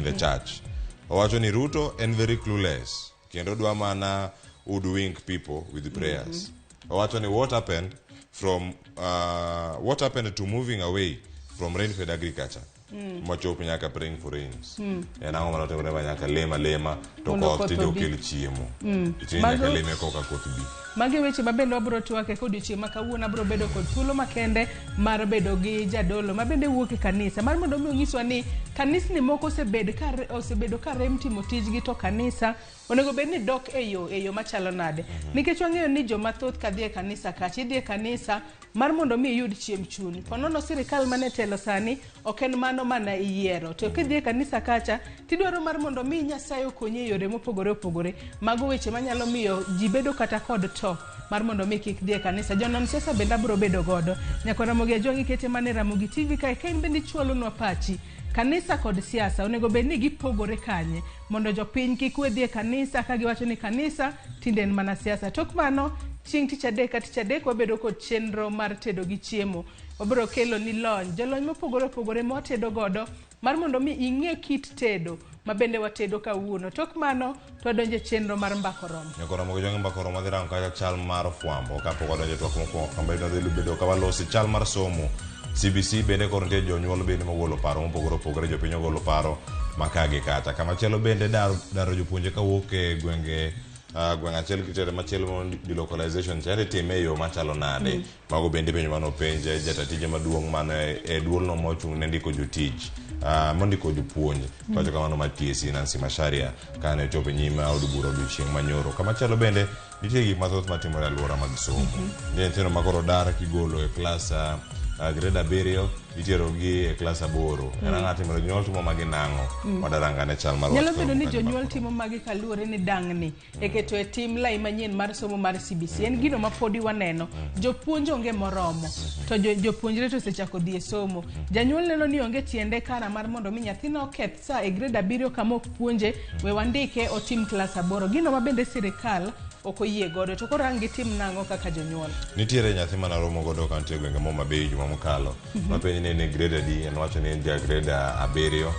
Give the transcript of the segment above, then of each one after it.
the church. Owacho ni Ruto en very clueless kendo dwa mana hoodwink people with prayers. Owacho ni what happened from what happened to moving away from rain-fed agriculture mochop nyaka praying for rains. En ang'o manotimore ma nyaka lema lema to Mondo koth koth tinde obi. okel chiemo. Tinde nyaka leme koka koth bi. Magi weche ma bende wabiro twake ka odiochieng' ma kawuono abiro bedo kod thuolo makende mar bedo gi jadolo ma bende wuok e kanisa mar mondo mi onyiswa ni kanisni moko osebed ka osebedo ka rem timo tijgi to kanisa onego bed ni dok e yo e yo machalo nade nikech wang'eyo ni joma thoth ka dhi e kanisa kacha idhi e kanisa mar mondo mi iyud chiemb chuny po nono sirikal mane telo sani ok en mano mana iyiero to kidhi e kanisa kacha tidwaro mar mondo mi Nyasaye okonyi e yore mopogore opogore mago weche manyalo miyo ji bedo kata kod to mar mondo mi kik dhi e kanisa jonon siasa bende abiro bedo godo nyaka Ramogi Ajwang' ikete mana e Ramogi TV kae ka in bende ichwalonwa pachi kanisa kod siasa onego bed ni gipogore kanye mondo jopiny kik we dhi e kanisa ka giwacho ni kanisa tinde en mana siasa tok mano chieng' tich adek ka tich adek wabedo kod chenro mar tedo gi chiemo wabiro kelo ni lony jolony mopogore opogore ma watedo godo mar mondo mi ing'e kit tedo ma bende watedo kawuono tok mano to wadonjo e chenro mar mbako romo Nyako Ramogi Ajwang' mbako romo wadhi rango kaka chal mar fwambo kapok wadonjo e twak mokwongo kama wadhi bedo ka walosi chal mar somo CBC bende koro nitie jonyuol bende mogolo paro mopogore opogore jopiny ogolo paro maka gi kacha kamachielo bende daro, daro jopuonje kawuok e gwenge gweng' achiel kitere machielo mo delocalization chal itime e yo machalo nade mago bende penjo mane openj jata tije maduong' mane e duolno mochung' ne ndiko jotich mondiko jopuonj wacho kamano mar TSC Nancy Macharia kane ochopo e nyim od bura odiochieng' manyoro kamachielo bende nitie gik mathoth matimore e alwora mag somo nitie nyithindo ma koro dar kigolo e klas grade 7 itero gi e klas 8 en ang'o timore jonyuol timo magi nang'o wadarangane chal mar nyalo wach bedo ni somo kanyo jonyuol mar timo magi kaluwore ni dang'ni e keto e tim lai manyien mar somo mar CBC en gino ma podi waneno jopuonj onge moromo to jopuonjre to osechako dhi e somo janyuol neno ni onge tiende kara mar mondo mi nyathina oketh sa e grade 7 kama ok puonje we wandike otim klas 8 gino ma bende sirikal ok oyie godo to koro ang' gitim nang'o kaka jonyuol nitiere nyathi mane aromo godo ka nitie e gwenge Homa Bay juma mokalo mapenj ni en e grade adi en wacho ni en ja grade 7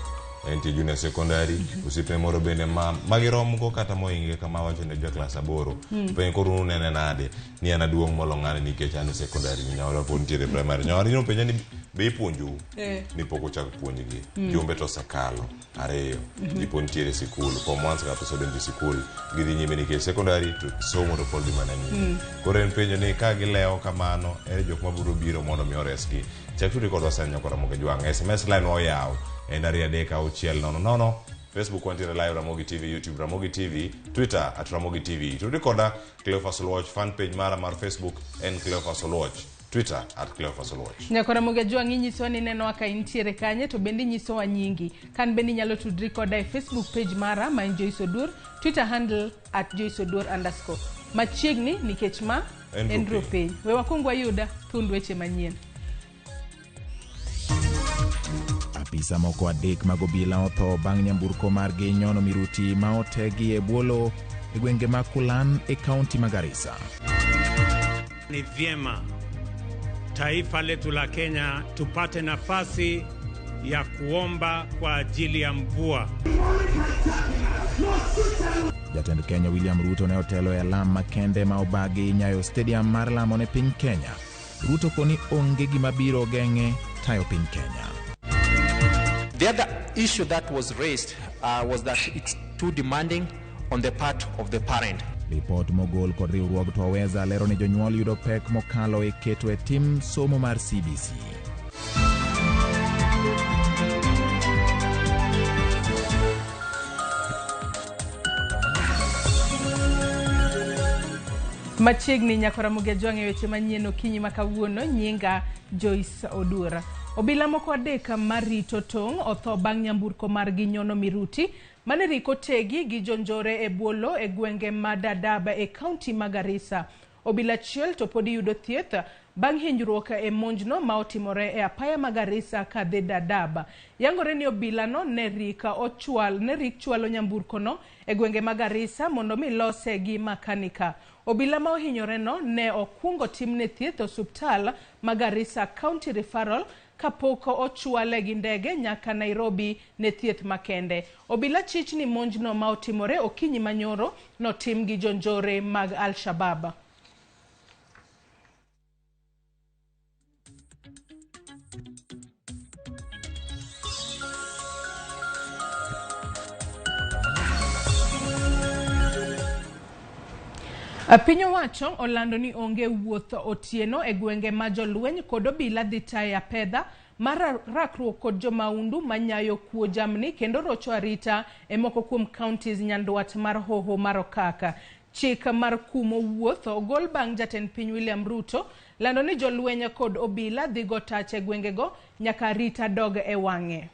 entie junior secondary osiepne moro bende ma magirom go kata mohinge kama wacho ni ja klas 8 penj koro unene nade ni an aduong' molo ng'ani nikech an e secondary nyawadwa pod nitiere primary nyawadwa nopenja ni be ipuonjou ni pok ochak puonjgi jumbe to osekalo 2 ji pod nitiere e sikul form 1 kata osedonjo e sikul gidhi nyime nikech secondary to somo to pod dhi mana nyime koro en penjo ni ka gilewo kamano ere jok mabiro biro mondo mi oresgi chak tudri kodwa sani nyako Ramogi Ajwang' SMS line wa oyaw en 2 3 6 0 0 Facebook wantiere live Ramogi TV, YouTube Ramogi TV, Twitter at Ramogi TV. Tudri koda Cleophas Oluoch, fan page mara mar Facebook en Cleophas Oluoch, Twitter at Cleophas Oluoch. Nyako Ramogi Ajwang' inyisowa ni inenowa ka intiere kanye to bende inyisowa nyingi kan bende inyalo tudri koda e Facebook page mara ma en Joyce Oduor, Twitter handle at Joyce Oduor underscore. Machiegni nikech ma En en Rupiny. Rupiny. We wakwong wayuda thund weche manyien. Apisa moko 3 mag obila otho bang' nyamburko margi nyono miruti ma otegi e bwo e gwenge mag Kulan e kaunti ma Garissa. Ni vyema taifa letu la Kenya tupate nafasi ya kuomba kwa ajili ya mvua. Jatend Kenya William Ruto ne otelo e alam makende ma obagi Nyayo Stadium mar lamo ne piny Kenya. Ruto koni onge gima biro geng'e tayo piny Kenya. The other issue that was raised was that it's too demanding on the part of the parent. Ripot mogol kod riwruog Twaweza lero ni jonyuol yudo pek mokalo e keto e tim somo mar CBC. Machiegni nyako Ramogi Ajwang' e weche manyien okinyi ma kawuono nyinga Joyce Oduor. Obila moko 3 marito tong' otho bang' nyamburko margi nyono miruti mane riko tegi gi jonjore e bwo e gwenge ma Dadaab e kaunti ma Garissa. Obila achiel to pod yudo thieth bang' hinyruok e monjno ma otimore e apaya ma Garissa kadhi Dadaab. Yangore ni obila no ne rik chwalo nyamburko no e gwenge ma Garissa mondo mi lose gi makanika. Obila ma ohinyore no ne okwongo timne thieth e osuptal ma Garissa County Referral kapok ochwale gi ndege nyaka Nairobi ne thieth makende. Obila chich ni monjno ma otimore okinyi manyoro notim gi jonjore mag Al-Shabaab. Piny owacho olando ni onge wuoth otieno e gwenge ma jolweny kod obila dhi taye apedha mar rakruok kod jomaundu manyayo kuo jamni kendo rocho arita e moko kuom counties nyandwat mar Hoho mar Okaka. Chik mar kumo wuoth ogol bang' jatend piny William Ruto lando ni jolweny kod obila dhi go tach e gwengego nyaka arita dog e wang'e.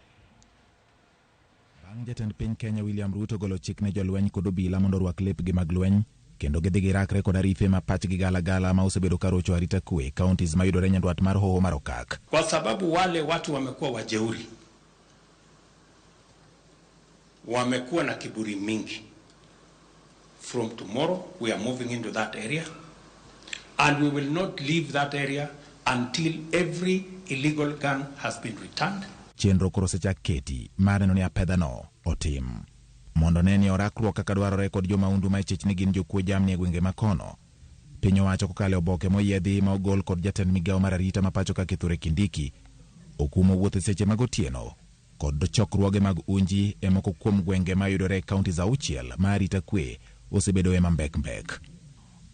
Bang' jatend piny Kenya William Ruto golo chik ne jolweny kod obila mondo orwak lepgi mag lweny kendo gidhi girakre kod arife ma pachgi galagala ma osebedo ka rocho arita kwe counties mayudore nyandwat mar Hoho mar Okak. Kwa sababu wale watu wamekuwa wajeuri, wamekuwa na kiburi mingi. From tomorrow we are moving into that area and we will not leave that area until every illegal gun has been returned. Chenro koro osechak keti mar neno ni apedhano otim mondo ne ni orakruok kaka dwarore kod jomaundu ma ichich ni gin jokuo jamni e gwenge makono. Piny owacho kokalo e oboke moyiedhi ma ogol kod jatend migawo mar arita ma pacho ka Kithure Kindiki okumo wuoth e seche mag otieno kod chokruoge mag unji e moko kuom gwenge mayudore e counties 6 ma arita kwe osebedoe mambekmbek.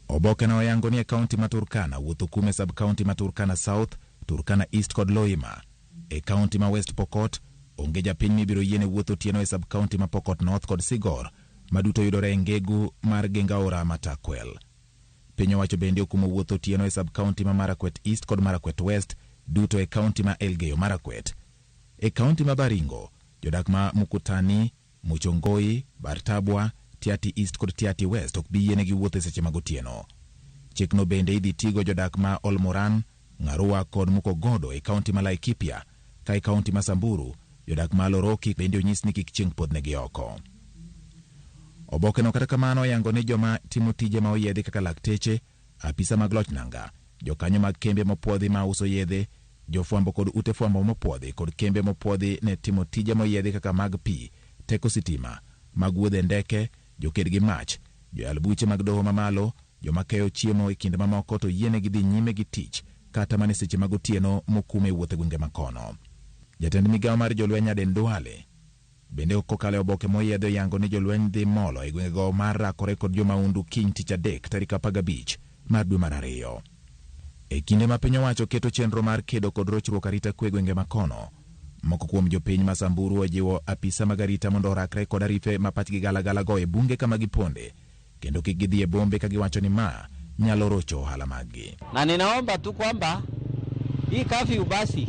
Oboke no oyango ni e county ma Turkana wuoth okum e sub county ma Turkana South, Turkana East kod Loima. E county ma West Pokot onge japiny mibiro yiene wuoth otieno e sub county ma Pokot North kod Sigor maduto yudore e ngegu mar Gengaora Matakwel. Piny owacho bende okumo wuoth otieno e sub county ma Marakwet East kod Marakwet West duto e county ma Elgeyo Marakwet. E county ma Baringo, jodak ma Mukutani, Muchongoi, Bartabwa, Tiati East kod Tiati West ok bi yienegi wuoth e seche mag otieno. Chikno bende idhi tigo jodak ma Olmoran, Ng'arua kod Mukogodo e county ma Laikipia, ka e county ma Samburu, jodak ma Loroki bende onyis ni kik chieng' podhnegi oko. Obokeno kata kamano oyango ni joma timo tije ma oyiedhi kaka lakteche, apisa mag loch nanga, jokanyo mag kembe mopuodhi ma uso yedhe, jofwambo kod ute fwambo mopuodhi kod kembe mopuodhi ne timo tije moyiedhi kaka mag pi, teko sitima, mag wuodhe ndeke, joked gi mach, joyal buche mag doho mamalo, joma keyo chiemo e kind mamoko to yienegi dhi nyime gi tich kata mana e seche mag otieno mokume wuoth e gwenge makono. Jatend migawo mar jolweny Aden Duale bende kokalo e oboke moyiedhi oyango ni jolweny dhi molo e gwengego mar rakore kod jomaundu kiny tich adek tarik 15 mar dwe mar 2. E kinde ma piny owacho keto chenro mar kedo kod rochruok arita kwe gwenge makono, moko kuom jopiny ma Samburu ojiwo apisa mag arita mondo orakre kod arife ma pachgi galagala go e bunge kama giponde kendo kik gidhi e bombe ka giwacho ni ma nyalo rocho ohala maggi. Na ninaomba tu kwamba hii curfew basi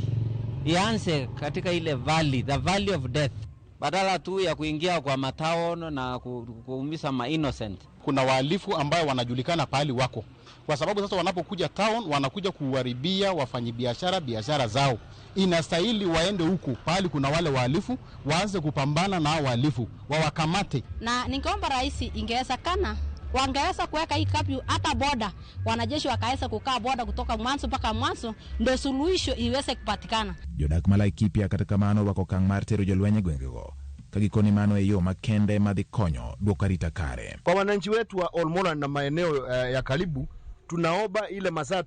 ianze katika ile valley, the valley of death, badala tu ya kuingia kwa mataono na kuumiza ma innocent. Kuna wahalifu ambao wanajulikana pahali wako, kwa sababu sasa wanapokuja town wanakuja kuharibia wafanyibiashara biashara zao. Inastahili waende huku pahali kuna wale wahalifu, waanze kupambana na wahalifu, wawakamate. Na ningeomba rais, ingewezekana wangeweza kuweka hii curfew hata boda, wanajeshi wakaweza kukaa boda kutoka mwanzo mpaka mwanzo, ndio suluhisho iweze kupatikana. Jodak ma Laikipia kata kamano orwako okang' mar tero jolweny e gwengego ka gikoni mano e yo makende madhi konyo duoko arita kare. Kwa wananchi wetu wa Olmoran na maeneo ya karibu, tunaomba ile masaa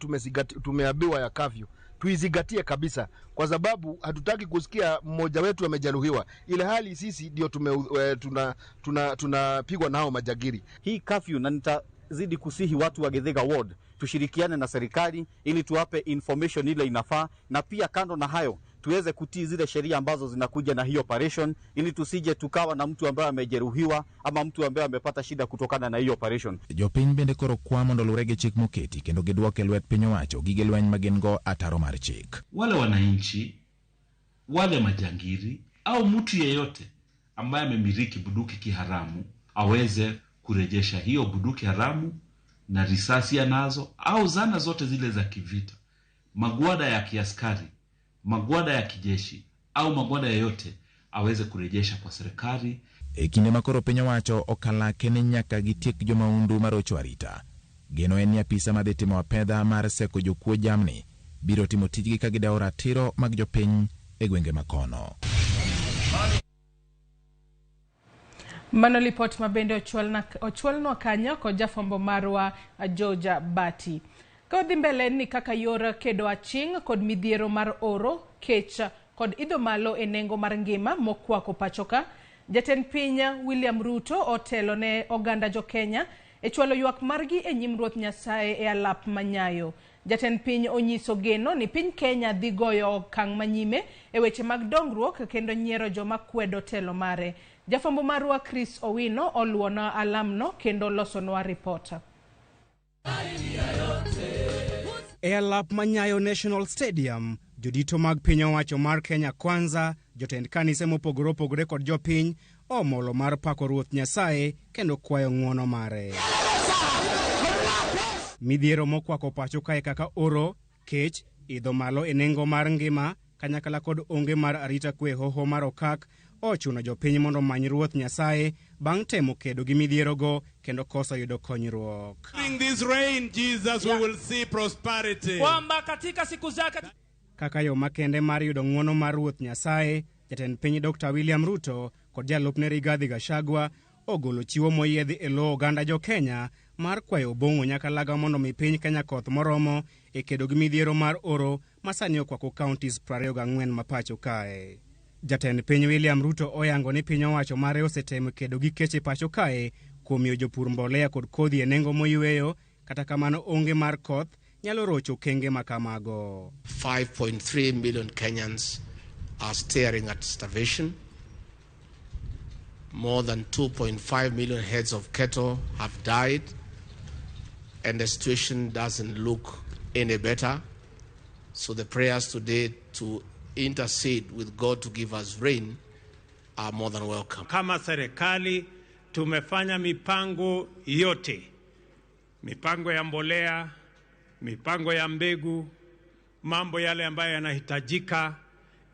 tumeambiwa ya curfew tuizingatie kabisa, kwa sababu hatutaki kusikia mmoja wetu amejeruhiwa, ile hali sisi ndio tunapigwa nao majagiri. Hii curfew, na nitazidi kusihi watu wa Githiga Ward tushirikiane na serikali ili tuwape information ile inafaa, na pia kando na hayo tuweze kutii zile sheria ambazo zinakuja na hiyo operation, ili tusije tukawa na mtu ambaye amejeruhiwa ama mtu ambaye amepata shida kutokana na hiyo operation. Jopiny bende koro kwa mondo oluwre gi chik moketi kendo gidwok e lwet piny owacho gige lweny ma gin go ataro mar chik. Wale wananchi, wale majangiri au mtu yeyote ambaye amemiliki bunduki kiharamu aweze kurejesha hiyo bunduki haramu na risasi anazo au zana zote zile za kivita, magwada ya kiaskari, magwada ya kijeshi au magwada yoyote aweze kurejesha kwa serikali. E kinde ma koro piny owacho okalake ni nyaka gitiek jomaundu marocho arita, geno en ni apisa madhi timo apedha mar seko jokuo jamni biro timo tijgi ka gidewo ratiro mag jopiny e gwenge makono. Mano lipot mabende ochwalnwa kanyo kod jafwambo marwa Georgia Bati. Ka odhi mbele ni kaka yor kedo aching' kod midhiero mar oro, kech kod idho malo e nengo mar ngima mokwako pachoka, jatend piny William Ruto otelo ne oganda jo-Kenya e chwalo ywak margi e nyim Ruoth Nyasaye e alap manyayo. Jatend piny onyiso geno ni piny Kenya dhi goyo okang' manyime e weche mag dongruok kendo nyiero joma kwedo telo mare. Jafwambo marwa Chris Owino oluwonwa alamno kendo losonwa ripota. E alap ma Nyayo National Stadium, jodito mag piny owacho mar Kenya Kwanza, jotend kanise mopogore opogore kod jopiny omolo mar pako Ruoth Nyasaye kendo kwayo ng'uono mare. Midhiero mokwako pacho kae kaka oro, kech, idho malo e nengo mar ngima, kanyakla kod onge mar arita kwe hoho mar okak ochuno jopiny mondo omany Ruoth Nyasaye bang' temo kedo gi midhierogo kendo koso yudo konyruok. During this reign, Jesus, we will see prosperity. Kwamba katika siku zake Kaka yo makende mar yudo ng'uono mar Ruoth Nyasaye, jatend piny Dr. William Ruto kod jalupne Rigathi Gachagua ogolo chiwo moyiedhi e lo oganda jo-Kenya mar kwayo Obong'o Nyakalaga mondo mi piny Kenya koth moromo e kedo gi midhiero mar oro ma sani okwako counties 24 ma pacho kae. Jatend piny William Ruto oyango ni piny owacho mare osetemo kedo gi kech e pacho kae kuom miyo jopur mbolea kod kodhi e nengo moyweyo, kata kamano onge mar koth nyalo rocho okenge ma kamago. 5.3 million Kenyans are staring at starvation. More than 2.5 million heads of cattle have died, and the situation doesn't look any better. So the prayers today to intercede with God to give us rain are more than welcome. Kama serikali tumefanya mipango yote, mipango ya mbolea, mipango ya mbegu, mambo yale ambayo yanahitajika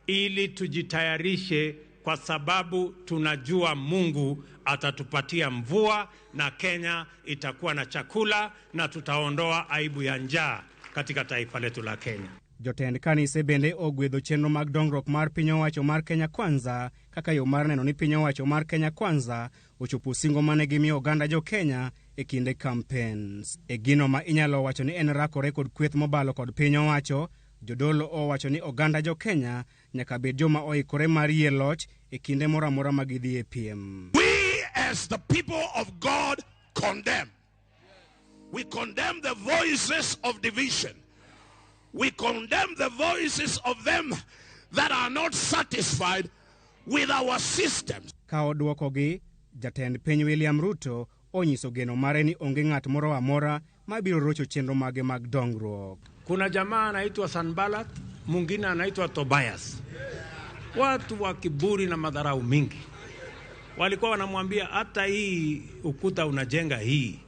ili tujitayarishe, kwa sababu tunajua Mungu atatupatia mvua na Kenya itakuwa na chakula na tutaondoa aibu ya njaa katika taifa letu la Kenya. Jotend kanise bende ogwedho chenro mag dongruok mar piny owacho mar Kenya Kwanza kaka yo mar neno ni piny owacho mar Kenya Kwanza ochopo singo mane gimiyo oganda jo-Kenya e kinde campaigns. E gino ma inyalo wacho ni en rakore kod kweth mobalo kod piny owacho, jodolo owacho ni oganda jo-Kenya nyaka bed joma oikore mar yie loch e kinde moro amora ma gidhi e piem. We as the people of God condemn. We condemn the voices of division. We condemn the voices of them that are not satisfied with our systems. Ka odwokogi, jatend piny William Ruto onyiso geno mare ni onge ng'at moro amora mabiro rocho chenro mage mag dongruok. Kuna jamaa anaitwa Sanbalat, mwingine anaitwa Tobias, watu wa kiburi na madharau mingi. Walikuwa wanamwambia hata hii ukuta unajenga hii,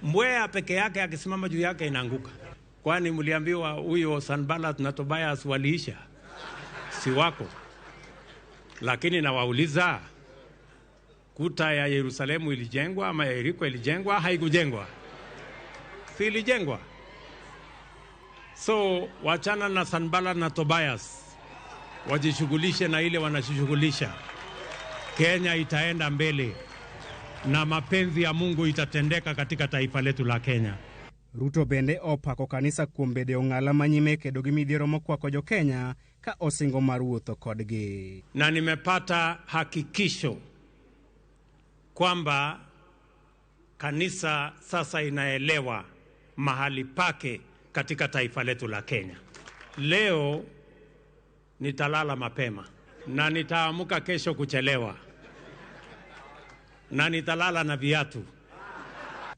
mbweha peke yake akisimama juu yake inaanguka. Kwani mliambiwa huyo Sanbalat na Tobias waliisha? Si wako. Lakini nawauliza, kuta ya Yerusalemu ilijengwa ama ya Yeriko ilijengwa? Haikujengwa. Si ilijengwa? So wachana na Sanbalat na Tobias, wajishughulishe na ile wanashughulisha. Kenya itaenda mbele na mapenzi ya Mungu itatendeka katika taifa letu la Kenya. Ruto bende opako kanisa kuom bedo e ong'ala manyime kedo gi midhiero mokwako jo-Kenya ka osingo mar wuotho kodgi. Na nimepata hakikisho kwamba kanisa sasa inaelewa mahali pake katika taifa letu la Kenya. Leo nitalala mapema na nitaamka kesho kuchelewa na nitalala na viatu.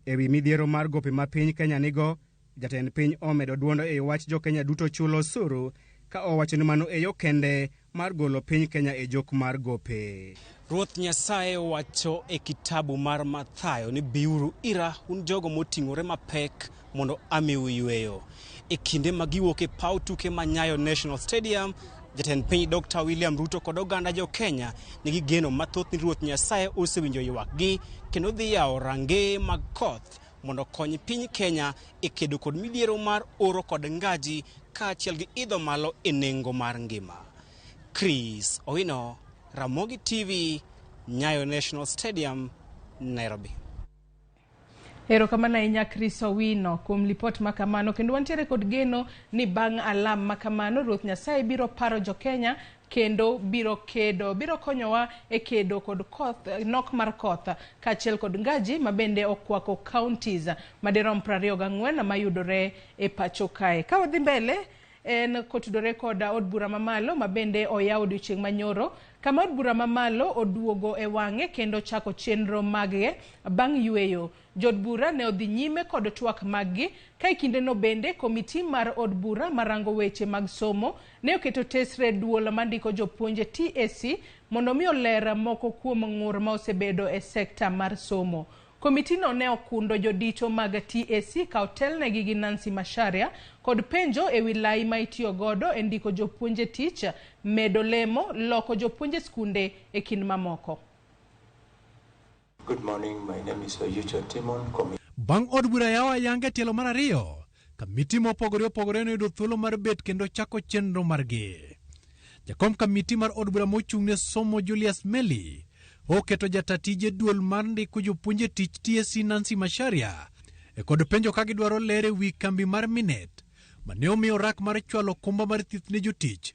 Ewi midhiero mar gope ma piny Kenya nigo, jatend piny omedo duondo e wach jo-Kenya duto chulo osuru ka owacho ni mano e yo kende mar golo piny Kenya e jok mar gope. Ruoth Nyasaye wacho e kitabu mar Mathayo ni biuru ira un jogo moting'ore mapek mondo amiu yweyo. E kinde ma giwuok e paw tuke ma Nyayo National Stadium, jatend piny Dr. William Ruto kod oganda jo-Kenya nigi geno mathoth ni Ruoth Nyasaye osewinjo ywakgi kendo dhi yawo rangeye mag koth mondo okony piny Kenya e kedo kod midhiero mar oro kod ngaji kaachiel gi idho malo e nengo mar ngima. Chris Owino, Ramogi TV, Nyayo National Stadium, Nairobi. Erokamano ahinya Chris Owino kuom lipot ma kamano kendo wantiere kod geno ni bang' alam ma kamano Ruoth Nyasaye biro paro jo-Kenya kendo biro kedo biro konyowa e kedo kod koth nok mar koth kaachiel kod ngaji ma bende okwako counties madirom 24 mayudore e pacho kae. Ka wadhi mbele en kotudore kod od bura mamalo ma bende oyaw odiochieng' manyoro kama od bura mamalo oduogo e wang'e kendo chako chenro magge bang' yweyo. Jood bura ne odhi nyime kod twak maggi ka e kindeno bende komiti mar od bura marango weche mag somo ne oketo tesre duol mandiko jopuonje TSC mondo mi oler moko kuom ng'ur ma osebedo e sekta mar somo. Komitino ne okundo jodito mag TSC ka otelnegi gi Nancy Macharia kod penjo ewi lai ma itiyo godo e ndiko jopuonje tich, medo lemo, loko jopuonje skunde e kind mamoko. Good morning, my name is Oyucho Timon. Bang' od bura yawo ayanga e tielo mar ariyo, kamiti mopogore opogore noyudo thuolo mar bet kendo chako chenro margi. Jakom kamiti mar od bura mochung' ne somo Julius Melly oketo jata tije duol mar ndiko jopuonj e tich TSC Nancy Macharia e kod penjo ka gidwaro ler e wi kambi mar Minet mane omiyo rak mar chwalo okumba mar thieth ne jotich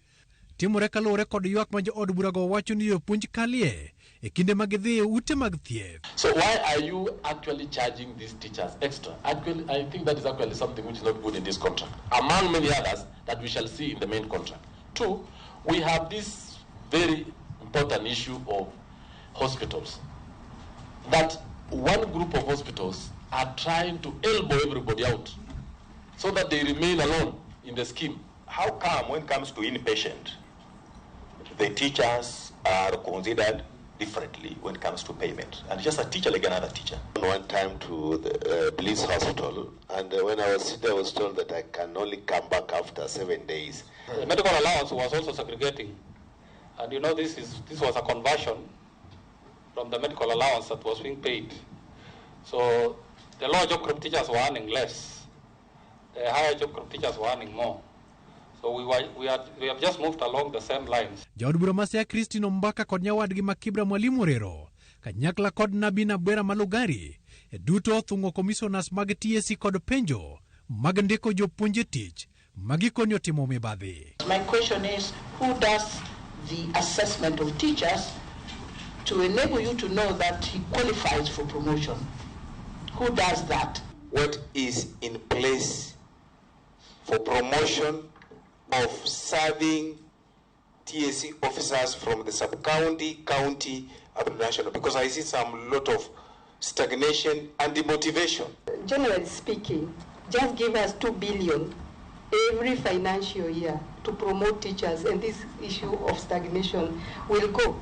timore kaluwore kod ywak ma jood burago wacho ni jopuonj kalie e kinde ma gidhi e ute mag thieth. So why are you actually charging these teachers extra? Actually, I think that is actually something which is not good in this contract, among many others that we shall see in the main contract. Two, we have this very important issue of hospitals, that one group of hospitals are trying to elbow everybody out so that they remain alone in the scheme. How come when it comes to inpatient, the teachers are considered differently when it comes to payment? And just a teacher like another teacher. One time to the police hospital, and when I was there, I was told that I can only come back after 7 days. The medical allowance was also segregating, and you know this was a conversion from the medical allowance that was being paid. So the lower job group teachers were earning less, the higher job group teachers were earning more. So we have just moved along the same lines. Jaod bura ma Siaya Christine Ombaka kod nyawadgi ma Kibra Mwalimu Orero kanyakla kod Nabina Bwera Malugari e duto othung'o commissioners mag TSC kod penjo mag ndiko jopuonj e tich ma gikoni otimo mibadhi. My question is, who does the assessment of teachers to enable you to know that he qualifies for promotion? Who does that? What is in place for promotion of serving TSC officers from the sub-county, county, up to national? Because I see some lot of stagnation and demotivation. Generally speaking, just give us 2 billion every financial year to promote teachers, and this issue of stagnation will go.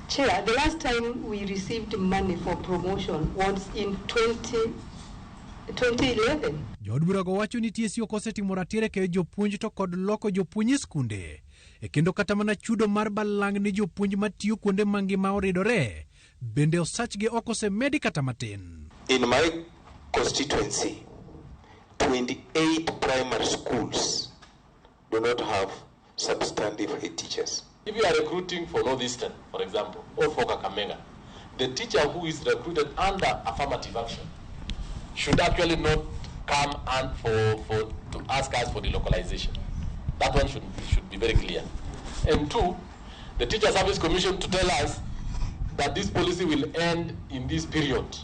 Chair, the last time we received money for promotion was in 2011. Jood burago wacho ni TSC ok osetimo ratiro e keyo jopuonj to kod loko jopuonj e skunde e kendo kata mana chudo mar balang' ne jopuonj matiyo kuonde mangima oridore bende osachgi ok osemedi kata matin. In my constituency, 28 primary schools do not have substantive head teachers. If you are recruiting for Northeastern, for example, or for Kakamega, the teacher who is recruited under affirmative action should actually not come and to ask us for the localization. That one should be very clear. And two, the Teacher Service Commission to tell us that this policy will end in this period.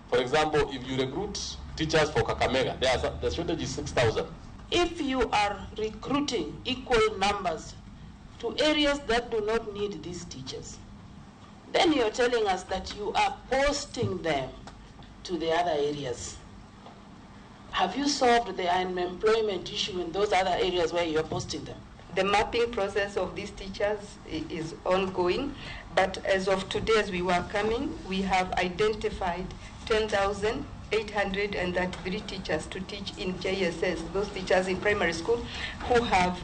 For example, if you recruit teachers for Kakamega, the shortage is 6,000. If you are recruiting equal numbers to areas that do not need these teachers, then you're telling us that you are posting them to the other areas. Have you solved the unemployment issue in those other areas where you're posting them? The mapping process of these teachers is ongoing, but as of today, as we were coming, we have identified 10,833 teachers to teach in JSS, those teachers in primary school who have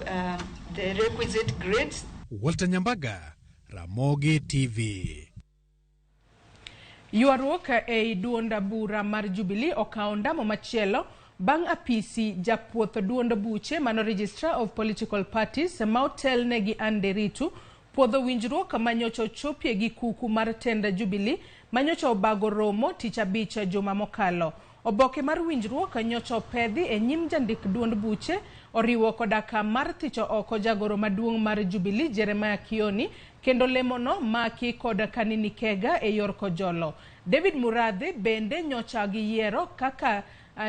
the requisite grades. Walter Nyambaga, Ramogi TV. Ywaruok ei duond bura mar Jubilee okawo ndamo machielo Bang' apisi japuoth duond buche mano Registrar of Political Parties ma otelne gi Anne Nderitu puodho winjruok manyocha ochopie gi kuku mar tend Jubilee manyocha obago romo tich abich juma mokalo. Oboke mar winjruok nyocha opedhi e nyim jandik duond buche oriwo koda ka mar thicho oko jagoro maduong' mar Jubilee Jeremiah Kioni kendo lemono maki kod Kanini Kega e yor kojolo. David Murathe bende nyocha giyiero kaka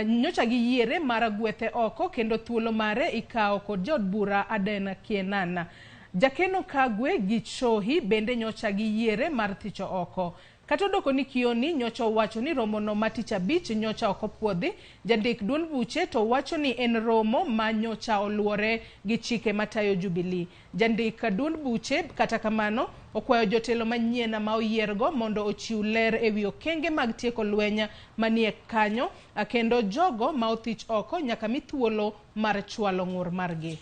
nyocha giyiere mar gwethe oko kendo thuolo mare ikawo kod jaod bura Aden Kienana. Jakeno Kagwe Gichohi bende nyocha giyiere mar thicho oko. Kata odoko ni Kioni nyocha owacho ni romono ma tich abich nyocha ok opuodhi, jandik duond buche to wacho ni en romo ma nyocha oluwore gi chike matayo Jubilee. Jandik duond buche kata kamano okwayo jotelo manyien ma oyiergo mondo ochiw ler ewi okenge mag tieko lweny manie kanyo kendo jogo ma othich oko nyaka mi thuolo mar chwalo ng'ur margi.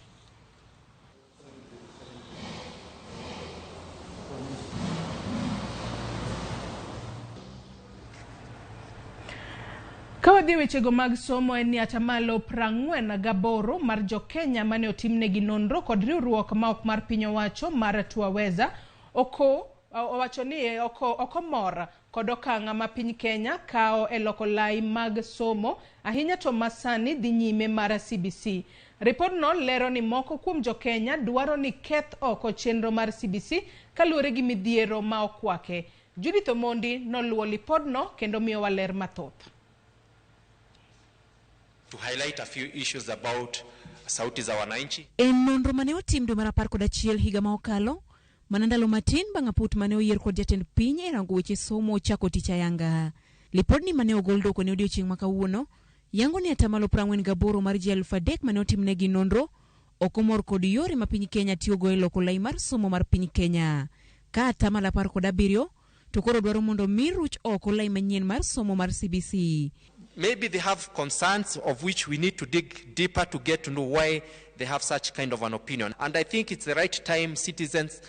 Ka wadhi e wechego mag somo en ni atamalo 48 mar jo-Kenya mane otimnegi nonro kod riwruok ma ok mar piny owacho mar Twaweza oko owacho ni ok omor kod okang' ma piny Kenya kawo e loko lai mag somo ahinya to masani dhi nyime mar CBC. Ripodno lero ni moko kuom jo-Kenya dwaro ni keth oko chenro mar CBC kaluwore gi midhiero ma okwake. Judith Omondi noluwo lipodno kendo miyowa ler mathoth. To highlight a few issues about Sauti za Wananchi. En nonro mane otim dwe mar 11 higa ma okalo, mana ndalo matin bang' aput mane oyier kod jatend piny e rango weche somo chako tich ayanga. Lipodni mane ogol dwoko ne odiochieng' ma kawuono, yango ni atamalo 48 mar ji 3,000 mane otimnegi nonro ok omor kod yore ma piny Kenya tiyogo e loko lai mar somo mar piny Kenya. Ka atamalo 17 to koro dwaro mondo mi ruch oko lai manyien mar somo mar CBC. Maybe they have concerns of which we need to dig deeper to get to know why they have such kind of an opinion. And I think it's the right time citizens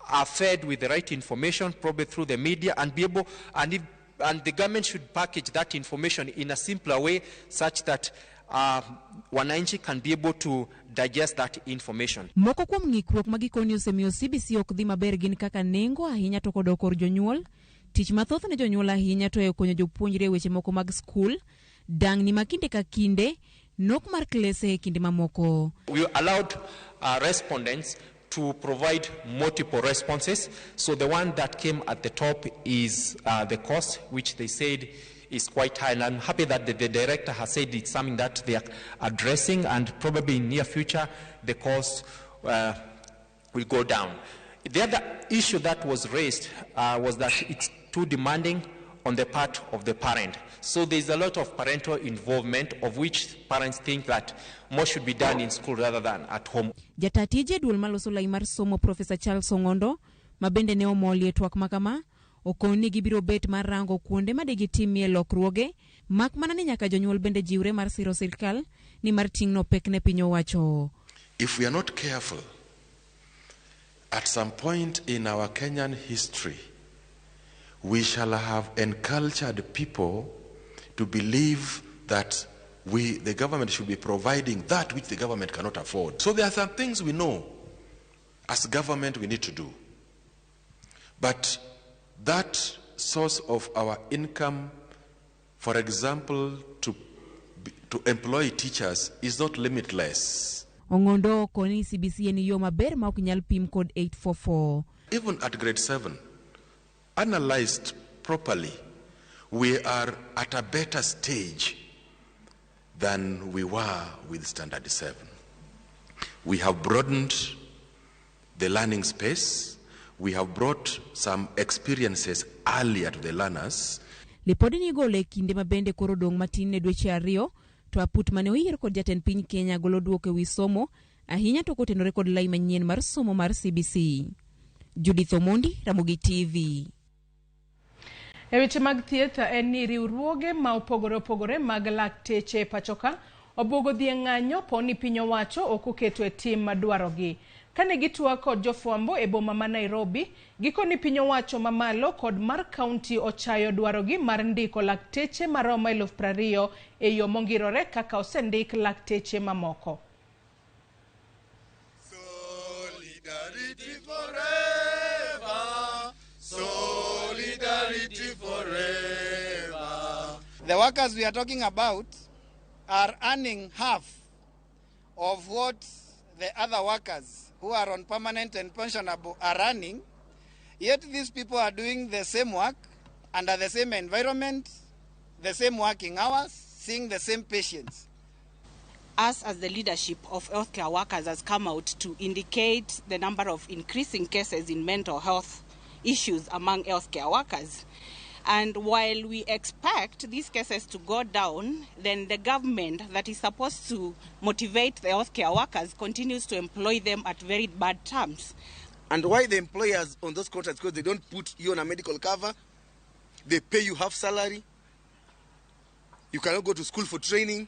are fed with the right information, probably through the media, and be able, and if, and the government should package that information in a simpler way such that wananchi can be able to digest that information. Moko kuom ng'ikruok ma gikoni osemiyo CBC ok dhi maber gin kaka nengo ahinya to kod okor jonyuol, tich mathoth ne jonyuol ahinya to e konyo jopuonjre e weche moko mag skul, dangni ma kinde ka kinde, nok mar klese e kinde mamoko. We allowed respondents to provide multiple responses. So the one that came at the top is the cost, which they said is quite high. And I'm happy that the director has said it's something that they are addressing, and probably in near future, the cost will go down. The other issue that was raised was that it's too demanding on the part of the parent. So there's a lot of parental involvement, of which parents think that more should be done in school rather than at home. Jata tije duol maloso lai mar somo Professor Charles Ong'ondo, ma bende ne omolie twak makama, okon ni gibiro bet mar rango kuonde ma digitimie lokruoge, mak mana ni nyaka jonyuol bende jiwre mar siro sirkal ni mar ting'no pek ne piny owacho. If we are not careful, at some point in our Kenyan history, we shall have encultured people to believe that the government should be providing that which the government cannot afford. So there are some things we know as government we need to do. But that source of our income, for example, to employ teachers, is not limitless. Ong'ondo okoni CBC en yo maber ma ok nyal pim kod 844. Even at grade 7, analyzed properly, we are at a better stage than we were with Standard 7. We have broadened the learning space. We have brought some experiences earlier to the learners. Lipodni igolo e kinde ma bende koro dong' matin ne dweche 2 to aput mane oyier kod jatend piny Kenya golo duoko ewi somo ahinya to kotenore kod lai manyien mar somo mar CBC. Judith Omondi, Ramogi TV. E weche mag thieth en ni riwruoge ma opogore opogore mag lakteche pachoka obuogo dhi e ng'anyo po ni piny owacho ok oketo e tim madwarogi. Kane gitwak kod jofwambo e boma ma Nairobi, gikoni piny owacho mamalo kod mar kaunti ochayo dwarogi mar ndiko lakteche maromo 20,000 e yo mongirore kaka osendik lakteche mamoko. Solidarity forever. Solidarity forever. The workers we are talking about are earning half of what the other workers who are on permanent and pensionable are earning. Yet these people are doing the same work under the same environment, the same working hours, seeing the same patients. Us as the leadership of healthcare workers has come out to indicate the number of increasing cases in mental health issues among healthcare workers. And while we expect these cases to go down, then the government that is supposed to motivate the healthcare workers continues to employ them at very bad terms. And why the employers on those contracts? Because they don't put you on a medical cover, they pay you half salary, you cannot go to school for training,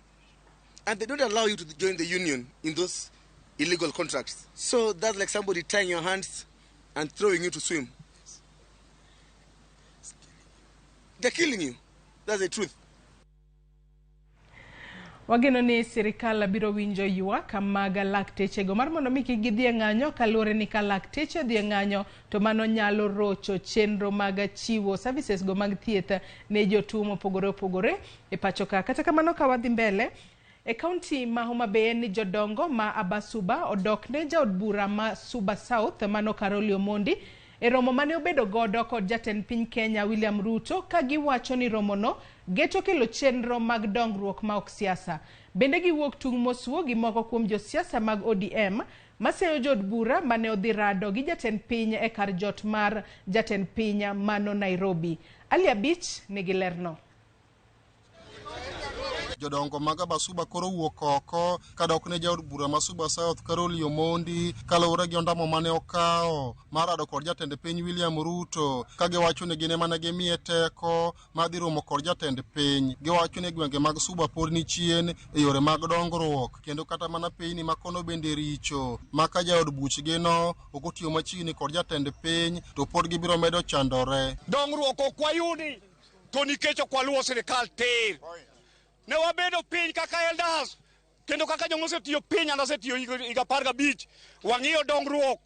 and they don't allow you to join the union in those illegal contracts. So that's like somebody tying your hands and throwing you to swim. They're killing you. That's the truth. Wageno ni sirikal biro winjo ywak mag laktechego mar mondo mi kik gidhi e ng'anyo kaluwore ni ka lakteche odhi e ng'anyo to mano nyalo rocho chenro mag chiwo services go mag thieth ne jotuo mopogore opogore e pacho ka. Kata kamano ka wadhi mbele e kaunti ma Homa Bay en ni jodongo ma Abasuba odok ne jaod bura ma Suba South mano Caroli Omondi e romo mane obedo godo kod jatend piny Kenya William Ruto ka giwacho ni romono geto kelo chenro mag dongruok ma ok siasa. Bende giwuok tung' mosuo gi moko kuom josiasa mag ODM maseyo jood bura mane odhi rado gi jatend piny e kar jot mar jatend piny mano Nairobi. Ali Abich nigi lerno. Jodongo mag Abasuba koro wuok oko kadok ne jaod bura ma Suba South Caroli Omondi kaluwore gi ondamo mane okawo mar rado kod jatend piny William Ruto ka giwacho ni gin ema ne gimiye teko mar dhi romo kod jatend piny. Giwacho ni gwenge mag Suba pod ni chien e yore mag dongruok kendo kata mana pinyni ma kono bende richo ma ka jaod buchgino ok otiyo machiegni kod jatend piny to pod gibiro medo chandore. Dongruok ok wayudi to nikech ok waluwo sirikal tir. Ne wabedo piny kaka elders kendo kaka joma osetiyo piny an asetiyo higa 15 wang'iyo dongruok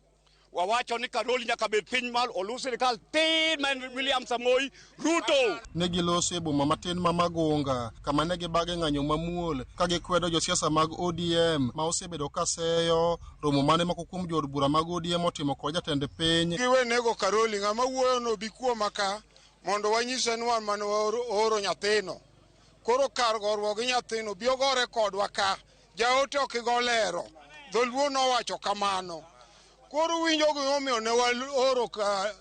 wawacho ni Karoli nyaka bed piny mal oluw sirikal tir ma en William Samoei Ruto. Ne giloso e boma matin ma Magunga kama ne gibage ng'anyo mamuol ka gikwedo josiasa mag ODM ma osebedo ka seyo romo mane moko kuom jood bura mag ODM otimo kod jatend piny. Giwe nego Karoli ng'ama wuoyo no bi kuoma ka mondo wanyise ni wan mane waoro nyathino. Koro kar goruok gi nyathino bi ogore kodwa ka jaote ok igo lero dholuo nowacho kamano. Koro winjo gimomiyo ne waoro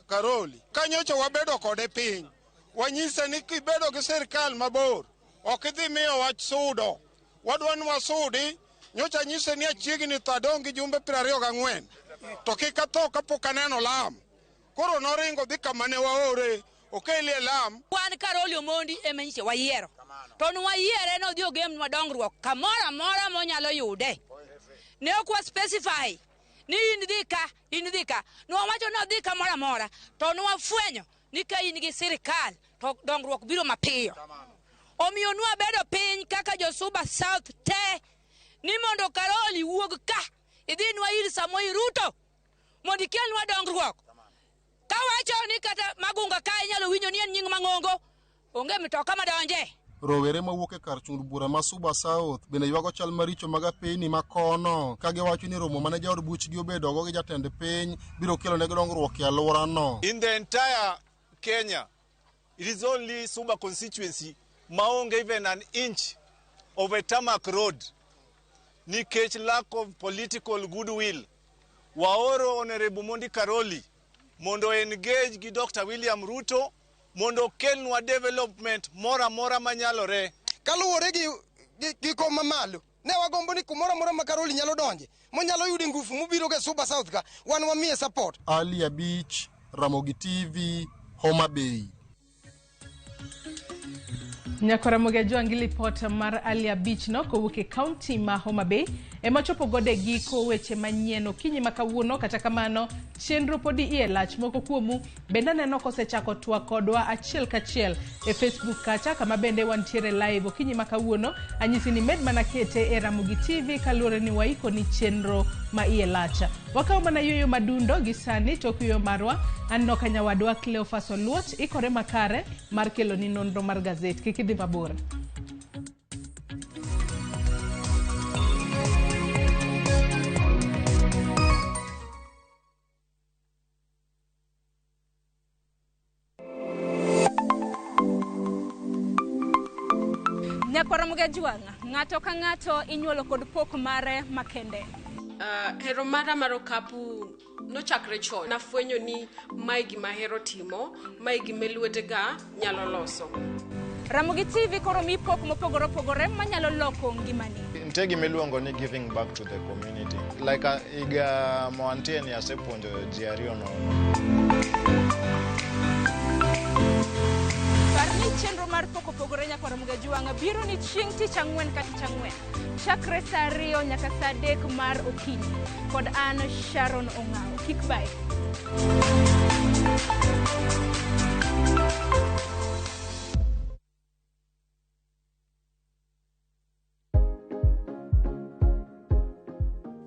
Karoli kanyocha wabedo kode piny wanyise ni kibedo gi sirikal mabor ok idhi miyo wach sudo wadwa ni wasudi. Nyocha nyise ni achiegni tho adong' gi jumbe 24 to kik atho kapok aneno lam. Koro noringo dhi kama ne waore okelie lam. Wan Caroli Omondi ema nyiche wayiero to nwayiere nodhi ogemnwa dongruok kamoro amora monyalo yude. Ne ok wa specify ni in dhi ka, in dhi ka. Nwawacho ni odhi kamoro amora to nwafwenyo ni ka in gi sirikal to dongruok biro mapiyo. Omiyo nwabedo piny kaka jo Suba South te ni mondo Karoli wuog ka idhinwa ir Samoei Ruto mondo ikelnwa dongruok. Kawacho ni kata Magunga ka inyalo winjo ni en nying mang'ongo, onge mtoka madonje. Rowere mawuok e kar chung' bura ma Suba South bende ywago chal maricho mag apeyni ma kono ka giwacho ni romo mane jaod buchgi obedogo gi jatend piny biro kelo negi dongruok e alworano. In the entire Kenya, it is only Suba constituency maonge even an inch of a tarmac road nikech lack of political goodwill. Waoro Honorable Mondi Karoli mondo engage gi Dr. William Ruto mondo okelnwa development moro amora manyalore. Kaluwore gi kom mamalo, ne wagombo ni kumoro amora ma Karoli nyalo donje, monyalo yude ngufu mobiro go e Suba South ka, wan wamiye support. Ali Abich, Ramogi TV, Homa Bay. Nyakwaramogi Ajwang' gi lipot mar Alia Beach no kowuok e kaunti ma Homa Bay ema chopo godo e giko weche manyien okinyi ma kawuono. Kata kamano chenro podi iye lach, moko kuomu bende aneno kosechako twak kodwa achiel kachiel e Facebook kacha kama bende wantiere live okinyi ma kawuono. Anyisi ni med mana kete e Ramogi TV kaluwore ni waiko ni chenro ma iye lach. Wakawo mana yueyo madundo gi sani tok yueyo marwa. Aneno ka nyawadwa Cleophas Oluoch ikore makare mar keloni nonro mar gazet. Kik idhi mabor. Nyakwaramogi Ajwang', ng'ato ka ng'ato inyuolo kod pok mare makende. Hero mara mar okapu nochakre chon. Nafwenyo ni mae gima ahero timo, mae gima lwetega nyalo loso. Ramogi TV koro miyi pok mopogore opogore manyalo loko ngimani. Nitie gima iluongo ni giving back to the community. Like higa ma wantie ni asepuonjo ji ariyo nono. Par ni chenro mar pok opogore Nyakwaramogi Ajwang' biro ni chieng' tich ang'wen ka tich ang'wen chakre saa 2 nyaka saa 3 mar okinyi kod an Sharon Ong'awo. Kik bayi.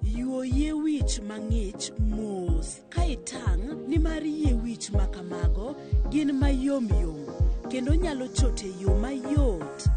Yuo yie wich mang'ich mos ka itang' nimar yie wich ma kamago gin mayomyom kendo nyalo chot e yo mayot.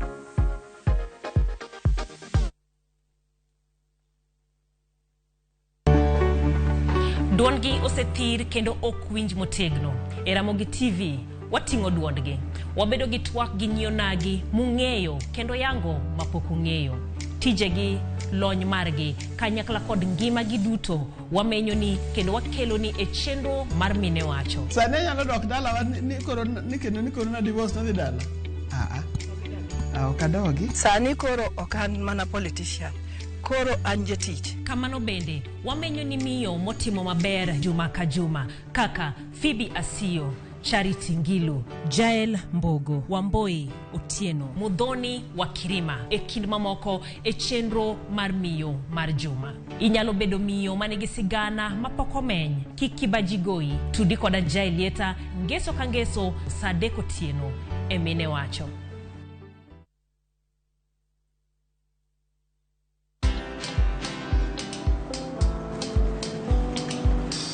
Duondgi osethir kendo ok winj motegno. E Ramogi TV, wating'o duondgi. Wabedo gi twak gi nyionagi mung'eyo kendo yango mapok ung'eyo. Tijegi, lony margi, kanyakla kod ngimagi duto wamenyoni kendo wakeloni e chenro mar Mine Wacho. Sani anyalo dok dalawa ni koro ni kendo ni koro na divorce nadhi dala. Aa, ah, ok adogi. Sani koro ok an mana politician, koro an jatich. Kamano bende, wamenyo ni miyo motimo maber juma ka juma kaka Phoebe Asiyo, Charity Ngilu, Jael Mbogo, Wamboi Otieno, Muthoni wa Kirima e kind mamoko e chenro mar miyo mar juma. Inyalo bedo miyo manigi sigana mapok omeny. Kik kibaji goyi. Tudi koda Jael Lieta ngeso ka ngeso saa 3 otieno e Mine Wacho.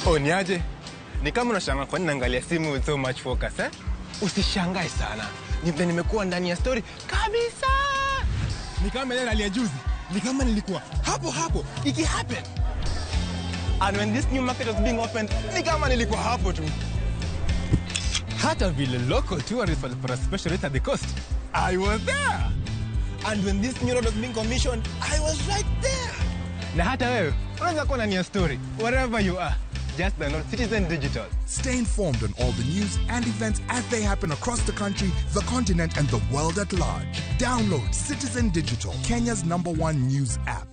Oh, niaje? Ni kama unashangaa kwa nini naangalia simu with so much focus, eh? Usishangae sana. Ni vile nimekuwa ndani ya story kabisa. Ni kama ile rally ya juzi. Ni kama nilikuwa hapo hapo iki happen. And when this new market was being opened, ni kama nilikuwa hapo tu. Hata vile local tourists walipata special rate at the coast, I was there. And when this new road was being commissioned, I was right there. Na hata wewe unaweza kuwa ndani ya story wherever you are. Just download Citizen Digital. Stay informed on all the news and events as they happen across the country, the continent, and the world at large. Download Citizen Digital, Kenya's #1 news app.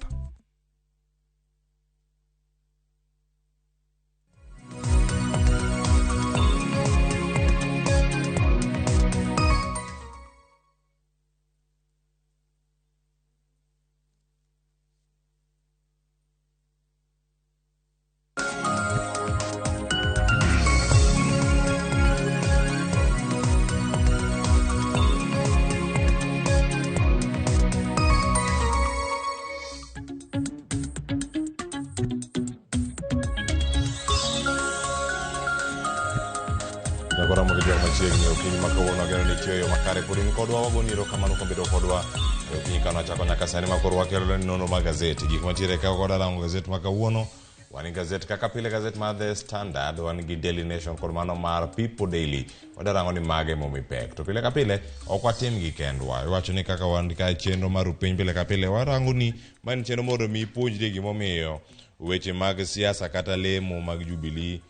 Nyakoromo gi jok machiegni okinyi ma kawuono ageno ni tiyo makare pod in kodwa wagoni erokamano kuom bedo kodwa e okinyi kano achako nyaka sani ma koro wakelo ni nonro mag gazeti gik mantiere ka koda rango gazet ma kawuono. Wan gi gazet kaka pile, gazet mar The Standard, wan gi Daily Nation kod mano mar People Daily. Wadarango ni mage momi pek to pile ka pile ok watim gi kendwa. Iwacho ni kaka wan ka chenro mar piny pile ka pile warango ni ma en chenro mondo mi ipuonjri gimomiyo weche mag siasa kata lemo mag Jubilee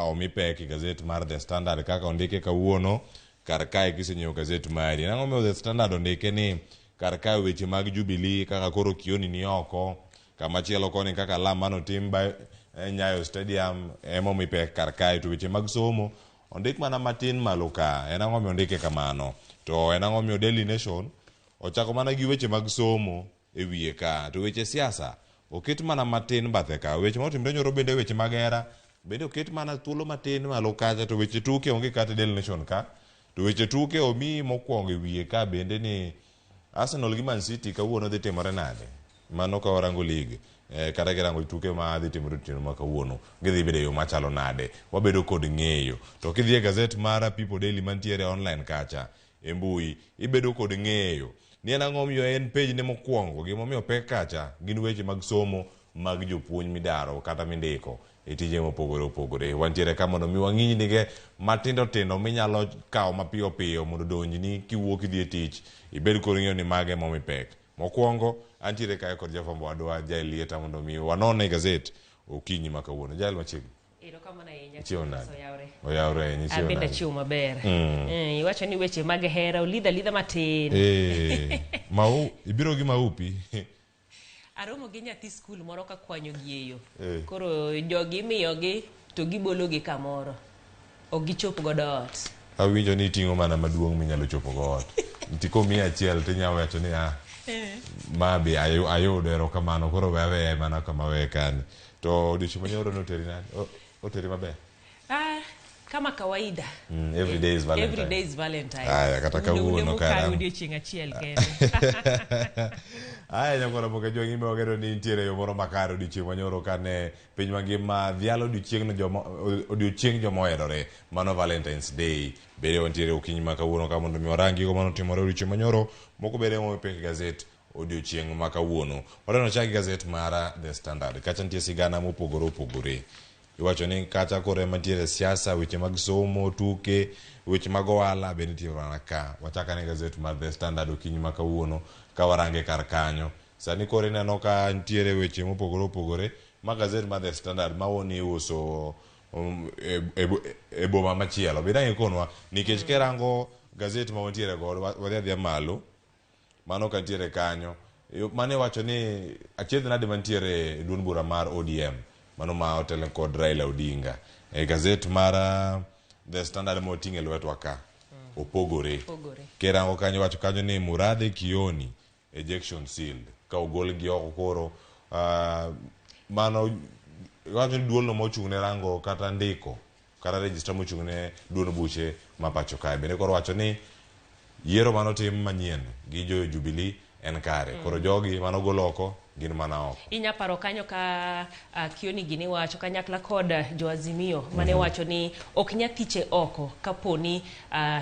omi pek e gazet mar The Standard kaka ondike kawuono kar kae. Kisenyiewo gazet mari, nang'o miyo The Standard ondike ni kar kae weche mag Jubilee kaka koro Kioni ni oko kamachielo koni kaka lam manotim by Nyayo Stadium ema omi pek kar kae, to weche mag somo ondik mana matin malo ka. En ang'o miyo ondike kamano? To en ang'o miyo Daily Nation ochako mana gi weche mag somo e wiye ka, to weche siasa oket mana matin bathe ka. Weche motimre nyoro bende weche mag hera bende oket mana thuolo matin malo kacha, to weche tuke onge kata e Daily Nation ka. To weche tuke omiyi mokwongo e wiye ka bende ni Arsenal gi Man City kawuono dhi timore nade? Mano ka warango league kata kirango tuke ma dhi timore otieno ma kawuono gidhi bedo e yo machalo nade? Wabedo kod ng'eyo. To kidhi e gazet mar People Daily mantiere online kacha e mbui ibedo kod ng'eyo ni en ang'o miyo en page ne mokwongo gimomiyo pek kacha gin weche mag somo mag jopuonj midaro kata mindiko e tije mopogore opogore. Wantiere ka mondo mi wang'inynige matindo tindo minyalo kawo mapiyo piyo mondo odonjni kiwuok idhi e tich ibed kod ng'eyo ni mage momi pek. Mokwongo antiere kae kod jafwambo wadwa Jael Lieta mondo mi wanon e gazet okinyi ma kawuono. Jael machiegni. Erokamano ahinya. Ichiewo nade? Oyawre. Oyawre ahinya, ichiewo An bende nade? achiewo maber. Iwacho ni weche mag hera olidha alidha matin. Mau, ibiro gi maupi. Aromo gi nyathi skul moro ka kwanyo gi e yo. Koro jogi imiyogi to gibologi kamoro. Ok gichop godo ot. Awinjo ni iting'o mana maduong' minyalo chopo go ot. Nti komiyi achiel tinyalo wacho ni ah, ma be ayudo erokamano koro we aweye mana kama weye kani. To odiochieng' manyoro noteri nade? Oteri maber? Ah, kama kawaida. Every day is Valentine. Every day is Valentine. Aya, kata kawuono Une kara. mukayo odiochieng' achiel kende. Aya, nyakwara moka jwang' ime wageno ni nitiere yo moro makare odiochieng' manyoro kane piny mangima dhialo odiochieng' joma oherore, mano Valentine's Day. Bende wantiere okinyi ma kawuono ka mondo mi warang gigo manotimore odiochieng' manyoro, moko bende momi pek e gazet odiochieng' ma kawuono. Wadwaro chak gi gazet mar The Standard. Kacha nitie sigana mopogore opogore. Iwacho ni kacha koro ema nitiere siasa, weche mag somo, tuke, weche mag ohala be nitie mana ka. Wachak ane gazet mar The Standard okinyi ma kawuono ka warange kar kanyo. Sani koro ineno ka nitiere weche mopogore opogore ma gazet mar The Standard ma wuon iuso e boma machielo. Be dang' ikonwa nikech kirango gazet ma wantiere godo wadhi adhiya malo mano ka nitiere kanyo. Mano iwacho ni achiedh nade mantiere e duond bura mar ODM mano ma otelo kod Raila Odinga. E gazet mar The Standard moting'o e lwetwa ka opogore. Kirango kanyo iwacho kanyo ni Murathe Kioni ejection sealed ka ogol gi oko koro mano iwacho ni duolno mochung' ne rango kata ndiko kata register mochung' ne duond buche ma pacho kae. Bende koro wacho ni yiero manotim manyien gi jo Jubilee en kare. Koro jogi manogol oko gin mana oko. Inya paro kanyo ka Kioni gini wacho kanyakla kod jo Azimio mane wacho ni ok nyathiche oko kapo ni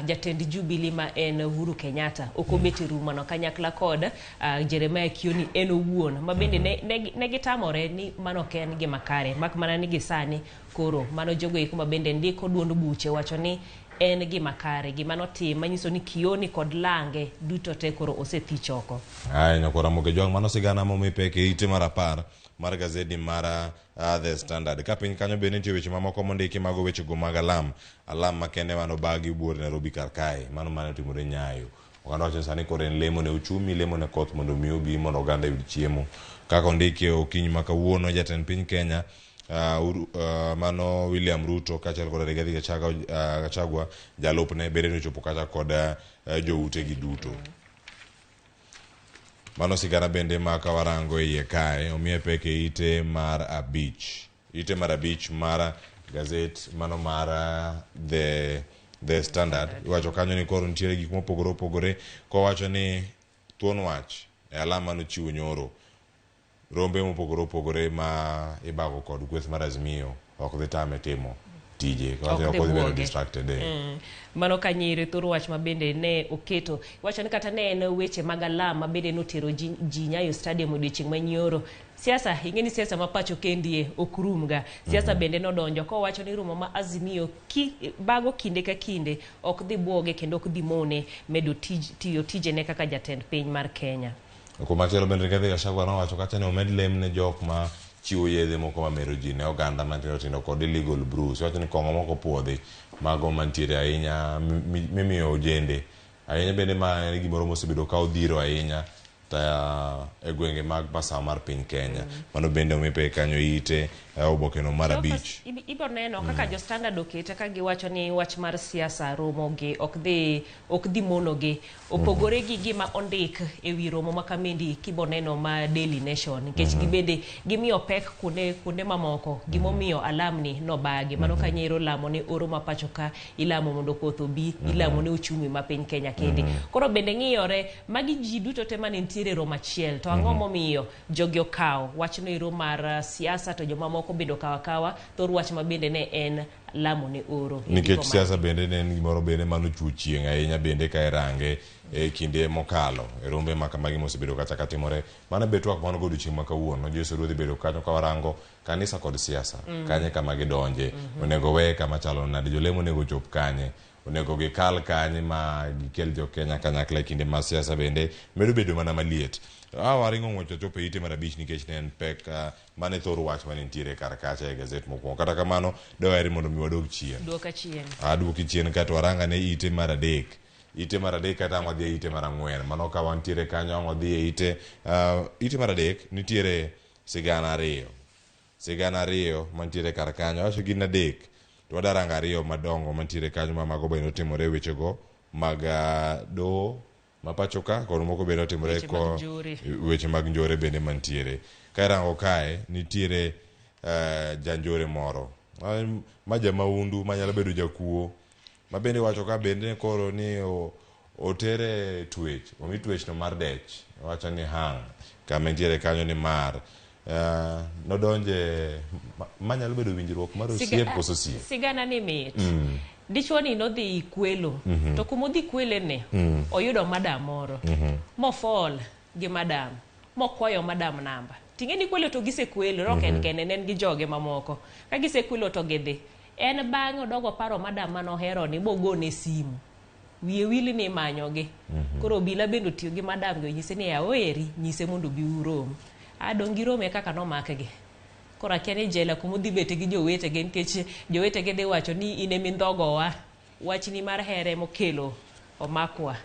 jatend Jubilee ma en Uhuru Kenyatta ok obet e rumano kanyakla kod Jeremiah Kioni en owuon ma bende ne gitamore ni mano ok en gima kare mak mana ni gisani koro mano jogo eko ma bende ndiko duond buche wacho ni en gima kare gima notim manyiso ni Kioni kod lange duto te koro osethich oko. Aya, nyakwara Moke Jwang', mano sigana momi pek e ite mar 10 mar gazedi mar The Standard. Ka piny kanyo bende nitie weche mamoko mondiki mago wechego mag alam. Alam makende mano bagi buor Nairobi kar kae. Mano mane otimore Nyayo. Oganda wacho ni sani koro en lemo ne uchumi, lemo ne koth mondo mi obi mondo oganda oyud chiemo. Kaka ondiki e okinyi ma kawuono jatend piny Kenya mano William Ruto kaachiel kod Rigathi Gachagua jalupne bende nochopo kacha kod joutegi duto. Mano sigana bende ma ka warango e iye kae omiye pek e ite mar 5. Ite mar 5 mar gazet mano mar The Standard. Iwacho kanyo ni koro nitiere gik mopogore opogore kowacho ni thuon wach e alam manochiwo nyoro. Rombe mopogore opogore ma ibago kod kweth mar Azimio ok dhi tame timo tije. Ok dhi Ok dhi bedo buoge. distracted. Mano ka nyiri thur wach ma bende ne oketo. Iwacho ni kata ne en weche mag alam ma bende notero ji Nyayo Stadium odiochieng' manyoro. Siasa, ing'e ni siasa ma pacho kendie ok rum ga. Siasa bende nodonjo kowacho ni rumo ma Azimio bago kinde ka kinde ok dhi buoge kendo ok dhi mone medo tiyo tijene kaka jatend piny mar Kenya. Kumachielo bende Rigathi Gachagua nowacho kacha ni omed lem ne jok ma chiwo yedhe moko mamero ji ne oganda matindo tindo kod illegal brews. Iwacho ni kong'o moko puodhi mago mantiere ahinya mimiyo ojende. Ahinya bende ma en gimoro mosebedo ka odhiro ahinya ta e gwenge mag masawa mar piny Kenya. Mano bende omi pek kanyo ite oboke no mar 5. Ibo neno kaka jo Standard okete ka giwacho ni wach mar siasa romo gi ok dhi mono gi opogore gi gima ondik e wi romo ma kamendi kibo neno ma Daily Nation nikech gibende gimiyo pek kuonde mamoko gimomiyo alamni nobagi mano ka nyero lamo ne oro ma pacho ka ilamo mondo koth obi ilamo ne uchumi ma piny Kenya kende. Koro bende ng'iyore magi ji duto te mane nitiere romo achiel to ang'o momiyo jogi okawo wachno ero mar siasa to jomamoko bende okawo akawa thor wach ma bende ne en lamo ne oro nikech siasa bende ne en gimoro bende manochwo chieng' ahinya bende ka irange e kinde mokalo e rombe ma kamagi mosebedo kata katimore. Mano be twak mano godiochieng' ma kawuono Joyce Ruodhi bedo kanyo ka warango kanisa kod siasa kanye kama gidonje onego weye kama chalo nade jolemo onego chop kanye onego gikal kanye ma gikel jo Kenya kanyakla e kinde ma siasa bende medo bedo mana maliet. Waringo ng'wech wachopo e ite mar 5 nikech ne en pek mane thor wach mane nitiere kar kacha e gazet mokwongo. Kata kamano dwaher mondo mi wadog chien. Duoka chien. Aduoki chien kato waranga ne ite mar 3. Ite mar 3 kata ang' wadhi e ite mar 4. Mano ka wantiere kanyo ang' wadhi e ite ite mar 3 nitiere sigana 2. Sigana 2 mantiere kar kanyo. Awacho gin 3. To wadaranga 2 madongo mantiere kanyo ma mago bende otimore wechego mag doho ma pacho ka kod moko bende otimore ko weche mag njore bende mantiere. Ka irango kae nitiere janjore moro ma jamaundu manyalo bedo jakuo ma bende wacho ka bende koro ni otere twech omi twech no mar dech wacho ni hang kama nitiere kanyo ni mar nodonje manyalo bedo winjruok mar osiep koso osiep. Sigana ni mit. Dichuo ni nodhi kwelo to kumodhi kwele ne oyudo madam moro mofol gi madam mokwayo madam namba ting'e ni kwelo to gisekwelo ok en kende ne en gi joge mamoko ka gisekwelo to gidhi en bang'e odogo paro madam manohero ni bogone simu wiye wili ni imanyogi. Koro obila bende otiyo gi madam gi onyise ni yaoeri nyise mondo obi urom adong' girome kaka nomakgi. Koro akia ni jela kumodhi bete gi jowetege nikech jowetege dhi wacho ni in emindhogowa wachni mar here mokelo omakwa.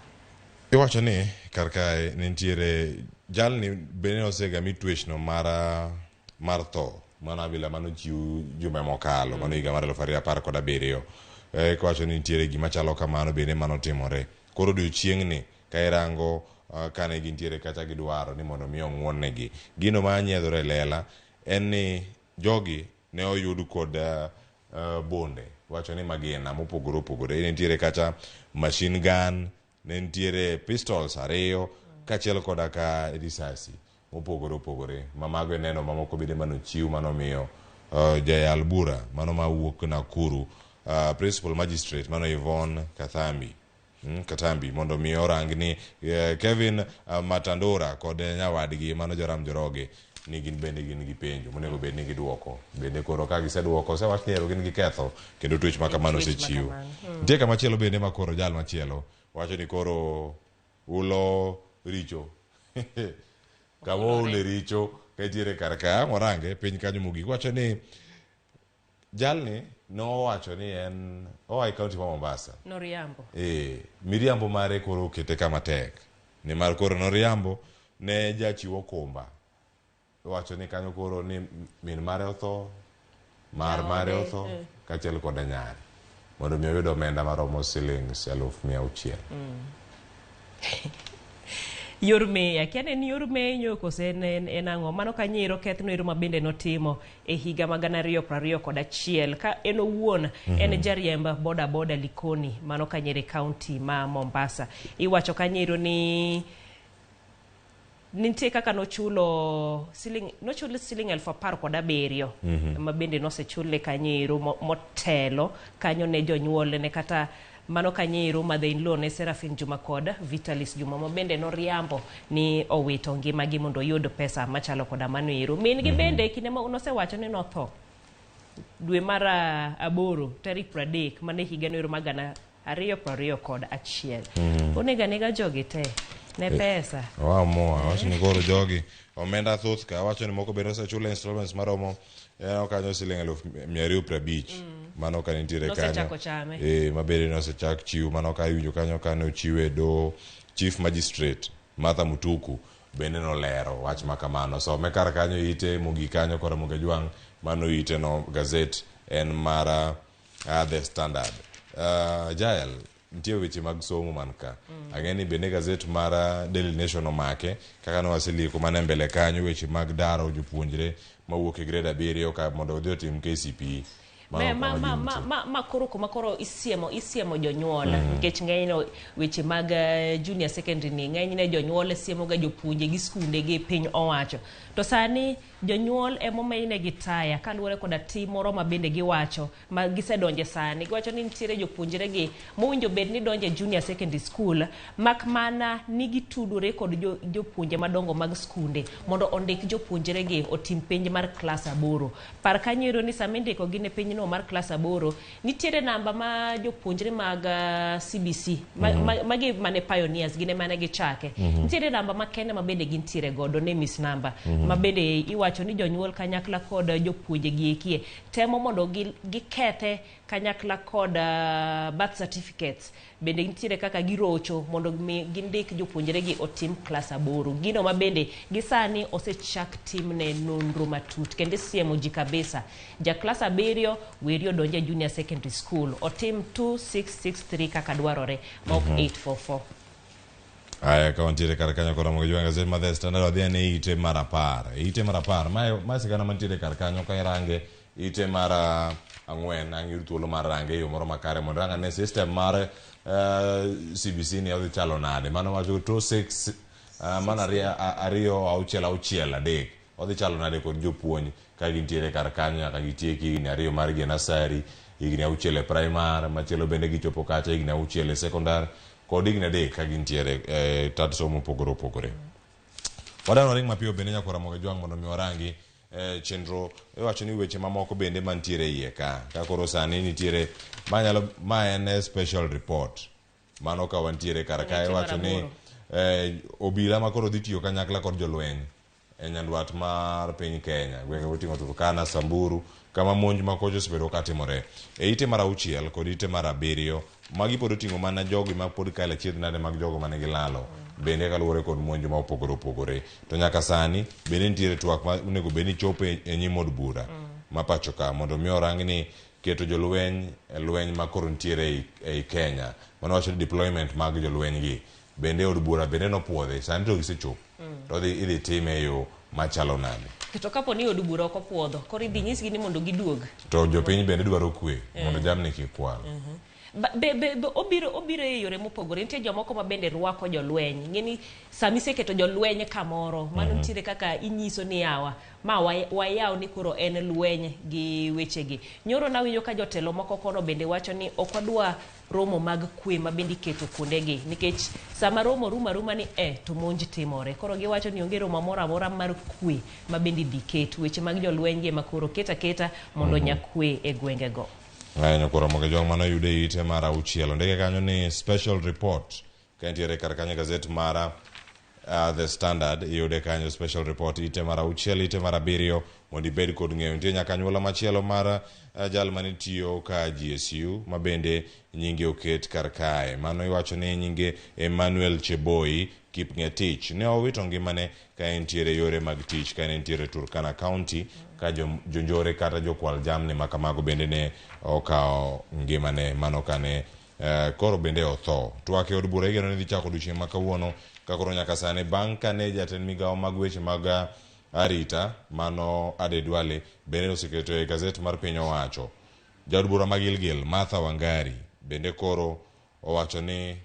Iwacho ni kar kae nitiere jalni bende osega mi twech no mar tho mano abila manochiw juma mokalo mano higa mar 2017. Iwacho ni nitiere gima chalo kamano bende manotimore. Koro odiochieng'ni ka irango kane gintiere kacha gidwaro ni mondo mi ong'won negi. Gino ma nyiedhore e lela en ni jogi ne oyud kod bonde wacho ni magina mopogore opogore. Ne nitiere kacha machine gun, ne nitiere pistols 2 kaachiel koda ka risasi mopogore opogore. Ma mago e neno mamoko bende manochiw manomiyo jayal bura mano mawuok Nakuru Principal Magistrate mano Yvonne Katambi mondo mi orang ni Kevin Matandura kod nyawadgi mano Joram Njoroge ni gin bende gin gi penjo monego bed ni giduoko. Bende koro ka giseduoko osewach ni ero gin gi ketho kendo twech ma kamano osechiw. Nitie kama chielo bende ma koro jal machielo wacho ni koro ulo richo. Kama oule richo ka nitiere kar ka ang' warange piny kanyo mogik wacho ni jalni nowacho ni en oa e kaunti ma Mombasa. Noriambo. Miriambo mare koro okete kama tek. Nimar koro noriambo ne jachiw okumba. Owacho ni kanyo koro ni min mare otho, mar mare otho, kaachiel koda nyare. Mondo mi oyud omenda maromo siling 600,000. Yor meya, akia ne en yor menyo kose en ang'o. Mano ka nyero kethno ero ma bende notimo e higa ma 2021 ka en owuon en jariemb boda boda Likoni mano ka nyere kaunti ma Mombasa. Iwacho ka nyero ni nitie kaka nochulo siling 17,000 ma bende nosechule kanyo motelo kanyo ne jonyuolne kata mano kanyo mother-in-law ne Serafin Juma kod Vitalis Juma ma bende noriambo ni owito ngimagi mondo oyud pesa machalo koda mano ero. Min gi bende kinde ma nosewacho ni notho dwe mar 8 tarik 30 mane higa no ero mar 2021. Onego anega jogi te ne pesa. Waamua, wacho ni koro jogi omenda thoth ka wacho ni moko bende osechule installments maromo kanyo siling 250,000 mano ka nitiere kanyo ma bende nosechak chiw mano ka iwinjo kanyo ka nochiwe do Chief Magistrate Martha Mutuku bende nolero wach ma kamano. Some kar kanyo ite mogik kanyo kora Mugajwang' Mano ite no gazet en mar The Standard. Jael, nitie weche mag somo man ka. Ang'e ni bende gazet mar Daily Nation omake kaka ne waselieko mana e mbele kanyo weche mag daro jopuonjre mawuok e grade 7 ka mondo odhi otim KCPE. Ma, ma, ma, ma, ma, ma koro kuma koro isiemo isiemo jonyuol nikech ng'enyne weche mag junior secondary ni ng'enyne jonyuol siemo ga jopuonje gi skunde gi piny owacho to sani jonyuol emomeynegi taya kaluwore koda tim moro ma bende giwacho ma gisedonje sani giwacho ni nitiere jopuonjre gi mowinjo bed ni donje junior secondary school mak mana ni gitudore kod jopuonje madongo mag skunde mondo ondik jopuonjre gi otim penj mar klas 8. Par kanyo ero ni sama indiko gi ne penjno mar klas 8 nitiere namba ma jopuonjre mag CBC magi mane pioneers gine mane gichake. Nitiere namba makende ma bende gintiere godo ne miss number ma bende iwacho ni jonyuol kanyakla kod jopuonje gi ekie temo mondo gikethe kanyakla kod birth certificates bende nitiere kaka girocho mondo gindik jopuonjre gi otim klas 8 gino ma bende gisani osechak timne nonro matut kendo siemo ji kabisa ja klas 7 weri odonje junior secondary school otim 2663 kaka dwarore ma ok 844. Aya, ka wantiere kar kanyo koro mogo jwang' gazet mar The Standard wadhi ane ite mar 10. Ite mar 10 mae sigana mantiere kar kanyo ka irange ite mar 4 ang' yud thuolo mar range e yo moro makare mondo irang ane system mar CBC ni odhi chalo nade. Mano wacho 26 mano 2 6 6 3 odhi chalo nade kod jopuonj ka gintiere kar kanyo nyaka gitiek higni 2 margi e nursery, higni 6 e primary, machielo bende gichopo kacha higni 6 e secondary kod higni 3 ka gintiere e tat somo mopogore opogore. Wadwaro ring mapiyo bende nyakwara Ramogi Jwang' mondo mi warangi chenro iwacho ni weche mamoko bende mantiere iye ka. Ka koro sani nitiere ma en special report. Mano ka wantiere kar ka iwacho ni obila ma koro dhi tiyo kanyakla kod jolweny e nyandwat mar piny Kenya, gwenge moting'o Turkana, Samburu, kama monj ma kocha osebedo katimore. E ite mar 6 kod ite mar 7, magi pod oting'o mana jogi ma pod kalo achiedh nade mag jogo mane gilalo, bende kaluwore kod monj ma opogore opogore. To nyaka sani, bende nitiere twak ma onego bed ni chopo e nyim od bura ma pacho ka, mondo mi orang ni keto jolweny e lweny ma koro nitiere ei Kenya. Mano wacho ni deployment mag jolweny gi, bende od bura bende nopuodhi, sani to gisechopo. To idhi time e yo machalo nade? To kapo ni od bura ok opuodho, koro idhi nyisgi ni mondo giduog. To jopiny bende dwaro kwe, mondo jamni kik kwal. Be obiro e yore mopogore. Nitie jomoko ma bende rwako jolweny. Ng'eni sama iseketo jolweny kamoro, mano nitiere kaka inyiso ni yawa, ma wayaw ni koro en lweny gi wechegi. Nyoro nawinjo ka jotelo moko kono bende wacho ni ok wadwa romo mag kwe ma bende iketo kuondegi, nikech sama romo rumo aruma ni to monj timore. Koro giwacho ni onge romo moro amora mar kwe ma bende idhi ket. Weche mag jolweny gi ema koro ket aketa mondo nya kwe e gwengego. Aya, nyakwar Ramogi Jwang' mano yude ite mar 6. Ondike kanyo ni special report. Ka entiere kar kanyo gazet mar The Standard, iyude kanyo special report ite mar 6, ite mar 7 mondo ibed kod ng'eyo. Nitie nyaka anyuola machielo mar jal mane tiyo ka GSU ma bende nyinge oket kar kae. Mano iwacho ni nyinge Emmanuel Cheboi Kipng'etich ne owito ngimane ka entiere yore mag tich ka entiere Turkana County ka jonjore kata jokwal jamni ma kamago bende ne okawo ngimane mano kane koro bende otho. Twak e od bura igeno ni dhi chako odiochieng' ma kawuono ka koro nyaka sani bang' kane jatend migawo mag weche mag arita mano Aden Duale bende oseketo e gazet mar piny owacho. Jaod bura ma Gilgil Martha Wangari bende koro owacho ni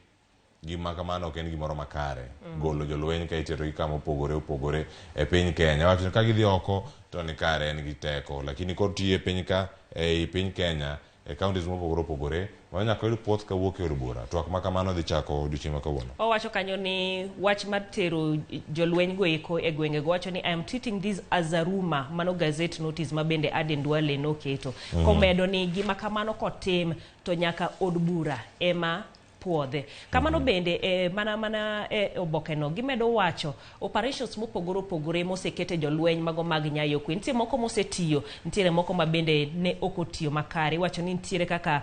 gima kamano ok en gimoro makare. Golo jolweny ka iterogi kama opogore opogore e piny Kenya. Wacho ni ka gidhi oko to ni kare en gi teko, lakini kor tiyo e piny ka ei piny Kenya e counties mopogore opogore mano nyaka yud puoth kawuok e od bura. Twak ma kamano dhi chako odiochieng' ma kawuono. Owacho kanyo ni wach mar tero jolweny go eko e gwenge go, wacho ni I am treating this as a rumor, mano gazette notice ma bende Aden Duale noketo. Komedo ni gima kamano kotim to nyaka od bura ema puodhe. Kamano bende e, mana mana e obokeno gimedo wacho operations mopogore opogore mosekete jolweny mago mag nyayo kwe. Nitie moko mosetiyo, nitiere moko ma bende ne ok otiyo makare. Iwacho ni nitiere kaka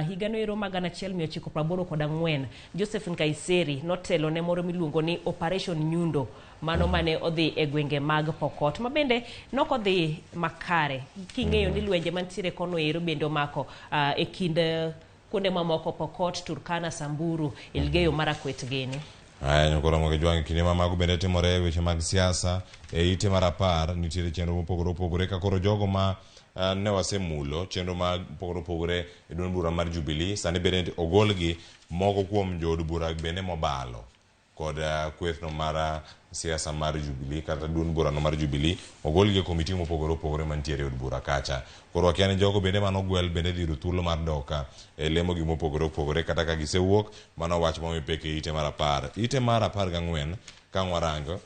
higano ero ma 1984 Joseph Nkaiseri notelo ne moro miluongo ni Operation Nyundo, mano mane odhi e gwenge mag Pokot ma bende nokodhi makare. King'eyo ni lwenje mantiere kono ero bende omako e kind kuonde mamoko Pokot, Turkana, Samburu, Elgeyo Marakwet gini. Aya nyokoro mogi jwang' kinde ma mago bende timore e weche mag siasa e ite mar 10 nitiere chenro mopogore opogore ka koro jogo ma ne wasemulo chenro ma opogore opogore e duond bura mar Jubilee sani bende ogolgi moko kuom jood bura bende mobalo kod kwethno mar siasa mar Jubilee kata duond burano mar Jubilee ogolgi e komiti mopogore opogore mantiere e od bura kacha. Koro wakia ni jogo bende manogwel bende dhi yudo thuolo mar dok e lemogi mopogore opogore kata ka gisewuok. Mano wach momi pek e ite mar 10. Ite mar 14 ka warango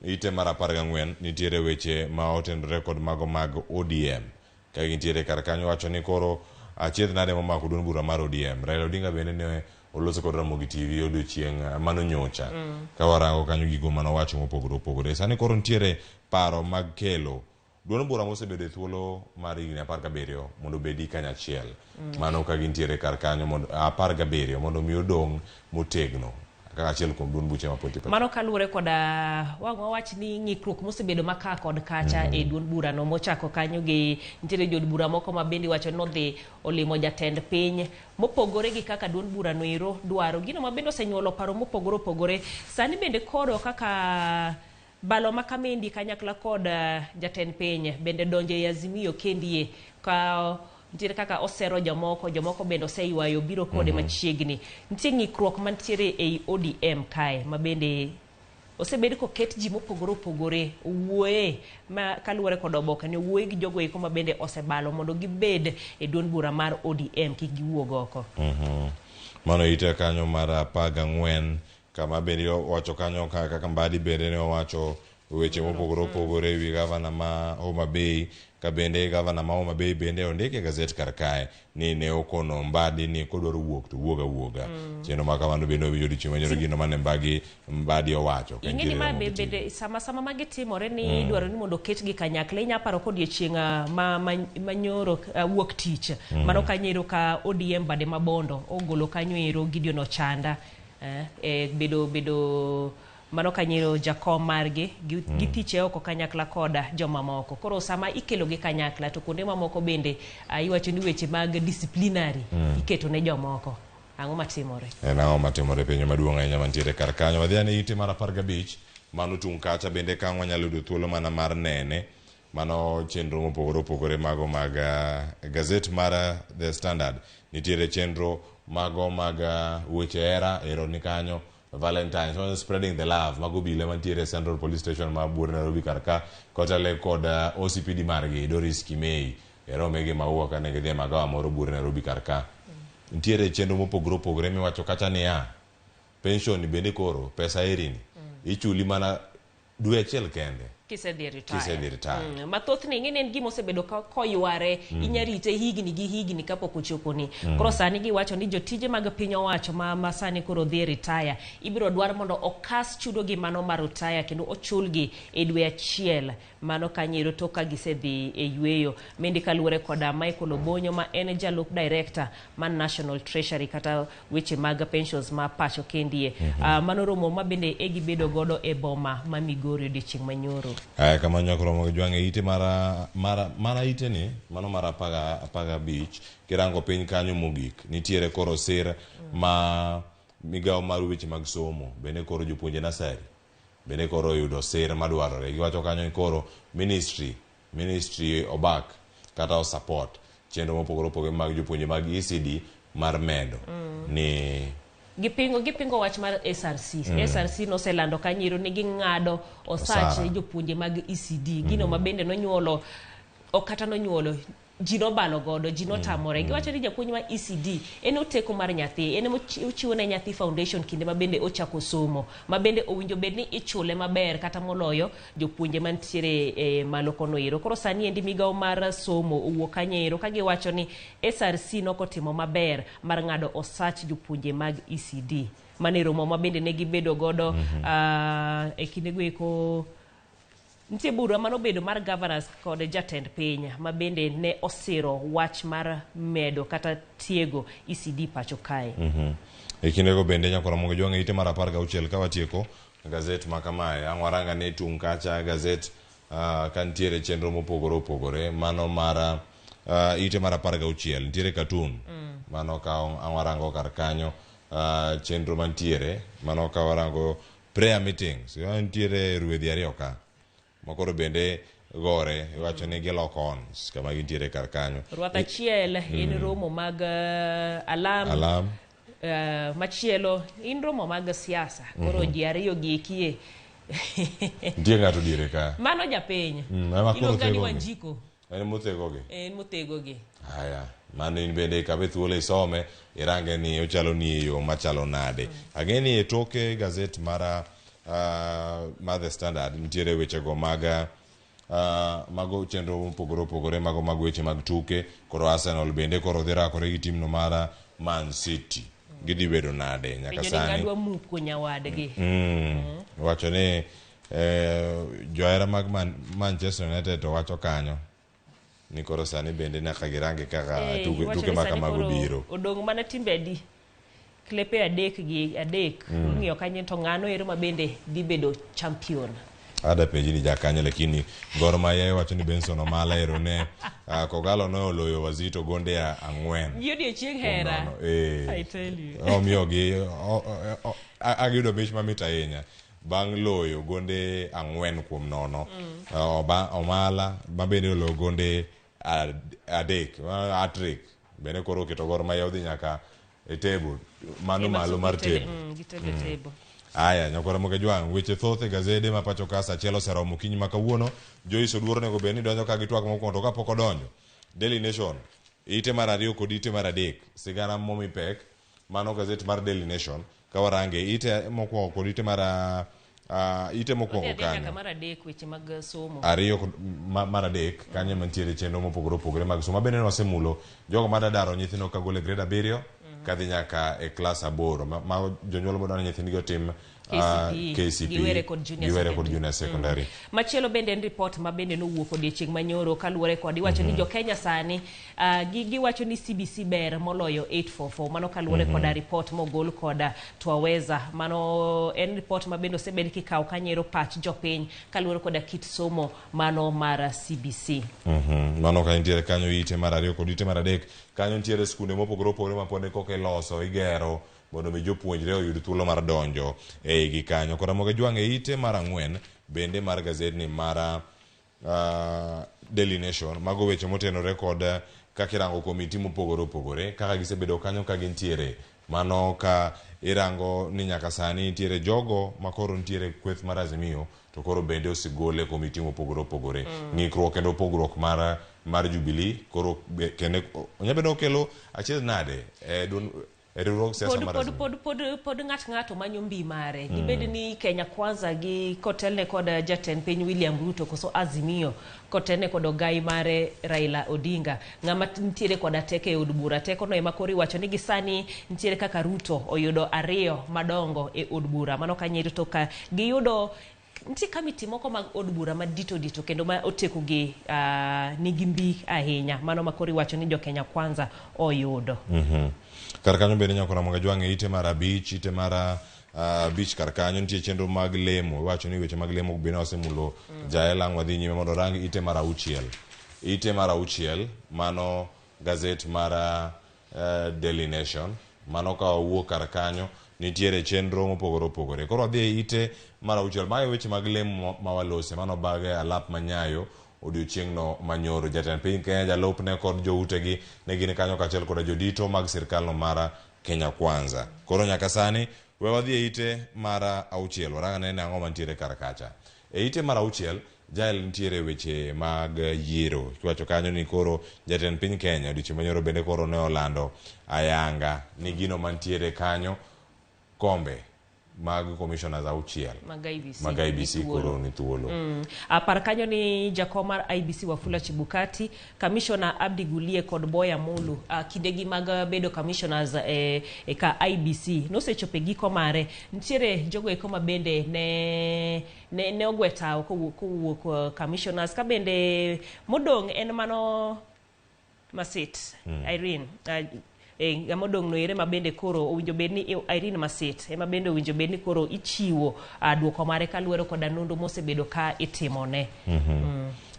ite mar 14 nitiere weche ma otenore kod mago mag ODM. Ka gintiere kar kanyo wacho ni koro achiedh nade momako duond bura mar ODM. Raila Odinga bende ne oloso kod Ramogi TV odiochieng' mano nyocha. Ka warango kanyo gigo manowacho mopogore opogore. Sani koro nitiere paro mag kelo duond bura mosebedo e thuolo mar higni 17 mondo obedi kanyachiel. Mano ka gintiere kar kanyo mondo 17 mondo mi odong' motegno kaka achiel kuom duond buche ma pod tiyo. Mano kaluwore koda wang' wawach ni ng'ikruok mosebedo maka kod kacha e duond burano mochako kanyo gi nitiere jood bura moko ma bende iwacho ni nodhi olimo jatend piny mopogore gi kaka duond burano ero dwaro. Gino ma bende osenyuolo paro mopogore opogore. Sani bende koro kaka balo ma Kamendi kanyakla kod jatend piny bende donjo e Azimio kendie ka nitiere kaka osero jomoko, jomoko bende oseywayo biro kode machiegni. Nitie ng'ikruok mantiere ei ODM kae ma bende osebed koket ji mopogore opogore owuoye ma kaluwore kod oboke ni owuoye gi jogo eko ma bende osebalo mondo gibed e duond bura mar ODM kik giwuog oko. Mano ite kanyo mar 14 kama bende owacho kanyo kaka Mbadi bende ne owacho weche mopogore opogore ewi gavana ma Homa Bay ka bende gavana ma Homa Bay bende ondike e gazet kar kae ni ne okono Mbadi ni kodwaro wuok to wuog awuoga. Chenro ma kamano bende owinjo odiochieng' manyoro gino mane Mbadi owacho. Ing'e ni ma bende sama magi timore ni idwaro ni mondo oketgi kanyakla. Inya paro kodiochieng' ma nyoro wuok tich. Mano kanyo ero ka ODM bade ma Bondo ogolo kanyo ero Gideon Ochanda bedo mano kanyo jakom margi githiche oko kanyakla koda jomamoko. Koro sama ikelo gi kanyakla to kuonde mamoko bende iwacho ni weche mag disciplinary iketo ne jomoko. Ang'o matimore? En ang'o matimore penjo maduong' ahinya mantiere kar kanyo. Wadhi ane ite mar 15 mano tung' kacha bende ka wanyalo yudo thuolo mana mar nene mano chenro mopogore opogore mago mag gazet mar The Standard. Nitiere chenro mago mag weche hera ero ni kanyo. Valentine's, so spreading the love mago bile mantiere Central Police Station ma Buore Nairobi kar ka kochale kod OCPD margi Doris Kimei ero mege maua kane gidhi e magawa moro Buore Nairobi kar ka. Nitiere chenro mopogore opogore miwacho kacha niya pension bende koro pesa erini ichuli mana dwe achiel kende kisedhi retire. Kisedhi retire. Mathothne ing'e ni en gima osebedo koyware, inya rite higni gi higni kapok ochoponi. Koro sani giwacho ni jotije mag piny owacho ma sani koro dhi e retire ibiro dwar mondo okas chudo gi mano mar retire kendo ochulgi e dwe achiel mano kanyo tok ka gisedhi e yweyo. Mendi kaluwore koda Michael Obonyo ma en jalup director mar National Treasury kata weche mag pensions ma pacho kendie. Mano romo ma bende e gibedo godo e boma ma Migori odiochieng' manyoro. Aya kamano nyakoro mogi jwang' e ite mara ite ni mano mar 15 kirango piny kanyo mogik nitiere koro sir ma migawo mar weche mag somo bende koro jopuonje nasari bende koro oyudo sir madwarore. Giwacho kanyo ni koro ministry obak kata o support chenro mopogore opogore mag jopuonje mag ECD mar medo ni gipingo wach mar SRC. SRC noselando kanyiro ni ging'ado osach jopuonje mag ECD. Gino ma bende nonyuolo ok kata nonyuolo ji nobalo godo, ji notamore. Giwacho ni japuonj ma ECD en oteko mar nyathi, en ema ochiwo ne nyathi foundation kinde ma bende ochako somo, ma bende owinjo bed ni ichule maber kata moloyo jopuonje mantiere e malo kono ero. Koro sani endi migawo mar somo owuok kanyo ero ka giwacho ni SRC nokotimo maber mar ng'ado osach jopuonje mag ECD. Mano e romo ma bende ne gibedo godo e kindego eko. Nitie bura manobedo mar governors kod jatend piny ma bende ne osiro wach mar medo kata tiego ECD pacho kae. E kindego bende nyakora mondo jwang'e ite mar 16 ka watieko gazet ma kamae. Ang' waranga ne tung' kacha gazet ka nitiere chenro mopogore opogore. Mano mar ite mar 16 nitiere cartoon. Mano ka ang' warango kar kanyo chenro mantiere. Mano ka warango prayer meetings. Nitiere ruedhi ariyo ka. Makoro bende gore iwacho ni giloko ons kama gintiere kar kanyo. Rwath achiel en romo mag alam. Machielo in romo mag siasa. Koro ji ariyo gi ekie. Nitie ng'ato diere ka. Mano japiny. Iluonga ni Wanjiko. En mothegogi. En mothegogi. Haya, mano in bende ikawe thuolo isome, irange ni ochalo ni e yo machalo nade. Ang'e ni e toke gazet mar The Standard nitiere wechego mag mago chenro mopogore opogore mago mag weche mag tuke. Koro Arsenal bende koro dhi rakore gi timno mar Man City. Gidhi bedo nade nyaka sani. Penjo ni muko nyawadgi. Wacho ni johera mag Manchester United to wacho kanyo ni koro sani bende nyaka girange kaka tuke ma kamago biro. Odong' mana timbe adi? Klepe adek gi adek. Ng'iyo kanyo to ng'ano ero ma bende dhi bedo champion. Ada penji ni jakanyo, lakini Gor Mahia wacho ni Benson Omala ero ne Kogalo ne oloyo Wazito gonde 4. Gi odiochieng' hera. I tell you. Omiyogi agiyudo mich mamit ahinya bang' loyo gonde 4 kuom 0. Omala ma bende oloyo gonde 3, hat-trick. Bende koro oketo Gor Mahia odhi nyaka e table, mano malo mar table. Aya, nyakora moke jwang', weche thoth e gazede ma pacho ka saa achiel oseromo okinyi ma kawuono. Joyce Oduor onego bed ni donjo ka gi twak mokwongo to kapok odonjo. Daily Nation, ite mar 2 kod ite mar 3, sigana momi pek, mano gazet mar Daily Nation. Ka warange ite mokwongo kod ite mar ite mokwongo kanyo. Mar 3 weche mag somo. 2 kod mar 3 kanyo mantiere chenro mopogore opogore mag somo. Bende wasemulo jogo madadaro nyithindo ka golo e grade 7 kadhi nyaka e klas 8 ma jonyuol modwaro ni nyithindgi otim KCPE, giwere kod junior secondary. Machielo bende en report ma bende nowuok odiechieng' manyoro kaluwore kod iwacho ni jo-Kenya sani giwacho ni CBC ber moloyo 844. Mano kaluwore kod report mogol kod Twaweza. Mano en report ma bende osebed kikawo kanyero pach jopiny kaluwore kod kit somo mano mar CBC. Mano ka nitiere kanyo ite mar 2 kod ite mar 3 kanyo nitiere skunde mopogore opogore ma pod koka iloso igero mondo mi jopuonjre oyud thuolo mar donjo e igi kanyo. Koro moge jwang' e ite mar 4 bende mar gazetni mar Daily Nation, mago weche motenore kod kaka irango komiti mopogore opogore kaka gisebedo kanyo ka gintiere. Mano ka irango ni nyaka sani nitiere jogo makoro nitiere kweth mar Azimio to koro bende osegole komiti mopogore opogore. Ng'ikruok kendo pogruok mar Jubilee koro kendo onyabedo okelo achiel nade e riwruog siasa mar Azimio. Pod ng'ato manyo mbi mare. Dibed ni Kenya Kwanza gi kotelne kod jatend piny William Ruto koso Azimio kotelne kod ogai mare Raila Odinga. Ng'ama nitiere koda teko e od bura. Teko no ema koro iwacho ni gi sani nitiere kaka Ruto oyudo 2 madongo e od bura. Mano kanyo to ka giyudo nitie kamiti moko mag od bura madito dito kendo ma oteko gi nigi mbi ahinya. Mano ma koro iwacho ni jo Kenya Kwanza oyudo. Kar kanyo bende nyakora moga jwang' e ite mar 5, ite mar 5 kar kanyo nitie chenro mag lemo. Iwacho ni weche mag lemo bende osemulo Jael. Ang' wadhi nyime mondo rang ite mar 6. Ite mar 6 mano gazet mar Daily Nation. Mano ka owuok kar kanyo nitiere chenro mopogore opogore. Koro wadhi e ite mar 6. Mae weche mag lemo ma walose. Mano bage alap manyayo odiochieng'no manyoro. Jatend piny Kenya, jalupne kod joutegi ne gin kanyo kaachiel kod jodito mag sirkalno mar Kenya Kwanza. Koro nyaka sani we wadhi e ite mar 6. Warang ane ang'o mantiere kar kacha. E ite mar 6 Jael nitiere weche mag yiero. Kiwacho kanyo ni koro jatend piny Kenya odiochieng' manyoro bende koro ne olando ayanga ni gino mantiere kanyo kombe mag commissioners auchiel mag IEBC, mag IEBC ni thuolo. koro ni thuolo. Apar kanyo ni jakom mar IEBC Wafula Chebukati, Commissioner Abdi Gulie kod Boya Mulu kindegi mag bedo commissioners e ka IEBC nosechopo e giko mare. Nitiere jogo eko ma bende ne ogwe tawo kowuok commissioners ka bende modong' en mano Masit Irene ng'ama odong' no ere ma bende koro owinjo bed ni Irene Masit ema bende owinjo bed ni koro ichiwo duoko mare kaluwore koda nonro mosebedo ka itimone.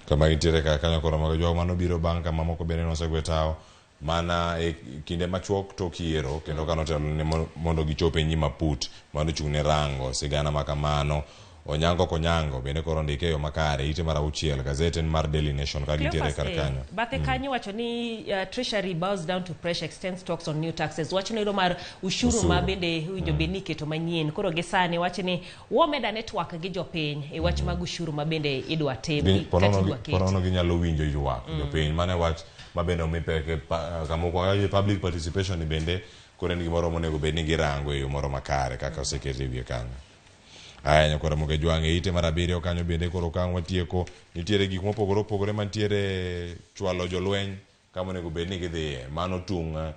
Kama gintiere kar kanyo koro mago jok mano biro bang' kama moko bende nosegwe tawo mana e kinde machuok tok yiero kendo kanotelo ne mondo gichop e nyim aput mano ochung' ne rango sigana ma kamano. Onyango Konyango bende koro ondike e yo makare ite mar auchiel gazet en mar Daily Nation ka gintiere kar kanyo. Bathe kanyo wacho ni Treasury bows down to pressure, extends talks on new taxes. Wach noero mar ushuru Osuru. ma bende owinjo bed ni iketo manyien. Koro gi sani wacho ni womeda network gi jopiny e wach mag ushuru ma bende idwa tim kata idwa ket. Ponono ginyalo winjo ywak jopiny mane wach ma bende omi pek e kama okwongo public participation ni bende koro en gimoro monego bed ni girango e yo moro makare kaka oseket e wiye kanyo. Aya nyakwara Moge Jwang' e ite mar abiriyo kanyo bende koro ka ang' watieko nitiere gik mopogore opogore mantiere chwalo jolweny kama onego bed ni gidhiye mano tung'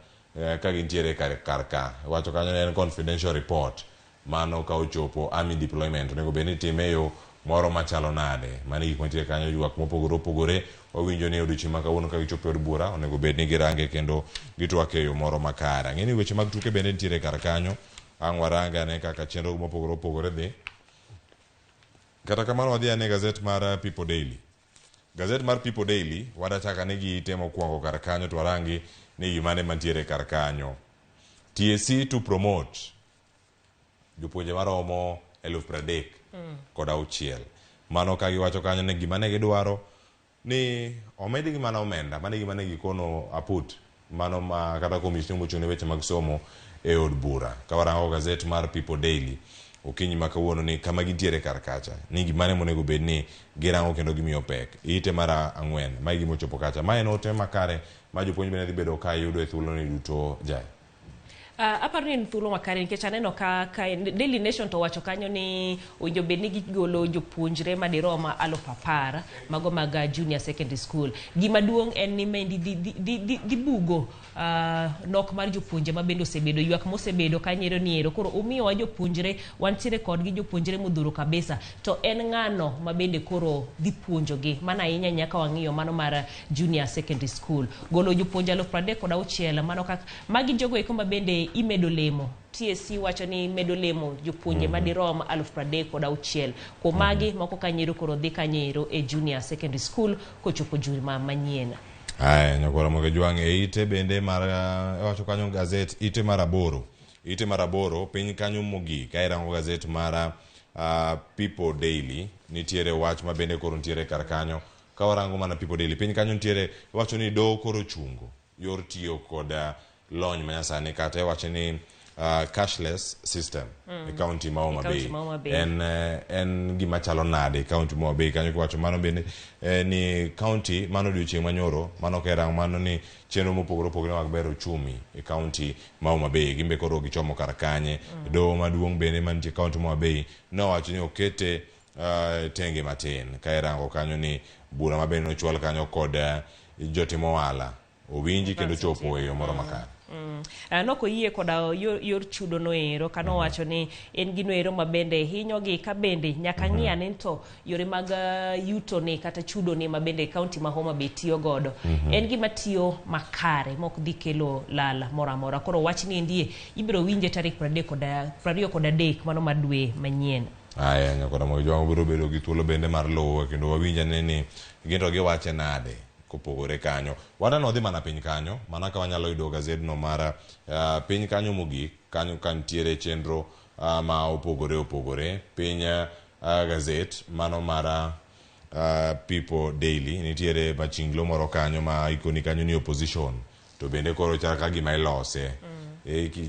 ka gintiere kar ka wacho kanyo ni en confidential report mano ka ochopo army deployment onego bed ni itime e yo moro machalo nade. Mano e gik mantiere kanyo ywak mopogore opogore wawinjo ni odiochieng' ma kawuono ka gichopo e od bura onego bed ni girange kendo gitwak e yo moro makare. Ang'e ni weche mag tuke bende nitiere kar kanyo ang' warange ane kaka chenro mopogore opogore dhi. Kata kamano wadhi ane gazet mar People Daily. Gazet mar People Daily wadachak ane gi ite mokwongo kar kanyo to warangi ni gimane mantiere kar kanyo. TSC to promote jopuonje maromo 36,000. Mano ka giwacho kanyo ni gima ne gidwaro ni omedgi mana omenda mano e gima ne gikono aput mano ma kata komishni mochung' ne weche mag somo e od bura. Ka warango gazet mar People Daily okinyi ma kawuono ni kama gintiere kar kacha ni gimane monego bed ni girango kendo gimiyo pek. Ite mar ang'wen mae gima ochopo kacha. Mae en ote makare ma jopuonj bende dhi bedo ka yudo e thuolo ni duto Jai. Aparo ni en thuolo makare nikech aneno ka Daily Nation to wacho kanyo ni owinjo bed ni gigolo jopuonjre madirom 10,000 mago mag junior secondary school. Gima duong' en ni maendi dhi bugo nok mar jopuonje ma bende osebedo ywak mosebedo kanyo ni ero koro umiyowa jopuonjre wantiere kodgi jopuonjre modhuro kabisa to en ng'ano ma bende koro dhi puonjogi mana ahinya nyaka wang'iyo mano mar junior secondary school golo jopuonje 36,000 mano kaka magi jogo eko ma bende imedo lemo TSC wacho ni medo lemo jopuonje madirom 36,000 kuom magi moko kanyero koro dhi kanyero e junior secondary school kochopo juma manyien. Aya nyakwara Moge Jwang' e ite bende mar wacho kanyo gazet ite mar aboro ite mar aboro piny kanyo mogik ka irango gazet mar People Daily nitiere wach ma bende koro nitiere kar kanyo ka warango mana People Daily piny kanyo nitiere wacho ni doho koro chungo yor tiyo kod lony manyasani kata iwacho ni cashless system e kaunti ma Homa E kaunti Bay. ma Homa Bay. En gima chalo nade e kaunti ma Homa Bay kanyo kiwacho mano bende ni kaunti mano odiochieng' manyoro mano ka mano ni chenro mopogore opogore mag bero uchumi e kaunti ma Homa Bay gimbe koro gichomo kar kanye. Doho maduong' bende mantie e kaunti ma Homa Bay nowacho ni okete tenge matin ka irango kanyo ni bura ma bende nochwal kanyo kod jotim ohala owinji kendo chopo e yo moro makare. Nokoyie koda yor chudo noero kanowacho ni en gino ero ma bende hinyogi ka bende nyaka ng'i ane to yore mag yuto ni kata chudo ni ma bende kaunti ma Homa Bay tiyo godo en gima tiyo makare mok dhi kelo lal moro amora. Koro wach ni endie ibiro winje tarik 23 mano mar dwe manyien. Aya nyakwara Moge Jwang' biro bedo gi thuolo bende mar luwe kendo wawinj ane ni gin to giwache nade kopogore kanyo. Wadano wadhi mana piny kanyo mana ka wanyalo yudo gazedno mar piny kanyo mogik kanyo ka nitiere chenro ma opogore opogore piny gazet mano mar People Daily nitiere machinglo moro kanyo ma ikoni kanyo ni opposition to bende koro chal ka gima ilose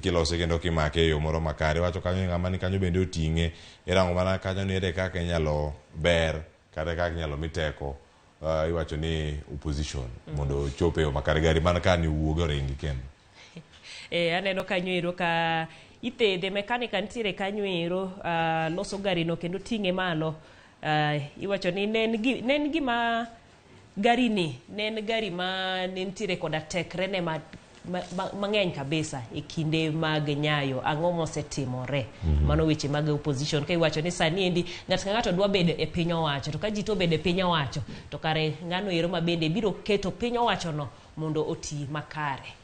kilose kendo kimake e yo moro makare iwacho kanyo ni ng'ama ni kanyo bende oting'e irango mana kanyo ni ere kaka inyalo ber Kata kaka inyalo mi teko iwacho ni opposition mondo ochop e yo makare gari man ka ni owuog oringi kendo. Aneno kanyo ero ka ithedhe mekanika nitiere kanyo ero loso garino kendo ting'e malo. Iwacho ni ne en gima gari ni ne en gari ma ne nitiere koda tekre ne mang'eny kabisa e kinde mag nyayo. Ang'o mosetimore? Mano weche mag opposition ka iwacho ni sani endi ng'ato ka ng'ato dwa bedo e piny owacho, to ka ji to obedo e piny owacho to kare ng'ano ero ma bende biro keto piny owachono mondo oti makare.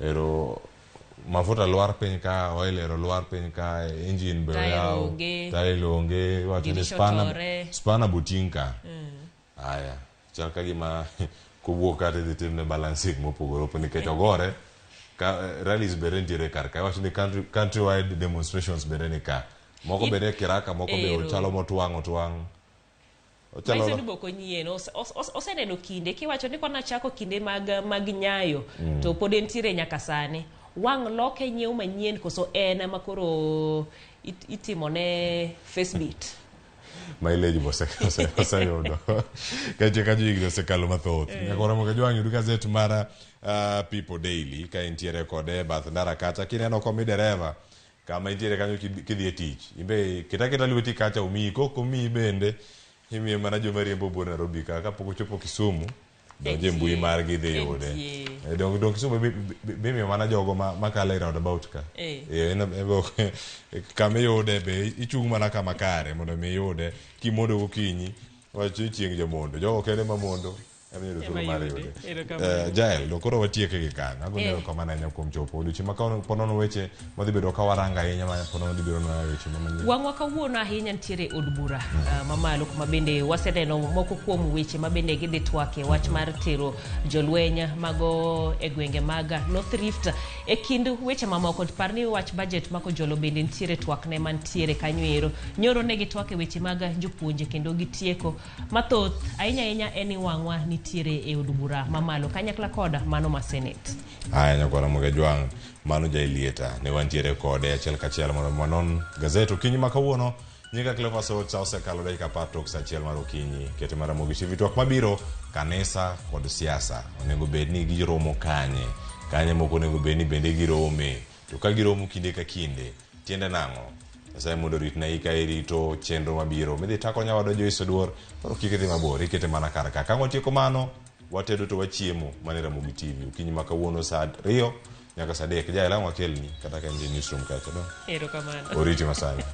Ero mafuta lwar piny ka, oil ero lwar piny ka, engine be oyaw, tail onge, iwacho ni spana boting' ka. Aya, chal ka gima kowuok kata idhi timne balancing mopogore opogore nikech ogore ka rallies bende nitiere kar ka. Iwacho ni countrywide demonstrations bende ni ka. Moko bende kiraka, moko be ochalo motwang' otwang'. Manyiso ni bok onyien, oseneno kinde kiwacho ni kona chako kinde mag nyayo to pod entiere nyaka sani. Wang' loke nyiew manyien koso en ema koro itimone facebit? Mileage oseyudo kache higni osekalo mathoth. Nyaka Ramogi Ajwang' yud gazet mar People Daily ka intiere kode e bath ndara kacha kineno komi dereva kama intiere kanyo kidhi e tich imbe keta lweti kacha omiyi kok omiyi bende imiye mana joma riembo bor Nairobi ka kapok ochopo Kisumu donje mbui margi dhi yude. Dong Kisumu be imiyo mana jogo makalo e roundabout ka. Kama iyude be ichung' mana kama kare mondo mi iyude kimondo gokinyi wacho ni chieng' jomondo jogo kende mamondo ema yudo thuolo mar yude. Jael, do koro watieke gi kanyo. Agoni erokamano ahinya kuom chopo odiochieng' ma kawuono po nono weche madhi bedo ka warango ahinya ma po nono dhi biro nwa weche ma manyien. Wang'wa kawuono ahinya nitiere od bura mamalo kuma bende waseneno moko kuom weche ma bende gidhi twake wach mar tero jolweny mago e gwenge mag North Rift. E kind weche mamoko par ni wach budget ma Kojolo bende nitiere twakne mantiere kanyo ero. Nyoro ne gitwake weche mag jopuonje kendo gitieko mathoth ahinya ahinya en ni wang'wa nitiere e od bura mamalo kanyakla koda mano ma Senate. Aya nyakwar Ramogi Ajwang' mano Jaelieta ne wantiere kode achiel kachiel mondo wanon gazet okinyi ma kawuono. Nyinga Cleophas Ocha osekalo dakika 10 tok saa 1 mar okinyi. Kete mar Ramogi TV twak mabiro kanisa kod siasa onego bed ni giromo kanye, kanye moko onego bed ni bende girome, to ka giromo kinde ka kinde tiende nang'o? Nyasaye mondo oritna ka irito chenro mabiro midhi tako nyawadwa Joyce Oduor koro kik idhi mabor, ikete mana kar ka. Ka watieko mano, watedo to wachiemo mana e Ramogi TV okinyi ma kawuono saa 2 nyaka saa 3. Jael, ang' wakelni kata ka in e newsroom kacha do. Erokamano. Oriti masani.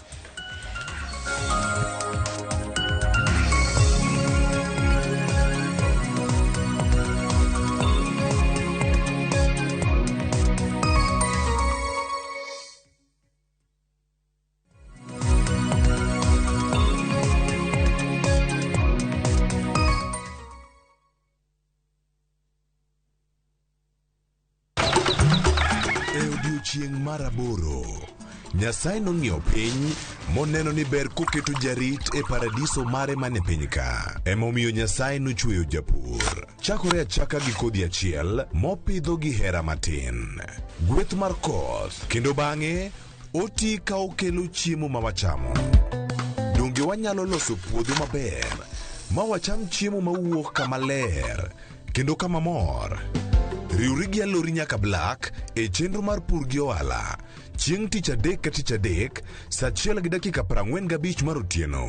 Chieng' mar 8, Nyasaye nong'iyo piny moneno ni ber koketo jarit e paradiso mare mane piny ka. Emomiyo Nyasaye nochweyo japur. Chakore achaka gi kodhi achiel mopidho gi hera matin. Gweth mar koth kendo bang'e oti ka okelo chiemo ma wachamo. Donge wanyalo loso puodho maber ma wacham chiemo mawuok kama ler kendo kama mor? Riwri gi Alori nyaka Black e chenro mar pur gi ohala chieng' tich adek ka tich adek saa 1:45 mar otieno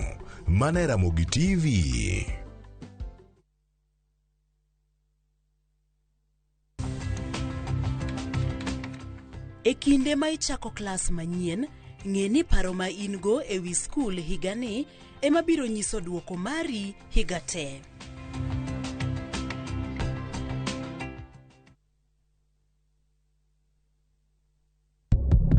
mana e Ramogi TV. E kinde ma ichako klas manyien, ng'e ni paro ma in-go e wi skul higani ema biro nyiso duoko mari higa te.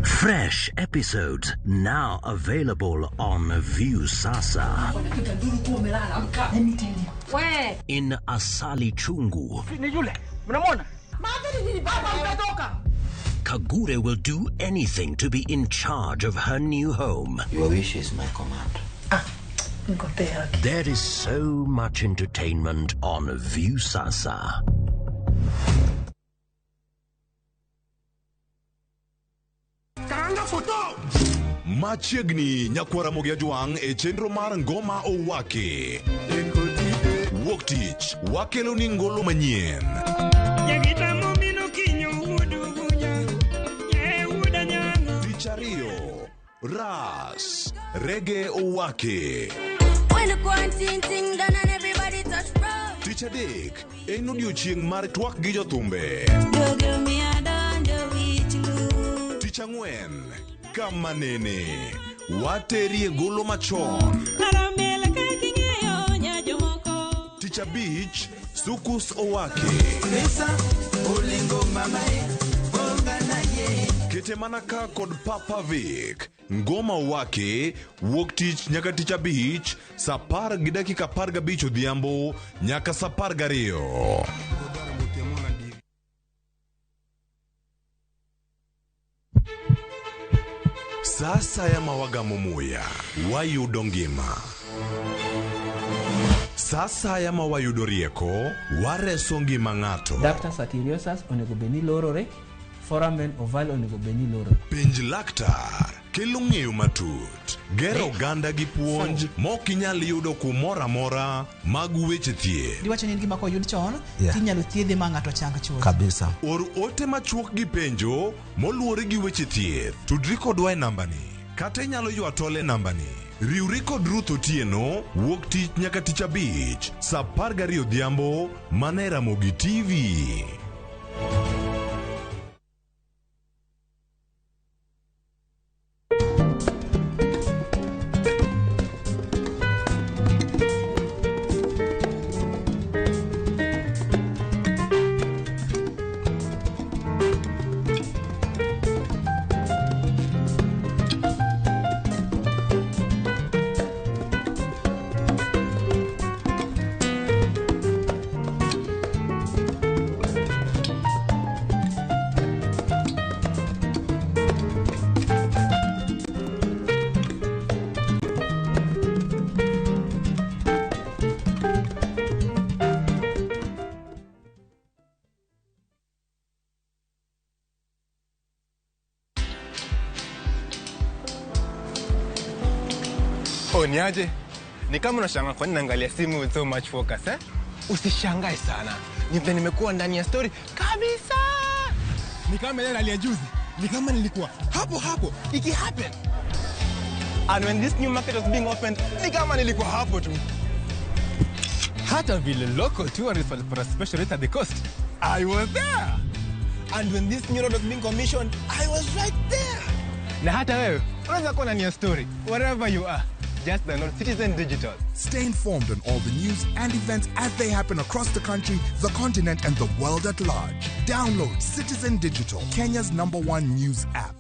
Fresh episodes now available on Viusasa. Let me tell you. In Asali Chungu, Kagure will do anything to be in charge of her new home. Your wish is my command. There is so much entertainment on Viusasa. Machiegni nyakwar Ramogi Ajwang' e chenro mar Ngoma Owaki. Wuok tich wakelo ni ngolo manyien. Tich ariyo, Ras, Rege Owaki. When the quarantine thing done and everybody touch road. Tich adek en odiochieng' mar twak gi jothumbe. Tich ang'wen, kama nene, waterie golo machon. Tich abich, Sukus Owaki. Kete mana ka kod Papa Vic. Ngoma Owaki, wuok tich nyaka tich abich, saa 10:15 odhiambo nyaka saa 12. Sa asaya ma wagamo muya, wayudo ngima. Sa asaya ma wayudo rieko, wareso ngima ng'ato. Ductus arteriosus onego bed ni lorore, foramen ovale onego bed ni lorore. Penj laktar kelo ng'eyo matut, gero oganda gi puonj mok inyal yudo kumoro amora mag weche thieth. Diwacho ni en gima koyud chon Yeah. tinyalo thiedhe ma ng'ato chang chuth. Kabisa. Or ote machuok gi penjo moluwore gi weche thieth. Tudri kodwa e nambani kata inyalo ywa tol e nambani. Riwri kod Ruth Otieno wuok tich nyaka tich abich saa 12 odhiambo mana e Ramogi TV. Oh, niaje? Ni kama unashangaa kwa nini naangalia simu with so much focus, eh? Usishangae sana. Ni vile nimekuwa ndani ya story kabisa. Ni kama ile ya juzi. Ni kama nilikuwa hapo hapo iki happen. And when this new market was being opened, ni kama nilikuwa hapo tu. Hata vile local tourists walipata special rate at the coast, I was there. And when this new road was being commissioned, I was right there. Na hata wewe unaweza kuwa ndani ya story wherever you are. Just download Citizen Digital. Stay informed on all the news and events as they happen across the country, the continent, and the world at large. Download Citizen Digital, Kenya's #1 news app.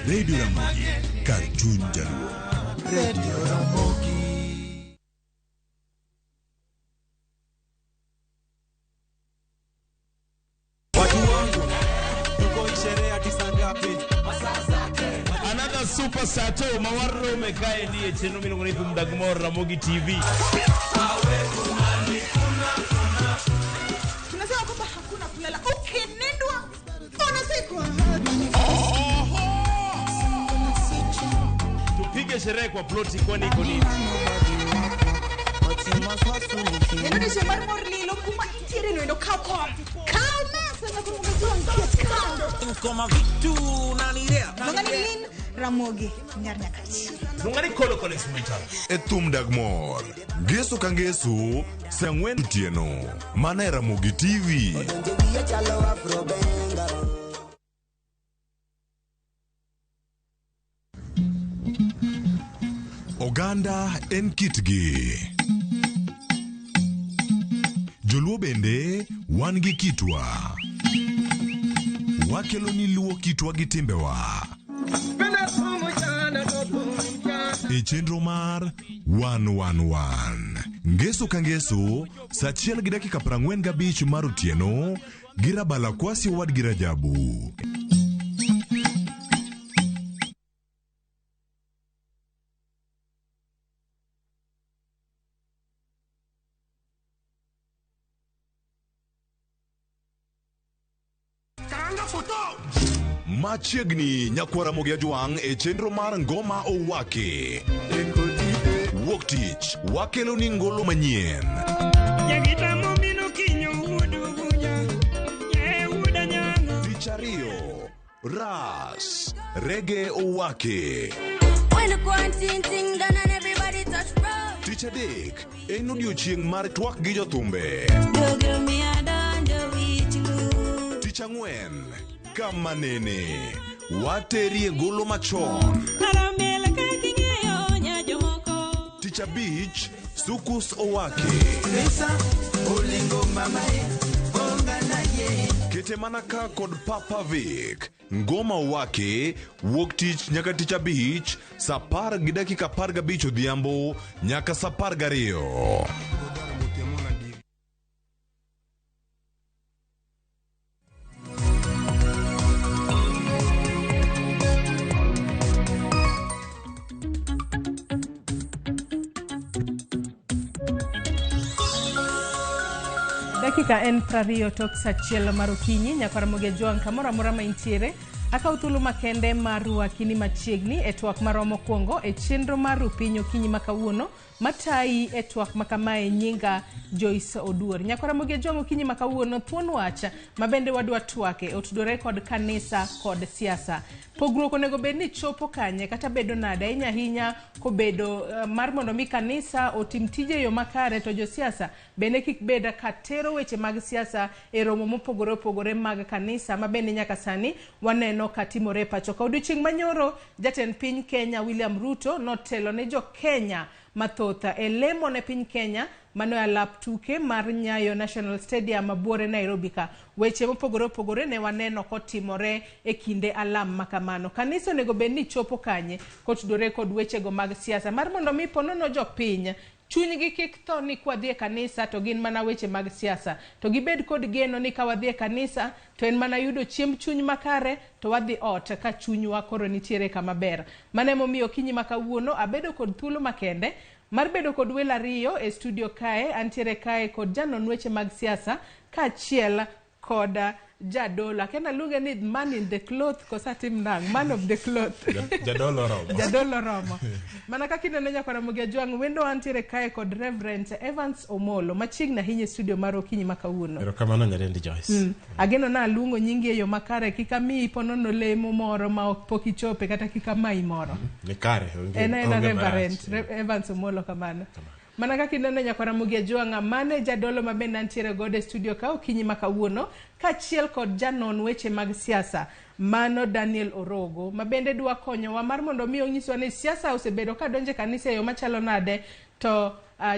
Radio Ramogi, kar chuny Jaluo. Radio Ramogi. Watu wangu, tuko sherehe hadi saa ngapi? Another super sato mawarro mekae nie chenro miluongo ni Thum Dag Mor Ramogi TV. Tunasema kwamba hakuna kulala. Ukinindwa unasikwa. Tupige sherehe kwa ploti kwani iko nini? Neno ni shemar mor lilo kuma intiere no endo kaw kom. Kaw mesa na kumugazua nkiet kando. Nkoma vitu nanirea. Longani lin Ramogi nyar nyakach. Longani kolo kolo instrumental. E Thum Dag Mor, ngeso ka ngeso, saa 4 otieno, mana e Ramogi TV. Oganda en kitgi. Joluo bende wan gi kitwa. Wakelo ni luo kitwa gi timbewa. E chenro mar 111 Ngeso ka ngeso saa 1:45 mar otieno gi Rabala Kwasi owadgi Rajabu. Machiegni nyakwar Ramogi Ajwang' e chenro mar Ngoma Owaki. Wuok tich wakelo ni ngolo manyien. Tich ariyo, Ras, Rege Owaki. When the quarantine thing done and everybody touch road. Tich adek en odiochieng' mar twak gi jothumbe. Tich ang'wen, kama nene, waterie golo machon. Tich abich, Sukus Owaki. Kete mana ka kod Papa Vic. Ngoma Owaki, wuok tich nyaka tich abich, saa 10:15 odhiambo nyaka saa 12. Dakika en 20 tok saa 1 mar okinyi nyakwar Ramogi Ajwang' kamoro amora ma intiere akawo thuolo makende mar rwaki ni machiegni e twak marwa mokwongo e chenro mar Rupiny okinyi ma kawuono matayi e twak ma kamae nyinga Joyce Oduor. Nyakwar Ramogi Ajwang' okinyi ma kawuono thuon wach ma bende wadwa twake otudore kod kanisa kod siasa. Pogruok onego bed ni chopo kanye kata bedo nade ahinya ahinya kobedo mar mondo mi kanisa otim tije e yo makare to josiasa bende kik bed ka tero weche mag siasa e romo mopogore opogore mag kanisa ma bende nyaka sani waneno ka timore e pacho ka. Odiochieng' manyoro jatend piny Kenya William Ruto notelo ne jo Kenya mathoth e lemo ne piny Kenya mano e alap tuke mar Nyayo National Stadium buore Nairobi ka. Weche mopogore opogore ne waneno kotimore e kinde alam ma kamano. Kanisa onego bed ni chopo kanye kotudore kod wechego mag siasa mar mondo mi ponono jopiny chunygi kik tho ni kwadhi e kanisa to gin mana weche mag siasa to gibed kod geno ni ka wadhi e kanisa to en mana yudo chiemb chuny makare to wadhi ot ka chunywa koro nitiere kama ber. Mano emomiyo okinyi ma kawuono abedo kod thuolo makende mar bedo kod welo ariyo e studio kae. Antiere kae kod janon weche mag siasa kaachiel kod jadolo. Akia naluonge ni man in the cloth koso atim nang'? Man of the cloth. Jadolo romo. Jadolo romo. Mana kaka ineno nyakwar Ramogi Ajwang' wendo antiere kae kod Reverend Evans Omolo machiegni ahinya e studio mar okinyi ma kawuono. Erokamano nyadendi Joyce. Ageno na aluongo nyingi e yo makare kik amiyi ponono lemo moro ma ok pok ichope kata kik amayi moro. Ni kare, onge, En aena onge Reverend marach. Evans Omolo kamano. Mana kaka ineno nyakwar Ramogi Ajwang' mane jadolo ma bende antiere godo e studio ka okinyi ma kawuono kaachiel kod janon weche mag siasa mano Daniel Orogo ma bende dwa konyowa mar mondo mi onyiswa ni siasa osebedo ka donjo e kanisa e yo machalo nade to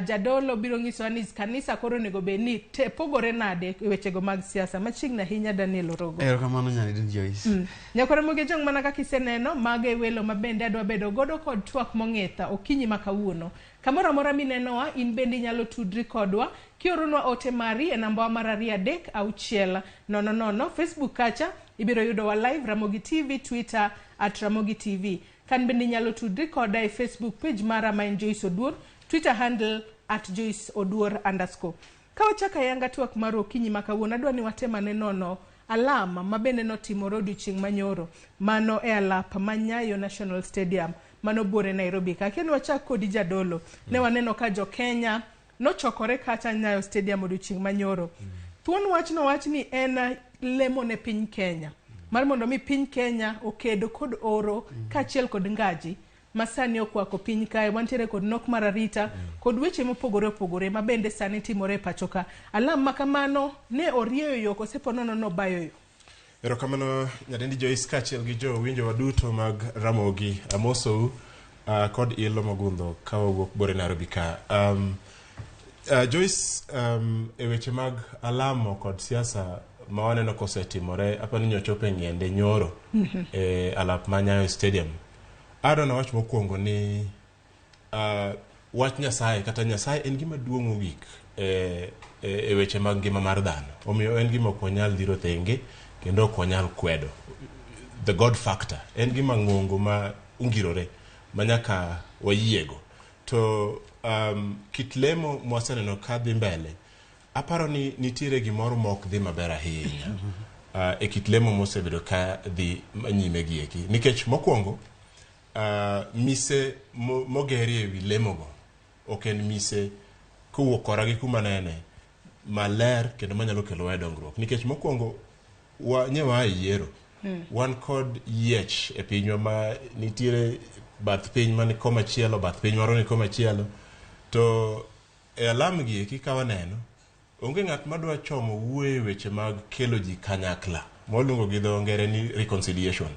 jadolo biro nyisowa ni kanisa koro onego bed ni pogore nade e wechego mag siasa. Machiegni ahinya Daniel Orogo. Erokamano nyadendi Joyce. Nyakwar Ramogi Ajwang' mana kaka iseneno mago e welo ma bende adwa bedo godo kod twak mong'ith okinyi ma kawuono. Kamoro amora minenowa in bende inyalo tudri kodwa kioronwa ote mari e nambawa mar 2 3 6 0 0. Facebook kacha ibiro yudowa live Ramogi TV, Twitter at Ramogi TV. Kan bende inyalo tudri koda e Facebook page mara ma en Joyce Oduor, Twitter handle at Joyce Oduor underscore. Ka wachako ayanga twak mar okinyi ma kawuono, adwa ni watem ane nono alam ma bende notimore odiochieng' manyoro mano e alap ma Nyayo National Stadium mano buore Nairobi ka. Akia ni wachak kodi jadolo. Ne waneno ka jo Kenya nochokore kacha Nyayo Stadium odiochieng' manyoro. Thuon wach nowach ni en lemo ne piny Kenya mar mondo mi piny Kenya oked kod oro kaachiel kod ngaji ma sani okwako piny kae. Wantiere kod nok mar arita kod weche mopogore opogore ma bende sani timore e pacho ka. Alam ma kamano ne orieyo yo kose ponono nobayo yo? Erokamano nyadendi Joyce kaachiel gi jowinjowa duto mag Ramogi. Amosou. Kod ilo mogundho ka wawuok bore Nairobi ka. Joyce, e weche mag alamo kod siasa ma waneno kosetimore, apani nyochopo e ng'iende nyoro e alap ma Nyayo Stadium. Adwa nawach mokwongo ni wach Nyasaye kata Nyasaye en gima duong' mogik e weche mag ngima mar dhano. Omiyo en gima ok wanyal dhiro thenge kendo ok wanyal kwedo. The God factor en gima ng'ongo ma ongirore ma nyaka wayiego. To kit lemo mwaseneno ka dhi mbele, aparo ni nitiere gimoro ma ok dhi maber ahinya e kit lemo mosebedo ka dhi nyime gi eki. Nikech mokwongo, mise mogerie ewi lemogo ok en mise kowuok kora gi kuma nene maler kendo manyalo kelowa e dongruok. Nikech mokwongo nye waa e yiero. Wan kod yiech e pinywa ma nitiere bath piny man komachielo, bath piny moro ni komachielo. To e alam gi eki ka waneno, onge ng'at madwa chomo wuoyo e weche mag kelo ji kanyakla, mwaluongo gi dho ngere ni reconciliation.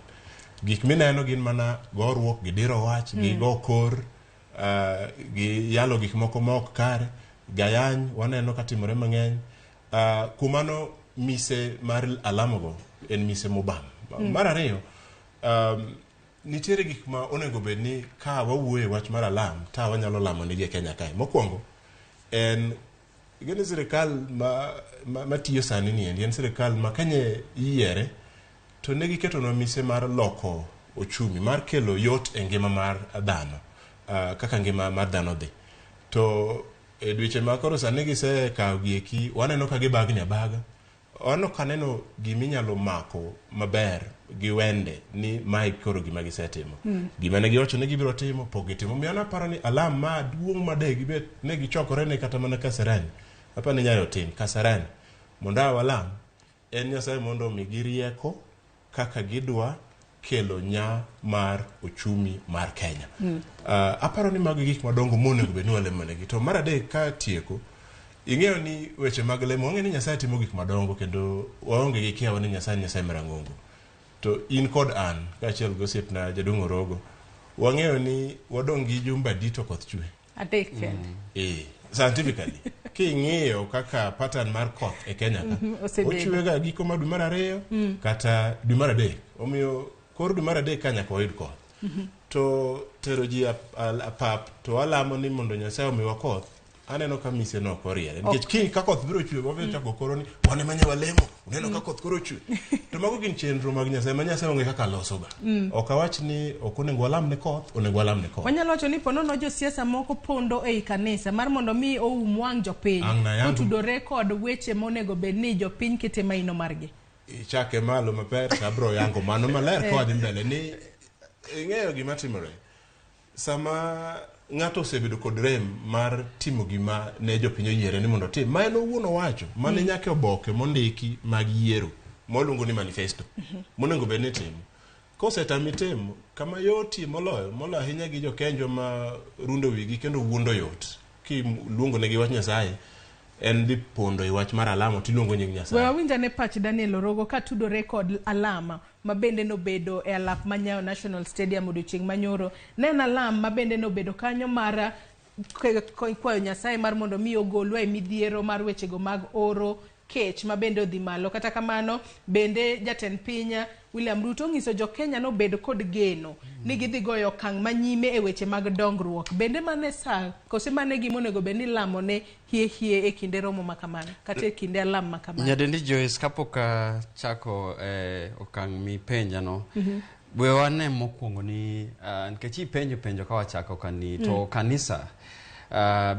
Gik mineno gin mana goruok, gi diro wach, gi go kor, gi yalo gik moko ma ok kare, gayany waneno katimore mang'eny. Kuom mano mise mar alamogo en mise mobam. Mar ariyo, nitiere gik ma onego bed ni ka wawuoyo e wach mar alam ta wanyalo lamo negi e Kenya kae. Mokwongo en gini sirikal ma tiyo sani ni endi en sirikal ma kanye yiere to ne giketonwa mise mar loko ochumi, mar kelo yot e ngima mar dhano, kaka ngima mar dhano dhi. To e dweche ma koro sani gisekawo gieki, waneno ka gibagni abaga. An ok aneno giminyalo mako maber gi wende ni mae koro gima gisetimo. Gima ne giwacho ni gibiro timo pok gitimo. Omiyo an aparo ni alam ma duong' ma de gibet ne gichokore ne kata mana Kasarani. Aparo ni Nyayo tin Kasarani mondo a walam en Nyasaye mondo omigi rieko kaka gidwa kelo nya mar ochumi mar Kenya. Aparo ni mago e gik madongo monego bed ni walemo negi. To mar adek ka tieko, ing'eyo ni weche mag lemo, wang'eyo ni Nyasaye timo gik madongo kendo waonge gi kiawa ni Nyasaye en Nyasaye marang'ongo. To in kod an, kaachiel gi osiepna jaduong' Orogo, wang'eyo ni wadong' gi jumbe adi to koth chwe. Adek kende. Scientifically, king'iyo kaka pattern mar koth e Kenya ka, Osebedo. ochwe ga giko mar dwe mar ariyo kata dwe mar adek. Omiyo kor dwe mar adek ka nyaka wayud koth. To tero ji apap to walamo ni mondo Nyasaye omiwa koth, aneno ka mise no ok oriere. Nikech kiny ka koth biro chwe, wabiro chako koro ni wan ema ne walemo, uneno ka koth koro chwe. To mago gin chenro mag Nyasaye ma Nyasaye onge kaka losoga. Ok awach ni ok onego walam ne koth, onego walam ne koth. Wanyalo wacho ni ponono josiasa moko pondo ei kanisa mar mondo mi oum wang' jopiny Ang' na yango. kotudore kod weche monego bed ni jopiny kete maino margi. Ichake malo maber to abiro yango mano maler ka wadhi mbele ni ing'eyo gima timore. Sama ng'ato osebedo kod rem mar timo gima ne jopiny oyiere ni mondo otim, ma en owuon owacho, mane nyaka e oboke mondiki mag yiero, mwaluongo ni manifesto, monego bed ni itimo. Kosetami timo, kama yotie moloyo, moloyo ahinya gi jokenjwa ma rundo wigi kendo wuondo yot, kiluongo negi wach Nyasaye, en dhi pondo e wach mar alamo tiluongo nying We Nyasaye. wawinj ane pach Daniel Orogo katudore kod alama ma bende nobedo e alap ma Nyayo National Stadium odiochieng' manyoro. Ne en alam ma bende nobedo kanyo mar kwayo Nyasaye mar mondo mi ogolwa e midhiero mar wechego mag oro kech ma bende odhi malo. Kata kamano, bende jatend piny William Ruto onyiso jo Kenya nobed kod geno ni gidhi goyo okang' manyime e weche mag dongruok. Bende mane sa kose mane gima onego bed ni lamo ne hie hie e kinde romo ma kamano kata e kinde alam ma kamano. Nyadendi Joyce, kapok achako okang' mipenja no, we wane mokwongo ni nikech ipenjo penjo ka wachako kani to kanisa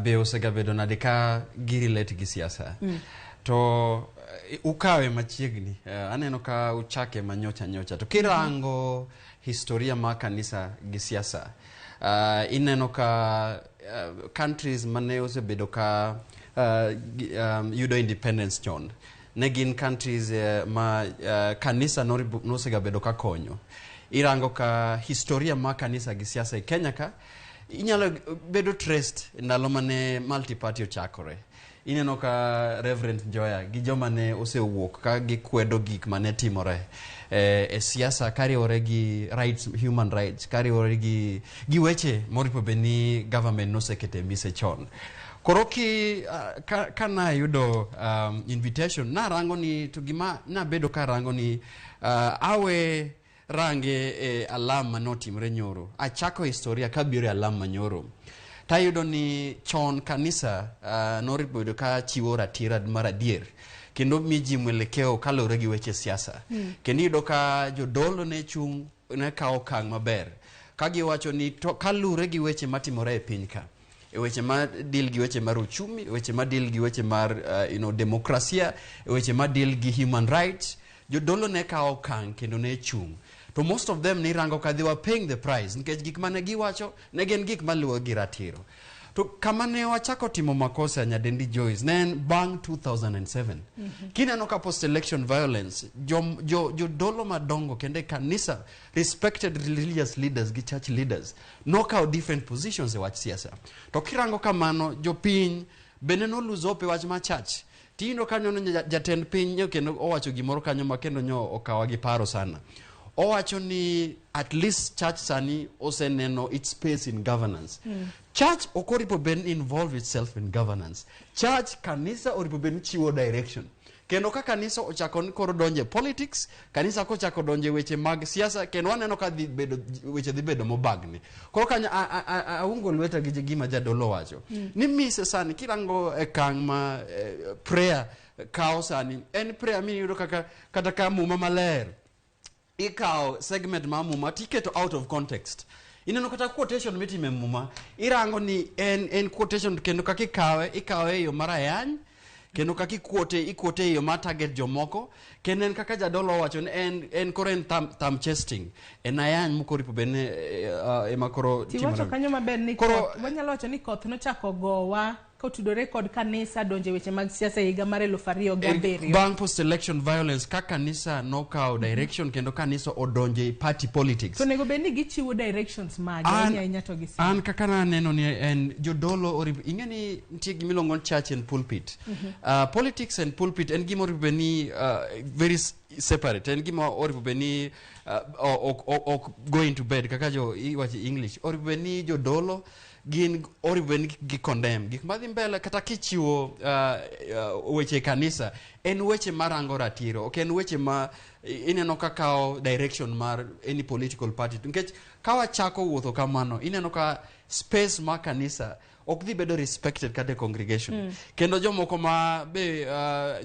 be osegabedo nade ka girelate gi siasa? To ukawe machiegni, aneno ka uchake manyocha nyocha, to kirango historia mar kanisa gi siasa, ineno ka countries mane osebedo ka yudo independence chon ne gin countries ma kanisa nosegabedo ka konyo. Irango ka historia mar kanisa gi siasa e Kenya ka Inyalo bedo traced ndalo mane multi-party ochakore. Ineno ka Reverend Njoya gi joma ne osewuok ka gikwedo gik mane timore e siasa kariwore gi rights, human rights, kariwore gi weche moripo bed ni government nosekete mise chon. Koro ki ka nayudo invitation, narango ni to gima nabedo karango ni awe range e alam manotimre nyoro. Achako historia kabiro e alam manyoro. Tayudo ni chon kanisa noripo bedo ka chiwo ratiro mar adier kendo mi ji mwelekeo kaluwore gi weche siasa. Kendo iyudo ka jodolo ne chung' ne kawo okang' maber ka giwacho ni to kaluwore gi weche matimore e piny ka, e weche ma deal gi weche mar uchumi, e weche ma deal gi weche mar demokrasia, e weche ma deal gi human rights, jodolo ne kawo okang' kendo ne chung'. To most of them nirango ka they were paying the price nikech gik mane giwacho ne gin gik maluwo gi ratiro. To kama ne wachako timo makosa, Nyadendi Joyce, ne en bang' 2007. Kineno ka post election violence, jodolo madongo kendo e kanisa, respected religious leaders gi church leaders nokawo different positions e wach siasa. To kirango kamano, jopiny bende no lose hope e wach mar church. Tiyudo kanyo ni jatend piny nyo kendo owacho gimoro kanyo ma kendo nyo okawa gi paro sana. Owacho ni at least church sani oseneno its space in governance. Church ok oripo bed ni involve itself in governance. Church, kanisa oripo bed ni chiwo direction. Kendo ka kanisa ochako ni koro donje politics, kanisa kochako donje weche mag siasa, kendo waneno ka dhi bedo, weche dhi bedo mobagni. Koro kanyo aungo lweta gi gima jadolo wacho. Ni mise sani kirango e kang' ma prayer kawo sani, en prayer miyudo kaka kata ka Muma maler ikawo segment mar Muma tiketo out of context. Ineno kata quotation mitime Muma, irango ni en quotation kendo kaka ikawe, ikawe e yo mar ayany, kendo kaka ikwote e yo mar target jomoko, kendo en kaka jadolo owacho ni en koro en thumb chesting, en ayany mokoripo bed ni ema koro Tiwacho timore. kanyo maber ni Koro koth, wanyalo wacho ni koth nochako gowa kotudore kod kanisa donje weche mag siasa e higa mar 2007. Bang' post election violence ka kanisa nokawo direction kendo kanisa odonje e party politics. To onego bed ni gichiwo directions mage ahinya ahinya to gi An kaka naneno ni en jodolo oripo, ing'e ni nitie gima iluongo ni church and pulpit. Politics and pulpit en gima oripo bed ni very separate, en gima oripo bed ni ok go into bed kaka jo iwacho English. Oripo bed ni jodolo gin oripo bed ni gi condemn gik madhi mbele kata kichiwo weche e kanisa, en weche marango ratiro, ok en weche ma ineno ka kawo direction mar any political party, nikech ka wachako wuotho kamano ineno ka space mar kanisa ok dhi bedo respected kata e congregation. Kendo jomoko ma be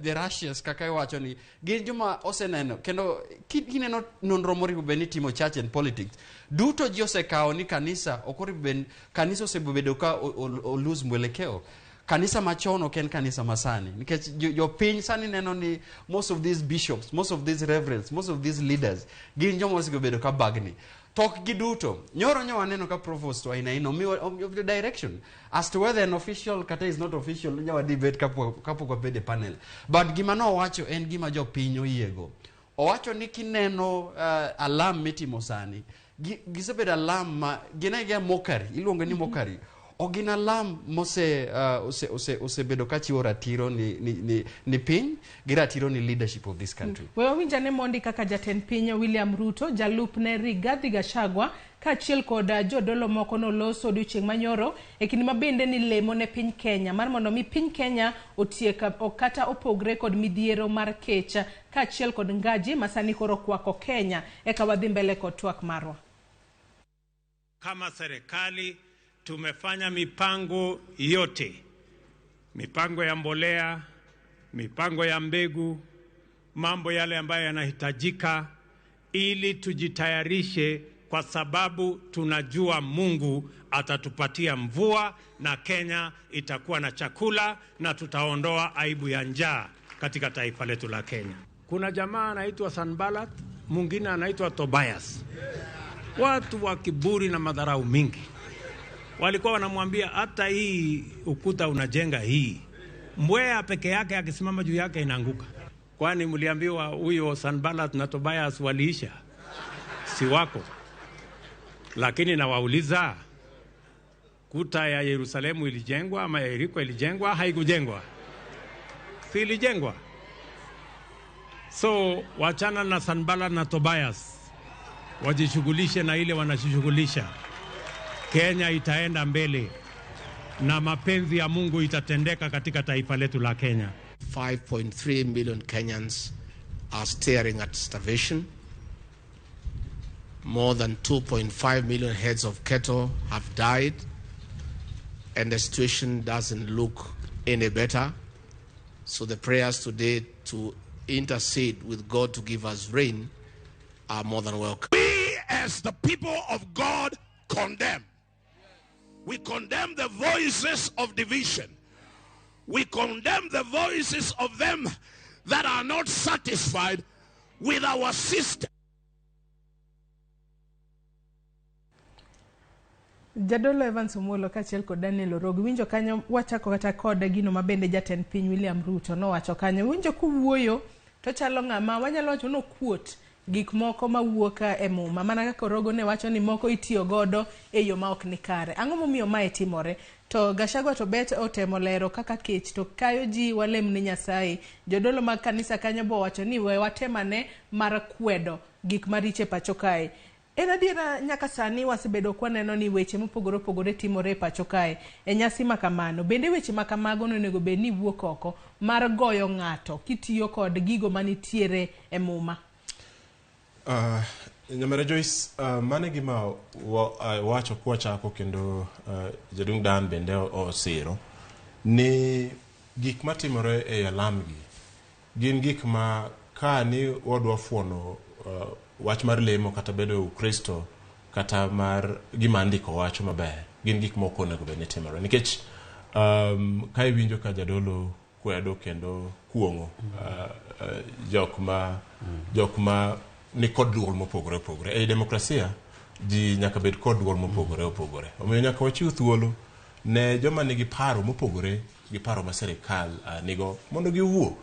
the Russians kaka iwacho ni gin joma oseneno kendo kineno nonro moripo bed ni timo church and politics duto ji osekawo ni kanisa ok oripo bed kanisa osebedo ka o lose mwelekeo. Kanisa machon ok en kanisa masani, nikech jopiny sani neno ni most of these bishops, most of these reverends, most of these leaders gin joma osebedo ka bagni. To ok giduto. Nyoro nyo waneno ka Provost Wainaina omiwa direction as to whether an official kata is not official, nyo wa debate kapok wabedo e panel. But gima nowacho en gima jopiny oyiego. Owacho ni kineno alarm mitimo sani, gisebedo alarm ma gin agia mockery, iluongo ni mockery. Ok gin alarm osebedo ka chiwo ratiro ni piny gi ratiro ni leadership of this country. We wawinj ane mondi kaka jatend piny William Ruto, jalupne Rigathi Gachagua kaachiel kod jodolo moko noloso odiochieng' manyoro e kinde ma bende ni lemo ne piny Kenya mar mondo mi piny Kenya otiek kata opogre kod midhiero mar kech kaachiel kod ngaji ma sani koro kwako Kenya. Eka wadhi mbele kod twak marwa. Kama serikali tumefanya mipango yote, mipango ya mbolea, mipango ya mbegu, mambo yale ambayo yanahitajika ili tujitayarishe, kwa sababu tunajua Mungu atatupatia mvua na Kenya itakuwa na chakula na tutaondoa aibu ya njaa katika taifa letu la Kenya. Kuna jamaa anaitwa Sanballat, mwingine anaitwa Tobias. Watu wa kiburi na madharau mingi. Walikuwa wanamwambia hata hii ukuta unajenga hii, mbweha peke yake akisimama juu yake inaanguka. Kwani mliambiwa huyo Sanballat na Tobias waliisha? Si wako. Lakini nawauliza, Kuta ya Yerusalemu ilijengwa ama ya Yeriko ilijengwa? Haikujengwa, si ilijengwa? So wachana na Sanballat na Tobias, wajishughulishe na ile wanashughulisha. Kenya itaenda mbele na mapenzi ya Mungu itatendeka katika taifa letu la Kenya. 5.3 million Kenyans are staring at starvation. More than 2.5 million heads of cattle have died, and the situation doesn't look any better. So the prayers today to intercede with God to give us rain are more than welcome. We, as the people of God, condemn. We condemn the voices of division. We condemn the voices of them that are not satisfied with our system. Jadolo Evans Omolo kaachiel kod Daniel Orogo winjo kanyo wachako kata kod gino ma bende jatend piny William Ruto nowacho kanyo winjo kowuoyo to chalo ng'ama wanyalo wacho ni okuot gik moko mawuok e muma mana kaka Orogo ne wacho ni moko itiyo godo e yo ma ok ni kare. Ang'o momiyo mae timore? To Gachagua to bet otemo lero kaka kech to kayo ji walem ni Nyasaye. Jodolo mag kanisa kanyo bo wacho ni we watemane mar kwedo gik maricho e pacho kae. En adiera nyaka sani wasebedo kwaneno ni weche mopogore opogore timore e pacho kae e nyasi ma kamano. Bende weche ma kamago nonego bed ni wuok oko mar goyo ng'ato kitiyo kod gigo manitiere e muma. Nyamera Joyce, mano e gima wacho kwachako kendo jaduong' Dan bende osiro ni gik matimore e alam gi gin gik ma ka ni wadwa fuono wach mar lemo kata bedo Ukristo kata mar gima andiko wacho maber gin gik mok onego bed ni timore nikech ka iwinjo ka jadolo kwedo kendo kuong'o jok ma ni kod duol mopogore opogore. Ei demokrasia ji nyaka bed kod duol mopogore opogore. Omiyo nyaka wachiw thuolo ne joma nigi paro mopogore gi paro ma sirikal nigo mondo giwuo.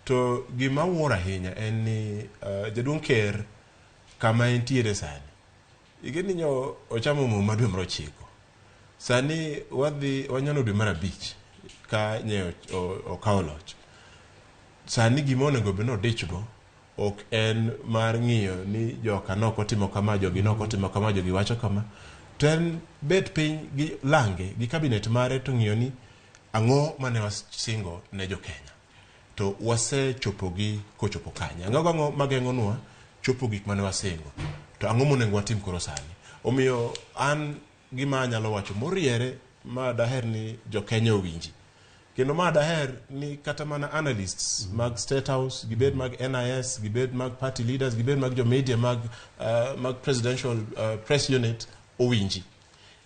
To gima wuoro ahinya en ni jaduong' ker kama entiere sani igeni nyo ochamo muma dwe mar 9 sani wadhi wanyono dwe mar 5 ka nye okawo loch. Sani gima onego bed ni odichgo ok en mar ng'iyo ni joka nok otimo kama, jogi nok otimo kama, jogi wacho kama. To en bet piny gi lange gi kabinet mare to ng'iyo ni ang'o mane wasingo ne jo Kenya to wasechopogi kochopo kanye, ang'o gang'o mageng'onwa chopo gik mane wasingo, to ang'o monego watim koro sani. Omiyo an gima anyalo wacho moriere ma daher ni jo Kenya owinji, kendo ma daher ni kata mana analysts mag State House, gibed mag NIS, gibed mag party leaders, gibed mag jo media mag presidential press unit owinji,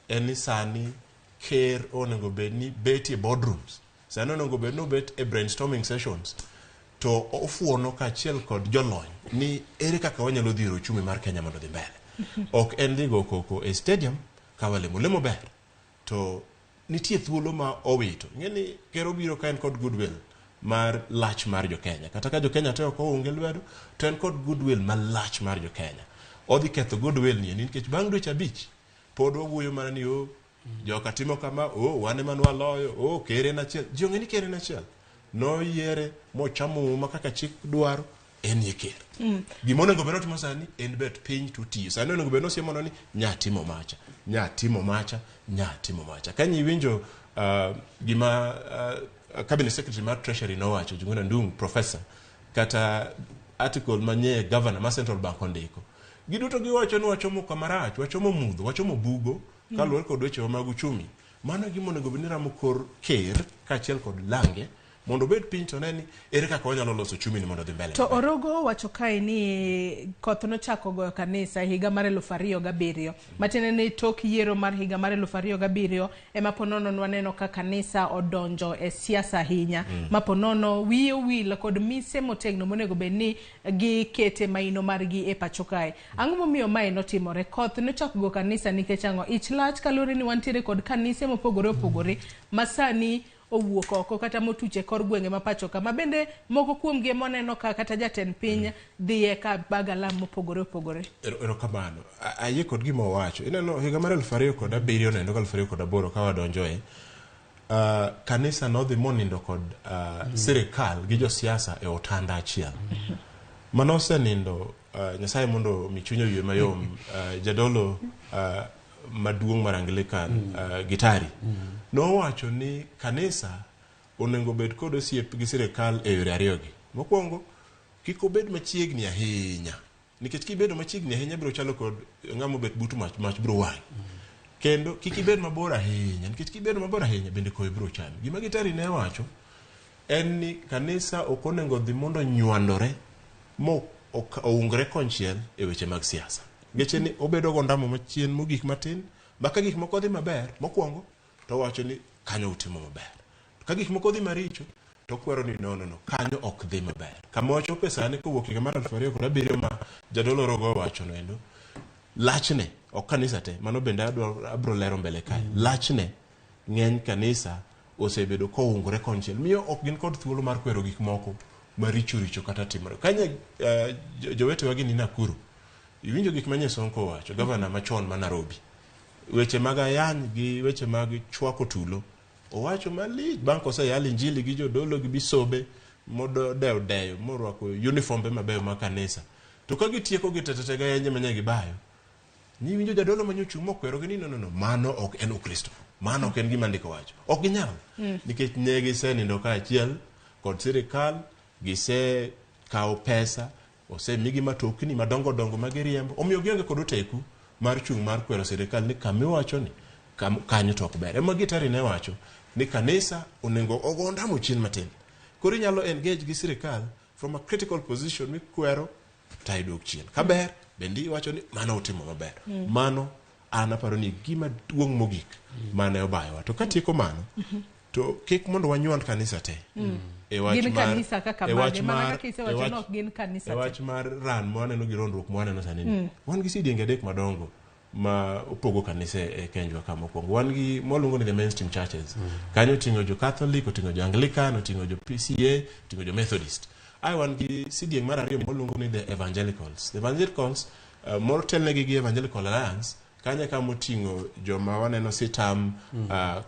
en ni sani ker onego bed ni betie boardrooms, sani onego bed ni obet e brainstorming sessions to ofuono kaachiel kod jolony ni ere kaka wanyalo dhiro uchumi mar Kenya mondo odhi mbele. Ok en dhi go koko e stadium ka walemo lemo ber to nitie thuolo ma owito. Ing'e ni ker obiro ka en kod goodwill mar lach mar jo Kenya, kata ka jo Kenya te ok ounge lwedo to en kod goodwill malach mar jo Kenya. Odhi ketho goodwill ni nikech bang' dweche 5 pod wawuoyo mana ni o joka timo kama, o wan ema nwaloyo, o ker en achiel. Ji ong'e ni ker en achiel, noyiere mochamo muma kaka chik dwaro, en ye ker. Gima onego bed notimo sani en bet piny to tiyo. Sani onego bed nosiemono ni nya timo macha, nya timo macha, nya timo macha. Ka iwinjo gima cabinet secretary mar Treasury nowacho, Njuguna Ndung'u professor, kata article manye governor ma Central Bank ondiko, giduto giwacho ni wachomo kama rach, wachomo mudho, wachomo bugo kaluwore kod wechewa mag uchumi. Mano gima onego bed ni ramo kor ker kaachiel kod lange mondo obed piny to ne ni ere kaka wanyalo loso uchumi ni mondo odhi mbele. To Orogo wacho kae ni koth nochako goyo kanisa higa mar 2007. Matiende ni tok yiero mar higa mar 2007 ema ponono nwaneno ka kanisa odonjo e siasa ahinya. Ma ponono wiye owil kod mise motegno monego bed ni gikete maino margi e pacho kae. Ang'o momiyo mae notimore? Koth nochako go kanisa nikech ang'o? Ich lach kaluwore ni wantiere kod kanise mopogore opogore ma sani owuok oko kata motuch e kor gwenge ma pacho ka, ma bende moko kuomgi ema waneno ka kata jatend piny dhiye ka bag alam mopogore opogore. Erokamano. Ayie kod gima owacho. Ineno higa mar 2007 nendo 2008 ka wadonjoe, kanisa nodhi monindo kod sirikal gi josiasa e otanda achiel. Mano osenindo, Nyasaye mondo omi chunye oywe mayom, jadolo maduong' mar Anglican, Gitari, nowacho ni kanisa onego bed kod osiep gi sirikal e yore ariyogi. Mokwongo, kik obed machiegni ahinya, nikech kibedo machiegni ahinya biro chalo kod ng'ama obet but mach, mach biro wang'i. Kendo kik ibed mabor ahinya, nikech kibedo mabor ahinya bende koyo biro chami. Gima Gitari ne wacho en ni kanisa ok onego dhi mondo nywandore mo oungre konchiel e weche mag siasa. Ngeche ni obedo gondamo machien mogik matin, ma ka gik moko dhi maber, mokwongo to owacho ni kanyo utimo maber. Ka gik moko dhi maricho, to okwero ni no, no, no, kanyo ok dhi maber. Kama wachope sani kowuok higa mar 2007 ma jadolo Rogo owacho no endo, lachne, ok kanisa te, mano bende abro lero mbele kae. Lachne, ng'eny kanisa osebedo koungore konchiel, miyo ok gin kod thuolo mar kwero gik moko maricho richo kata timore. Kanye jowetewa gi ni Nakuru, iwinjo gik manye Sonko owacho, gavana machon ma Nairobi. Weche mag ayany gi weche mag chwako tulo, owacho malich bang' koseyal injili gi jodolo gi bisobe modewo deyo morwako uniformbe mabeyo mag kanisa. To ka gitieko gi tetete ga yenje manye gibayo, ni winjo jadolo manye ochung' mokwero gi ni no, no, no, mano ok en Ukristo. Mano ok en gima ndiko wacho. Ok ginyal. Nikech ne gisenindo kaachiel kod sirikal, gisekawo pesa, osemigi matokni madongo dongo ma giriembo. Omiyo gionge kod oteku mar chung' mar kwero sirikal ni kamiwacho ni kanyo to ok ber. Ema Gitari ne wacho ni kanisa onego ogo ondamo chien matin. Koro inyalo engage gi sirikal from a critical position mikwero to idwok chien. Kaber, bende iwacho ni mano utimo maber. Mano an aparo ni gima duong' mogik mane obayowa. To katieko mano, to kik mondo wanywand kanisa te. E wach Gin mar- kanisa kaka e wach mage, mana mar- kaka isewacho e wach- ni ok gin kanisa e te. wach mar ran mwaneno gi rondruok mwaneno sani ni. Wan gi sidienge adek madongo ma opogo kanise e Kenjwa ka mokwongo. Wan gi mwaluongo ni the mainstream churches. Kanyo oting'o jo Catholic, oting'o jo Anglican, oting'o jo PCA, oting'o jo Methodist. Ae wan gi sidieng' mar ariyo mwaluongo ni the evangelicals. The evangelicals, motelnegi gi Evangelical Alliance, kanyo e kama oting'o joma waneno sitam,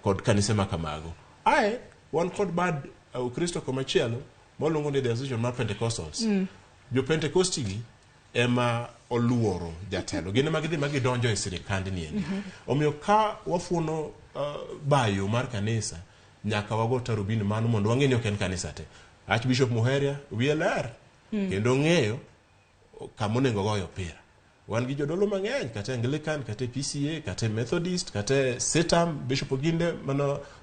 kod kanise ma kamago. Ae wan kod bad Ukristo komachielo mwaluongo ni the Association mar Pentecostals. Jo Pentecosti gi ema oluoro jatelo. Gin ema gidhi ma gidonjo e sirikand ni endi. Omiyo ka wafuono bayo mar kanisa, nyaka wago tarubini mano mondo wang'e ni ok en kanisa te. Archbishop Muheria wiye ler kendo ong'eyo kama onego goyo opira. Wan gi jodolo mang'eny kata Anglican, kata PCA, kata Methodist, kata Sitam, Bishop Oginde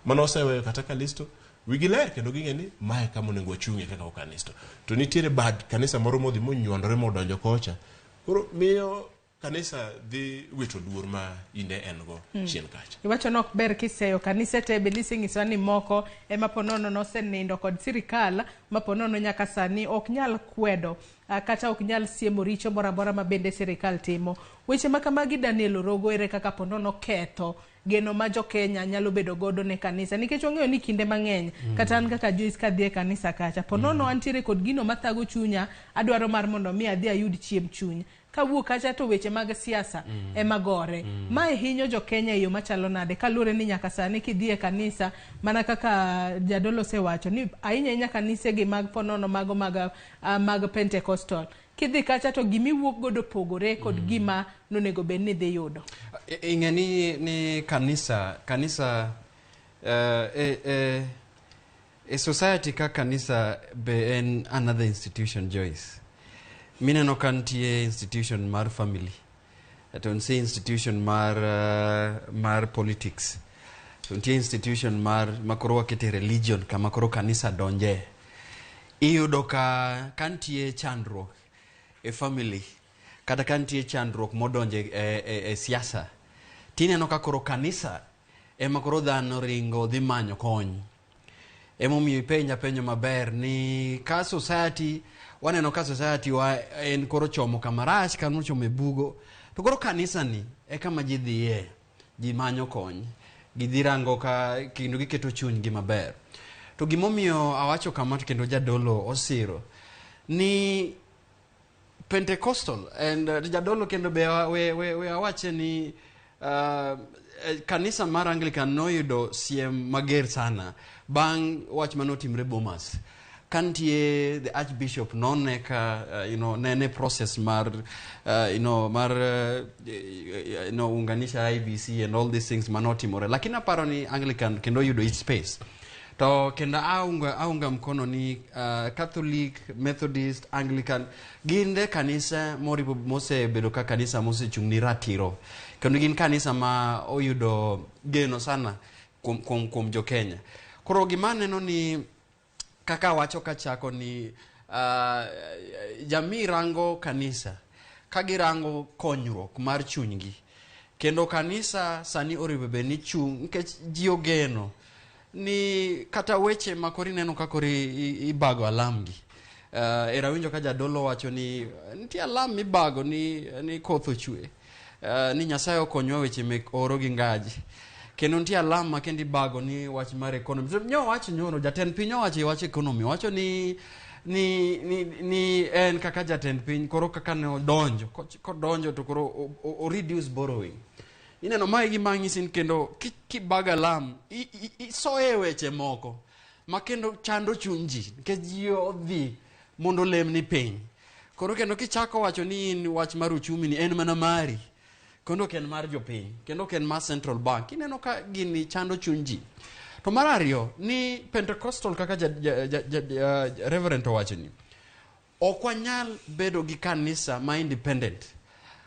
mano oseweyo kata Kalisto. Wigi ler kendo ging'e ni mae kama onego wachung'ie kaka Ukristo. To nitiere bad kanisa moro modhi monywandore modonjo kocha. Koro miyo kanisa dhi wito luor ma inde en go chien kacha. Iwacho ni ok ber kiseyo kanise te, bende isenyisowa ni moko ema po nono nosenindo kod sirikal ma po nono nyaka sani ok nyal kwedo, kata ok nyal siemo richo moro amora ma bende sirikal timo. Weche ma kamagi Daniel Orogo, ere kaka po nono ketho geno ma jo Kenya nyalo bedo godo ne kanisa? Nikech wang'eyo ni kinde mang'eny, kata an kaka Joyce kadhi e kanisa kacha, po nono antiere kod gino mathago chunya, adwaro mar mondo mi adhi ayud chiemb chuny. Kawuok kacha to weche mag siasa ema gore. Mae hinyo jo Kenya e yo machalo nade? Kaluwore ni nyaka sani kidhi e kanisa, mana kaka jadolo osewacho ni ahinya ahinya kanise gi mag ponono mago mag Pentecostal. Kidhi kacha to gimiwuok godo pogore kod gima nonego bed ni dhi yudo. Ing'e ni kanisa, e society ka kanisa be en another institution, Joyce. Mineno ka nitie institution mar family, to nitie institution mar politics, to nitie institution mar makoro wakete religion kama koro kanisa donje. Iyudo ka nitie chandruok e family kata ka nitie chandruok modonje e siasa, tineno ka koro kanisa ema koro dhano ringo dhi manyo kony. Emomiyo ipenja penjo maber ni ka society, waneno ka society wa en koro chomo kama rach, kama ochomo e bugo, to koro kanisa ni e kama ji dhiye, ji manyo kony. Gidhi rango ka kendo giketo chunygi maber. To gimomiyo awacho kama to kendo jadolo osiro ni Pentecostal and jadolo kendo be we awache ni kanisa mar Anglican noyudo siem mager sana bang' wach manotimre Bomas. Kantie the Archbishop none ka nene process mar mar unganisha IBC and all these things manotimore, lakini aparo ni Anglican kendo yudo its space. To kendo aunga mkono ni Catholic, Methodist, Anglican gin de kanisa moripo mosebedo ka kanisa mosechung' ni ratiro, kendo gin kanisa ma oyudo geno sana kuom jo Kenya. Koro gima aneno ni kaka wacho kachako ni jamii rango kanisa ka girango konyruok mar chunygi, kendo kanisa sani oriwo bed ni chung' nikech ji ogeno ni kata weche ma koro ineno ka koro ibago alam gi. Era winjo ka jadolo wacho ni nitie alam mibago ni koth ochwe, ni Nyasaye okonywa weche mek oro gi ngaji. Kendo nitie alam ma kendo ibago ni wach mar economy. So, nyo wacho nyoro jatend piny owacho e wach economy, wacho ni en kaka jatend piny koro kaka ne odonjo kodonjo to koro o reduce borrowing. Ineno mae gima ng'isi ni kendo kibago alam isoye weche moko ma kendo chando chuny ji nikech ji odhi mondo olem ni piny. Koro kendo kichako wacho ni in wach mar uchumi ni en mana mari, kendo ok en mar jopiny, kendo ok en mar Central Bank, ineno ka gini chando chuny ji. To mar ariyo ni Pentecostal kaka Reverend owacho ni ok wanyal bedo gi kanisa ma independent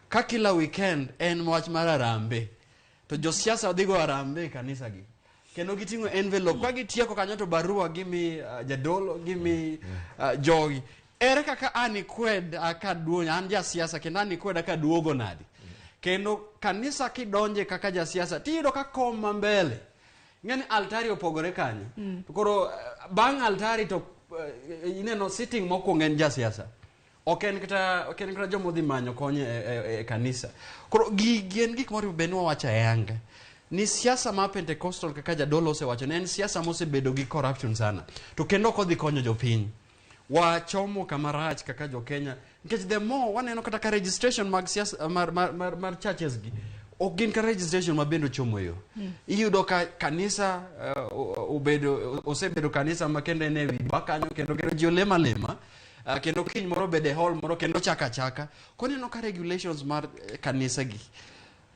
ka kila weekend en wach mar arambe to josiasa dhi go arambe e kanisa gi kendo giting'o envelope ka gitieko kanyo to barua gimi jadolo gimi jogi. Ere kaka an ikwed akaduo, an jasiasa kendo an ikwed akaduogo nadi? Kendo kanisa kidonje kaka jasiasa tiyudo ka kom ma mbele ing'e ni altari opogore kanyo. To koro bang' altari to ineno sitting mokwongo en jasiasa, ok en kata joma odhi manyo kony e kanisa. Koro gigi en gik moriwo bed ni wawacho ayanga ni siasa mar Pentecostal kaka jadolo osewacho ne en siasa mosebedo gi corruption sana, to kendo ok odhi konyo jopiny. Wachomo kama rach kaka jo Kenya nikech the more waneno kata ka registration mag siasa mar churches gi ok gin ka registration ma bende ochomo yo. Iyudo ka kanisa osebedo kanisa ma kendo en e wi ba kanyo kendo ji olemo alema, kendo kiny moro bede hall moro kendo chaka achaka. Koro ineno ka regulations mar kanisa gi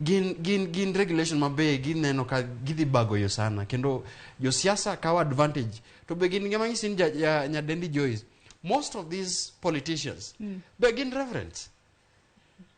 gin regulation mabe gineno ka gidhi bago yo sana, kendo josiasa kawo advantage. To be gin gima nyisi ni Nyadendi Joyce, most of these politicians be gin reverends.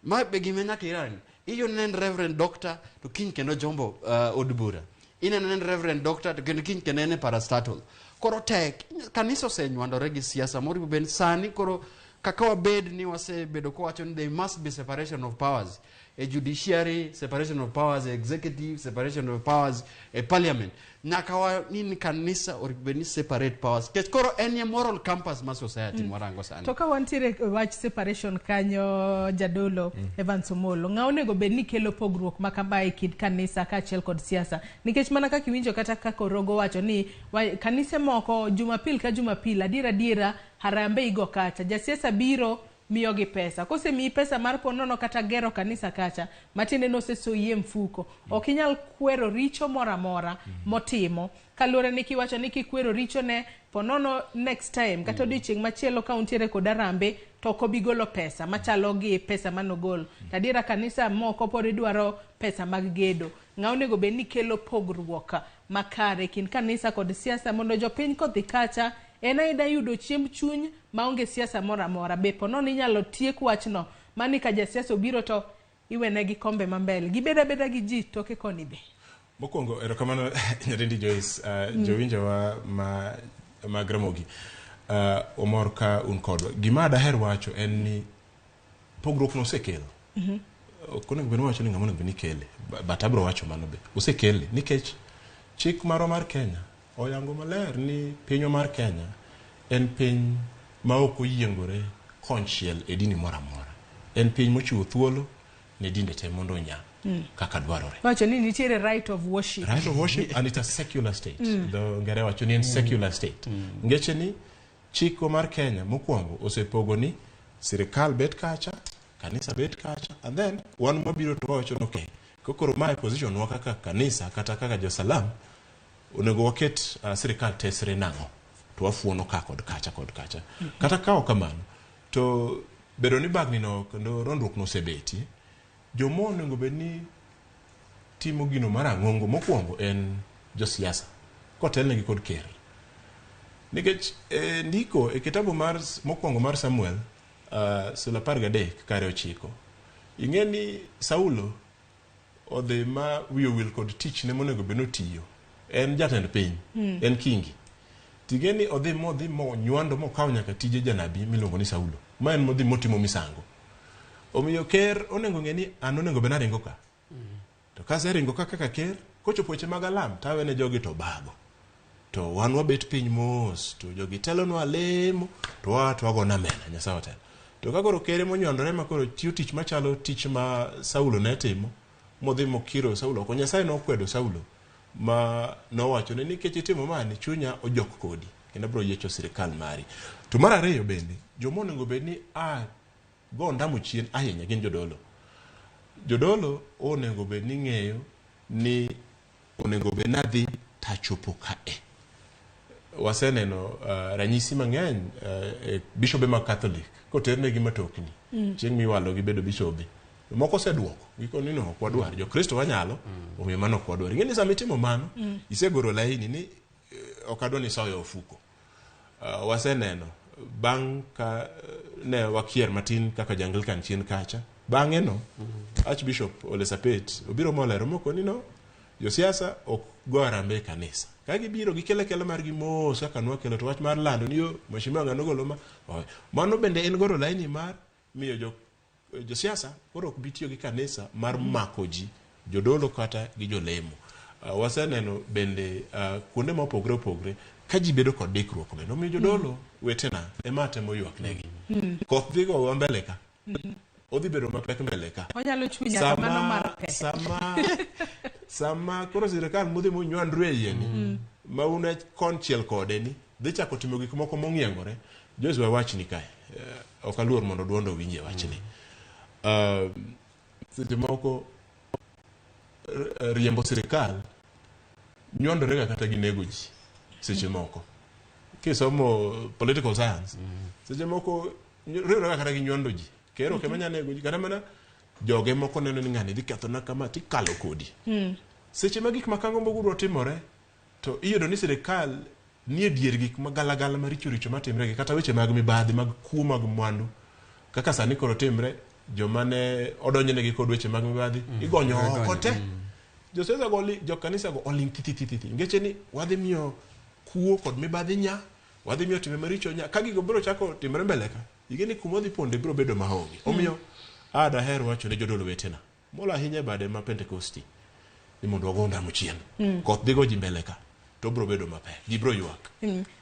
Ma be gima nyaka irang. Iyudo ni en reverend doctor to kiny kendo jombo od bura. Ineno ni en reverend doctor to kendo kiny kendo en e parastatal. Koro tek, kanisa osenywandore gi siasa moriwo bende sani koro kaka wabed ni wasebedo kowacho ni there must be separation of powers. A judiciary, separation of powers, executive, separation of powers, a parliament. Nyaka wa ni kanisa onego bed ni separate powers. Nikech koro en e moral compass mar society mwarango sani. To ka wantiere e wach separation kanyo, jadolo Evans Omolo, ng'a onego bed ni kelo pogruok ma kamae e kind kanisa kaachiel kod siasa? Nikech mana kaka iwinjo kata kaka Orogo wacho ni kanise moko Jumapil ka Jumapil adiera adiera harambe igo kacha. Jasiasa biro miyogi pesa. Kosemiyi pesa mar ponono kata gero kanisa kacha, matiende ni osesoyi e mfuko. Ok inyal kwero richo moro amora motimo. Kaluwore ni kiwacho ni kikwero richo ne ponono next time kata odiochieng' machielo ka untiere kod arambe to ok obi golo pesa machalo gi pesa manogol. To adiera kanisa moko pod idwaro pesa mag gedo. Ng'a onego bed ni kelo pogruok makare kind kanisa kod siasa mondo jopiny kodhi kacha en aida yudo chiemb chuny maonge siasa moro amora. Be ponono inyalo tiek wachno mani ka jasiasa obiro to iwenegi kombe ma mbele. Gibed abeda gi ji toke koni be. Mokwongo erokamano Nyadendi Joyce, jowinjowa mag Ramogi. Omor ka un kodwa. Gima daher wacho en ni pogruok no osekel. Ok onego bed ni wacho ni ng'ama onego bed ni kele, but abiro wacho mano be. Osekele nikech chik marwa mar Kenya oyango maler ni pinywa mar Kenya en piny ma ok oyiengore konchiel e dini moro amora. En piny mochiwo thuolo ne dinde te mondo onya. Kaka dwarore. Wacho ni nitiere right of worship. Right of worship, and it's a secular state. Dho ngere wacho ni en secular state. Ngeche ni chikwa mar Kenya mokwongo osepogo ni sirikal bet kacha, kanisa bet kacha, and then wan mabiro to wawacho ni okay, kokoro mae position wa kaka kanisa kata kaka josalam, onego waket sirikal tesre nang'o to wafuono ka kod kacha kod kacha. Kata ka ok kamano to bedo ni bagni no kendo rondruok no osebetie, joma onego bed ni timo gino mar ang'ongo mokwongo en josiasa kotelnegi kod ker, nikech e ndiko e kitabu mar mokwongo mar Samuel sula 13 kare 9, ing'e ni Saulo odhi ma wiye owil kod tichne monego bed ni otiyo. En jatend piny, en kingi. Ting'e ni odhi modhi monywando mokawo nyaka tije janabi miluongo ni Saulo, ma en modhi motimo misango. Omiyo ker onego ng'e ni an onego bed naringo ka. To kaseringo ka kaka ker, kochopo weche mag alam, tawene jogi to bago. To wan wabet piny mos, to jogi telonwa lemo, to waa to wago namena, Nyasaye otelo. To ka koro ker emonywandore ma koro tiyo tich machalo tich ma Saulo ne timo, modhi mokiro Saulo oko, Nyasaye nokwedo Saulo ma nowachone ni nikech itimo mani, chunya ojok kodi, kendo abiro yiecho sirikal mari. To mar ariyo bende, joma onego bed ni a go ondamo chien ahinya gin jodolo. Jodolo onego bed ni ng'eyo ni onego bed ni adhi tachopo kae. Waseneno ranyisi mang'eny e bishobe mag Catholic koternegi matokni chieng' miwalo gi bedo bishobe. Moko oseduoko gikoni no ok wadwar, Jokristo wanyalo, omiyo mano ok wadwar. Ing'e ni sama itimo mano, isegoro laini ni ok adwa ni isoyo ofuko. Waseneno bang' ka ne wakier matin kaka jo-Anglican chien kacha, bang'e no Archbishop Ole Sapit obiro molero mokoni no josiasa ok go harambee e kanisa. Ka gibiro gikelo akela margi mos kaka nwakelo, to wach mar lando ni yo mheshimiwa ng'ano golo ma owe. Mano bende en goro laini mar miyo josiasa koro ok bi tiyo gi kanisa mar mako ji, jodolo kata gi jolemo. Waseneno bende kuonde mopogre opogre ka ji bedo kod dikruok bende. Omiyo jodolo wetena ema atemo ywak negi. Koth dhi gowa mbele ka. Odhi bedo mapek mbele ka. Onyalo chwe nyaka mano mar pe. Sama koro sirikal modhi monywandru e iye ni, ma un konchiel kode ni, dhi chako timo gik moko mong'iengore. Joyce, we wachni kae. Ok aluor mondo duondo owinje wachni. Seche moko riembo sirikal nywandore ga kata gi nego ji seche moko. Kisomo political science, seche moko riwre ga kata gi nywando ji. Ker ok ema nyalo nego ji, kata mana joge moko neno ni ng'ani dhi kethona kama tikalo kodi. Seche ma gik ma kango mogudwa timore, to iyudo ni sirikal nie dier gik magalagala maricho richo matimre gi kata weche mag mibadhi mag kuo mag mwandu kaka sani koro timre, joma ne odonjnegi kod weche mag mibadhi igonyo oko te. Josiasa go jokanisa go oling' titititi. Ngeche ni wadhi miyo kuo kod mibadhi nya, wadhi miyo timbe maricho nya. Ka gigo biro chako timre mbele ka, ing'e ni kuma odhi ponde biro bedo maonge. Omiyo daher wacho ne jodolo wetena, molo ahinya e bade ma Pentecosti, ni mondo wago ondamo chien. Koth dhi go ji mbele ka, to biro bedo mapek, ji biro ywak.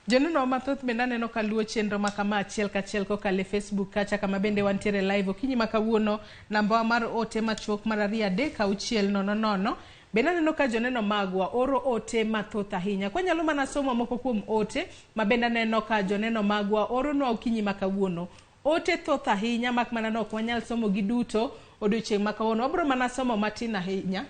Joneno mathoth bende aneno ka luwo chenro ma kama achiel kachiel kokalo e Facebook kacha kama bende wantiere live okinyi ma kawuono. Namba mar ote machuok mar 2 3 6 0 0. Bende aneno ka joneno magwa oro ote mathoth ahinya. Kwanyalo mana somo moko kuom ote ma bende aneno ka joneno magwa oronwa okinyi ma kawuono. Ote thoth ahinya mak mana ni ok wanyal somo gi duto odiochieng' ma kawuono. Wabiro mana somo matin ahinya.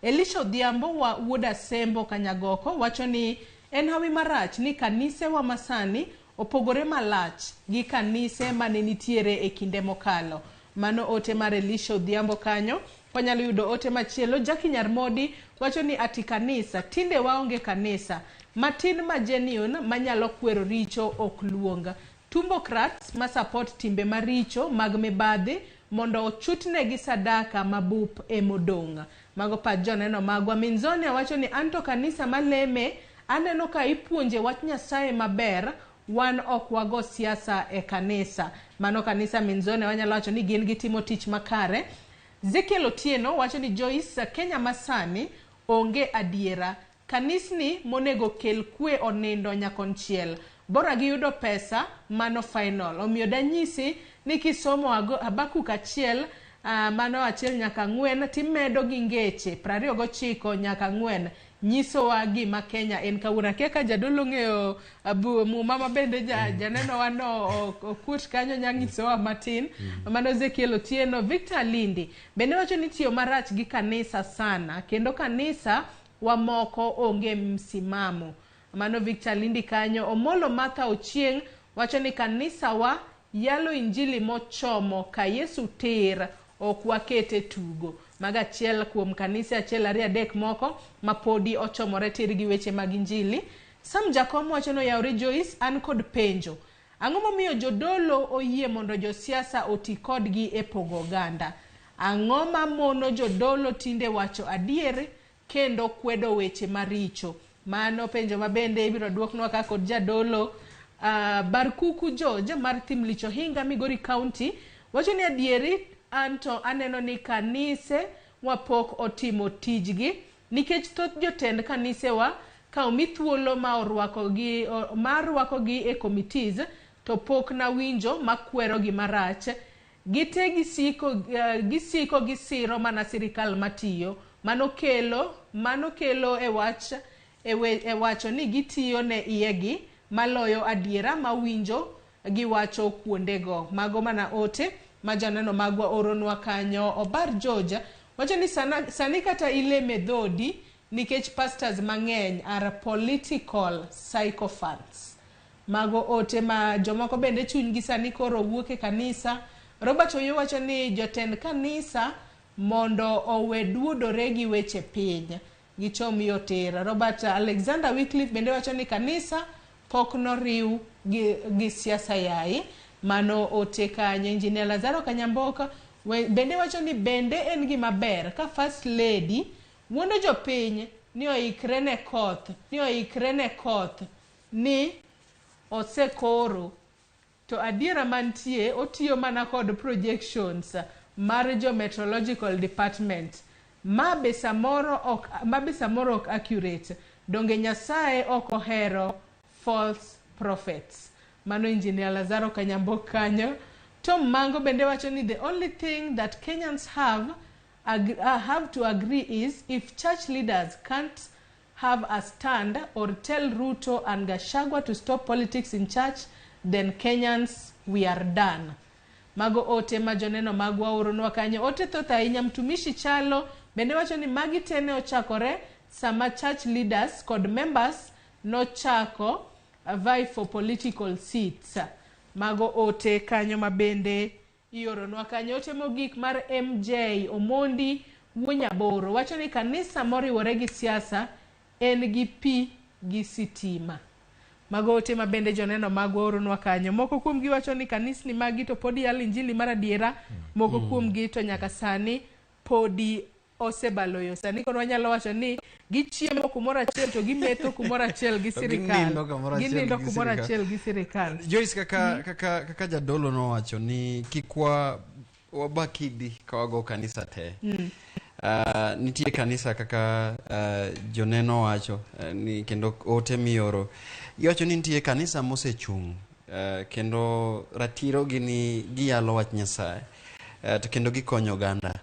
Elisha Odhiambo wa wuod Asembo Kanyagoko wacho ni en hawi marach ni kanisewa masani opogore malach gi kanise mane nitiere e kinde mokalo. Mano ote mar Elisha Odhiambo kanyo. Wanyalo yudo ote machielo. Jackie Nyarmodi wacho ni ati kanisa, tinde waonge kanisa. Matin ma genuine manyalo kwero richo ok luong. Tumbocrats ma support timbe maricho mag mibadhi mondo ochutnegi sadaka mabup emodong'. Mago pach joneno magwa. Minzonia wacho ni anto kanisa maleme aneno ka ipuonje wach Nyasaye maber, wan ok wago siasa e kanisa. Mano kanisa Minzonia wanyalo wacho ni gin gitimo tich makare. Ezekiel Otieno wacho ni Joyce, Kenya masani onge adiera. Kanisni monego kel kwe onindo nyakonchiel. Bora giyudo pesa, mano final. Omiyo danyisi ni kisomo Habakuk 1 Mano 1 nyaka 4 timedo gi ngeche 29 nyaka 4 nyisowa gima Kenya en kawuono. Akia ka jadolo ng'eyo muma ma bende janeno wa no okut kanyo nya nyisowa matin. Mano Ezekiel Otieno. Victor Lindi bende wacho ni tiyo marach gi kanisa sana kendo kanisa wa moko onge msimamo. Mano Victor Lindi kanyo. Omolo Martha Ochieng wacho ni kanisa wa yalo injili mochomo ka Yesu tir, ok wakete tugo. Mago achiel kuom kanisa 1 2 3 moko ma podi ochomore tir gi weche mag injili. Sam Jakom wacho ni oyawre Joyce, an kod penjo. Ang'o momiyo jodolo oyie mondo josiasa oti kodgi e pogo oganda? Ang'o ma mono jodolo tinde wacho adier kendo kwedo weche maricho? Mano penjo ma bende ibiro duoknwa ka kod jadolo. Barkuku George mar Thimlich Ohinga, Migori County wacho ni adieri anto aneno ni kanise wapok otimo tijgi nikech thoth jotend kanisewa ka omi thuolo ma orwakogi e committees to pok nawinjo makwero gi marach. Gite gisiko gisiro mana sirikal matiyo. Mano kelo e wacho ni gitiyo ne iyegi maloyo adiera mawinjo giwacho kuondego. Mago mana ote ma janeno magwa oronwa kanyo. Obar George wacho ni sani kata ileme dhodi nikech pastors mang'eny are political sycophants. Mago ote ma jomoko bende chunygi sani koro wuok e kanisa. Robert Oyo wacho ni jotend kanisa mondo owe duodore gi weche piny, gichom yo tir. Robert Alexander Wycliffe bende wacho ni kanisa pok noriw gi siasa yayi. Mano ote kanyo. Engineer Lazaro Kanyamboka bende wacho ni bende en gima ber ka First Lady wuondo jopiny ni oikre ne koth, ni osekoro, to adiera mantie otiyo mana kod projections mar jo meteorological department ma be samoro ok accurate. Donge Nyasaye ok ohero false prophets. Mano Engineer Lazaro Kanyambo kanyo. Tom Mango bende wacho ni the only thing that Kenyans have to agree is if church leaders can't have a stand or tell Ruto and Gachagua to stop politics in church, then Kenyans, we are done. Mago ote ma joneno magwa oronwa kanyo. Ote thoth ahinya. Mtumishi Chalo bende wacho ni magi tene ochakore sama church leaders kod members nochako vie for political seats. Mago ote kanyo mabende ioronwa kanyo. Ote mogik mar MJ Omondi Wuonyaboro wacho ni kanisa moriwore gi siasa en gi pi gi sitima. Mago ote mabende joneno magwa oronwa kanyo. Moko kuomgi wacho ni kanisni magi to podi yalo injili mar adiera, moko kuomgi to nyaka sani podi osebaloyo. Sani koro wanyalo wacho ni gichiemo kumoro achiel to gimetho kumoro achiel gi sirikal, ginindo kumoro achiel gi sirikal. Joyce, kaka jadolo nowacho ni kik wabakidi ka wago kanisa te. Nitie kanisa kaka joneno wacho ni kendo ote mioro giwacho ni nitie kanisa mosechung' kendo ratiro gi ni giyalo wach Nyasaye to kendo gikonyo oganda.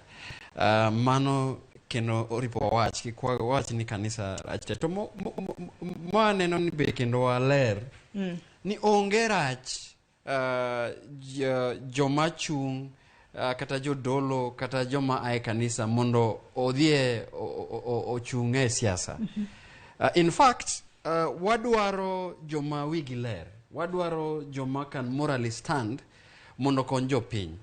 Mano kendo oripo wawach kik wawach ni kanisa rach te. To maneno ni be kendo waler ni onge rach joma chung' kata jodolo kata joma ae kanisa mondo odhie ochung' e siasa. In fact, wadwaro joma wigi ler, wadwaro joma can morally stand mondo okony jopiny.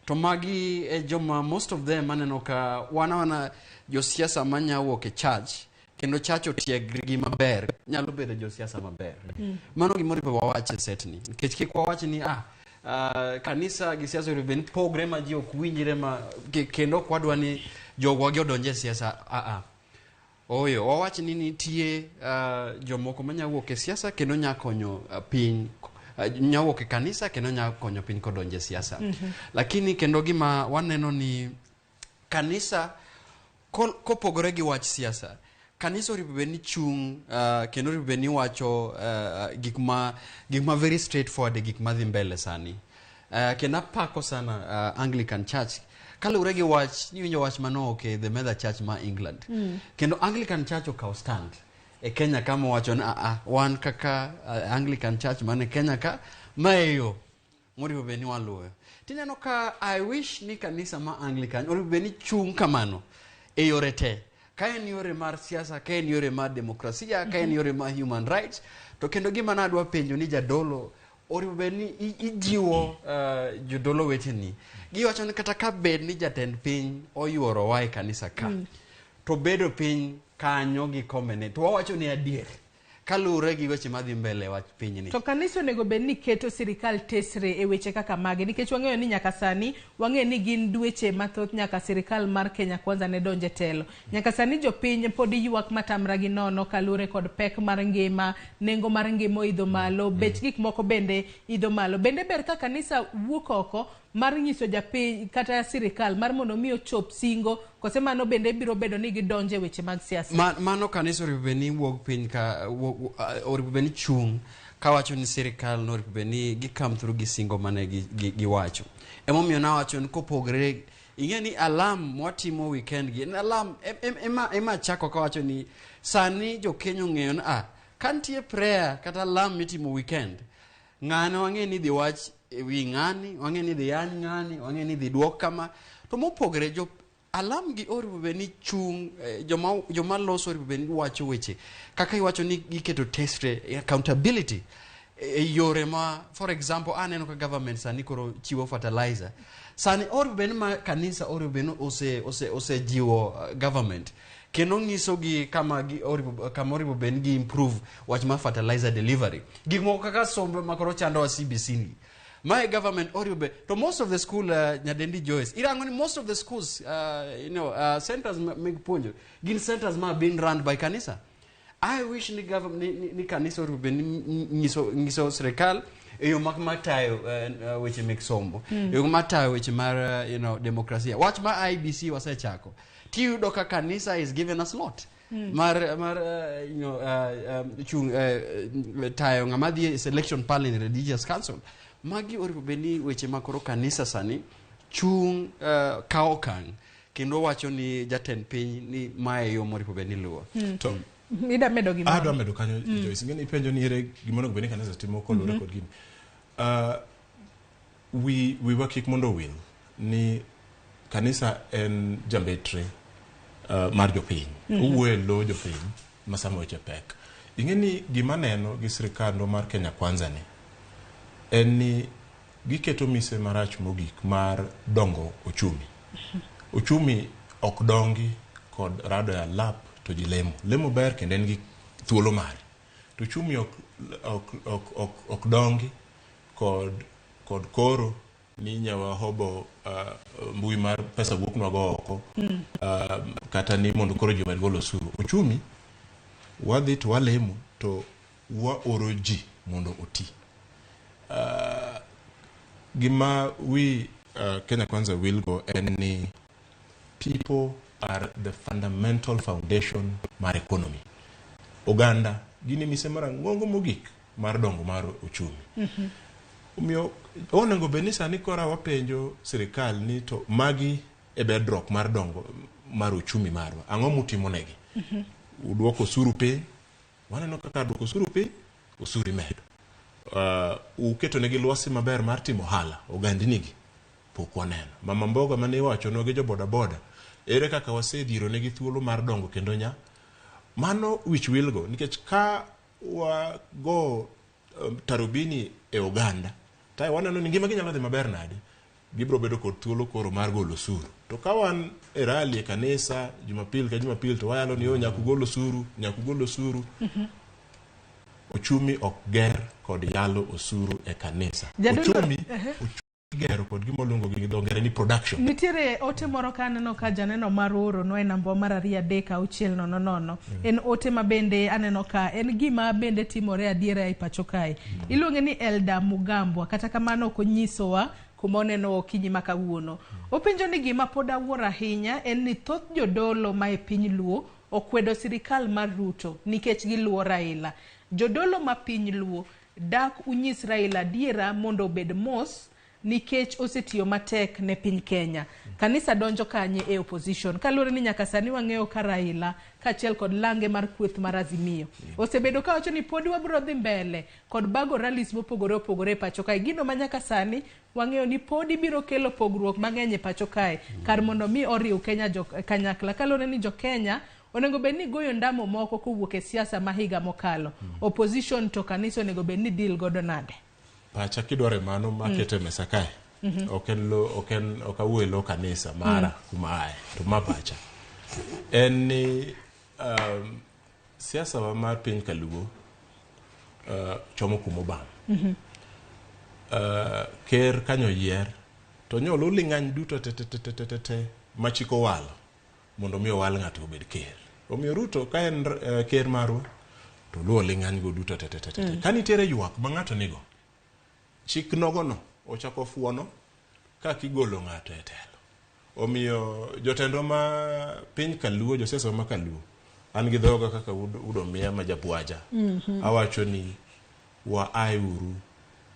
To magi e joma most of them aneno ka wana josiasa manya wuok e church kendo church otieggi maber nyalo bedo josiasa maber. Mano gimoro wawach e setni nikech kik wawach ni kanisa gi siasa onego bed ni pogre ma ji ok winjre ma kendo ok wadwa ni jogwa gi odonje e siasa. Oyo wawach ni nitie jomoko manya wuok e siasa kendo nya konyo piny, nya wuok e kanisa kendo nya konyo piny kodonje e siasa. Lakini kendo gima waneno ni kanisa kopogore gi wach siasa, kanisa oripo bed ni chung' kendo oripo bed ni wacho gik ma very straightforward, gik madhi mbele sani. Kendo apako sana Anglican Church Kaluwore gi wach, niwinjo wach mano the Mother Church ma England. Kendo Anglican Church okawo stand e Kenya kama wacho ni aa wan kaka Anglican Church man e Kenya ka ma e yo moriwo bed ni waluwo. Tineno ka I wish ni kanisa ma Anglican oriwo bed ni chung' kamano e yore te. Ka en yore mar siasa, ka en yore mar demokrasia, ka en yore mar human rights, to kendo gima nadwa penjo ni jadolo oriwo bed ni ijiwo jodolo weteni. Giwacho ni kata ka bed ni jatend piny oyuorowa e kanisa ka, to bedo piny kanyo gi komene, to wawacho ni adier kaluwore gi weche madhi mbele e wach pinyni. To kanisa onego bed ni keto sirikal tesre e weche kaka magi nikech wang'eyo ni nyaka sani wang'eyo ni gin dweche mathoth nyaka sirikal mar Kenya Kwanza ne donje telo. Nyaka sani jopiny pod ywak matamra gi nono kaluwore kod pek mar ngima, nengo mar ngima oidho malo, bech gik moko bende idho malo. Bende ber ka kanisa wuok oko mar nyiso japiny kata sirikal mar mondo mi ochop singo kose mano bende biro bedo ni gidonje weche mag siasa. Mano kanisa oripo bed ni wuok piny ka oripo bed ni chung' kawacho ni sirikal no oripo bed ni gi come through gi singo mane giwacho. Emomiyo nawacho ni kopogre ing'e ni alam mwatimo weekend gi en alam ema chako kawacho ni sani jokenya ong'eyo ni ka nitie prayer kata alam mitimo weekend ng'ano wang'e ni dhi wach e wi ng'ani, wang'e ni dhi yany ng'ani, wang'e ni dhi duok kama. To mopogre jo alam gi oripo bed ni chung' joma loso oripo bed ni wacho weche kaka iwacho ni giketo tesre accountability e yore ma for example aneno ka government sani koro chiwo fertilizer sani oripo bed ni ma kanisa oripo bed ni osejiwo government kendo nyiso gi kama gi oripo kama oripo bed ni gi improve wach mar fertilizer delivery gik moko kaka sombe ma koro chandowa CBC ni my government oripo bed to most of the school Nyadendi Joyce irango ni most of the schools centers meg puonjo gin centers ma being run by kanisa. I wish ni government ni kanisa oripo bed ni nyiso sirikal e yo matayo weche mek somo, e yo matayo weche mar demokrasia. Wach ma IBC wasechako tiyudo ka kanisa is given a slot mar chung tayo ng'ama dhi e selection panel in religious council. Magi oripo bed ni weche ma koro kanisa sani chung kawo okang' kendo wacho ni jatend piny ni mae yo moripo bed ni luwo. To Ida medo gimoro. Adwa medo kanyo Joyce, ing'e ni ipenjo ni ere gima onego bed ni kanisa timo koluwore kod gini. Wiwa kik mondo wil ni kanisa en jambetre mar jopiny. Owuoyo e lo jopiny ma sama weche pek. Ing'e ni gima neno gi sirikandwa mar Kenya Kwanza ni en ni giketo mise marach mogik mar dongo ochumi. Ochumi ok dongi kod rado e alap to ji lemo. Lemo ber kendo en gi thuolo mare. To ochumi ok dongi kod koro ni nyawa hobo mbui mar pesa wuok nwa go oko kata ni mondo koro ji omed golo osuru. Ochumi wadhi to walemo to waoro ji mondo oti. Gima wi Kenya Kwanza wil go en ni people are the fundamental foundation mar economy. Oganda gin mise marang'ongo mogik mar dongo mar ochumi. Omiyo onego bed ni sani kora wapenjo sirikal ni to magi e bedrock mar dongo mar ochumi marwa. Ang'o mutimo negi? Uduoko osuru piny, waneno kaka duoko osuru piny, osuru imedo. Uketo negi lwasi maber mar timo ohala, ogandnigi pok waneno. Mama mboga mane iwachonwa gi jo boda boda, ere kaka wasedhiro negi thuolo mar dongo kendo nya? Mano wich wilgo, nikech ka wago tarubini e oganda, tae waneno ni ngima gi nyalo dhi maber nade, gibiro bedo kod thuolo koro mar golo osuru. To ka wan e rally e kanisa Jumapil ka Jumapil to wayalo ni nyaka ugol osuru, nyaka ugol osuru. Ochumi ok ger kod yalo osuru e kanisa. Ochumi gero kod gima oluongo gi dho ngere ni production. Nitiere ote moro ka aneno ka janeno mar oro no e namba mar 2 3 6 0 0. En ote ma bende aneno ka en gima bende timore adiera e pacho kae. Iluonge ni Elda Mugambwa, kata kamano ok onyisowa kuma oneno okinyi ma kawuono. Openjo ni gima pod awuoro ahinya en ni thoth jodolo ma e piny Luo okwedo sirikal mar Ruto nikech giluwo Raila. Jodolo ma piny Luo dak unyis Raila adiera mondo obed mos nikech osetiyo matek ne piny Kenya. Kanisa donjo kanye e opposition? Kaluwore ni nyaka sani wang'eyo ka Raila kaachiel kod lange mar kweth mar Azimio osebedo kawacho ni podi wabiro dhi mbele kod bago rallies mopogore opogore e pacho kae. Gino ma nyaka sani wang'eyo ni podi biro kelo pogruok mang'eny e pacho kae kar mondo mi oriw Kenya jo, kanyakla. Kaluwore ni jo Kenya onego bed ni goyo ndamo moko kowuok e siasa ma higa mokalo. Opposition to kanisa onego bed ni deal godo nade? Pacha kidwaro mano makete e mesa kae. Ok en lo ok en ok awuo e lo kanisa mara kuma aye to ma pacha en ni siasa wa mar piny kaluo chomo kuma obam. Ker kanyo yier to nyolu ling'any duto te te te te te te te ma chik owalo mondo mi owal ng'ato obed ker. Omiyo Ruto ka en ker marwa to luwo ling'any go duto te te te te. Ka nitiere ywak ma ng'ato nigo, chik nogono ochako fuono kaka igolo ng'ato e telo. Omiyo jotendwa ma piny kaluo, josiasa ma kaluo, an gi dhoga kaka Udo Miya ma jabwaja. Awacho ni waaye uru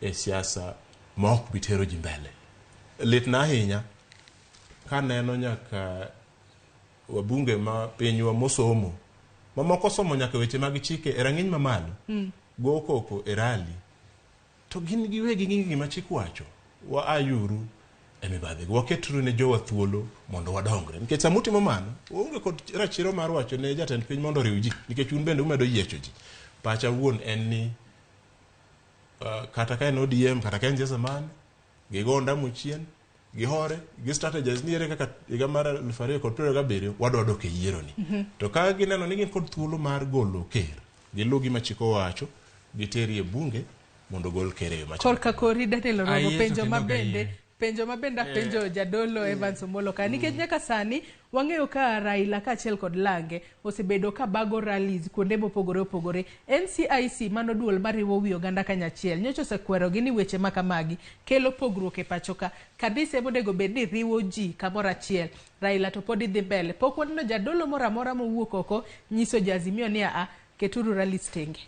e siasa ma ok bi tero ji mbele. Litna ahinya kaneno nyaka wabunge ma pinywa mosomo mamoko somo nyaka weche mag chike e rang'iny mamalo go koko e rally to gin giwegi ging'e gima chik wacho. Waayuru e mibadhi waketuru ne jowa thuolo mondo wadongre nikech sama utimo mano uonge kod ratiro mar wacho ne jatend piny mondo oriw ji nikech un bende umedo yiecho ji. Pacha wuon en ni kata ka en ODM kata ka en siasa mane gigo ondamo chien gihore gi strategize ni ere kaka higa mar 2027 wadwa dok e yiero ni. To ka gineno ni gin kod thuolo mar golo ker giluw gima chik owacho giteri e bunge mondo ogol ker e yo machalo. Korka kori Daniel Orogo Ayie to penjo kendo ma ok bende ayie. penjo ma bende apenjo jadolo Evans Omolo ka nikech nyaka sani wang'eyo ka Raila kaachiel kod Lange osebedo ka bago rallies kuonde mopogore opogore. NCIC mano duol mariwo wi oganda kanyachiel nyocha osekwerogi ni weche ma kamagi kelo pogruok e pacho ka. Kanise monego bed ni riwo ji kamoro achiel. Raila to pod dhi mbele. Pok waneno jadolo moro amora mowuok oko nyiso jo Azimio ni aa keturu rallies tenge.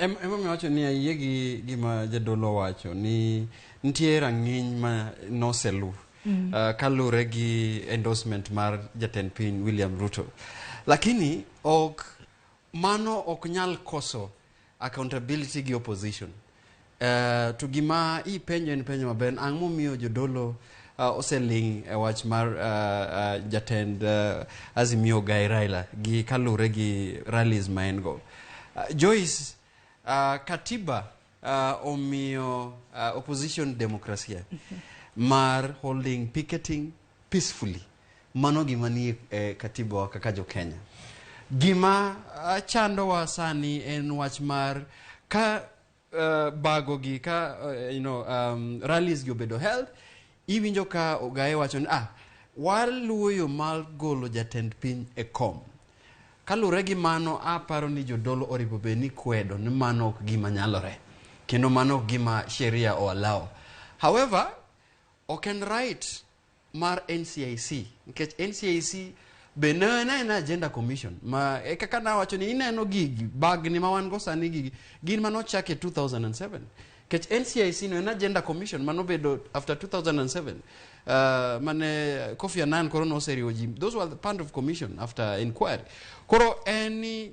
Emomiyo awacho ni ayie gi gima jadolo wacho ni nitie rang'iny ma noselu kalure gi endorsement mar jatend piny William Ruto, lakini ok mano ok nyal koso accountability gi opposition. To gima ipenjo en penjo maber, ang' momiyo jodolo oseling' e wach mar jatend Azimio Gai Raila gi kalure gi rallies ma en go. Joyce, katiba omiyo opposition demokrasia mar holding picketing peacefully. Mano gima nie katiba wa kaka jo Kenya. Gima chandowa sani en wach mar ka bago gi ka rallies gi obedo held, iwinjo ka Ogaye wacho ni waluwo yo mar golo jatend piny e kom. Kaluwore gi mano, aparo ni jodolo oripo bed ni kwedo ni mano ok gima nyalore kendo mano ok gima sheria o allow. However, ok en right mar NCIC nikech NCIC be ne en aena agenda commission ma e kaka nawacho ni ineno gigi bagni ma wan go sani gigi gin manochak e 2007 nikech NCIC no en agenda commission manobedo after 2007 mane Kofi Annan koro noseriwo ji. Those were the part of commission after inquiry. Koro en ni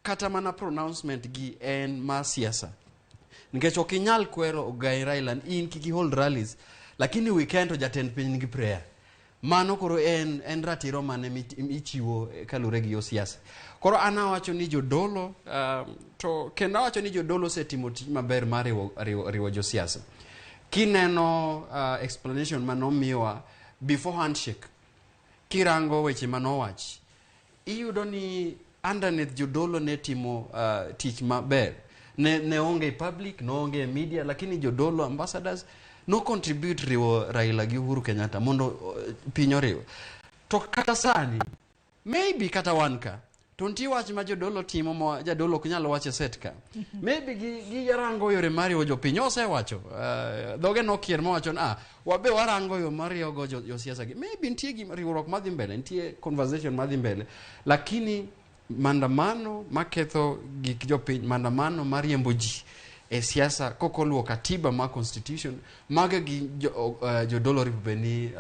kata mana pronouncement gi en mar siasa nikech ok inyal kwero Ogai Raila ni in kik hold rallies lakini weekend to jatend piny nigi prayer. Mano koro en ratiro mane ichiwo kaluwore gi yo siasa. Koro an awacho ni jodolo to kendo awacho ni jodolo osetimo tich maber mar riwo josiasa. Kineno explanation manomiwa before handshake, kirango weche manowach, iyudo ni underneath jodolo ne timo tich maber. Ne onge public, ne onge media, lakini jodolo ambassadors no contribute riwo Raila gi Uhuru Kenyatta mondo piny oriw. To kata sani, maybe kata wan ka, to nitie wach ma jodolo timo ma jadolo ok nyal wacho e set ka. Maybe gi rango yore mar riwo jopiny, osewacho. Dhoge nokier mowacho ni wabe warango yo mar riwo josiasa gi. Maybe nitie gima riwruok madhi mbele, nitie conversation madhi mbele. Lakini maandamano maketho gik jopiny, maandamano mariembo ji e siasa kokoluwo katiba mar constitution. Mago gi jodolo onego bed ni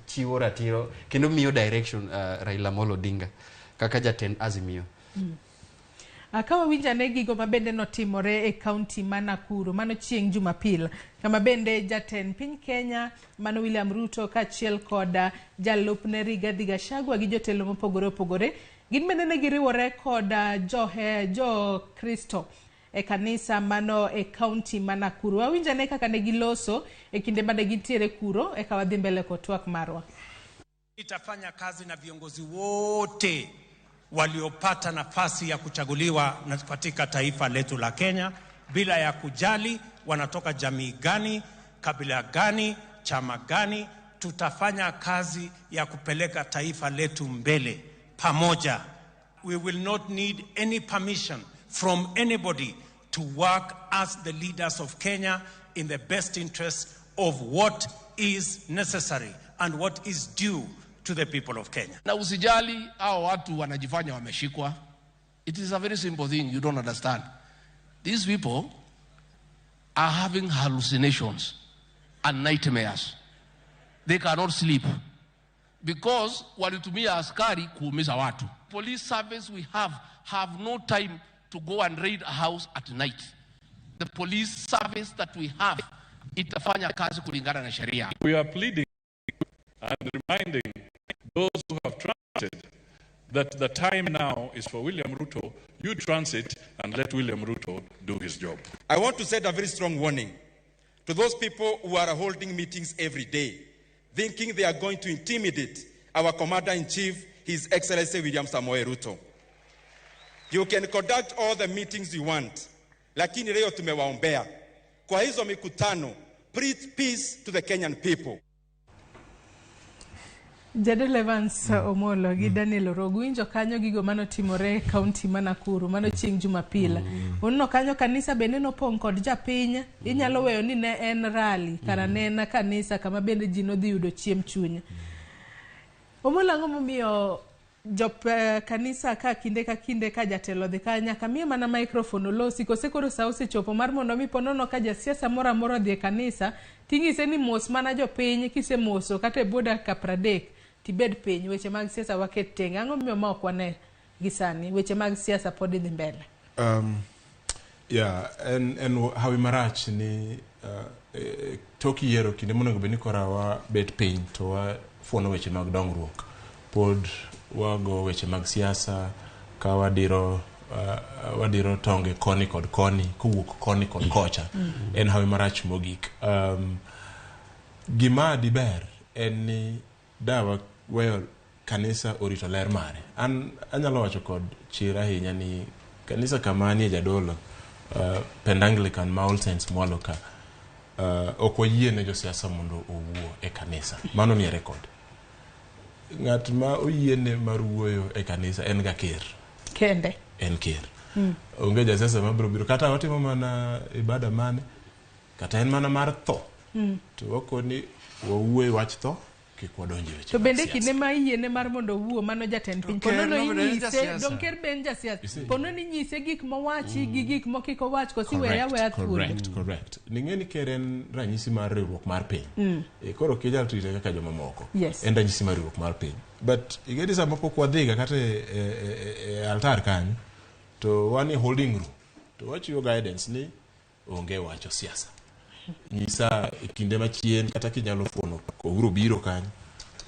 chiwo ratiro kendo miyo direction Raila Amolo Odinga kaka jatend Azimio. Ka wawinjo ane gigo ma bende notimore e kaunti ma Nakuru mano chieng' Jumapil, kama bende jatend piny Kenya mano William Ruto kaachiel kod jalupne Rigathi Gachagua gi jotelo mopogore opogore gin bende ne giriwore kod jo Kristo e kanisa mano e kaunti ma Nakuru. Wawinjo ane kaka ne giloso e kinde mane gintiere kuro eka wadhi mbele kod twak marwa. Itafanya kazi na viongozi wote waliopata nafasi ya kuchaguliwa katika taifa letu la Kenya bila ya kujali wanatoka jamii gani, kabila gani, chama gani. Tutafanya kazi ya kupeleka taifa letu mbele pamoja. We will not need any permission from anybody to work as the leaders of Kenya in the best interest of what is necessary and what is due to the people of Kenya. Na usijali hao watu wanajifanya wameshikwa. It is a very simple thing you don't understand. These people are having hallucinations and nightmares. They cannot sleep because walitumia askari kuumiza watu. Police service we have no time to go and raid a house at night. The police service that we have itafanya kazi kulingana na sheria. We are pleading and reminding those who have transited that the time now is for William Ruto. You transit and let William Ruto do his job. I want to send a very strong warning to those people who are holding meetings every day, thinking they are going to intimidate our Commander-in-Chief, His Excellency William Samoei Ruto. You can conduct all the meetings you want, lakini leo tumewaombea. Kwa hizo mikutano, preach peace to the Kenyan people. Jadolo Evans Omolo gi Daniel Orogo winjo kanyo gigo manotimore e kaunti ma Nakuru mano chieng' Jumapil. Uneno kanyo kanisa bende nopong' kod japiny. Inyalo weyo ni ne en rally kara ne en kanisa kama bende ji nodhi yudo chiemb chuny. Omolo, ang'o momiyo jop kanisa ka kinde ka kinde ka jatelo dhi ka nyaka miye mana microphone olosi, kose koro sa osechopo mar mondo mi ponono ka jasiasa moro amora odhi e kanisa ting'ise ni mos mana jopiny, kisemoso kata e bwo dakika 30 tibed piny, weche mag siasa waket tenge. Ang'o momiyo ma ok wane gi sani weche mag siasa pod dhi mbele? Yeah, en hawi marach ni tok yiero kinde monego bed ni kora wabet piny to wafuono weche mag dongruok, pod wago weche mag siasa ka wadiro tonge koni kod koni kowuok koni kod kocha. En hawi marach mogik. Gima diber en ni dawa weyo kanisa orito ler mare. An anyalo wacho kod chir ahinya ni kanisa kama anie jadolo, Pend Anglican ma All Saints mwalo ka, ok wayie ne josiasa mondo owuo e kanisa. Mano nie record. Ng'at ma oyiene mar wuoyo e kanisa en ga ker. Kende. En ker. Onge jasiasa mabiro biro kata watimo mana ibada mane, kata en mana mar tho. To wakoni wawuoye wach tho, kik wadonje weche. To bende kinde ma iyiene mar mondo owuo mano jatend piny. Ponono inyise, dong ker be en jasiasa. Ponono inyise gik mowachi gi gik mokik owach kosi weya weya thuolo. Correct. Ning'e ni ker en ranyisi mar riwruok mar piny. Koro ok inyal trite kaka jomamoko. En ranyisi mar riwruok mar piny. But ing'e ni sama pok wadhiga kata e altar kanyo, to wan e holding room, to wachiwo guidance ni onge wacho siasa. Nyisa e kinde machien kata kinyalo fuono Uhuru biro kanyo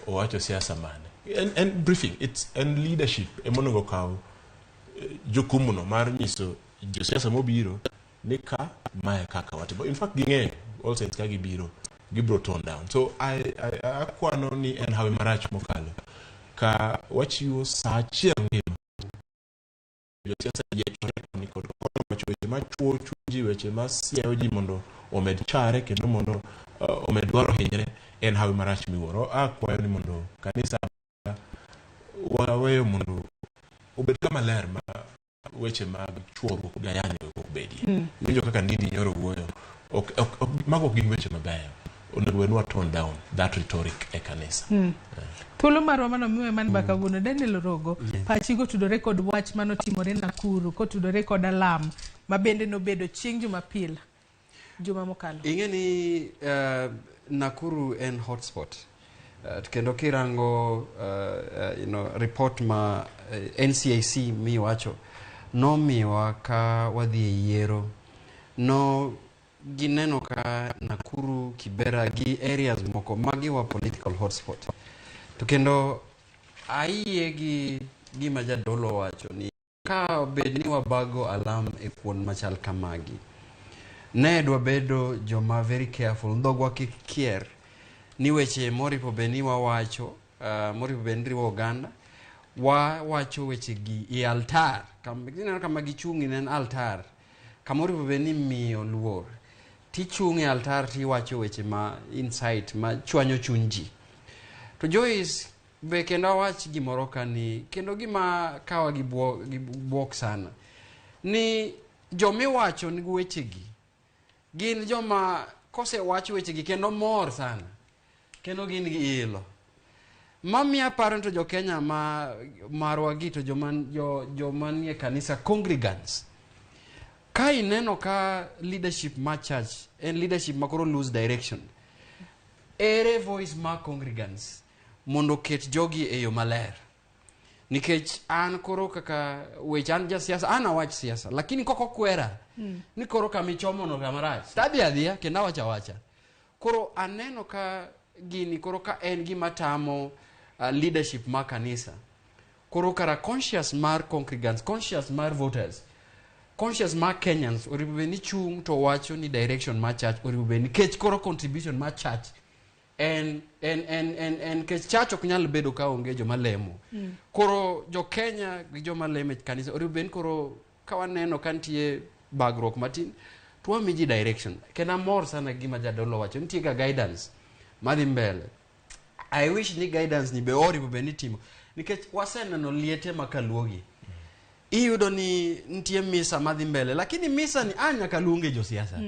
owacho siasa mane. En briefing, it's en leadership emonego kaw jukumu no mar nyiso josiasa mobiro ni ka mae kaka watimo. In fact ging'eyo All Saints ka gibiro gibiro tone down. So akwano ni en hawi marach mokalo ka wachiwo saa achiel ngima josiasa jichore koni kod koni wacho weche machuo chuny ji, weche masiayo ji mondo omed chare kendo mondo omed dwaro hinyre. En hawi marach miwuoro. Akwayo ni mondo kanisa waweyo mondo obed kama ler ma weche mag chuoruok gi ayany ok bedie. Iwinjo kaka Ndindi nyoro wuoyo, mago ok gin weche mabeyo. Onego bed ni wa tone down that rhetoric e kanisa. Thuolo marwa mano miwe man ba kawuono Daniel Orogo. Pachi kotudore kod wach manotimore Nakuru, kotudore kod alam ma bende nobedo chieng' Jumapil, juma mokalo. Ing'e ni Nakuru en hotspot. Kendo kirango report ma NCIC miwacho nomiwa ka wadhi e yiero, no gineno ka Nakuru, Kibera gi areas moko magi wa political hotspot. To kendo ayie gi gima jadolo wacho ni ka bed ni wabago alam e kuond machal kamagi, ne dwa bedo joma very careful, dhogwa kik kier ni weche moripo bed ni wawacho, moripo bed ni riwo oganda, wawacho weche gi e altar. Ineno kama gichung' en altar, kama oripo bed ni miyo luor, tichung' e altar tiwacho weche ma insight ma chwanyo chuny ji. To Joyce, be kendo awach gimoro ka ni kendo gima kawa gi buok sana ni jomiwacho ni wechegi gin joma kosewach wechegi kendo mor sana kendo gin gi ilo. Mamiya paro to jo Kenya ma marwa gi to joma nie kanisa congregants, ka ineno ka leadership ma church en leadership ma koro lose direction, ere voice ma congregants mondo oket jogi e yo maler? Nikech an koro kaka weche an jasiasa, an awach siasa, lakini koko kwera ni koro kamichomo no kamarach, tadhi adhiya kendo awacho awacha. Koro aneno ka gini koro ka en gima tamo leadership mar kanisa, koro kara conscious mar congregants, conscious mar voters, conscious mar Kenyans oripo bed ni chung' to wacho ni direction mar church oripo bed nikech koro contribution mar church en kech church ok nyal bedo ka onge joma lemo. Koro jo Kenya gi joma lemo e kanisa oripo bed ni koro ka waneno ka nitie bagruok matin to wami ji direction. Kendo amor sana gima jadolo wacho, nitie ga guidance madhi mbele. I wish ni guidance ni be oripo bed ni timo, nikech waseneno liete makaluogi. Iyudo ni nitie misa madhi mbele, lakini misa ni nyaka luonge josiasa.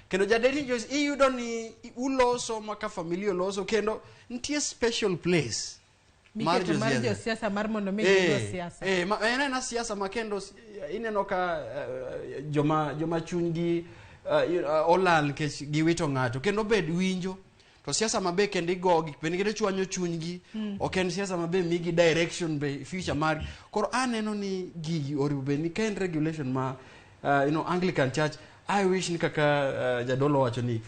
Kendo jadeni Joyce, iyudo ni uloso maka familia oloso, kendo nitie special place mar josiasa mar mondo mi josiasa. En ena siasa ma kendo ineno ka joma chunygi olal nikech giwito ng'ato, kendo bed winjo. To siasa mabe kendo igogi, bende kendo chwanyo chunygi, ok en siasa mabe migi direction be future mar. Koro aneno ni gigi oripo bed ni ka en regulation ma Anglican Church, I wish ni kaka jadolo wacho ni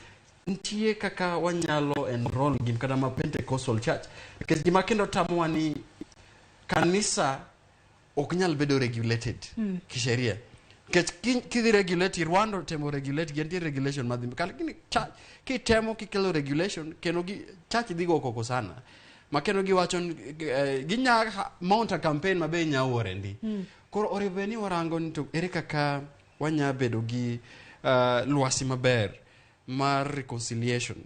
nitie kaka wanyalo enroll gim kata ma Pentecostal Church, nikech gima kendo tamowa ni kanisa ok nyal bedo regulated kisheria. Nikech kidhi regulate Rwanda temo regulate gi nitie regulation madhi, lakini kitemo kikelo regulation kendo gi church dhi go koko sana. Ma kendo giwacho ginya mount a campaign mabe nya wuore ndi. Koro oripo ni warango ni to ere kaka wanya bedo gi lwasi maber mar reconciliation.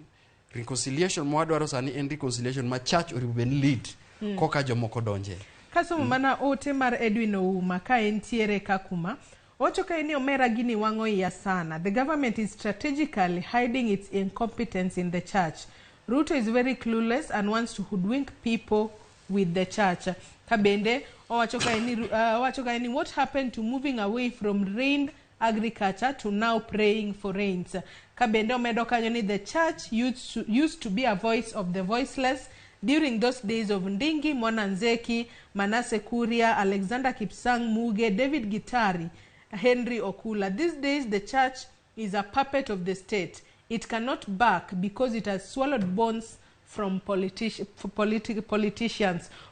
Reconciliation mwadwaro sani en reconciliation ma church oripo bed ni lead koka jomoko donje. Kasomo mana ote mar Edwin Ouma ka entiere Kakuma, owacho ka ni omera gini wang'o iya sana. The government is strategically hiding its incompetence in the church. Ruto is very clueless and wants to hoodwink people with the church. Kabende owacho ka ni what happened to moving away from rain agriculture to now praying for rains. Kabende omedo kanyo ni the church used to be a voice of the voiceless during those days of Ndingi, Mwananzeki, Manasseh Kuria, Alexander Kipsang Muge, David Gitari, Henry Okula. These days the church is a puppet of the state. It cannot back because it has swallowed bones from politicians.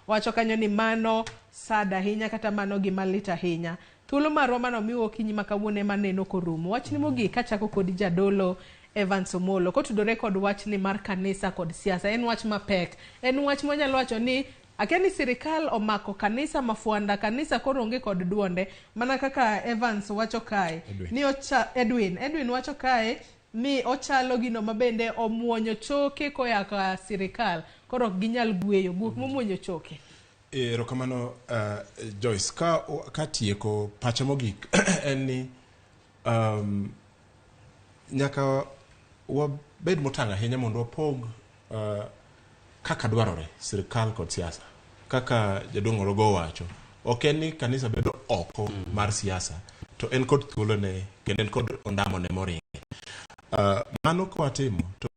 Wacho kanyo ni mano sad ahinya kata mano gima lit ahinya. Thuolo marwa mano miwo okinyi ma kawuono ema neno korumo. Wachni mogik kachako kod jadolo Evans Omolo kotudore kod wachni mar kanisa kod siasa. En wach mapek. En wach mwanyalo wacho ni akia ni sirikal omako kanisa mafuanda, kanisa koro onge kod duonde, mana kaka Evans wacho kae. Ni Edwin wacho kae ni ochalo gino mabende omuonyo choke koya ka sirikal, koro ok ginyal gweyo guok momuonyo choke. Erokamano Joyce. Ka tieko pacha mogik en ni nyaka wabed motang' ahinya mondo wapog kaka dwarore sirikal kod siasa. Kaka jaduong' Orogo wacho, Ok en ni kanisa bedo oko mar siasa, to en kod thuolone kendo en kod ondamone moringe. Mano kwatimo to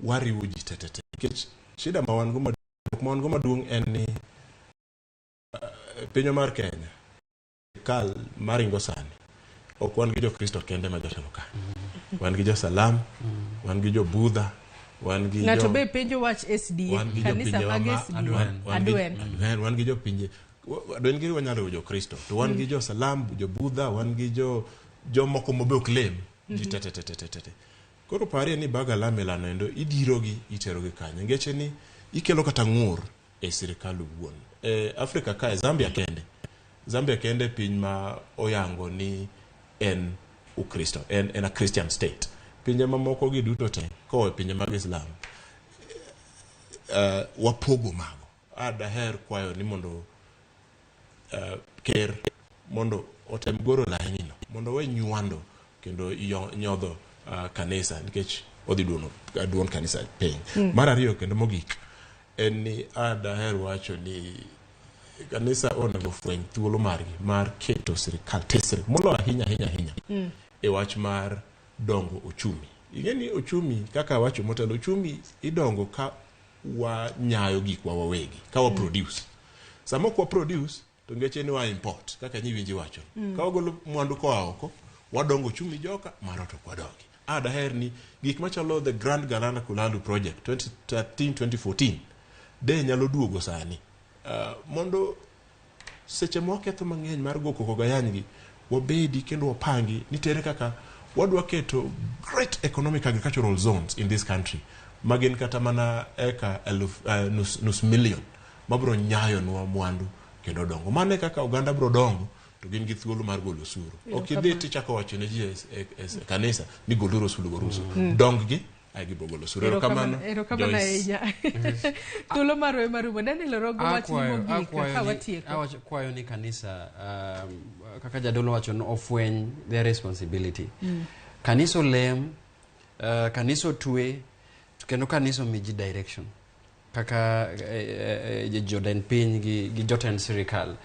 wariwo ji te te te. Nikech shida ma wan go maduong' ma wan go maduong' en ni pinywa mar Kenya sirkal maringo sani ok wan gi jokristo kende ma jotelo ka. Wan gi jo-Salam, wan gi jo-Budha, wan gi Ng'ato jo be penjo wach SDA, wan gi kanisa jopinje mag ma SDA. wan gi- Adwen. Adwen, wan gi jopinje Adwen gi wanyalo riwo jokristo to wan gi jo-Salam, jo-Budha, wan gi jo jomoko mobe ok lem ji te te te te te te te. Koro parie ni bag alam e lano endo idirogi iterogi kanyo. Ngeche ni ikelo kata ng'ur e sirikal owuon. E Afrika kae Zambia kende. Zambia kende piny ma oyango ni en Ukristo, en, en a Christian state. Pinje mamoko gi duto te kowe pinje mag Islam wapogo mago. A daher kwayo ni mondo ker mondo otem goro laini no mondo we nywando kendo nyodho kanisa nikech odhi duono duond kanisa piny. Mar ariyo kendo mogik en ni a daher wacho ni kanisa onego fweny thuolo margi mar keto sirikal tesre moloyo ahinya ahinya ahinya e wach mar dongo ochumi. Ing'e ni ochumi kaka awacho motelo ochumi idongo ka wanyayo gikwa wawegi ka wa produce. Sama ok wa produce to ngeche ni wa import kaka nyiwinji wacho. Ka wagolo mwandu koa oko wadongo ochumi joka maro to ok wadongi. A daher ni gik machalo the Grand Galana Kulalu project 2013-2014 de nyalo duogo sani mondo seche ma waketho mang'eny mar go koko gayany gi wabedi kendo wapangi ni tere kaka wadwa keto great economic agricultural zones in this country ma gin kata mana eka eluf, nus, nus million mabiro nyayonwa mwandu kendo dongo. Mano e kaka oganda biro dongo to gin gi thuolo mar golo osuru. Ok idhi tichako wacho ne ji e, e, e kanisa ni goluru osuru goluru osuru. Dong gi ae gibiro golo osuru. Erokamano. Erokamano Joyce. ahinya. Thuolo marwa ema rumo. Daniel Orogo wachni Akwayo- mogik akwayo ka ni- watieko. Akwayo ni kanisa kaka jadolo wacho ni ofweny their responsibility. Kanisa olem, kanisa otwe, to kendo kanisa omi ji direction kaka jotend piny gi jotend sirikal.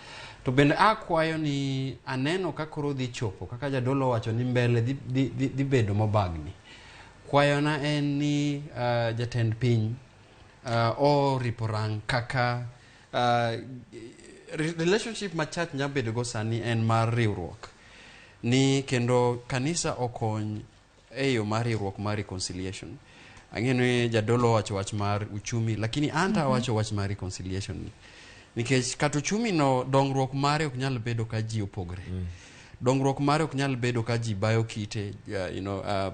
To bende akwayo ni aneno ka koro dhi chopo kaka jadolo owacho ni mbele dhi bedo mobagni. Kwayona en ni jatend piny oripo rang kaka relationship ma church nya bedo go sani en mar riwruok ni kendo kanisa okony e yo mar riwruok mar reconciliation. Ang'eyo ni jadolo owacho wach mar uchumi lakini an to awacho wach mar reconciliation ni nikech kata uchumi no dongruok mare ok nyal bedo ka ji opogre. Dongruok mare ok nyal bedo ka ji bayo kite,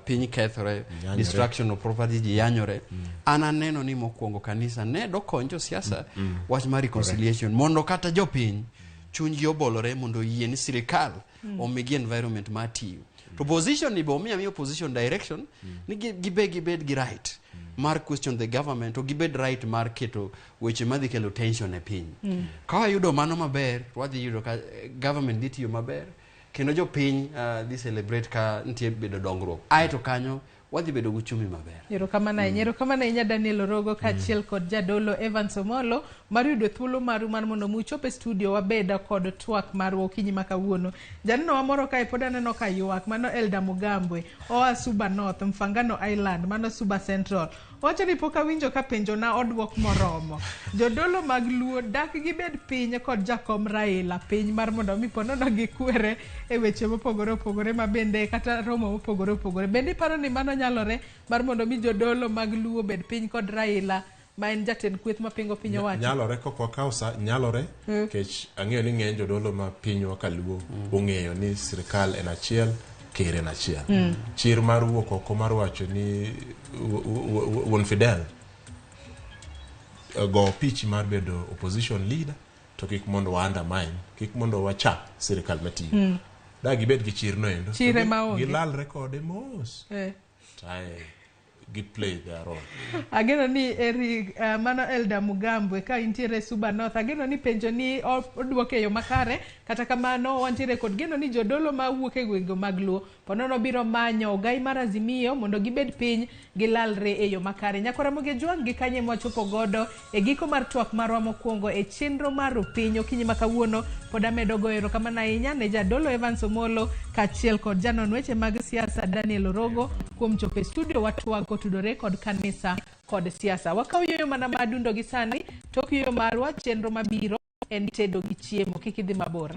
piny kethore, Yanyore. destruction of property, ji yanyore. An aneno ni mokwongo kanisa ne dokony josiasa wach mar reconciliation mondo kata jopiny chunygi obolore mondo oyie ni sirikal omigi environment mar tiyo. To opposition ni be omiyo amiyo opposition direction ni gibe gibed gi right mar question the government to gibed right mar keto weche madhi kelo tension e piny. Ka wayudo mano maber, to wadhi yudo ka government dhi tiyo maber kendo jopiny dhi celebrate ka nitie bedo dongruok. Aeto kanyo wadhi bedo gi uchumi maber. Erokamano ahinya, erokamano ahinya Daniel Orogo kaachiel kod jadolo Evans Omolo mar yudo thuolo maru mar mondo mi uchop e studio wabed kod twak marwa okinyi ma kawuono. Janeno wa moro kae pod aneno ka ywak, mano Elda Mugambwe, oa Suba North, Mfangano Island, mano Suba Central. Owacho ni pok awinjo ka penjona oduok moromo. Jodolo mag Luo dak gibed piny kod jakom Raila piny mar mondo mi ponono gikwere e weche mopogore opogore ma bende kata romo mopogore opogore. Bende iparo ni mano nyalore mar mondo mi jodolo mag Luo bed piny kod Raila ma en jatend kweth mapingo piny owacho? Nyalore kok wakawo sa nyalore nikech ang'eyo ni ng'eny jodolo ma pinywa kaluo ong'eyo ni sirikal en achiel ker en achiel. Chir mar wuok oko mar wacho ni wuon Fidel go pitch mar bedo opposition leader to kik mondo wa undermine, kik mondo wacha sirikal matiyo. Da gibed gi chir no endo. Chir ema onge. Gilalre kode mos. Tae gi play their role. Ageno ni Eric, mano Elda Mugambwe ka intiere Suba North, ageno ni penjo ni odwoke e yo makare. Kata kamano wantiere kod geno ni jodolo mawuok e gwenge mag Luo ponono biro manyo ogai mar Azimio mondo gibed piny gilalre e yo makare. Nyakora Ramogi Ojwang' gi kanye mwachopo godo e giko mar twak marwa mokwongo e chenro mar Rupiny okinyi ma kawuono. Pod amedo goyo erokamano ahinya ne jadolo Evans Omolo kaachiel kod janon weche mag siasa Daniel Orogo kuom chopo e studio watwag kotudore kod kanisa kod siasa. Wakaw yueyo mana madundo gi sani, tok yueyo marwa chenro mabiro en tedo gi chiemo. Kik idhi mabor.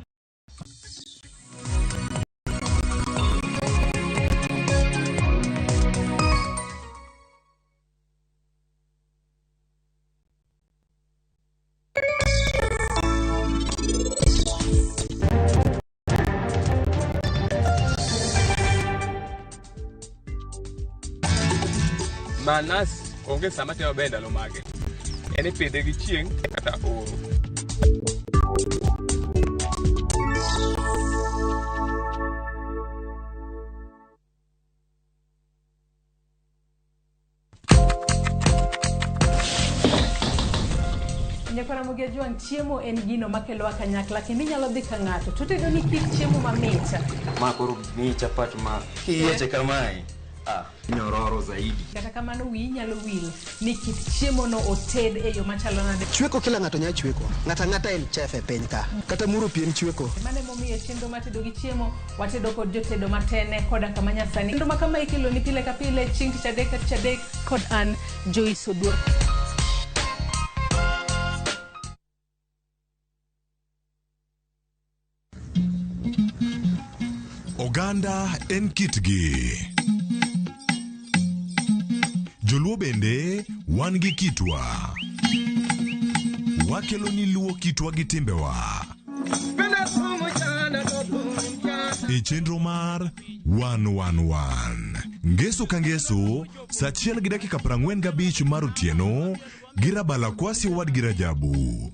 Manas onge sama timo maber ndalo mage. En ipidhe gi chieng' kata oro. Nyakwar Ramogi Ojwang', chiemo en gino makelowa kanyakla kendo inyalo dhi ka ng'ato to otedo ni kit chiemo mamit. Ma koro miyi chapat ma kiyieche kamae, ah, nyororo zaidi. Kata kamano wiyi nyalo wil ni kit chiemo no oted e yo machalo nade. Chweko kila ng'ato nyalo chweko. Ng'ato ang'ata en chef e piny ka. Kata muro pi en chweko. Mano emomiyo e chenro mar tedo gi chiemo watedo kod jotedo matene koda kama nyasani. Chenro ma kama ikelo ni pile ka pile chieng' tich adek ka tich adek kod an Joyce Oduor. Oganda en kitgi. Joluo bende wan gi kitwa. Wakelo ni luo kitwa gi timbewa. E chenro mar 111. Ngeso ka ngeso, saa achiel gi dakika 45 mar otieno gi Rabala Kwasi owadgi Rajabu.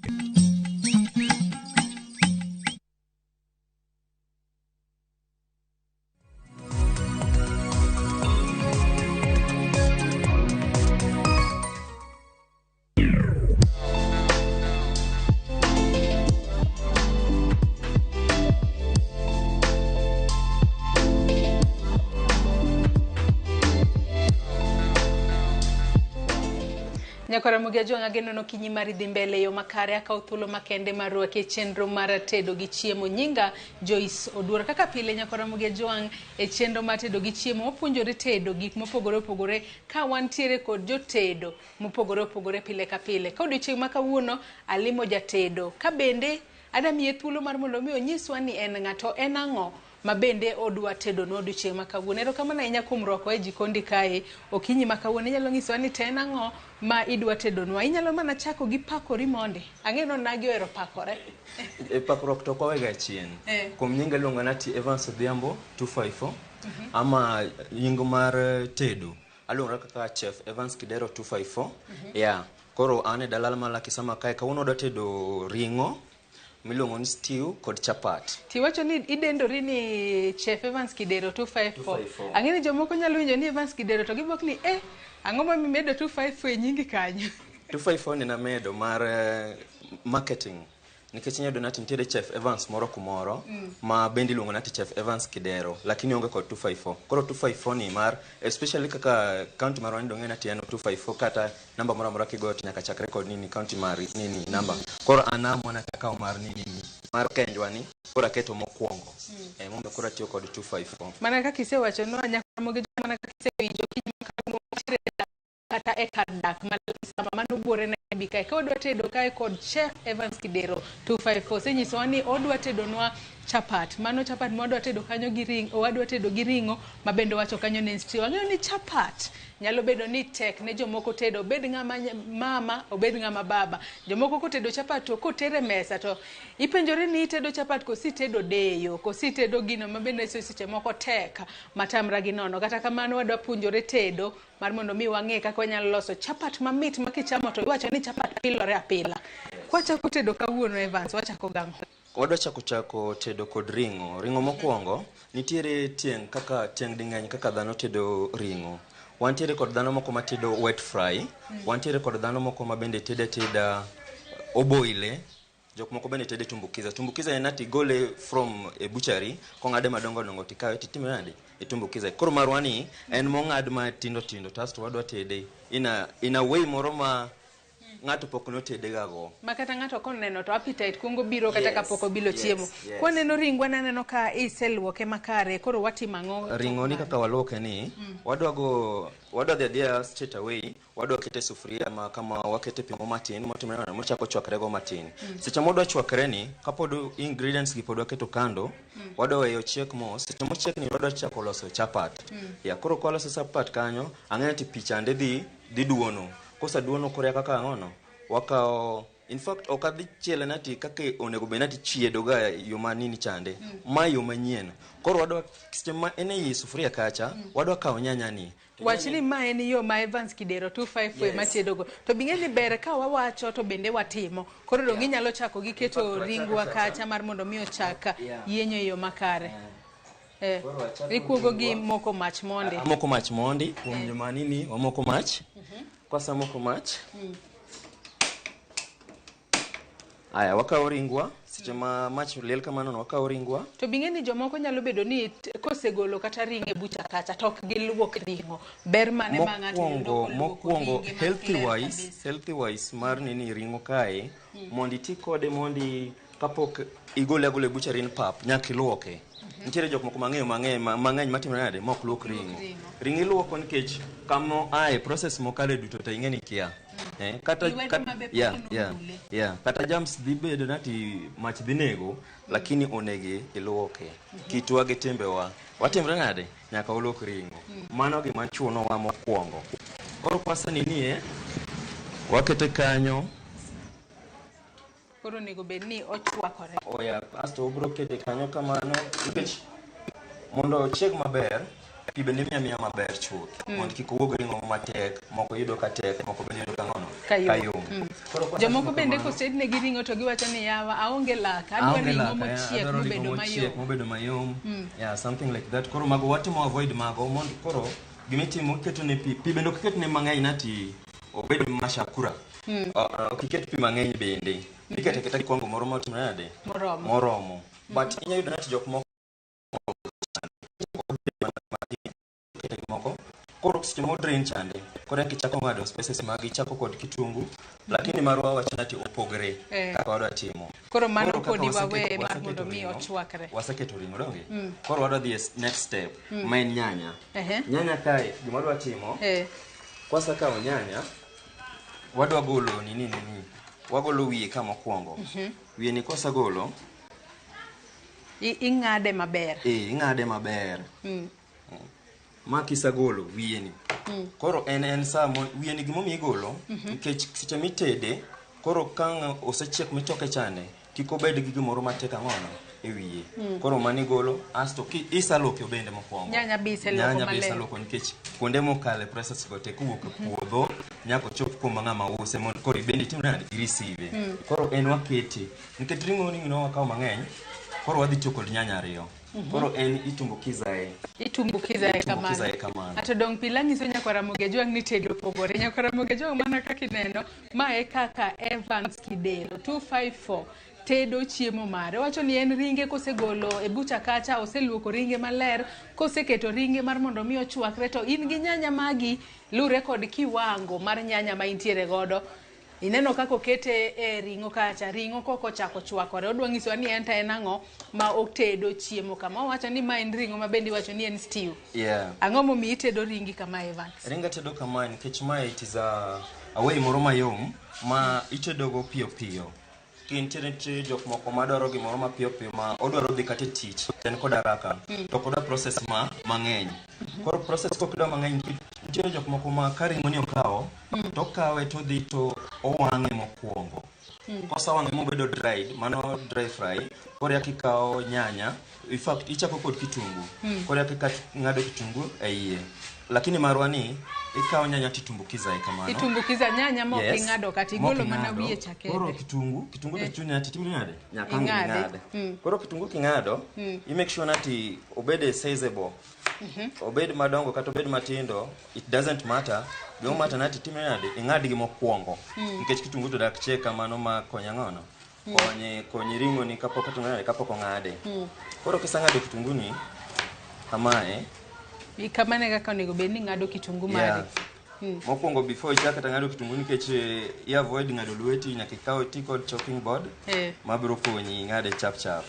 Nyakwar Ramogi Ajwang' ageno ni okinyi mari dhi mbele e yo makare. Akawo thuolo makende mar rwaki e chenro mar tedo gi chiemo. Nyinga Joyce Oduor. Kaka pile Nyakwar Ramogi Ajwang' e chenro mar tedo gi chiemo wapuonjore tedo gik mopogore opogore ka wantiere kod jotedo mopogore opogore pile ka pile. Ka odiochieng' ma kawuono alimo jatedo ka bende adamiye thuolo mar mondo mi onyiswa ni en ng'a to en ang'o ma bende odwa tedonwa odiochieng' ma kawuono. Erokamano ahinya kuom rwakowa e jikondi kae okinyi ma kawuono. Inyalo nyisowa ni to en ang'o ma idwa tedonwa. Inyalo mana chako gi pakori mondi. Ang'e ni onagi ohero pakore. E pakruok to ok wawega chien. Kuom nyinga iluonga ni ati Evans Odhiambo 254 ama nying mar tedo aluongora kaka Chef Evans Kidero 254. Yeah. Koro an e dalala mar Lucky Summer kae kawuono wadwa tedo ring'o miluongo ni stew kod chapat. Tiwacho ni idendori ni Chef Evans Kidero 254. 254. Ang'e ni jomoko nyalo winjo ni Evans Kidero to gibwok ni ang'o ma mimedo 254 e nyingi kanyo? 254 ni namedo mar marketing nikech inyalo yudo ni ati nitiere Chef Evans moro kumoro ma bende iluongo ni ati Chef Evans Kidero lakini onge kod 254. Koro 254 ni mar especially kaka county marwa ni dong'e ni ati en 254 kata namba moro amora kigoyo to nyaka chakre kod nini county mari nini namba. Koro an naamua ni akaw mar nini ni mar kendwa ni koro aketo mokwongo. Momiyo koro atiyo kod 254. Mana kaka isewachonwa Nyakwar Ramogi mana kaka isewinjo okinyi ma kawuono wantiere kata e kar dak ma sama mano buore Nairobi kae. Ka wadwa tedo kae kod Chef Evans Kidero 254 osenyisowa ni odwa tedonwa chapat. Mano chapat ma wadwa tedo kanyo gi ring'o, wadwa tedo gi ring'o ma bende owacho kanyo ni en stew. Ang'eyo ni chapat nyalo bedo ni tek ne jomoko tedo, obed ng'ama mama, obed ng'ama baba. Jomoko kotedo chapat to kotere mesa to ipenjori ni itedo chapat kosi itedo deyo, kosi itedo gino ma bende seche moko tek matamra gi nono. Kata kamano wadwa puonjore tedo mar mondo mi wang'e kaka wanyalo loso chapat mamit ma kichamo to iwacho ni chapat pilore apila. Kwachako tedo kawuono Evans, wachako gang'o? Wadwa chako tedo kod ring'o. Ring'o mokwongo, nitiere tieng' kaka tieng' ding'eny kaka dhano tedo ring'o. Wantiere kod dhano moko matedo wet fry. Wantiere kod dhano moko ma bende tedo ateda oboile. Jok moko bende tede tumbukiza. Tumbukiza en ati igole from e butchery, kong'ade madongo dongo tikawe titime nade? Itumbukiza. Koro marwa ni en mong'ad matindo tindo tasto wadwa tede in a way moro ma ng'ato pok notede ga go. Ma kata ng'ato koneno to appetite kuongo biro kata kapok obilo chiemo. Yes. Kwaneno ringwa naneno ka iseluoke makare, koro watimo ang'o? Ring'o ni kaka waluoke ni, wadwa dhi adhiya straight away, wadwa kete sufuria ma kama wakete pi matin motimore nade, mochako chwakre go matin. Seche modwa chwakre ni, kapod ingredients gi pod waketo kando, wadwa weyo ochiek mos. Seche mochiek ni wadwa chako loso chapat. Ya, koro kwa loso chapat kanyo, ang'eyo ni pi chande dhi duono. Koseduono koro kaka ang'ono, wakawo. In fact, ok adhi chiele nati kaka onego bed nati chiedo ga yo ma nini chande. Ma yo manyien. Koro wadwa seche ma en ei sufuria kacha, wadwa kawo nyanya ni. Wach ni ma en yo ma Evans Kidero 254 ema tedogo. To bing'e ni ber ka wawacho to bende watimo. Koro dong inyalo chako gi keto ringwa kacha mar mondo mi ochak yienyo e yo makare. Koro wachako Ikuogo gi ringwa. moko mach mondi. Amoko mach mondi, kuom joma nini, wamoko mach. Kwasemoko mach, aya wakawo ringwa, seche ma mach liel kamano no wakawo ringwa. To bing'e ni jomoko nyalo bedo ni kosegolo kata ring'o e bucha kacha to ok giluok ring'o. Ber mane ma ng'ato yudo Mokwongo, koluoko mokwongo ringe healthy maler wise, kabisa? healthy wise mar nini ring'o kae, mondo iti kode mondi kapok igole agola e butchery in pap, nyaka iluoke. Nitiere jok moko mang'eyo mang'eny mang'eny matimore nade mok luok ring'o. Ring'o iluoko nikech kama ae process mokale duto te ing'e ni kia. Kata Lwedo mabe pok nomule. Kata germs dhi bedo nati mach dhi nego, lakini onegi iluoke. Kitwa gi timbewa. Watimre nade? Nyaka waluok ring'o. Mano gima chunowa mokwongo. Koro kwase nini wakete kanyo. Koro onego bed ni ochwakore. Oya, asto obro kete kanyo kamano nikech mondo ochieg maber, pi bende imiyo amiya maber chuth mondo kik owuog ring'o matek, moko yudo ka tek, moko bende yudo ka ng'ono, Ka yom. ka yom. Koro kwatimo Jomoko bende kamano- kosednegi ring'o to giwacho ni yawa aonge lak, adwa Aonge ring'o lak, mochiek adwaro ring'o mobedo mochiek mayom. mobedo mayom. Yeah, something like that. Koro mago watimo avoid mago mondo koro gimitimo iketo ne pi, pi bende ok iket ne mang'eny nati obed mashakura. Ok iket pi mang'eny bende. Iketo aketa kiwango moro motimore nade? Moromo. Moromo. But inyalo yudo nati jok moko moko koro seche mo drain chande koro eka ichako ng'ado spices magi ichako kod kitungu lakini marwa wacho nati opogre kaka wadwa timo. Koro mano Koro kaka podi waweye mar waseketo mondo mi ring'o, ochwakre. waseketo ring'o donge koro wadwa dhi e next step ma en nyanya. Nyanya kae gima wadwa timo kwasekawo nyanya wadwa golo nini nini wagolo wiye ka mokwongo. Wiye ni kwasegolo Ing'ade maber. Ing'ade maber. Ma kisegolo wiye ni koro en saa wiye ni gimomiyo igolo nikech seche mitede koro ka osechiek mitoke chande kik obed gi gimoro matek ang'ono e wiye. Koro mano igolo asto iseluoke bende mokwongo. Nyanya be iseluoko Nyanya be maler. iseluoko nikech kuonde mokale process go te kowuok e puodho nyaka ochop kuma ng'ama use mondo koro ibende itim nade ireceive. Koro en wakete nikech ring'o ni wakawo mang'eny koro wadhi tiyo kod nyanya ariyo. Koro en itumbukizae. Itumbukiza e Itumbukiza e kamano. kamano. Ato dong pila nyiso nyakwar Ramogi Ajwang' ni tedo opogore. Nyakwar Ramogi Ajwang' mana kaka ineno, ma e kaka Evans Kidero 254 tedo chiemo mare. Owacho ni en ringe kosegolo e bucha kacha, oseluoko ringe maler, koseketo ringe mar mondo mi ochwakre to in gi nyanya magi lure kod kiwango mar nyanya ma intiere godo. Ineno kaka okete e ring'o kacha, ring'o kok ochako chwakore. Odwa nyisowa ni en to en ang'o ma otedo chiemo kama. Owacho ni ma en ring'o ma bende iwacho ni en stew. Ang'o momiyo itedo ringi kama Evans? Ringa tedo kamae nikech mae it is a way moro mayom ma itedogo piyo piyo. Kintiere nitie jok moko madwaro gimoro mapiyo piyo ma odwaro dhi kata e tich to en kod haraka to ok odwa process ma mang'eny. Koro process kok idwa mang'eny nitiere jok moko ma ka ring'o ni okawo to okawe to odhi to owang'e mokwongo. Kosewang'e mobedo dried, mano dry fry, koro eka ikawo nyanya, in fact ichako kod kitungu. Koro eka ing'ado kitungu e iye. Lakini marwa ni ikawo nyanya titumbukiza e kamano. Itumbukiza nyanya mok ing'ado kata igolo Mok mana ing'ado. wiye cha Koro kende. kitungu to chuni ati timri nade? Nyaka ang' Ing'ade. ing'ade. Koro kitungu king'ado, i make sure nati obede sizable. Obed madongo kata obed matindo, it doesn't matter. Gima matter nati timre nade, ing'adgi mokwongo. Nikech kitungu to dak chiek kamano ma konyo ang'ono? Konye konyi ring'o ni kapok otimre nade, kapok ong'ade. Koro kiseng'ado kitungu ni kamae, Kamano e kaka onego bed ni ing'ado kitungu mari. Mokwongo before ichak kata ng'ado kitungu nikech i avoid ng'ado lweti nyaka ikaw ti kod chopping board mabiro konyi ng'ade chap chap.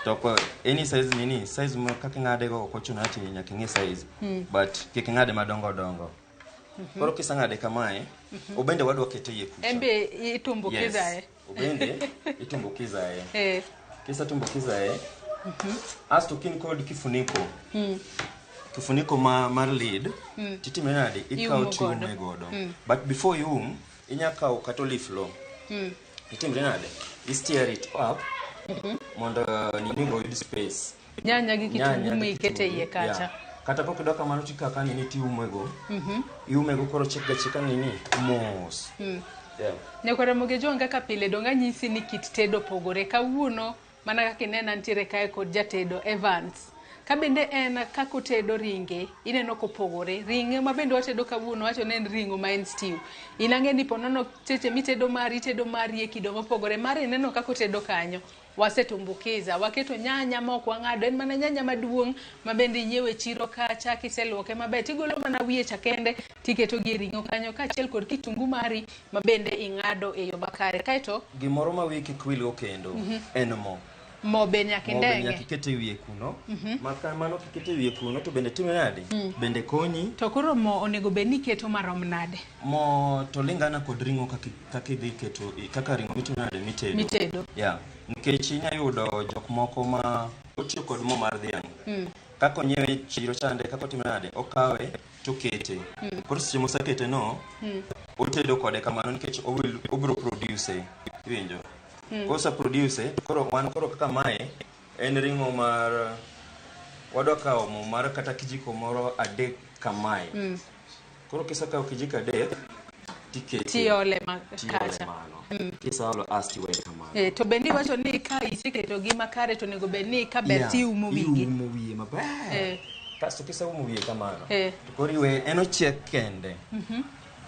To ko any size nini size ma kaka ing'ade go ok ochuno ati nyaka ing'i size. But kik ing'ade madongo dongo. Koro kiseng'ade kamae, obende wadwa kete iye kucha. En be itumbukiza Yes. Obende itumbukiza e. Kisetumbukiza e, asto kin kod kifuniko, kifuniko ma mar lid, titime nade, ikawo Iumo godo. tiume godo. But before ium, inya kawo kata oliflo. Itimre nade? I stir it up mondo nini go oyud space. Nyanya gi Nyanya kitungu gi mikete kitungu, iye kacha. Yeah. Kata pok idok kamano tikawo ka nini tiumego. Iumego koro chiek ga chieka nini mos. Yeah. Nyakwar Ramogi Ojwang' kaka pile dong' anyisi ni kit tedo opogore. Kawuono mana kaka inena nitiere kae kod jatedo Evans. Ka bende en kaka otedo ringe, ineno kopogore. Ring'o ma bende watedo kawuono wacho ni en ring'o ma en stew. In ang'e ni ponono seche mitedo mari, itedo mari e kido mopogore. Mari ineno kaka otedo kanyo. Wasetumbukiza, waketo nyanya ma ok wang'ado, en mana nyanya maduong' ma bende inyiewo e chiro kacha, kiseluoke maber tigolo mana wiye cha kende tiketo gi e ring'o kanyo kaachiel kod kitungu mari ma bende ing'ado e yo makare. Kaeto Gimoro ma wiyi kik wilgo kendo en mo. Mo be nyaka Mo be indeng'e. nyaka iket e wiye kuno. Ma kamano kiketo e wiye kuno to bende timre nade? Bende konyi. To koro mo onego bed ni iketo marom nade? Mo to lingana kod ring'o kaka kaka idhi keto kaka ring'o mitimo nade mitedo. Mitedo. Yeah. Nikech inya yudo jok moko ma otiyo kod mo mar dhiang'. Kaka onyiewe e chiro chande kaka otimo nade okawe tokete. Koro seche mosekete no otedo kode kamano nikech obiro produce iwinjo. Kose produce koro wan koro kaka mae en ring'o mar wadwa kawo mo mar kata kijiko moro adek kamae. Koro kisekawo kijiko adek tikete Tiole ma tiole kacha. mano. Kiseolo asti iweye kamano. To bende iwacho ni ka iseketo gi makare to onego bed ni ka ber tiumo wigi. Iumo wiye maber. Kasto kiseumo wiye kamano to koro iweye en ochiek kende.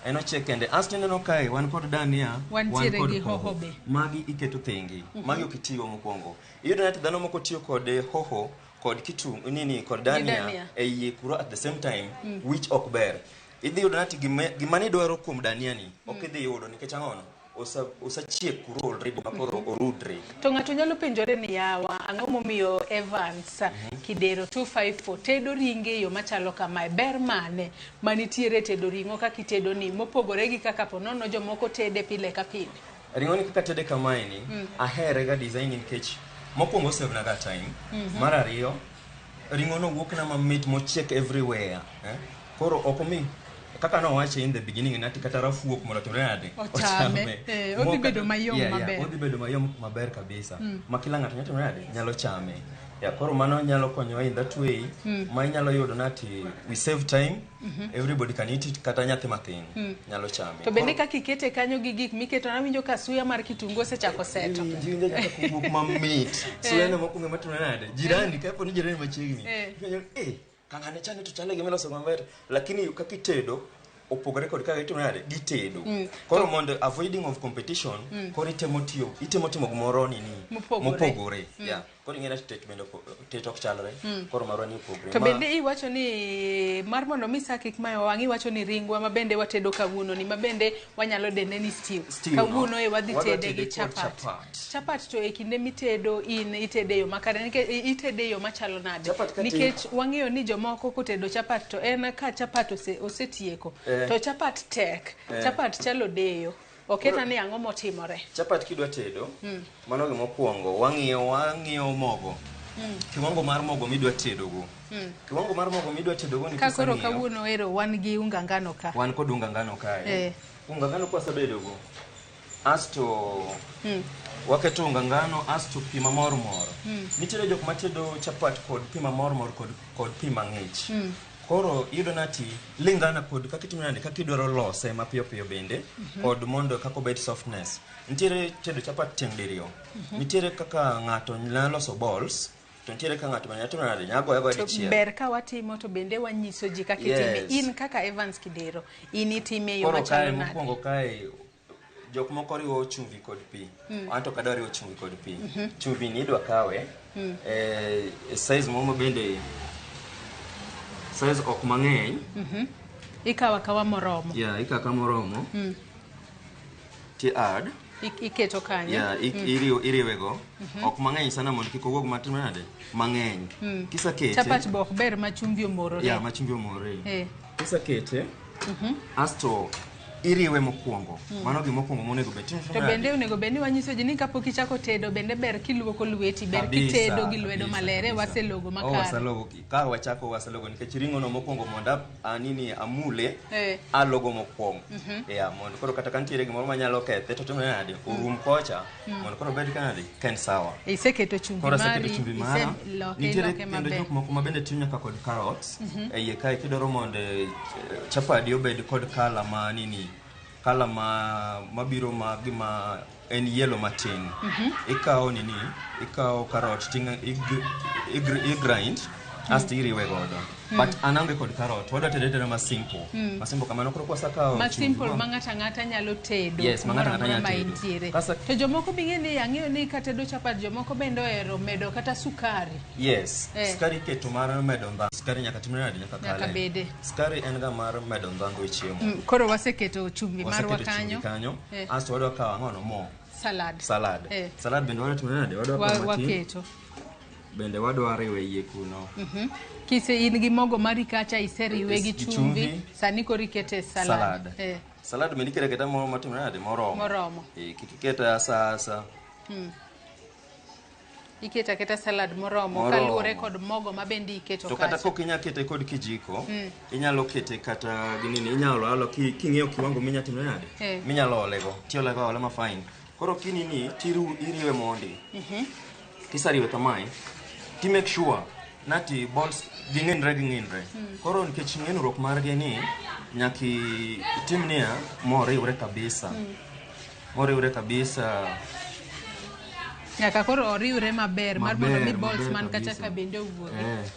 En ochiek kende. Asto ineno kae wan kod dania, wan Wantiere kod gi hoho. hoho be. Magi iketo thenge. Magi ok itigo mokwongo. Iyudo ni dhano moko tiyo kod hoho kod kitungu nini kod dania dania. e iye kuro at the same time which ok ber. Idhi yudo nati gima nidwaro kuom dania ni ok idhi yudo nikech ang'ono osechiek kuro already ma koro orudre. To ng'ato nyalo penjore ni yawa, ang'o momiyo Evans Kidero 254 tedo ringe e yo machalo kamae? Ber mane manitiere e tedo ring'o kaka itedo ni mopogore gi kaka ponono jomoko tede pile ka pile? Ring'o ni kaka tede kamae ni ahere ga design nikech mokwongo osave na ga time. Mar ariyo ring'o no wuok na mamit mochiek everywhere. Eh? Koro ok omi kaka nowache in the beginning nati kata rafuok mondo otimre nade Ochame. Odhi bedo mayom maber. Odhi bedo mayom maber kabisa. Ma kila ng'ato nyalo timo nade nyalo chame. Yeah, koro mano nyalo konyowa in that way ma inyalo yudo nati we save time. Everybody can eat it kata nyathi mathin nyalo chame. To bende kaka ikete kanyo gi gik miketo nawinjo ka suya mar kitungu osechako seto. Iwinjo nyaka kowuok mamit. Suya no mokwongo ema timore nade? Jirani kapo ni jirani machiegni. Ipenjo, kang'ane chande to chale gima iloso maber. Lakini kaka itedo opogore kod kaka itimo nade gitedo. Koro mondo avoiding of competition, koro itemo tiyo itemo timo gimoro nini Mopogore. mopogore. Yeah. Koro ing'e ni tet bende tet ok chalre. Koro marwa ni opogore. To bende iwacho ni mar mondo mi sa kik mayo wang' iwacho ni ringwa ma bende watedo kawuono ni ma bende wanyalo dende ni stew. Stew no. Kawuono e wadhi Wadwa tede gi kod chapat. chapat. Chapat to e kinde mitedo in itede e yo makare nikech itede e yo machalo nade? Chapat ka Nikech wang'eyo ni jomoko kotedo chapat to en ka chapat osetieko to chapat tek. Chapat chalo deyo. Oketa ni ang'o motimore. Chapat kidwa tedo, mano gima okwongo, wang'iyo mogo. Kiwango mar mogo midwa tedogo. Kiwango mar mogo midwa tedogo ni Ka koro kiseng'iyo, kawuono ero wan gi unga ngano ka. wan kod unga ngano kae. Unga ngano kwasebedogo, asto waketo unga ngano asto pi mamor mor. Nitiere jok matedo chapat kod pi mamor mor kod pi mang'ich. Koro iyudo nati lingana kod kaka itimo nade kaka idwaro lose mapiyo piyo bende kod mondo kaka obed softness. Nitiere tedo chapat tieng' diriyo. Nitiere kaka ng'ato nyalo loso balls To nitiere ka ng'ato bende timo nade, nya goye agoya To dichiel. ber ka watimo to bende wanyiso ji kaka itime. Yes. In kaka Evans Kidero, in itime e yo Koro kae machalo nade? mokwongo kae jok moko riwo chumvi kod pi. An to ok adwa riwo chumvi kod pi. Chumvi ni idwa kawe e size moro ma bende size ok mang'eny. Ikawo akawa moromo. Yeah, ikawo akawa moromo. Ti add. Iketo kanyo. Yeah, iriwe go. Ok mang'eny sana mondo kik owuog matin nade? Mang'eny. Kisekete. Chapat be ok ber ma chumvi omorore. Yeah, ma chumvi omorore. Kisekete, asto iriwe mokwongo. Mano gima mokwongo monego bed. To bende onego bed ni wanyiso ji ni kapok ichako tedo bende ber kiluoko lweti, ber kitedo gi lwedo maler. Waselogo makare. Waselogo ka wachako waselogo nikech ring'o no mokwongo mondo anini amule alogo mokwongo. Yeah, mondo koro kata ka nitiere gimoro manyalo kethe to timore nade? Orum kocha mondo koro obed kanade? Ka en sawa. Iseketo chumbi Koro mari, aseketo chumbi mara. iseloke, Nitiere iloke kendo maber. jok moko ma bende tiyo nyaka kod carrots. E iye kae kidwaro mondo chapadi obed kod kala ma nini, kala ma mabiro ma gima en yellow matin. Ikawo nini, ikawo carrot i grind asto iriwe godo. But an aonge kod carrot, wadwa tede ateda ma simple. Ma simple kamano koro kwasekawo Ma chumbi simple ma ng'ato ang'ata nyalo tedo. Yes, ma ng'ato kumoro ang'ata amora nyalo ma tedo. intiere. Kasa- To jomoko bing'e ni ang'eyo ni katedo chapat jomoko bende ohero medo kata sukari. Yes, sukari iketo mar medo ndhadhu. Sukari nyaka timre nade? Nyaka Nyaka kale. bede. Sukari en ga mar medo ndhadhu e chiemo. Koro waseketo chumbi marwa Waseketo chumbi kanyo. kanyo. Asto wadwa kawo ang'ono? Mo. Salad. Salad. Salad bende wadwa timo nade? Wadwa kawo matin. Waketo. Bende wadwa riwe iye kuno. Kise in gi mogo mari kacha iseriwe gi Gi chumbi, chumbi. sani koro ikete salad. Salad. Salad bende iketo aketa moro matimre nade? Moromo. Moromo. Kik iket asa asa. Iketo aketa salad moromo, Moromo. kaluwore kod mogo ma bende iketo To kata kacha. kok inya kete kod kijiko, inyalo kete kata gi nini, inyalo olo king'iyo kiwango minya timo nade? Minyalo olego. Tiolego aola ma fine. Koro kinini tiru iriwe mondi. Kiseriwe kamae, ti make sure nati balls ging'inre ging'inre. Koro nikech ng'inruok margi ni nyaka itim niya moriwre kabisa. Moriwre kabisa. Nyaka koro oriwre maber mar mondo mi Maber, balls maber man kacha kabisa. ka bende owuogi.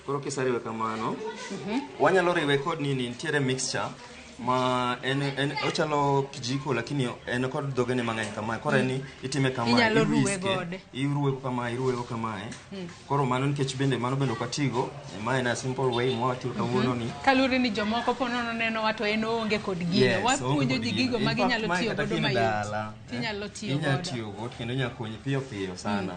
Koro kiseriwe kamano, wanyalo riwe kod nini, nitiere mixture ma en ochalo kijiko lakini en kod dhogene mang'eny kamae. Koro en itime kamae, Inyalo ruwe iwiske, gode. iruwe go kamae, iruwe go kamae. Koro mano nikech bende mano bende ok watigo, mae en a simple way mwatiyo kawuono ni. Kaluwore ni jomoko po nono nenowa to en oonge kod gino. Yes, oonge Wapuonjo kod ji gino. gigo In ma fact, ginyalo mae tiyo kata godo ka in mayot. dala, Tinyalo tiyo inyalo godo. tiyo go kendo inyalo konyi piyo piyo sana.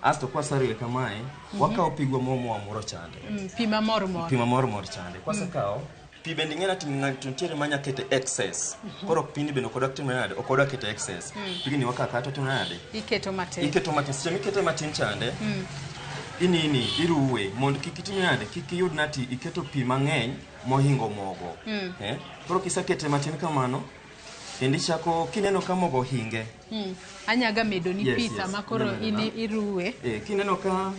Asto kwaseriwe kamae, wakawo pigwa mo mwamuro chande. Pi mamor mor. Pi mamor mor chande. Kwasekawo, pi bende ing'e ni ng'ato nitiere manya kete excess. Koro pini bende ok odwa timo nade? Ok odwa kete excess. Pigni wakawo akawa to timo nade? Iketo matin. Iketo matin. Seche mikete matin chande, inini iruwe mondo kik itim nade? Kik iyud nati iketo pi mang'eny mohingo mogo. Koro kisekete matin kamano, kendo ichako kineno ka mogo hinge. Anyaga medo ni Yes, pi yes. sama koro Inyalo in medo na. iruwe. Kineno ka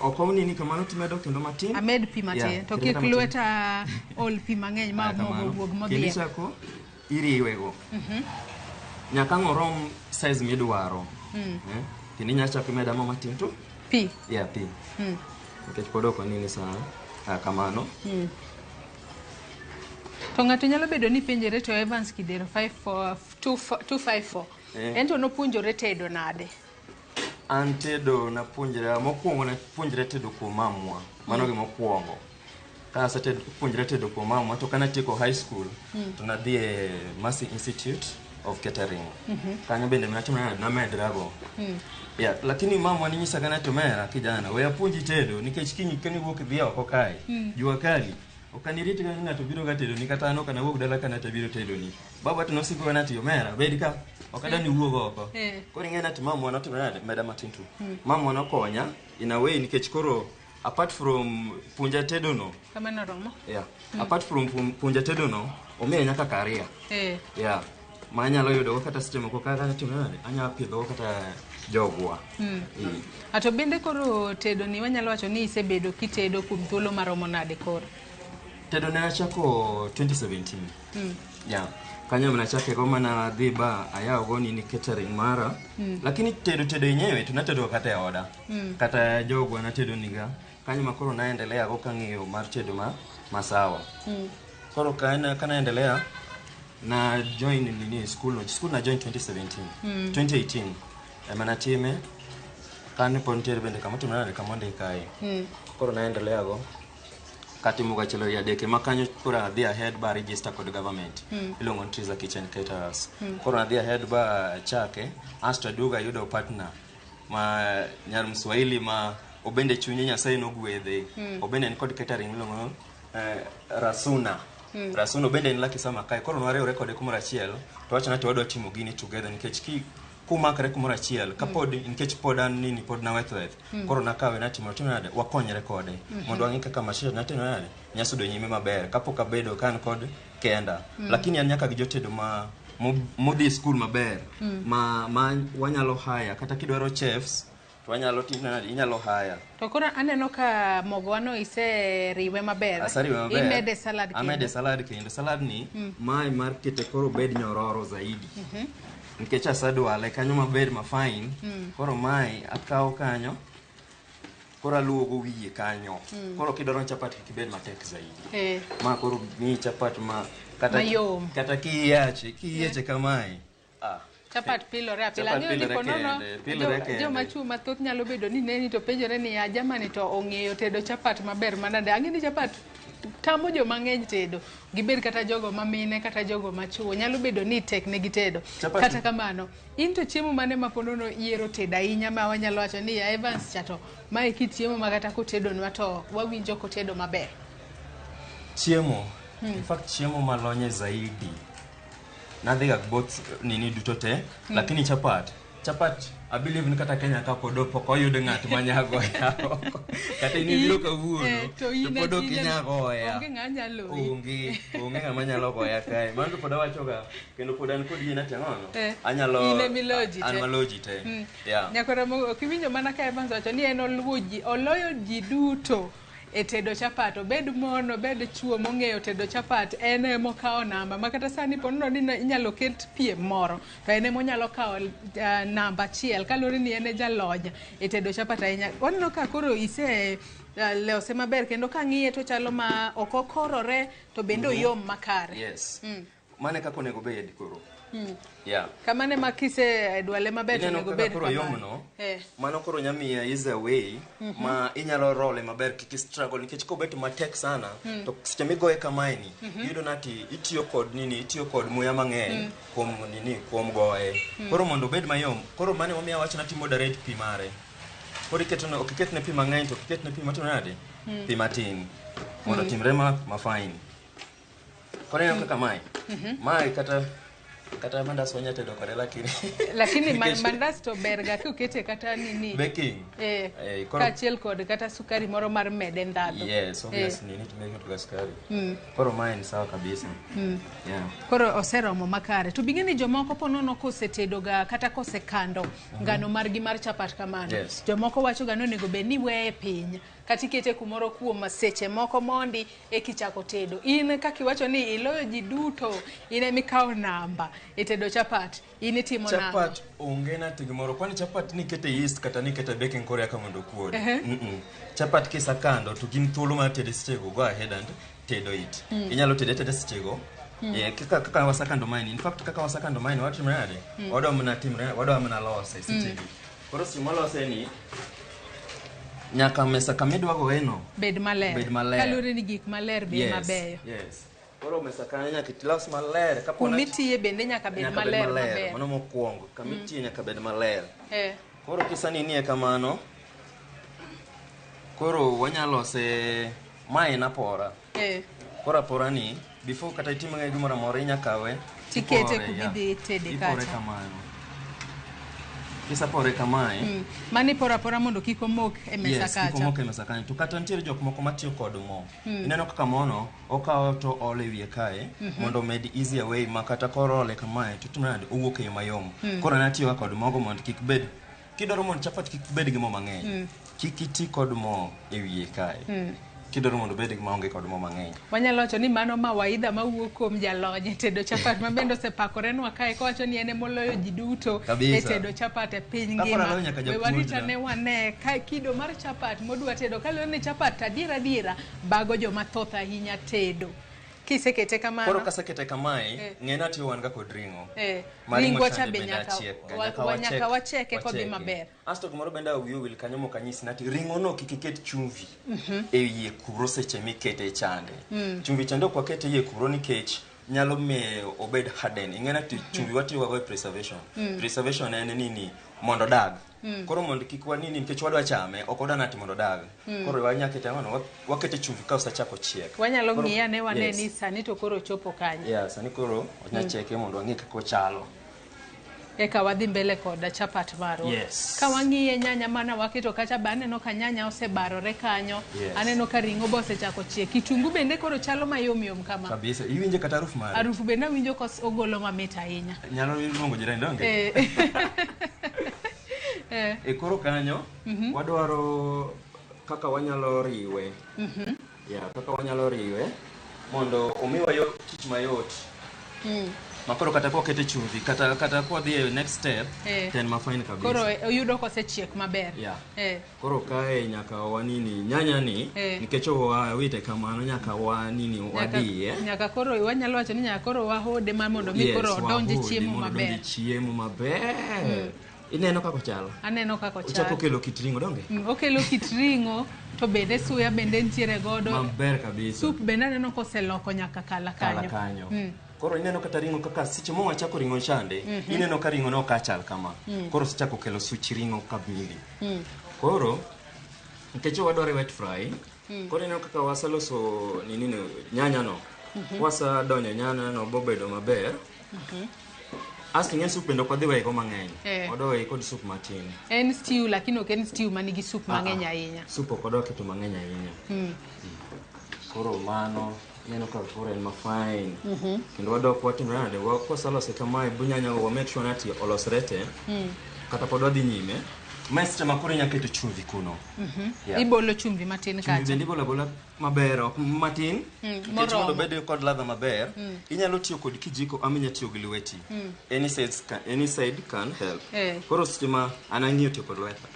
ok onini kamano timedo kendo matin. Amed pi matin. Yeah, To ket kik kata matin. lweta ol pi mang'eny ma Aya, mogo kamano. wuog Kendo modhiek. ichako iriwego. Nyaka ang' orom size midwaro. Kendo inyalo chako imedo mo matin to. Pi. Yeah, pi. Nikech pod ok onini sana. Kamano. To ng'ato nyalo bedo ni penjore to Evans Kidero 254. En to nopuonjore tedo nade? An tedo napuonjra, mokwongo napuonjra tedo kuom mamwa. Mano gima okwongo. Ka asepuonjra tedo kuom mamwa to kanatieko high school, to nadhi e Mercy Institute of Catering. Kanyo bende natimo nade? Namedrago. Yeah, lakini mamwa ninyisa ga ni omera kijana, we apuonji tedo nikech kiny kaniwuok idhi oko kae, jua kali. Ok anirit ga ni ng'ato biro ga tedoni kata an ok anawuog dala ka ng'ato biro tedoni. Baba to nosiko ga nati omera, bed ka. Ok adwa ni iwuog oko. Koro ing'e ni mamwa notimo nade? Meda matin tu. Mamwa nokonya in a way nikech koro apart from puonja tedo no, Kamano romo. yeah, apart from puonja tedo no, omiya nyaka career. Yeah. Ma anyalo yudo go kata seche moko kaka timo nade? Anyalo pidho go kata jogwa. Ato bende koro tedo ni wanyalo wacho ni isebedo kitedo kuom thuolo maromo nade koro? Tedo ne achako 2017. Yeah. Kanyo ema nachake go mana dhi ba ayawo go nini catering mara. Lakini tedo tedo yenyewe tunatedo kata e oda. Kata jogwa natedo niga. Kanyo ma koro naendelea go kang'iyo mar tedo ma masawa. Koro kana kanaendelea na join nini school no school na join 2017. 2018 ema natime kanyo pod nitiere bende kama timore nade kama ondik kae. Koro naendelea go katimo gachielo ya adek ema kanyo koro adhi ahead ba register kod government. Iluongo ni Triza Kitchen Caterers. Koro adhi ahead ba chake asto aduogo ayudo partner ma nyar Mswahili ma obende chunye Nyasaye nogwedhe. Obende en kod catering miluongo Rasuna. Rasuna obende en laki sama kae. Koro nwariwre kode kumoro achiel to wacho ni wadwa timo gini together nikech ki kumakre kumoro achiel kapod nikech pod an nini pod naweth weth. Koro nakawe natimo timo nade wakonyre kode mondo wang'i kaka mashida natimo nade nyasudo nyime maber kapok abedo ka an kod kenda. Lakini an nyaka gi jotedo ma modhi school maber ma wanyalo hire kata kidwaro chefs to wanyalo timo nade inyalo hire. To koro aneno ka mogo wano iseriwe maber. Aseriwe maber. Imede salad kendo. Amede salad kendo. Salad ni mae mar kete koro bed nyororo zaidi. Nikech asedwale kanyo maber ma fine. Koro mae akawo kanyo koro aluwo go wiye kanyo. Koro kidwaro chapat kik ibed matek zaidi. Ma koro miyi chapat ma kata Mayom. kata kiyache kiyeche kamae. Chapat pilore apila. Chapat Ang'eyo ni pilore ponono kende, pilore kende. joma chuo mathoth nyalo bedo ni neni to penjore ni ya jamani to ong'eyo tedo chapat maber manade. Ang'e ni chapat tamo joma ng'eny tedo. Gibed kata jogo ma mine kata jogo ma chuo. Nyalo bedo ni tek negi tedo. Chapat- Kata kamano, in to chiemo mane ma ponono iyiero tedo ahinya ma wanyalo wacho ni ya Evans cha to mae kit chiemo ma kata kotedonwa to wawinjo kotedo maber. Chiemo. In fact chiemo malonye zaidi. Nadhiga both nini duto te lakini chapat. Chapat I believe ni kata Kenya ka pod pok oyud ng'at ma goya. Kata in ibiro kawuono to in to pod ok inyalo- inya goya. Onge ng'a nyalo loyi. Onge ng'ama nyalo goya kae. Mano to pod awachoga kendo pod an kod yie ni ati ang'ono. Anyalo In emiloji te. An maloji te. Yeah. Nyakwara ok iwinjo mana ka Evans wacho ni en oluwo ji, oloyo ji duto e tedo chapat. Obed mon, obed chuo mong'eyo tedo chapat, en emokawo namba. Ma kata sani ponono ni inyalo ket piem moro, to en emonyalo kawo namba achiel kaluwore ni en e jalony e tedo chapat ahinya. Waneno ka koro ise lose maber kendo kang'iye to chalo ma ok okorore to bende oyom makare. Yes. Mano e kaka onego bed koro. Yeah. Kamano ema kise dwale maber to Ineno onego kaka bed koro kamano. yomno. Mano koro nyamiya is a way ma inyalo role maber kik i struggle nikech kobet matek sana to seche migoye kamae ni iyudo nati itiyo kod nini itiyo kod muya mang'eny kuom nini kuom goye. Koro mondo obed mayom koro mano emomiyo awacho nati moderate pi mare. Koro iketone ok iketne pi mang'eny to ok iketne pi matimo nade pi matin mondo otimre ma fine. Koro ineno kaka mae mae kata kata mandas wanya tedo kode lakini Lakini Nikech- mandas to ber ga kokete kata nini baking koro- kaachiel kod kata sukari moro mar mede ndhadhu. Yes, obviously need to make it with sukari. Koro mae ni sawa kabisa. Yeah. Koro oseromo makare. To bing'e ni jomoko ponono kosetedo ga kata kosekando ngano margi mar chapat kamano. Yes. Jomoko wacho ga ni onego bed ni iweye piny kata ikete kumoro kuom seche moko mondi ekichako tedo. In kaka iwacho ni iloyo ji duto, in emikawo namba e tedo chapat, in itimo nang'o? Chapat onge na gimoro. Kwani chapat ni kete yeast kata ni kete baking koro eka mondo okuod. Chapat kisakando to gin thuolo mar tede sechego go ahead and tedo it. Inyalo tede tede sechego. Yeah, kaka wasakando maini. In fact kaka wasakando maini watimre nade? Wadwa mana timre, wadwa mana lose sechegi. Koro seche mwalose ni nyaka mesa kamidwa goyeno Bed maler. Bed maler. Kaluwore ni gik maler be Yes, mabeyo. Yes. Koro mesa kanyo nyaka ilos maler kapo na Kumitiye bende nyaka bed nyaka bed maler maler. maber. Mano mokwongo. Kamitiye nyaka bed maler. Koro kisaninie kamano, koro wanyalose mae en apora. Koro apora ni before kata itim gimoro amora inya kawe Tikete tipore, kuma yeah. idhi tede Ipore kacha. kamano. Kisapore kamae, Mano iporo apora mondo kik omok e mesa yes, kik kacha. omok e mesa kanyo. To kata nitiere jok moko matiyo kod mo. Ineno kaka mono okawo to olo e wiye kae mondo omed easier way ma kata korole kamae to timo nade owuok e yo mayom. Koro an atiyo ga kod mogo mondo kik bed kidwaro mondo chapat kik bed gi mo mang'eny. Kik iti kod mo e wiye kae. Kidwaro mondo obed maonge kod mo mang'eny. Wanyalo wacho ni mano mawaidha mawuok kuom jalony e tedo chapat ma bende osepakorenwa kae kowacho ni en emoloyo ji duto e tedo chapat e piny ngima. We warit ane wane ka kido mar chapat modwa tedo kaluwore ni chapat adiera adiera bago joma thoth ahinya tedo. Kisekete kamano. Koro kasekete kamae, ng'e ni ati wan ga kod ring'o. Ring'o cha be nyaka wacheke kodhi maber. Asto gimoro bende wiyi owil kanyo mok anyisi ni ati ring'o no kik iket chumvi e iye kuro seche mikete e chande. Chumvi chande ok waket e iye kuro nikech nyalo miyo obed harden. Ing'e ni ati chumvi watiyo go e preservation. Preservation en nini mondo odag. Koro mondo kik wanini nikech wadwa chame ok wadwa nati mondo odag. Koro wanyalo kete ang'ono wakete chumvi ka osechako chiek. Wanyalo ng'iye ane wane ni sani to koro ochopo kanye. Yeah, sani koro wanyalo cheke mondo wang'e kaka ochalo. Eka wadhi mbele kod chapat marwa. Yes. Ka wang'iye nyanya mana waketo kacha be aneno ka nyanya osebarore kanyo. Yes. Aneno ka ring'o be osechako chiek. Kitungu bende koro chalo mayom yom kama. Kabisa. Iwinje kata harufu mare. Harufu bende awinjo ka ogolo mamit ahinya. Nyalo luongo jirani donge? E koro kanyo wadwaro kaka wanyalo riwe. Yeah, kaka wanyalo riwe mondo omiwa tich mayot. Makoro kata kwakete chumvi kata kwadhi e next step to en mafine kabisa. Koro oyudo kosechiek maber. Yeah. Koro kae nyaka wanini nyanya ni nikech wawite kamano nyaka wanini wadiye. Nyaka koro wanyalo wacho ni nyaka koro wahode ma mondo mi koro odonj e chiemo maber. Odonj e chiemo maber. Ineno kaka ochalo? Aneno kaka ochalo. Ochako kelo kit ring'o donge? Okelo kit ring'o to bende suya bende nitiere godo. Maber kabisa. Sup bende aneno koseloko nyaka kala kanyo. Kala kanyo. Koro ineno kata ring'o kaka seche ma wachako ring'o chande, ineno ka ring'o ne ok achal kama. Koro osechako kelo such ring'o kamili. Koro nikech wadwaro wet fry, koro ineno kaka waseloso nini nyanya no. Wasedonyo nyanya no bobedo maber. Asto ing'e sup bende ok wadhi weye go mang'eny. Wadwa weye kod sup matin. En stew lakini ok en stew manigi sup mang'eny ahinya. Sup ok wadwa keto mang'eny ahinya. Koro mano ineno ka koro en mafine. Kendo wadok watimo nade kwaselose kamae bu nyanya go wa make sure ni olosre te. Kata pod wadhi nyime. Ma seche ma koro inyalo keto chumvi kuno. Ibolo chumvi matin kacha. Chumvi bende ibolo abola maber ok matin. Nikech mondo obed kod ladha maber, inyalo tiyo kod kijiko ama inyalo tiyo gi lweti. Any side can help. Koro seche ma an ang'iyo tiyo kod lweta.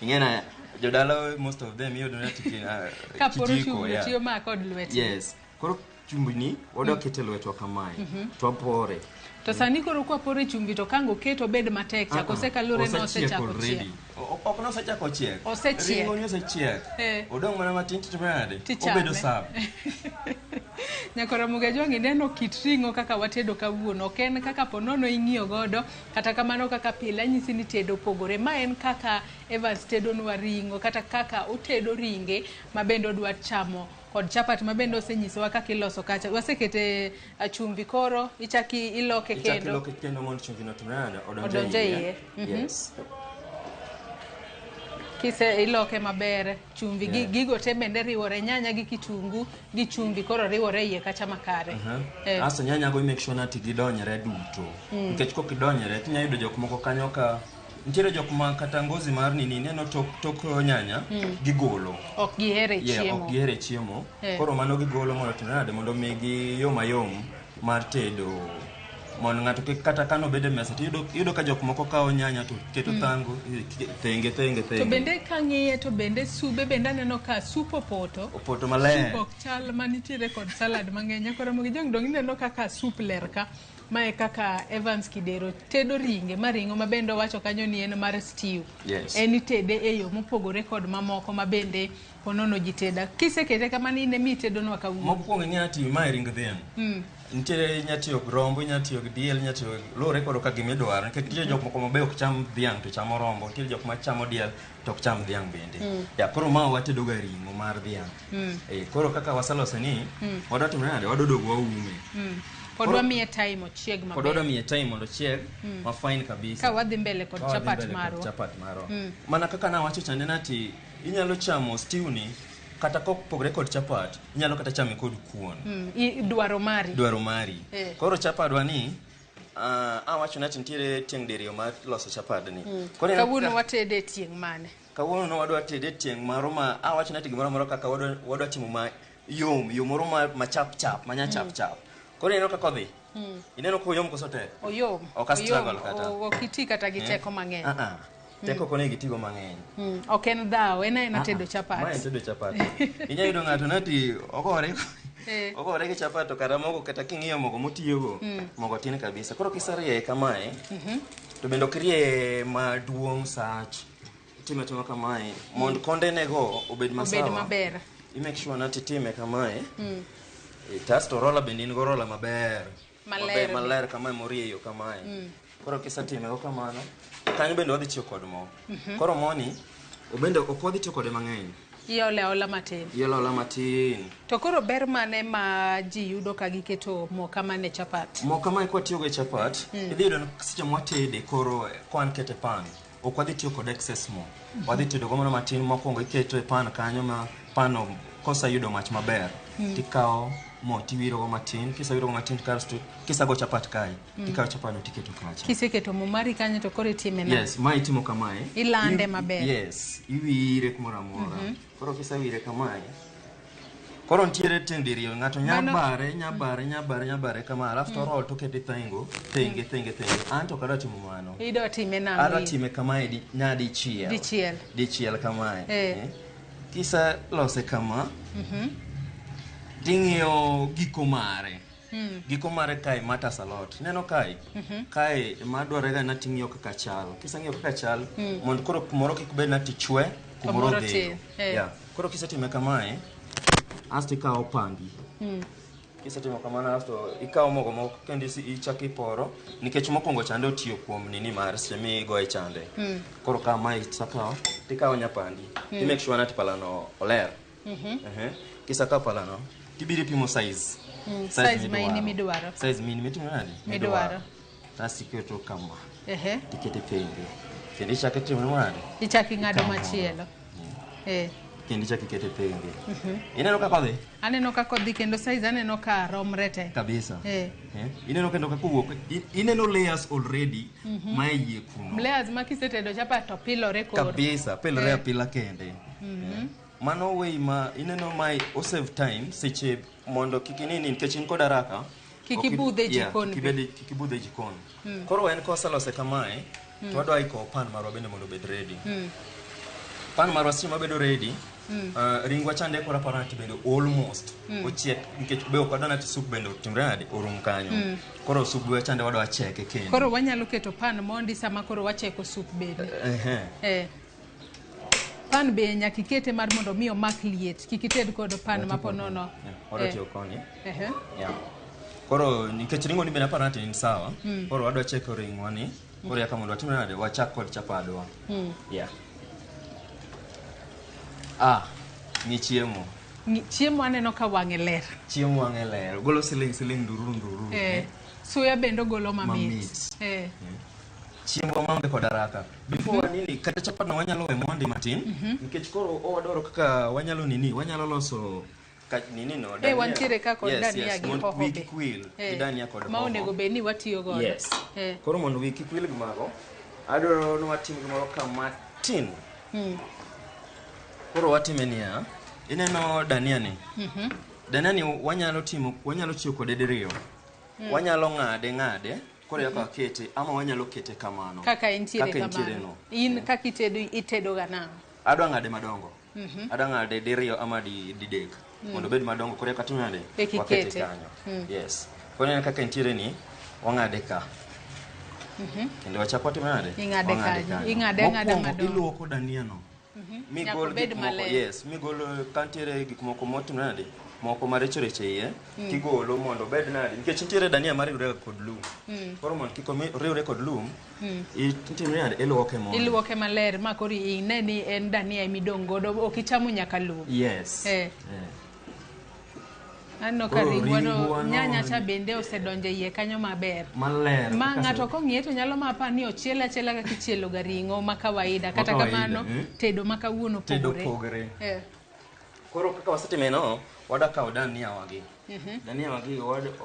Ing'e na jodala most of them iyudo ni kijiko. Tiyo ma kod lweti. Yes. Koro chumbi ni wadwa kete lwetwa kamae. To wapore. To sani koro kwapore chumbi to kango keto bed matek chako osekaluore ni osechako chiek. Ok nosechako chiek. Osechiek. Ring'o ni osechiek. Odong' mana matin to nade? Obedo sab. Nyakora Mugajwang' ineno kit ring'o kaka watedo kawuono. Ok en kaka ponono ing'iyo godo, kata kamano kaka pile anyisi ni tedo opogore. Ma en kaka Evans tedonwa ring'o kata kaka otedo ringe ma bende odwa chamo kod chapat ma bende osenyisowa kaka iloso kacha. Wasekete chumvi koro ichaki iloke kendo. Ichaki iloke kendo mondo chumvi no otimre nade? Odonj e iye. Yes. Kise iloke maber chumvi gigo te bende riwore nyanya gi kitungu gi chumvi koro riwore iye kacha makare. Asto nyanya go make sure ni gidonyre duto. Nikech kok gidonyre tinyalo yudo jok moko kanyo ka nitiere jok ma kata ngozi mar nini ineno tok nyanya gigolo. Ok gihere chiemo. Ok gihere chiemo. Koro mano gigolo mondo otimre nade mondo migi yo mayom mar tedo. Mondo ng'ato kik kata kano bede mesa to iyudo ka jok moko kawo nyanya to keto thango thenge. To bende kang'iye to bende sube bende aneno ka sup opoto. Opoto maler. Sup ok chal manitiere kod salad mang'eny. Koro Mugijwang' dong ineno kaka sup ler ka. Mae kaka Evans Kidero tedo ringe ma ring'o ma bende owacho kanyo ni en mar stew. Yes. En itede e yo mopogore kod mamoko ma bende ponono ji teda. Kisekete kamano in ema itedonwa kawuono. Mokwongo ing'e ati mae ring dhiang'. Nitiere inya tiyo gi rombo, inya tiyo gi diel, inya tiyo luwore kod kaka gima idwaro. Nikech nitie jok moko ma be ok cham dhiang' to chamo rombo, nitiere jok ma chamo diel to ok cham dhiang' bende. Ya koro ma watedo ga ring'o mar dhiang'. Koro kaka waselose ni, wadwa timo nade? Wadwa duogo waume. Pod wamiye time ochieg maber. Pod wadwa miye time mondo ochieg ma fine kabisa. Ka wadhi mbele kod chapat marwa. Chapat marwa. Mana kaka nawacho chande nati inyalo chamo stew ni kata kopogore kod chapat, inyalo kata chame kod kuon. Dwaro mari. Dwaro mari. Koro chapadwa ni awacho ni nitiere tieng' diriyo mar loso chapadni. Kawuono watede tieng' mane? Kawuono no wadwa tede tieng' moro ma awacho ni ati gimoro amora kaka wadwa timo ma yom, yo moro ma chap chap, ma nya chap chap. Koro ineno kaka odhi? Ineno ka oyom koso tek? Oyom. Ok a struggle kata. Ok iti kata gi teko mang'eny. Ah ah. Teko ok onego itigo mang'eny. Ok en dhaw, en aena tedo Ah, ah. chapat. Ma en tedo chapat. Inya yudo ng'ato nati ogore ogore gi chapat to kata mogo kata king'iyo mogo motiyogo mogo tin kabisa. Koro kiserieye kamae to bende ok irieye maduong' sach. Itime atima kamae mondo kondenego obed Obed masawa. maber. I make sure nati itime kamae. Kasto rola bende in go rola maber. Maler. Maber, maler kamae morieyo kamae. Koro kisetime go kamano, kanyo bende wadhi tiyo kod mo. Koro moni obende ok wadhi tiyo kode mang'eny. Iole aola matin. Iolo aola matin. To koro ber mane ma ji yudo ka giketo mo kamano e chapat? Mo kamae kwatiyogo e chapat, idhi yudo ni seche mwatede koro kwan kete pan, ok wadhi tiyo kod excess mo. Wadhi tedo go mana matin mokwongo iketo e pan kanyo ma pan no koseyudo mach maber, tikawo mo tiwiro go matin, kisewiro go matin kasto kisago chapat kae, tikawo chapat no tiketo kacha. Kiseketo mo mari kanyo to koro itime nade? Yes, ma itimo kamae. Ilande maber. Yes, iwire kumoro amora. Koro kisewire kamae, koro nitiere tieng' diriyo, ng'ato nya bare, nya bare, nya bare, nya bare kama, alafu to roll to okete thengo, thenge, thenge, thenge. An to ok adwa timo mano. Idwa time nang'o? Adwa time kamae nyadichiel. Dichiel. Dichiel kamae. Kiselose kama, ting'iyo giko mare. Giko mare kae matters a lot. Ineno kae? Kae ema dwarore ga ni ting'iyo kaka chal. Kiseng'iyo kaka chal, mondo koro kumoro kik bed ni ati chwe, kumoro Kumoro odhero. tin, Yeah. Koro kisetime kamae, asto ikawo pandi. Kisetimo kamano asto ikawo mogo moko kendo ichako iporo nikech mokwongo chande otiyo kuom nini mar seche migoye chande. Koro ka mae isakawo, tikawo nyapandi. I make sure ni palano oler. Kisakawo palano, tibiro ipimo size. Size ma in midwaro. Size min mitimo nade? Midwaro. Kasto iketo kama. Tikete thenge. Kendo ichako itimo nade? Ichako ing'ado Ikawo machielo. Kendo ichako ikete thenge. Ineno kaka odhi? Aneno kaka odhi kendo size aneno ka romre te. Kabisa. Ineno kendo kaka owuok. Ineno layers already ma e yie kuno. Layers ma kisetedo chapat to pilore koro. Kabisa, pilore apila kende. Mano way ma ineno mae o save time seche mondo kik inini nikech in kod haraka. Kik ibudh e jikon kik kik ibudh e jikon. Koro en koselose kamae, to wadwa iko pan marwa bende mondo obed ready. Pan marwa seche mabedo ready, ringwa chande koro aparo ni bende almost ochiek nikech be ok wadwa ni soup bende otimre nade orum kanyo. Koro soup be chande wadwa cheke kendo. Koro wanyalo keto pan mondi sama koro wacheko soup bende. Pan be nyaka ikete mar mondo mi omak liet. Kik ited kod pan ma po nono. Wadwa tiyo koni. Yeah. Koro nikech ring'o ni bende aparo ni sawa. Koro wadwa cheko ring'wa ni. Koro yaka mondo watim nade wachak kod chapadwa. Yeah. Ah, ng'i chiemo. Chiemo aneno ka wang'e ler. Chiemo wang'e ler. Ogolo siling siling ndururu ndururu. Suya bende ogolo mamit. Chiemo maonge kod haraka. Before nini kata chapat no wanyalo we mondi matin nikech koro wadwaro kaka wanyalo nini wanyalo loso ka nini no dania. Wantiere ka kod dania gi mondo hoho wi be. kik wil gi dania kod Ma hoho. onego bed ni watiyo godo. Yes. Koro mondo wi kik wil gi mago, adwaro ni watim gimoro kama tin. Koro watime niya, ineno dania ni. Dania ni wanyalo timo wanyalo tiyo kode diriyo. Wanyalo ng'ade ng'ade koro yaka wakete ama wanyalo kete kamano. Kaka entiere Kaka entiere kamano. no. In kaka itedo itedo ga nang'o? Adwa ng'ade madongo. Adwa ng'ade diriyo ama didek. Mondo obed madongo koro yaka timo nade? Eka Wakete ikete. kanyo. Yes. Koro ineno kaka entiere ni wang'ade ka. Kendo wachak watimo nade? Ing'ade Wang'ade kanyo. Ing'ade ang'ada Mokwongo madongo. iluoko dania no. Nyaka Migol obed gik moko, maler. yes, migol kantiere gik moko motim nade, moko maricho richo e iye, tigolo mondo obed nade, nikech nitiere dania mariwre kod lum. Koro mondo kik oriwre kod lum, itim nade, iluoke mondo. Iluoke maler ma koro ine ni en dania emidong' godo ok ichamo nyaka lum. Yes. Aneno ka Koro ringwa no ringwa no- nyanya cha bende osedonjo e iye kanyo maber. Maler. Ma kaka ng'ato kong'iye to nyalo mapa ni ochiele achiela kaka ichielo ga ring'o ma kawaida. Kata kawaida, kamano tedo ma kawuono Tedo pogore. pogre. Koro kaka wasetime no, wadwa kawo dania wagi. Dania wagi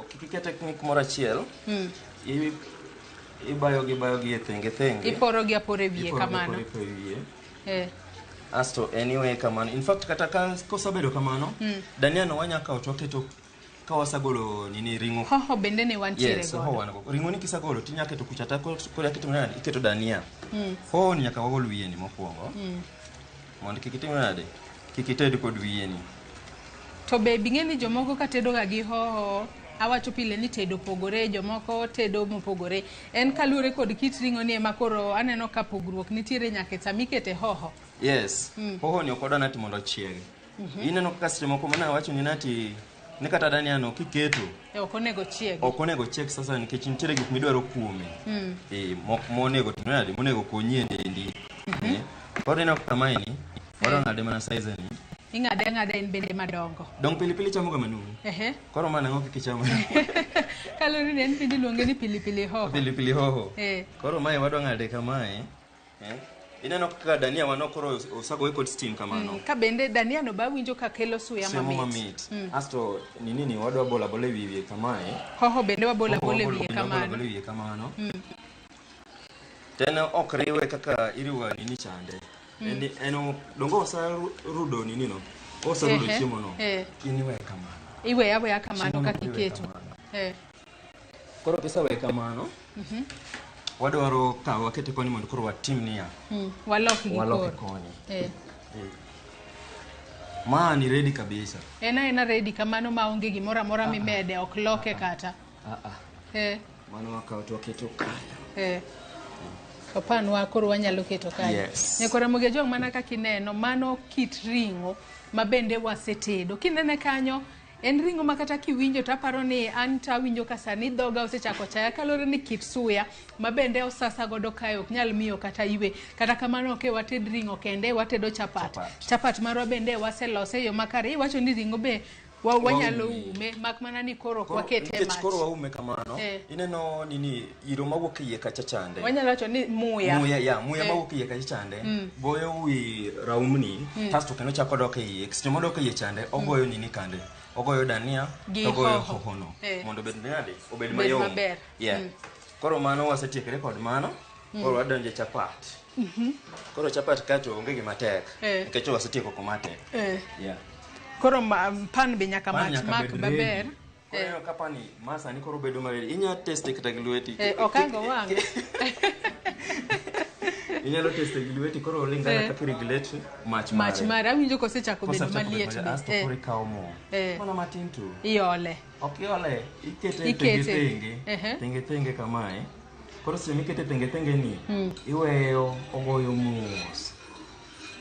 kik ikete kumoro achiel. Ibayogi bayogi e thenge thenge. Iporogi apora e wiye Iporogi kamano. apora e wiye. Asto anyway kamano. In fact kata ka kosebedo kamano, dania no wanya kawo to waketo ka wasegolo nini ring'o. Hoho bende ne wantiere Yes, godo. hoho wan go. Ring'o ni kisegolo tinya keto kucha ta koro keto nade iketo dania. Hoho ni nyaka wagol wiye ni mokwongo. Mondo kik itim nade? Kik ited kod wiye ni. To be bing'e ni jomoko ka tedo ga gi hoho awacho pile ni tedo pogore jomoko tedo mopogore en kaluwore kod kit ring'o ni ema koro aneno ka pogruok nitiere nyaka e sama ikete hoho. Yes. Hoho ni ok wadwa nati mondo ochieg. Ineno kaka seche moko mana awacho ni nati ni kata dania no kiketo E, ok onego chiegi. ok onego chieg sasa nikech nitiere gik midwaro kuome. Monego tim nade monego konyi e dendi. Koro ineno kaka mae ni wadwa ng'ade mana size ni. Ing'ade ang'ada en bende madongo. Dong pilipili chamo ga manumu. Ehe. Koro ma nang'o kik icham Kaluwore ni en bende iluonge ni pilipili hoho. pilipili hoho. Koro mae wadwa ng'ade kamae. Ineno kaka dania wano koro osagoye kod steam kamano. Ka bende dania no ba winjo ka kelo suya Suya mamit. mamit. Asto nini ni wadwa bola bola e wiye kamae. Hoho bende wabola Hoho bola e wabolo- wiye bende wabola kamano. bola e wiye kamano. Tena ok riwe kaka iriwo nini chande. En dongo osarudo nini no. Osarudo chiemo no. In iweye kamano. Iweye aweya kamano Chiemo no kaka iweye iketo. Koro kiseweye kamano, wadwaro kawo wakete koni mondo koro watim niya. Walok gi Waloke koro. koni. Ma ni ready kabisa. En aena ready kamano maonge gimoro amora mimede ok loke kata. Mano wakawo to waketo kanyo. To panwa koro wanyalo keto kanyo. Yes. Nyakwa Ramogi Ajwang' mana kaka ineno mano kit ring'o ma bende wasetedo. Kinene kanyo en ring'o ma kata kiwinjo to aparo ni an to awinjo ka sani dhoga osechako chaya kaluwore ni kit suya ma bende osasa godo kae ok nyal miyo kata ywe. Kata kamano ok wated ring'o kende, watedo chapat. Chapat marwa bende waselose e yo makare. Iwacho ni ring'o be wanyalo ume mak mana ni koro ok wakete e Nikech koro mach. waume kamano, ineno nini iro mawuok e iye kacha chande. Wanyalo wacho ni muya. Muya, ya, muya mawuok e iye kacha chande goyo wi raumni kasto kendo chako dok e iye. Seche modok e iye chande ogoyo nini kande. Ogoyo dania Gi to ogoyo hoho. hoho no mondo obed nade? Obed Bed mayom. maber. Yeah. Koro mano wasetiekre kod mano. Koro wadonjo e chapat. Koro chapat ka to onge gima tek. Nikech wasetieko kuma tek. Yeah. Koro pan be nyaka Pan mach nyaka mak bed maber. ready. Koro ineno ka pan ni ma sani koro bedo maready. Inya teste kata gi lweti. Ok ang' owang'. Inyalo teste gi lweti koro lingana kaka iregulate mach Mach mare. mare awinjo kosechako bedo Kosechako bedo maliet maliet, be. asto koro ikawo mo. Mana matin tu. Iole. Ok iole, ikete Ikete. tenge tenge. Tenge tenge kamae. Koro seche mikete tenge tenge ni, iweyo ogoyo mos.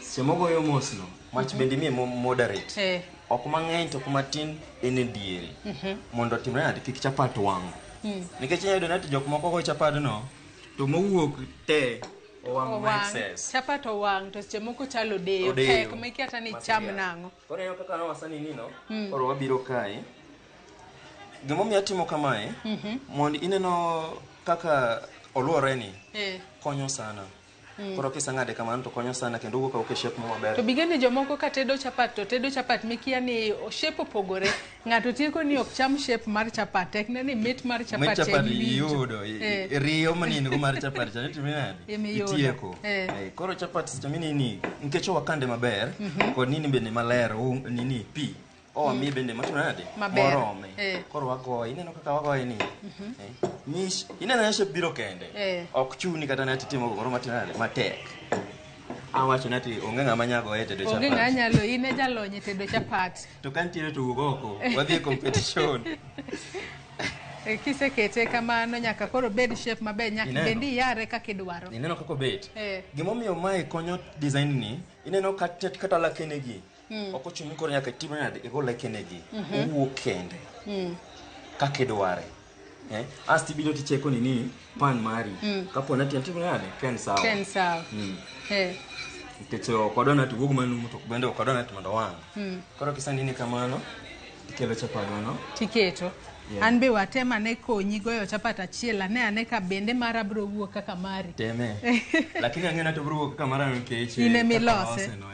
Seche mogoyo mos no, mach bende imiye moderate. Ok mang'eny to ok matin, en e diere. Mondo otimre nade kik chapat wang'. Nikech inyalo yudo ni ati jok moko goyo chapat no, to mowuok te owang' ma excess. Chapat owang' to seche moko chalo odeyo. Odeyo. Pek mikia kata ni Ma cham serious. nang'o. Koro ineno kaka nowasani nino, koro wabiro kae. Gimomiyo atimo kamae, mondo ineno kaka oluore ni, konyo sana. Koro kisang'ade kamano to konyo sana kendo wuok awuoka e shape mo maber. To bigeni jomoko ka tedo chapat to tedo chapat mikia ni shape opogore. Ng'ato tieko ni ok cham shape mar chapat, tek ne ni mit mar Mit chapat chapat ema iwinjo. iyudo, riyo manino mar chapat cha itimo nade? Ema iyudo. Itieko. Koro chapat seche minini, nikech owakande maber, kod nini bende maler, nini pi. Owamiye bende matimo nade? Maber. Morome. Koro wagoye, ineno kaka wagoye ni. Mish, ineno ni shape biro kende. Ok chuni kata nati timo gimoro matin nade, matek. Awacho nati onge ng'ama nya goye e tedo Onge ng'a chapat. nyalo, in e jalony e tedo chapat. To ka nitiere to wuog oko, wadhi e competition. Kisekete kamano nyaka koro bed shape maber, nyaka Ineno? bende iyare kaka idwaro. Ineno kaka obet. Gimomiyo mae konyo design ni, ineno kata lakene gi. Ok ochuno ni koro nyaka itim nade, igo lekene gi. Owuok kende kaka idware. Asto ibiro ticheko nini pan mari. Kapo ni timo nade, ka en sawa. Ka en sawa. Nikech ok wadwa ni ati wuog manumu to bende ok wadwa ni ati mondo owang'. Koro kisenini kamano, tikelo chapadwano. Tiketo. An be watem ane konyi goyo chapat achiel, ane ka bende mara biro wuok kaka mari. Teme. Lakini ang'eyo ni to biro wuok kaka mara nikech In ema kaka ilose. alose no,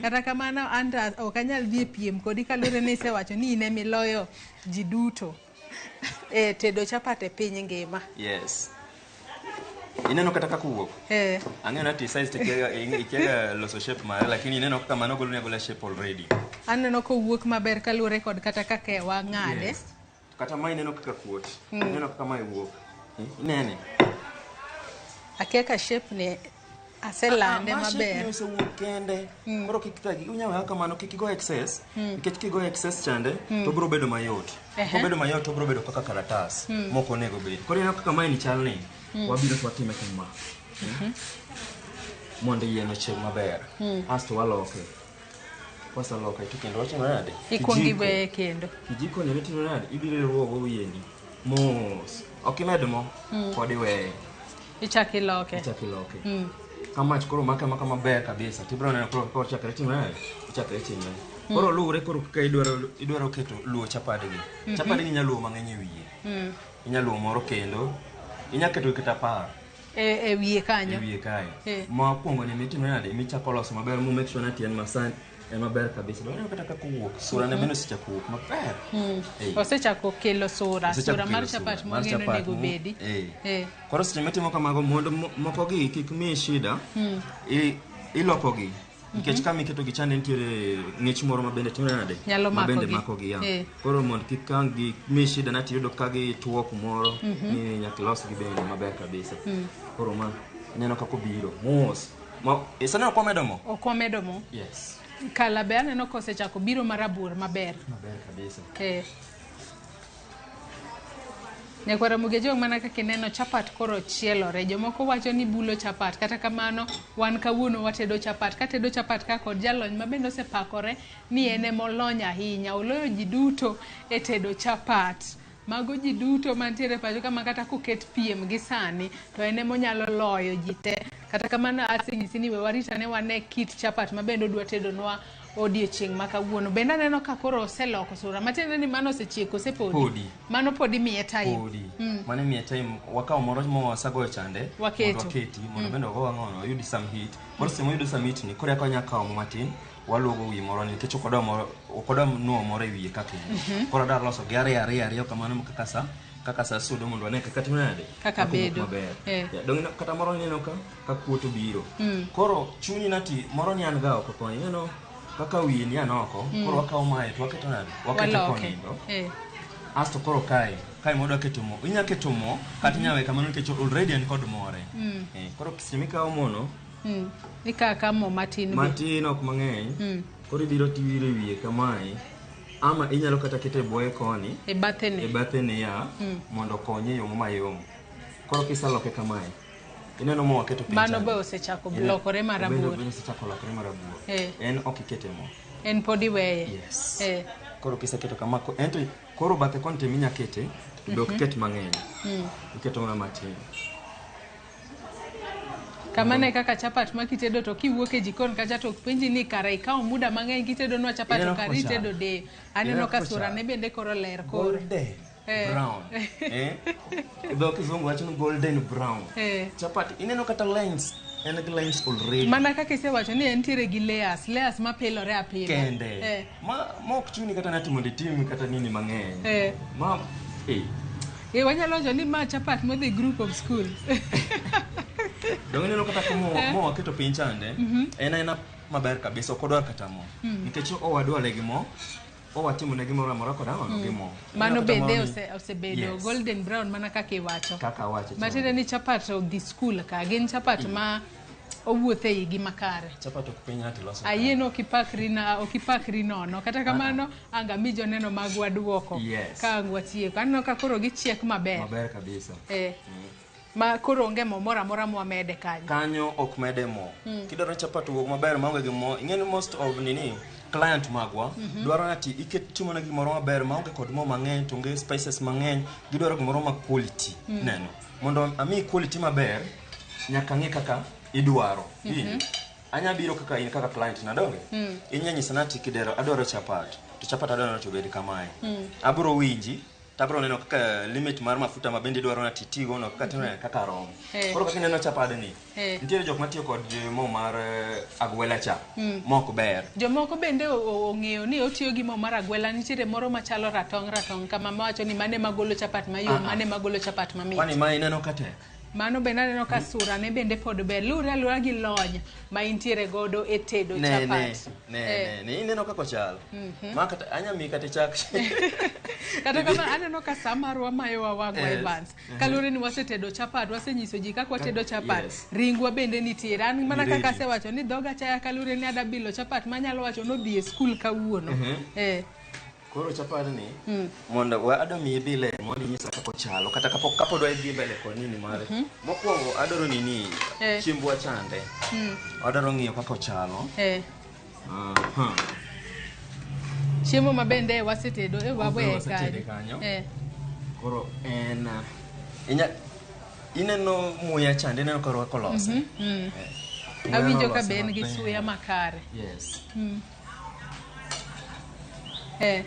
Kata kamano an to ok anyal dhi e piem kodi kaluwore ni isewacho ni in ema iloyo ji duto e tedo chapat e piny ngima. Yes. Ineno kata kaka owuok. Eh. Ang'eyo ni ati size to ikiaga loso shape mare, lakini ineno kaka mano goloni agola shape already. Aneno kowuok maber kaluwore kod kata kaka wang'ade. Yes. Kata ma ineno kaka kuot. Ineno kaka mae wuok. Inene. Akia ka shape ni aselande Ma shape ni maber. osewuok kende. Koro kik thagi, inyalo weyo kamano kik igo excess. Nikech kigo excess chande, to biro bedo mayot. Kobedo mayot to biro bedo kaka karatas mok onego bed. Koro ineno kaka mae ni chal ni, wabiro to watime kama. Mondo yien ochieg maber. Asto waloke. Kwaseloke to kendo watimo nade? Ikuongo Kijiko. iweye kendo. Kijiko ni itimo nade? Ibiro iruogo wiye ni mos. Ok imed mo, pod iweye. Ichak iloke. Ichak iloke. Ka mach koro make amaka maber kabisa, tibiro neno koro kaka ochakre timre nade? Ochakre timre. Koro luwre koro kaka idwaro keto luwo chapadgi. Chapadgi inyalo luwo mang'eny e wiye. Inyalo luwo moro kendo. Inyalo keto kata 10 E wiye kanyo. e wiye kae. Mokwongo ni mitimo nade? Michako loso maber mo make sure ni en masan en maber kabisa. Donge ineno kata kaka owuok, sura ne bende osechako wuok maber. Osechako kelo sura, Osechako sura mar kelo sura, chapat mar mwang'eyo ni chapat onego bedi. Koro seche mitimo kamago mondo moko gi kik miyi shida, ilokogi. Nikech kama iketo gi chande nitiere ng'ich moro ma bende timore nade? Nyalo Ma bende makogi. makogi ya. Koro mondo kik ang' gi miyi shida na tiyudo ka gituo kumoro, ni nyaka ilosgi bende maber kabisa. Koro ma ineno kaka obiro mos. Ma iseneno kwa medo mo? Ok wamedo mo. Yes. Kala be aneno kosechako biro marabuor maber. Maber kabisa. Nyakwar Ramogi Ajwang' mana kaka ineno chapat koro chielore. Jomoko wacho ni bulo chapat. Kata kamano wan kawuono watedo chapat. Katedo chapat ka kod jalony ma bende osepakore ni en emolony ahinya. Oloyo ji duto e tedo chapat. Mago ji duto mantiere pacho kama kata koket piem gi sani to en emonyalo loyo ji te. Kata kamano asenyisi ni we warit ane wane kit chapat ma bende odwa tedonwa odiochieng' ma kawuono. Bende aneno ka koro oseloko sura. Matiende ni mano osechiek kose podi? Podi. Mano podi miye time. Podi. Mano miye time wakawo moro mawasagoyo chande. Waketo. Mondo waketi mondo bende ogo wang'ono oyud some heat. Koro seche moyudo some heat ni koro eka wanya kawo mo matin waluogo wiye moro ni nikech ok odwa moro ok odwa nuo moro e wiye ka kendo. Koro adwa loso gi ariyo kamano kaka sa sudo mondo wane kaka timo nade? Kaka owuok bedo. maber. Ya, dong' ineno kata moro ineno ka kuot obiro. Koro chuni nati moro ni an ga oko koni ineno kaka wiye ni an oko. Koro wakawo mae to waketo nade? Waketo Waloke. konindo. Asto koro kae modwa keto mo. Inya keto mo kata inya weye kamano nikech already en kod more. Koro seche mikawo mono Ikawo akawa mo matin be. matin ok mang'eny. Koro ibiro tiwiro e wiye kamae. Ama inyalo kata keto e bwoye koni. E bathene. E bathene ya mondo okonye e yo mayom. Koro kiseloke kamae, ineno mo waketo piny Mano chande. be osechako lokore marabuor. Bende osechako lokore marabuor. En ok ikete mo. En pod iweye. Yes. Koro kiseketo kama, ento koro bathe koni to eminya kete, to be ok iket mang'eny. Iketo mana matin. Kamano e kaka chapat ma kitedo to kiwuok e jikon kacha to ok penji ni kara ikawo muda mang'eny kitedonwa chapat to kara itedo deyo. Aneno ka sura ne bende koro ler koro. Golden brown. Dho kizungu wacho ni golden brown. Chapat ineno kata lines, en gi lines already. Mana kaka isewacho ni entiere gi layers, layers mapilore apila. Kende. Ma ok chuni kata nati mondo itim kata nini mang'eny. Ma Wanyalo wacho ni ma chapat modhi group of schools. Dong' ineno kata mo waketo piny chande, en aena maber kabisa, ok odwar kata mo. Nikech owadwale gi mo, owatimo ne gimoro amora kod ang'ono gi mo. Mano bende osebedo golden brown mana kaka iwacho. Kaka awacho. Matiende ni chapat odhi school ka, gin chapat ma owuotho e igi makare. Chapat ok piny ng'ato loso. Ayie ni ok ipakri nono. Kata kamano ang' ami joneno magwa duoko. Ka ang' watieko. Aneno ka koro gichiek maber. Maber kabisa. Ma koro onge mo moro amora mwamede kanyo. Kanyo ok mede mo. Kidwaro chapat owuog maber maonge gi mo, ing'e ni most of nini client magwa dwaro nati iket timo ne gimoro maber maonge kod mo mang'eny to onge spices mang'eny, gidwaro gimoro ma quality. Neno. Mondo ami quality maber, nyaka ng'e kaka idwaro. Anya biro kaka in kaka client na donge? Inya nyisa nati Kidero adwaro chapat. To chapat adwaro ni obed kamae. Abro winji tabro neno kaka limit mar mafuta ma bende idwaro nati tigo no kaka timre kaka rom. Koro kaka ineno chapat ni, nitiere jok matiyo kod mo mar agwela cha, mok ber. Jomoko bende ong'eyo ni otiyo gi mo mar agwela, nitiere moro machalo ratong' ratong' kama mawacho ni mane magolo chapat mayom, mane magolo chapat mamit. Kwani ma ineno ka tek? Mano bende aneno ka sura ne bende pod ber. Luwre aluwora gi lony ma intiere godo e tedo Ne, chapat. ne, Eh. ne, ne, ineno kaka ochalo. Mhm. Ma kata anya miyi kata chak. Kata kamano aneno ka sa marwa mayowa wang'wa Yes. Evans. Mhm. Kaluwore ni wasetedo chapat, wasenyiso ji kaka watedo chapat. Yes. Ringwa bende nitiere. An mana Ni kaka ready. asewacho ni dhoga chaya kaluwore ni ada bilo chapat manyalo wacho nodhi e skul kawuono. Mhm. Eh. Koro chapat ni Mm. mondo we adwa miyi bile mondo inyisa kaka ochalo kata kapok kapod wadhi mbele kod nini mare. Mhm. Mokwongo adwaro nini Eh. chiembwa chande. Mm. Adwaro ng'iyo kaka ochalo. Eh. Aha. Chiemo ma bende wasetedo e wawe Wasetede kanyo. kanyo. Eh. Koro en inya ineno muya chande ineno ka orwako lose. Mhm. Mm. Muya Awinjo ka nolose be en gi maber. suya makare. Yes. Mm. Eh.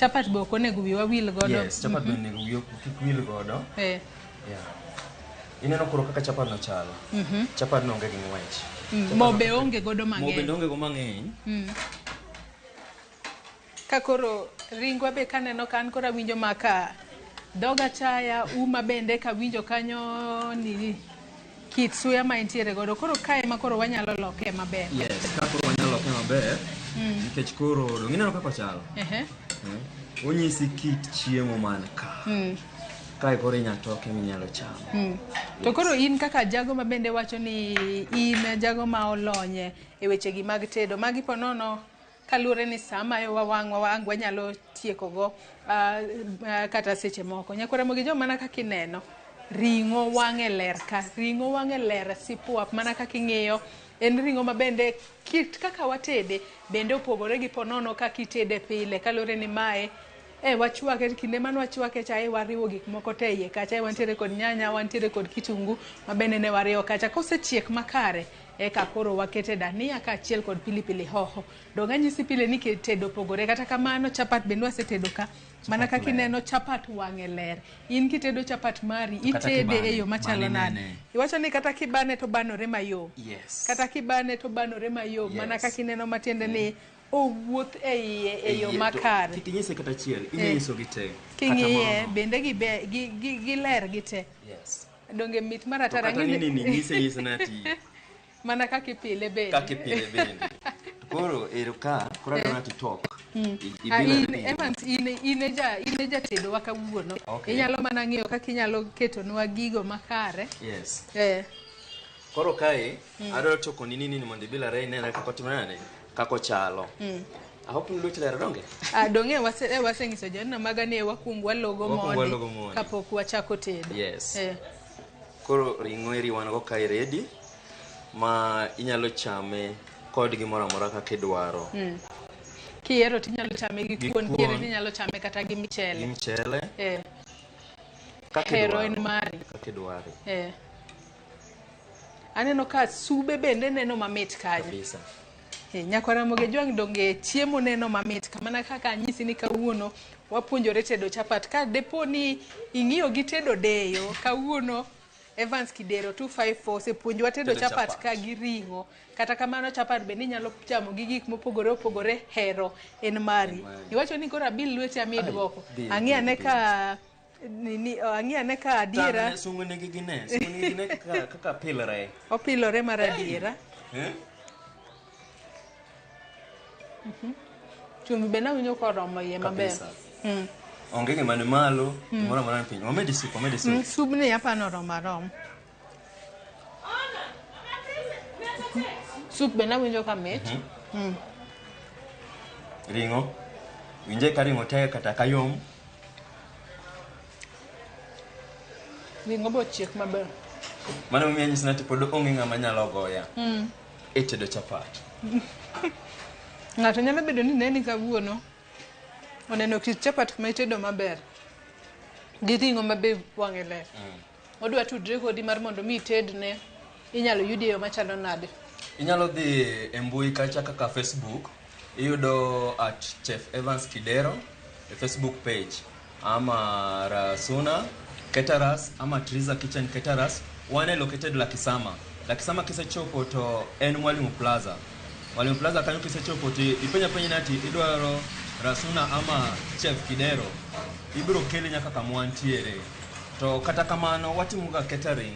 Chapat be ok onego wiwa wil godo. Yes, chapat Mhm. bende onego wiyi kik wil godo. Eh. Yeah. Ineno koro kaka chapat no chalo. Mhm. Chapat no onge gi ng'wech. Mm. Chapat Mo no- be onge godo Mo bende mang'eny. onge go mang'eny. Mm. Ka koro ringwa be kaneno ka an koro awinjo ma ka dhoga chaya, uma bende kawinjo kanyo ni kit suya ma entiere godo. Koro kae ma koro wanyalo loke maber. Yes, ka koro wanyalo loke maber Mm. nikech koro dong ineno kaka ochalo. Ehe. Eh? Onyisi kit chiemo man ka. Kae koro inya toke minyalo chamo. To koro in kaka jago ma bende wacho ni in jago ma olonye e wechegi mag tedo, magi po nono kaluwore ni sa mayowa wang'wa wang' wanyalo tiekogo kata seche moko. Nyakwar Ramogi Joma mana kaka ineno, ring'o wang'e ler ka, ring'o wang'e ler sipuap mana kaka ing'iyo. En ring'o ma bende kit kaka watede bende opogore gi ponono kaka itede pile kaluwore ni mae wachwake kinde mane wachwake cha wariwo gik moko te iye kacha wantiere kod nyanya wantiere kod kitungu ma bende ne wariwo kacha kosechiek makare eka koro wakete dania kaachiel kod pilipili hoho dong anyisi pile ni tedo opogore kata kamano chapat bende wasetedo ka mana kaka ineno chapat wang'e ler in kitedo chapat mari itede e yo machalo nade iwacho ni kata kibane to banore mayom Yes. kata kibane to banore mayom mana Yes. kaka ineno matiende ni owuoth e iye e yo Iye, to makare Kik inyise kata achiel, inyisogi te. Kata king'iye moro no. bende giler gite Yes. donge mit mar To atara kata nini ni nyise nyise nati mana kaka ipile bende kaka ipile bende. To koro ero ka, koro adwa nati tok. Ah, Ibilo in, ringo. Evans, in e jatedo wa kawuono. Okay. Inyalo mana ng'iyo kaka inyalo ketonwa gigo makare. Yes. Eh. Koro kae, adwaro toko nini nini mondo ibil are inene kaka otimo nade, kaka ochalo. I hope ni lweti ler donge? Ah, dong'e waseng'iso joneno maga ni wakuong walogo Wakuong mondi walogo mondi. kapok wachako tedo. Yes. Eh. Koro ring'o eri wan go kae ready ma inyalo chame kod gimoro amora kaka idwaro. Kihero tinyalo chame gi Gi kuon, kihere kuon. tinyalo chame kata gi Gi michele. mchele, Eh. kaka Hero idwaro. en mari. Kaka idwaro. Eh. Aneno ka sube bende neno mamit kanyo. Kabisa. Nyakwar Ramogi Ojwang' donge chiemo neno mamit mana kaka anyisi ni kawuono wapuonjore tedo chapat. Ka depo ni ing'iyo gi tedo deyo, kawuono Evans Kidero 254 osepuonjowa tedo Tedo chapat chapat. ka gi ring'o. Kata kamano chapat bende inyalo chamo gi gik mopogore opogore, hero en mari. Iwacho ni koro abil lweti ami duoko. bil, Ang'i ane bil, ka nini, ang'i ane ka adiera Tang'ne sungone gi gine, sungone gi gine kaka pilre. opilore mar adiera. Eh? Chumbi bende awinjo koromo iye maber. Kabisa. Onge gima ni malo, gimoro amora ni piny. Wamedi sup, wamedi sup. Subni apano oromo aroma. Sup bende awinjo ka mit. Ring'o. Winje ka ring'o tek kata ka yom. Ring'o be ochiek maber. Mano momiyo anyisi ni pod onge ng'ama nyalo goya e tedo chapat. Ng'ato nyalo bedo ni neni kawuono oneno kit chapat ma itedo maber gi ring'o ma be wang'e ler. Odwa tudre kodi mar mondo mi itedne, inyalo yudi e yo machalo nade? Inyalo dhi e mbui kacha kaka Facebook, iyudo at Chef Evans Kidero e Facebook page ama Rasuna Caterers ama Triza Kitchen Caterers. Wan e located Lakisama. Lakisama kisechopo to en Mwalimu Plaza. Mwalimu Plaza kanyo kisechopo to ipenjo apenja ni ati idwaro Rasuna ama Chef Kidero, ibiro keli nyaka kama wantiere. To kata kamano watimoga catering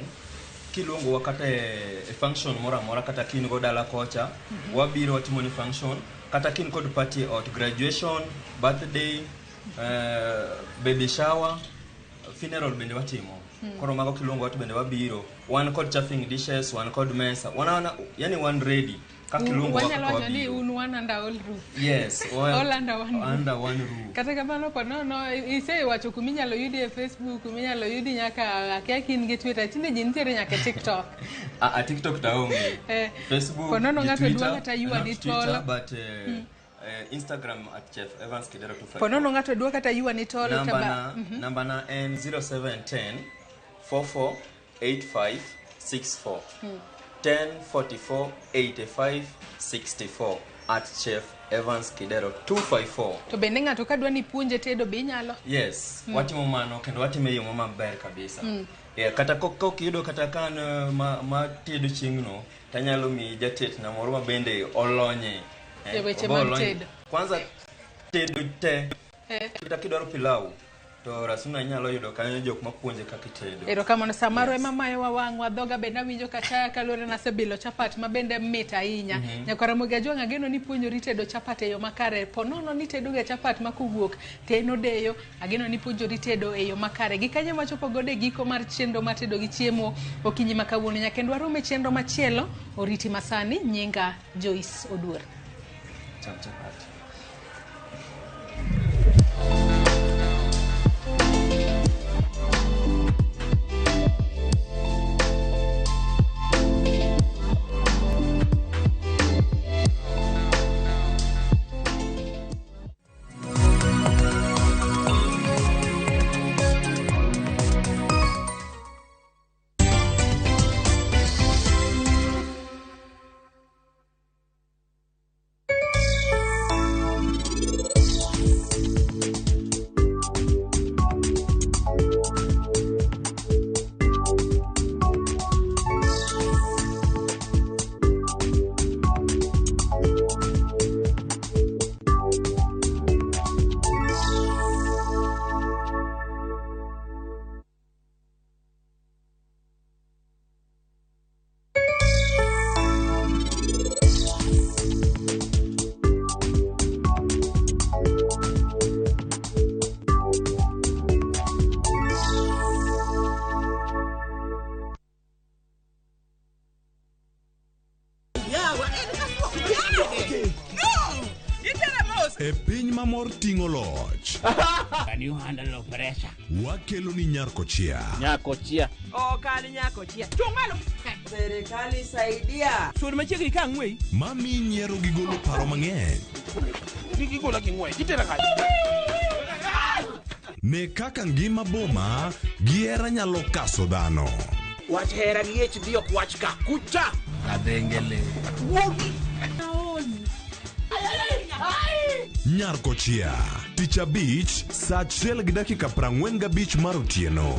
kiluongowa kata e function moro amora kata ka in go dala kocha wabiro watimo ni function kata ka in kod party e ot graduation birthday baby shower funeral bende watimo Koro mago kiluongowa to bende wabiro wan kod chafing dishes wan kod mesa wan yani wan ready kaka iluongowa Wanyalo kaka wacho ni wabiro un one under all roof. yes All under one roof. under one roof Kata kamano po nono isewacho kuminyalo yudi e Facebook, kuminyalo yudi nyaka akia ka in gi Twitter, tinde ji nitiere nyaka e TikTok. A TikTok to aonge Facebook Po nono gi ng'ato Twitter, dwa kata ywani not Twitter, tol. but Instagram at Chef Evans Kidero 254. Po nono ng'ato dwa kata ywani tol namba to ba- na, namba na en 0710 44 85 64 10 44 85 64 at Chef Evans Kidero 254. To bende ng'ato ka dwa ni puonje tedo be inyalo? Yes, watimo mano kendo watimo e yo maber kabisa. Yeah, kata kok iyudo kata ka an ma tedo chieng'no tanyalo miyi jatetna moro ma bende olonye E weche obo mag olony. tedo. Kwanza tedo te kata kidwaro pilau to Rasuna inyalo yudo kanyo jok mapuonje kaka itedo. Erokamano samaro ema mayowa wang'wa dhoga bende awinjo kachaya kaluwore nasebilo chapat ma bende mit ahinya. Nyakwar Ramogi Ajwang' ageno ni puonjori tedo chapat e yo makare. Po nono ni tedoga chapat ma kowuok to en odeyo, ageno ni puonjori tedo e yo makare. Gi kanyo wachopo godo e giko mar chenro mar tedo gi chiemo okinyi ma kawuono. Nyaka kendo warom e chenro machielo, oriti masani, nyinga Joyce Oduor. Cham chapat. E piny ma mor ting'o loch. Can you handle pressure? Wakelo ni Nyarkochia. Nyakochia. Ok an nyakochia. Chung' malo. Serikali saidia. Sud machiegni ka ang'weyi. Mami nyiero gi golo paro mang'eny. Kik igola gi ng'wech. Itera kanye? Ne kaka ngima boma gi hera nyalo kaso dhano. Wach hera gi HD ok wach ka. Kucha. Kadhengele. Wuogi. Nyarkochia. Tich abich, saa 1:45 mar otieno.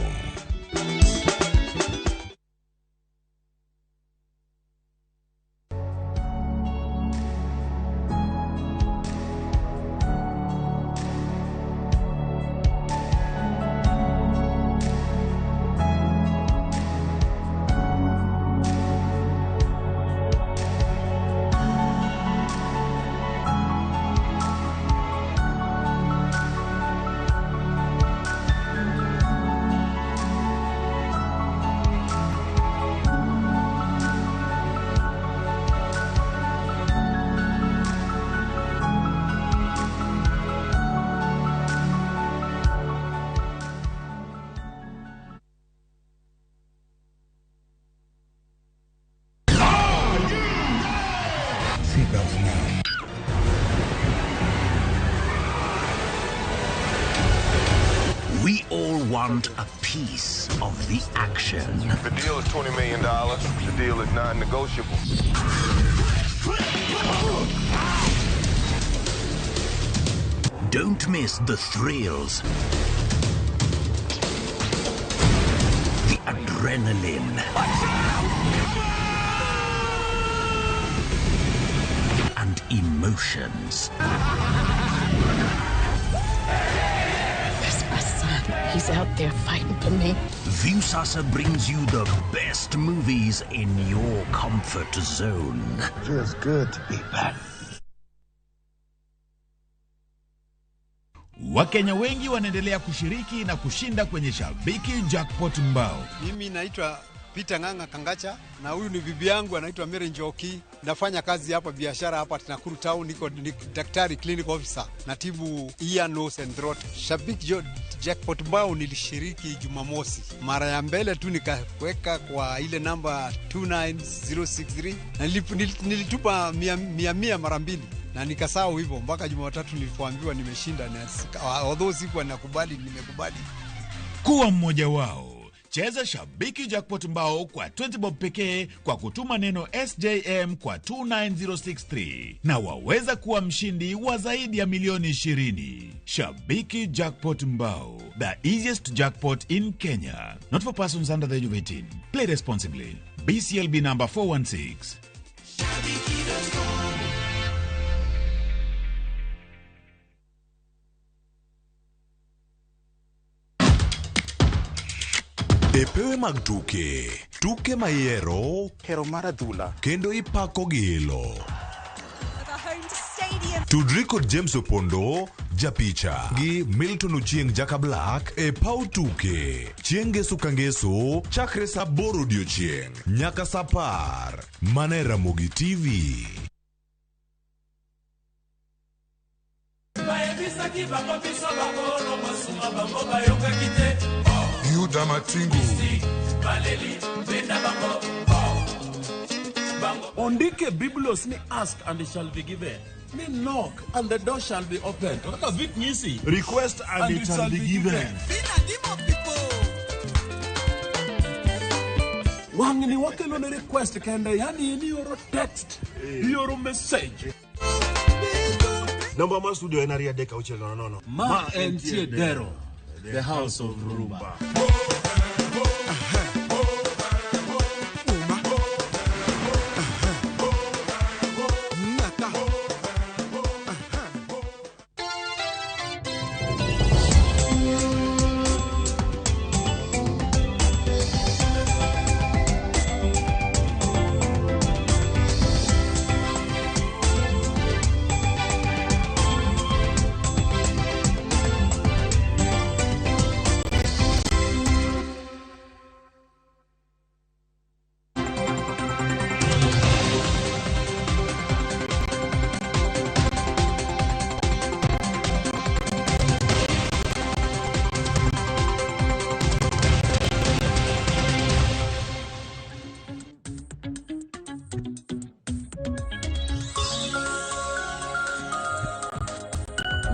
Seatbelts now. We all want a piece of the action. The deal is $20 million. The deal is non-negotiable. Don't miss the thrills, the adrenaline, and emotions. That's my son. He's He's out there fighting for me. Viusasa brings you the best movies in your comfort zone. Feels good to be back. Wakenya wengi wanaendelea kushiriki na kushinda kwenye Shabiki Jackpot Mbao. Mimi naitwa Peter Ng'ang'a Kangacha na huyu ni bibi yangu anaitwa Mary Njoki. Nafanya kazi hapa biashara hapa Nakuru Town, niko ni daktari clinic officer, natibu ear, nose and throat. Shabiki Jackpot Mbao nilishiriki Jumamosi, mara ya mbele tu nikaweka kwa ile namba 29063 na nilitupa 100 mara mbili na nikasahau hivyo mpaka Jumatatu nilipoambiwa nimeshinda, na although sikuwa nakubali, nimekubali. Kuwa mmoja wao. Cheza Shabiki Jackpot Mbao kwa 20 bob pekee kwa kutuma neno SJM kwa 29063 na waweza kuwa mshindi wa zaidi ya milioni 20. Shabiki Jackpot Mbao, the easiest jackpot in Kenya. Not for persons under the age of 18. Play responsibly. BCLB number 416. E pewe mag tuke, tuke mayiero, hero mar adhula, kendo ipako gi ilo. Tudri kod James Opondo, japicha, gi Milton Ochieng Jaka Black e paw tuke. Chieng' ngeso ka ngeso, chakre saa 8 odiochieng' nyaka saa 10. Mana e Ramogi TV. Yuda Matingu. Ondike Biblos ni ask and it shall be given. Ni knock and the door shall be opened. Kaka Vic Nyisi. Request and it shall be given. Wang'ni wakelo ne request kende, yani ni oro text, ioro message. Namba mar studio en 23600. Ma entie Dero, the house of Rumba.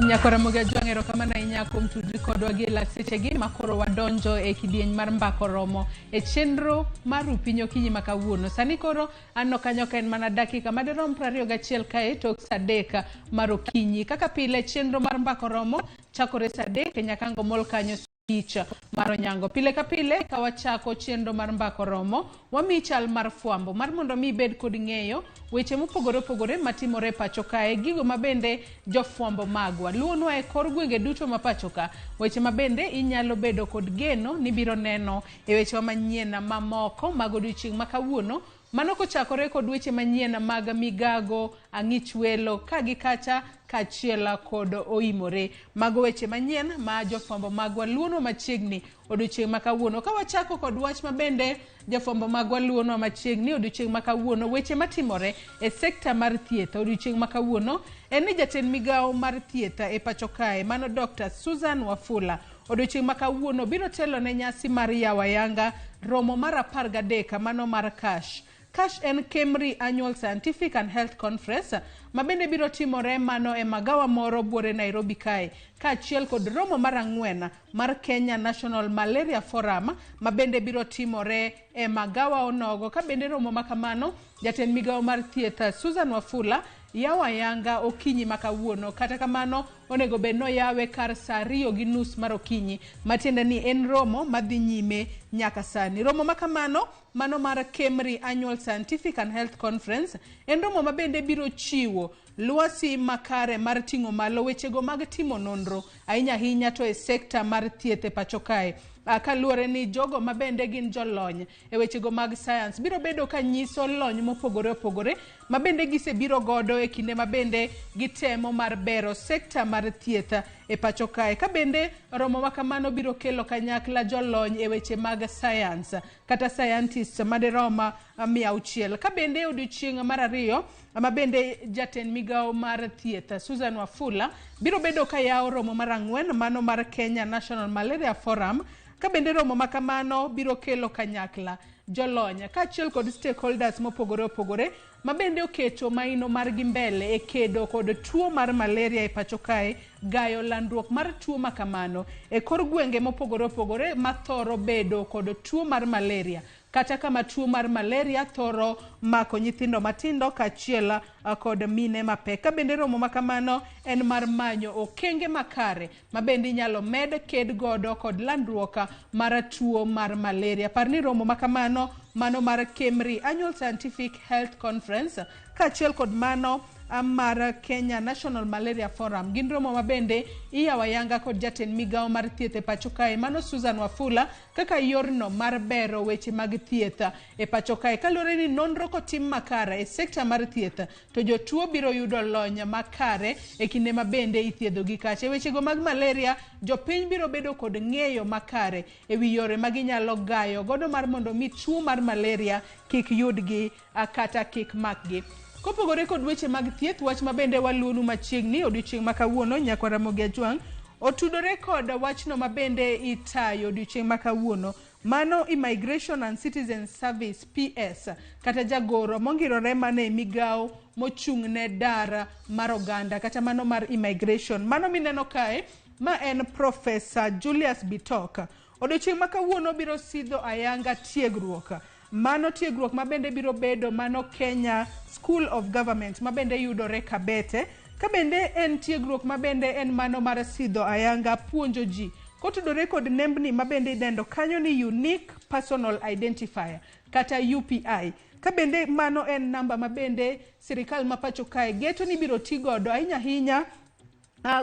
Nyakora Ramogi Ajwang', erokamano ahinya kuom tudri kodwa gi lak sechegi makoro wadonjo e kidieny mar mbako romo e chenro mar Rupiny okinyi ma kawuono. Sani koro aneno kanyo ka en mana dakika madirom 21 kae tok saa 3 mar okinyi. Kaka pile chenro mar mbako romo chakore saa 3 nyaka ango mol kanyo tich mar onyango. Pile ka pile ka wachako chenro mar mbako romo, wamiyi chal mar fwambo mar mondo mi ibed kod ng'eyo weche mopogore opogore matimore e pacho kae, gigo mabende jofwambo magwa luonwa e kor gwenge duto ma pacho ka, weche mabende inyalo bedo kod geno ni biro neno e wechewa manyien mamoko mag odiochieng' ma kawuono. Mano kochakore kod weche manyien mag migago, ang'ich welo ka gi kacha kaachiel kod oimore. Mago weche manyien ma jofwambo magwa luonwa machiegni odiochieng' ma kawuono. Ka wachako kod wach mabende jofwambo magwa luonwa machiegni odiochieng' ma kawuono, weche matimore e sekta mar thieth odiochieng' ma kawuono en ni jatend migawo mar thieth e pacho kae mano Dr. Susan Wafula odiochieng' ma kawuono biro telo ne nyasi mar yawo ayanga romo mar 13 mano mar CASH. CASH en Kemri Annual Scientific and Health Conference ma bende biro timore mano e magawa moro buore Nairobi kae, kaachiel kod romo mar 4 mar Kenya National Malaria Forum ma bende biro timore e magawa onogo. Ka bende romo ma kamano, jatend migawo mar thieth Susan Wafula yawo ayanga okinyi ma kawuono. Kata kamano onego bed noyawe kar saa 2:30 mar okinyi, matiende ni en romo madhi nyime nyaka sani. Romo makamano, mano mar Kemri Annual Scientific and Health Conference, en romo mabende biro chiwo lwasi makare mar ting'o malo wechego mag timo nonro ahinya ahinya to e sekta mar thieth e pacho kae. Kaluwore ni jogo mabende gin jolony e wechego mag science biro bedo ka nyiso lony mopogore opogore mabende gisebiro godo e kinde mabende gitemo mar bero sekta mar thieth e pacho kae. Ka bende romo makamano biro kelo kanyakla jolony e weche mag science kata scientists madirom 600. Ka bende odiochieng' mar ariyo mabende jatend migawo mar thieth Susan Wafula biro bedo ka yawo romo mar 4, mano mar Kenya National Malaria Forum. Ka bende romo makamano biro kelo kanyakla jolony kaachiel kod stakeholders mopogore opogore mabende oketo maino margi mbele e kedo kod tuo mar malaria e pacho kae, gayo landruok mar tuo makamano e kor gwenge mopogore opogore mathoro bedo kod tuo mar malaria, kata kama tuo mar malaria thoro mako nyithindo matindo kaachiel kod mine mapek. Ka bende romo makamano en mar manyo okenge makare mabende inyalo med ked godo kod landruok mar tuo mar malaria. Par ni romo makamano, mano mar Kemri Annual Scientific Health Conference kaachiel kod mano mar Kenya National Malaria Forum, gin romo mabende iyawo ayanga kod jatend migawo mar thieth e pacho kae, mano Susan Wafula, kaka yorno mar bero weche mag thieth e pacho kae. Kaluwore ni nonro kotim makare e sekta mar thieth to jotuo biro yudo lony makare e kinde mabende ithiedhogi kacha. E wechego mag malaria, jopiny biro bedo kod ng'eyo makare e wi yore ma ginyalo gayo godo mar mondo mi tuo mar malaria kik yudgi kata kik makgi. Kopogore kod weche mag thieth, wach mabende waluonu machiegni odiochieng' ma kawuono, Nyakwar Ramogi Ajwang', otudore kod wachno mabende itayo odiochieng' ma kawuono, mano Immigration and Citizen Service PS, kata jagoro mongirore mane migawo mochung' ne dar mar oganda kata mano mar immigration. Mano mineno kae ma en Professor Julius Bitok. Odiochieng' ma kawuono biro sidho ayanga tiegruok, mano tiegruok mabende biro bedo mano Kenya School of Government mabende yudore Kabete. Kabende en tiegruok mabende en mano mar sidho ayanga puonjo ji kotudore kod nembni mabende idendo kanyo ni Unique Personal Identifier kata UPI. Kabende mano en namba mabende sirikal ma pacho kae geto ni biro ti godo ahinya ahinya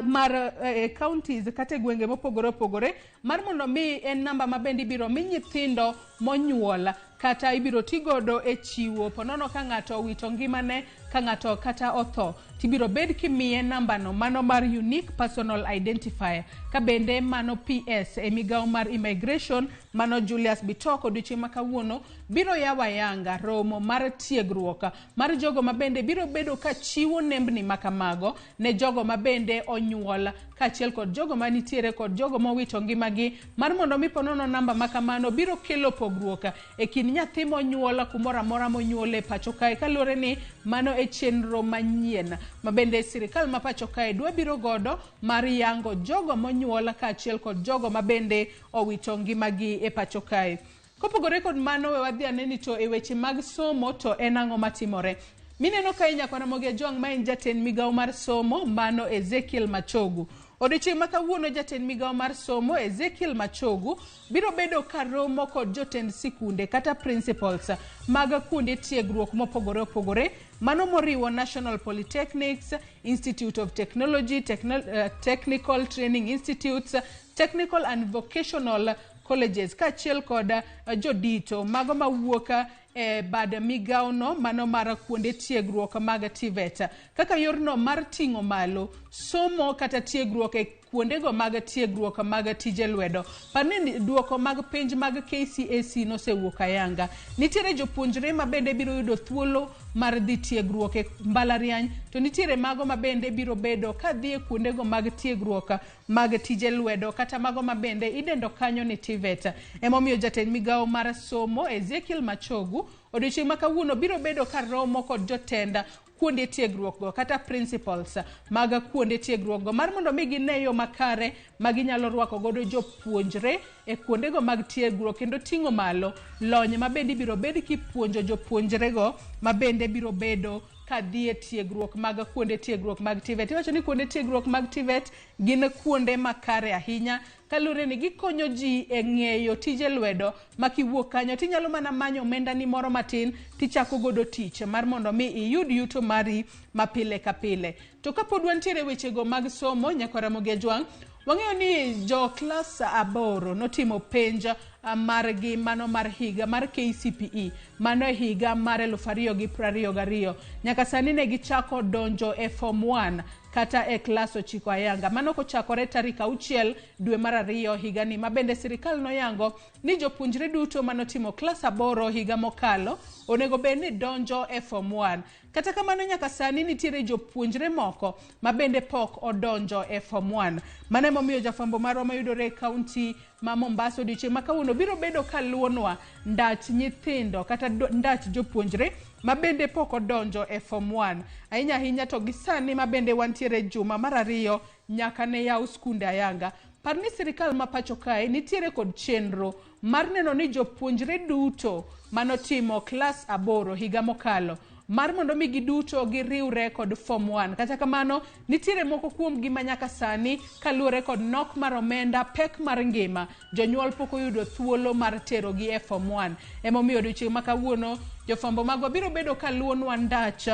mar counties kata e gwenge mopogore opogore, mar mondo mi en namba mabende ibiro mi nyithindo monyuol kata ibiro ti godo e chiwo ponono ka ng'ato owito ngimane, ka ng'ato kata otho, tibiro bed kimiye nambano mano mar Unique Personal Identifier. Ka bende mano PS e migawo mar immigration, mano Julius Bitok, odiochieng' ma kawuono biro yawo ayanga romo mar tiegruok mar jogo mabende biro bedo ka chiwo nembni makamago ne jogo mabende onyuol kaachiel kod jogo manitiere kod jogo mowito ngimagi, mar mondo mi ponono namba makamano biro kelo pogruok e kind nyathi monyuol kumoro amora monyuole e pacho kae, kaluwore ni mano e chenro manyien mabende sirikal ma pacho kae dwa biro godo mar yango jogo monyuol kaachiel kod jogo mabende owito ngimagi e pacho kae. Kopogore kod mano, we wadhi ane ni to e weche mag somo to en ang'o matimore. Mineno kae Nyakwar Ramogi Ajwang' ma en jatend migawo mar somo, mano Ezekiel Machogu. Odiochieng' ma kawuono jatend migawo mar somo Ezekiel Machogu biro bedo ka romo kod jotend sikunde kata principals mag kuonde tiegruok mopogore opogore, mano moriwo National Polytechnics, Institute of Technology, Technical Training Institutes, Technical and Vocational Colleges, kaachiel kod jodito mago mawuok e bad migawono mano mar kuonde tiegruok mag TVET, kaka yorno mar ting'o malo somo kata tiegruok e kuondego mag tiegruok mag tije lwedo. Par ni duoko mag penj mag KCSE nosewuok ayanga. Nitiere jopuonjre mabende biro yudo thuolo mar dhi tiegruok e mbalariany, to nitiere mago mabende biro bedo ka dhi e kuondego mag tiegruok mag tije lwedo kata mago mabende idendo kanyo ni TVET. Emomiyo jatend migawo mar somo Ezekiel Machogu odiochieng' ma kawuono biro bedo ka romo kod jotend kuonde tiegruok go kata principals mag kuonde tiegruok go, mar mondo mi gine yo makare ma ginyalo rwako godo jopuonjre e kuondego mag tiegruok kendo ting'o malo lony mabende ibiro bed kipuonjo jopuonjrego mabende biro bedo kadhi e tiegruok mag kuonde tiegruok mag TVET. Iwacho ni kuonde tiegruok mag TVET gin kuonde makare ahinya kaluwore ni gikonyo ji e ng'eyo tije lwedo ma kiwuok kanyo tinyalo mana manyo omenda ni moro matin tichako godo tich mar mondo mi iyud yuto mari ma pile ka pile. To kapod wantiere wechego mag somo, nyakwa Ramogi Ajwang', wang'eyo ni jo klas 8 notimo penj margi mano mar higa mar KCPE, mano e higa mar 2022. Nyaka sani ne gichako donjo e form 1 kata e klas 9 ayanga. Mano kochakore tarik 6 dwe mar 2 higani, ma bende sirikal noyango ni jopuonjre duto manotimo klas 8 higa mokalo onego bed ni donjo e form 1. Kata kamano nyaka sani nitiere jopuonjre moko ma bende pok odonjo e form 1. Mano emomiyo jafwambo marwa mayudore e kaunti ma Mombasa odiochieng' ma kawuono biro bedo kaluwonwa ndach nyithindo kata ndach jopuonjre ma bende pok odonjo e form 1. Ahinya ahinya to gi sani ma bende wantiere juma mar 2 nyaka ne yaw skunde ayanga. Par ni sirikal ma pacho kae nitiere kod chenro mar neno ni jopuonjre duto manotimo klas 8 higa mokalo mar mondo mi giduto giriwre kod form 1. Kata kamano nitiere moko kuom gi ma nyaka sani kaluwore kod nok mar omenda, pek mar ngima, jonyuol pok oyudo thuolo mar terogi e form 1. Emomiyo odiochieng' ma kawuono jofwambo magwa biro bedo kaluwonwa ndach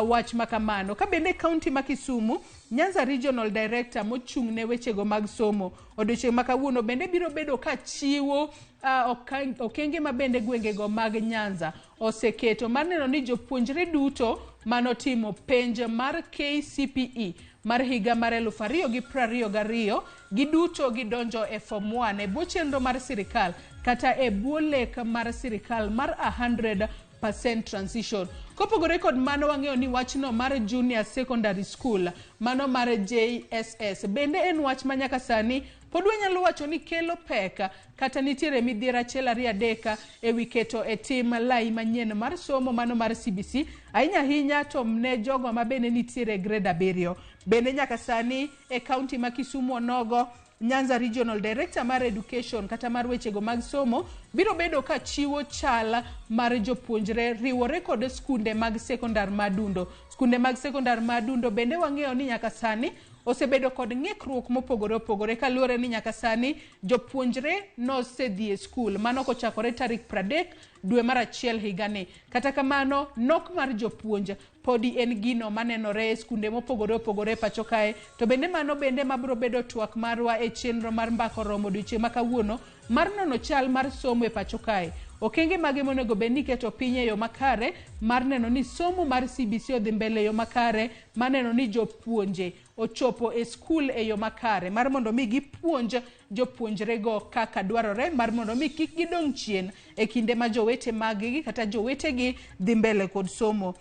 wach ma kamano. Ka bende kaunti ma Kisumu, Nyanza Regional Director mochung' ne wechego mag somo odiochieng' ma kawuono bende biro bedo ka chiwo okenge ma bende gwengego mag Nyanza oseketo mar neno ni jopuonjre duto manotimo penj mar KCPE mar higa mar 2022 giduto gidonjo e form 1 e bwo chenro mar sirikal kata e bwo lek mar sirikal mar 100% transition. Kopogore kod mano, wang'eyo ni wachno mar Junior Secondary School, mano mar JSS, bende en wach ma nyaka sani pod wanyalo wacho ni kelo pek kata nitiere midhiero 1 2 3 ewi keto e tim lai manyien mar somo mano mar CBC, ahinya ahinya to ne jogo ma bende nitiere grade 7. Bende nyaka sani e kaunti ma Kisumu onogo, Nyanza Regional Director mar Education kata mar wechego mag somo biro bedo ka chiwo chal mar jopuonjre riwore kod skunde mag sekondar ma Dundo. Skunde mag sekondar ma Dundo bende wang'eyo ni nyaka sani osebedo kod ng'ikruok mopogore opogore kaluwore ni nyaka sani jopuonjre nosedhi e skul mano kochakore tarik 30 dwe mar 1 higani. Kata kamano nok mar jopuonj podi en gino manenore e skunde mopogore opogore pacho kae. To bende mano bende mabiro bedo twak marwa e chenro mar Mbaka Oromo odiochieng' ma kawuono mar nono chal mar somo e pacho kae. Okenge mage monego bed ni iketo piny e yo makare mar neno ni somo mar CBC odhi mbele e yo makare, mar neno ni jopuonje ochopo e skul e yo makare mar mondo mi gipuonj jopuonjrego kaka dwarore, mar mondo mi kik gidong' chien e kinde ma jowete maggi kata jowetegi dhi mbele kod somo.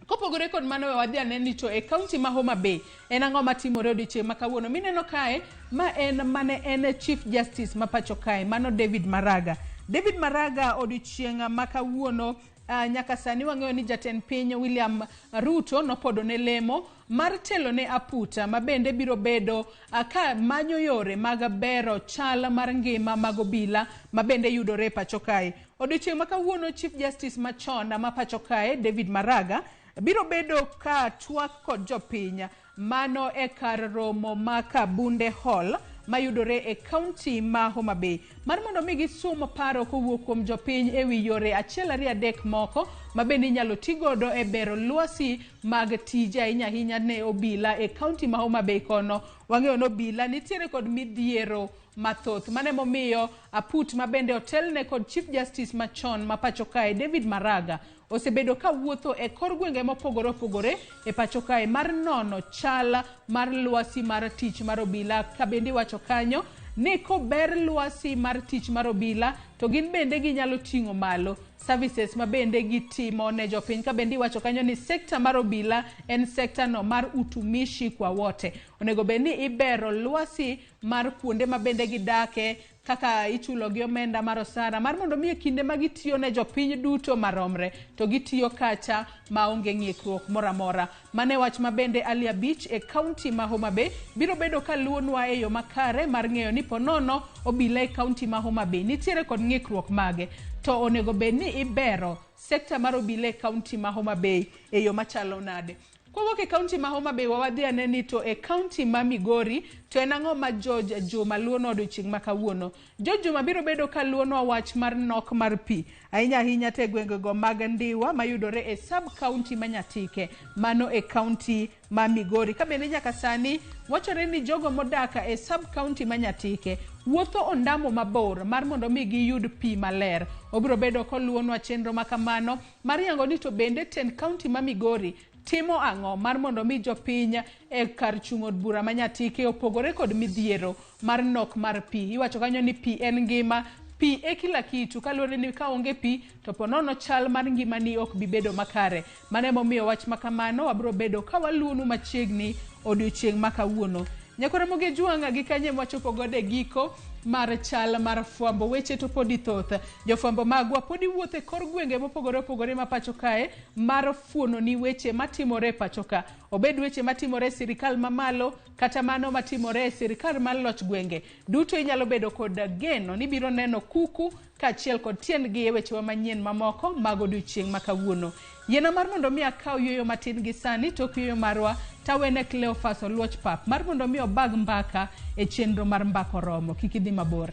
Kopogore kod mano, we wadhi ane ni to e kaunti ma Homa Bay en ang'o matimore odiochieng' ma kawuono. Mineno kae ma en mane en Chief Justice ma pacho kae, mano David Maraga. David Maraga odiochieng' ma kawuono nyaka sani wang'eyo ni jatend piny William Ruto nopodo ne lemo mar telo ne aputa ma bende biro bedo ka manyo yore mag bero chal mar ngima mag obila ma bende yudore e pacho kae. Odiochieng' ma kawuono Chief Justice machon ma pacho kae David Maraga biro bedo ka twak kod jopiny mano e kar romo ma Kabunde Hall mayudore e kaunti ma Homa Bay mar mondo mi gisum paro kowuok kuom jopiny ewi yore 1 2 3 moko ma bende inyalo ti godo e bero lwasi mag tije ahinya ahinya ne obila e kaunti ma Homa Bay kono. Wang'eyo ni obila nitiere kod midhiero mathoth, mano emomiyo aput ma bende otelne kod Chief Justice machon ma pacho kae David Maraga osebedo ka wuotho e kor gwenge mopogore opogore e pacho kae mar nono chal mar lwasi mar tich mar obila. Ka bende iwacho kanyo ni kober lwasi mar tich mar obila to gin bende ginyalo ting'o malo services ma bende gitimo ne jopiny. Ka bende iwacho kanyo ni sekta mar obila en sekta no mar utumishi kwa wote, onego bed ni ibero lwasi mar kuonde ma bende gidake kaka ichulo gi omenda mar osara mar mondo mi e kinde ma gitiyo ne jopiny duto maromre to gitiyo kacha maonge ng'ikruok moro amora. Mano e wach ma bende Ali Abich e kaunti ma Homa Bay biro bedo kaluwonwa e yo makare mar ng'eyo ni ponono obila e kaunti ma Homa Bay nitiere kod ng'ikruok mage to onego bed ni ibero sekta mar obila e kaunti ma Homa Bay e yo machalo nade. Kowuok e kaunti ma Homa Bay wawadhi ane ni to e kaunti ma Migori to en ang'o ma George Juma luonwa odiochieng' ma kawuono. George Juma biro bedo ka luonwa wach mar nok mar pi ahinya ahinya to e gwengego mag Ndiwa mayudore e sub kaunti ma Nyatike mano e kaunti ma Migori. Ka bende nyaka sani wachore ni jogo modak e sub kaunti ma Nyatike wuotho ondamo mabor mar mondo mi giyud pi maler. Obiro bedo koluonwa chenro ma kamano mar yango ni to bende tend kaunti ma Migori timo ang'o mar mondo mi jopiny e kar chung' od bura ma Nyatike opogore kod midhiero mar nok mar pi. Iwacho kanyo ni pi en ngima, pi e kila kitu kaluwore ni ka onge pi to ponono chal mar ngimani ok bi bedo makare. Mano emomiyo wach ma kamano wabiro bedo ka waluonu machiegni odiochieng' ma kawuono. Nyakora Ramogi Ojwang' gi kanye mwachopo godo e giko mar chal mar fwambo weche to podi thoth. Jofwambo magwa podi wuotho e kor gwenge mopogore opogore ma pacho kae mar fuono ni weche matimore e pacho ka. Obed weche matimore e sirikal mamalo kata mano matimore e sirikal mar loch gwenge. Duto inyalo bedo kod geno ni biro neno kuku kaachiel kod tiendgi e wechewa manyien mamoko mag odiochieng' ma kawuono. Yiena mar mondo mi akaw yueyo matin gi sani tok yueyo marwa tawene Cleophas Oluoch Pap mar mondo mi obag mbaka e chenro mar Mbaka Oromo. Kik idhi mabor.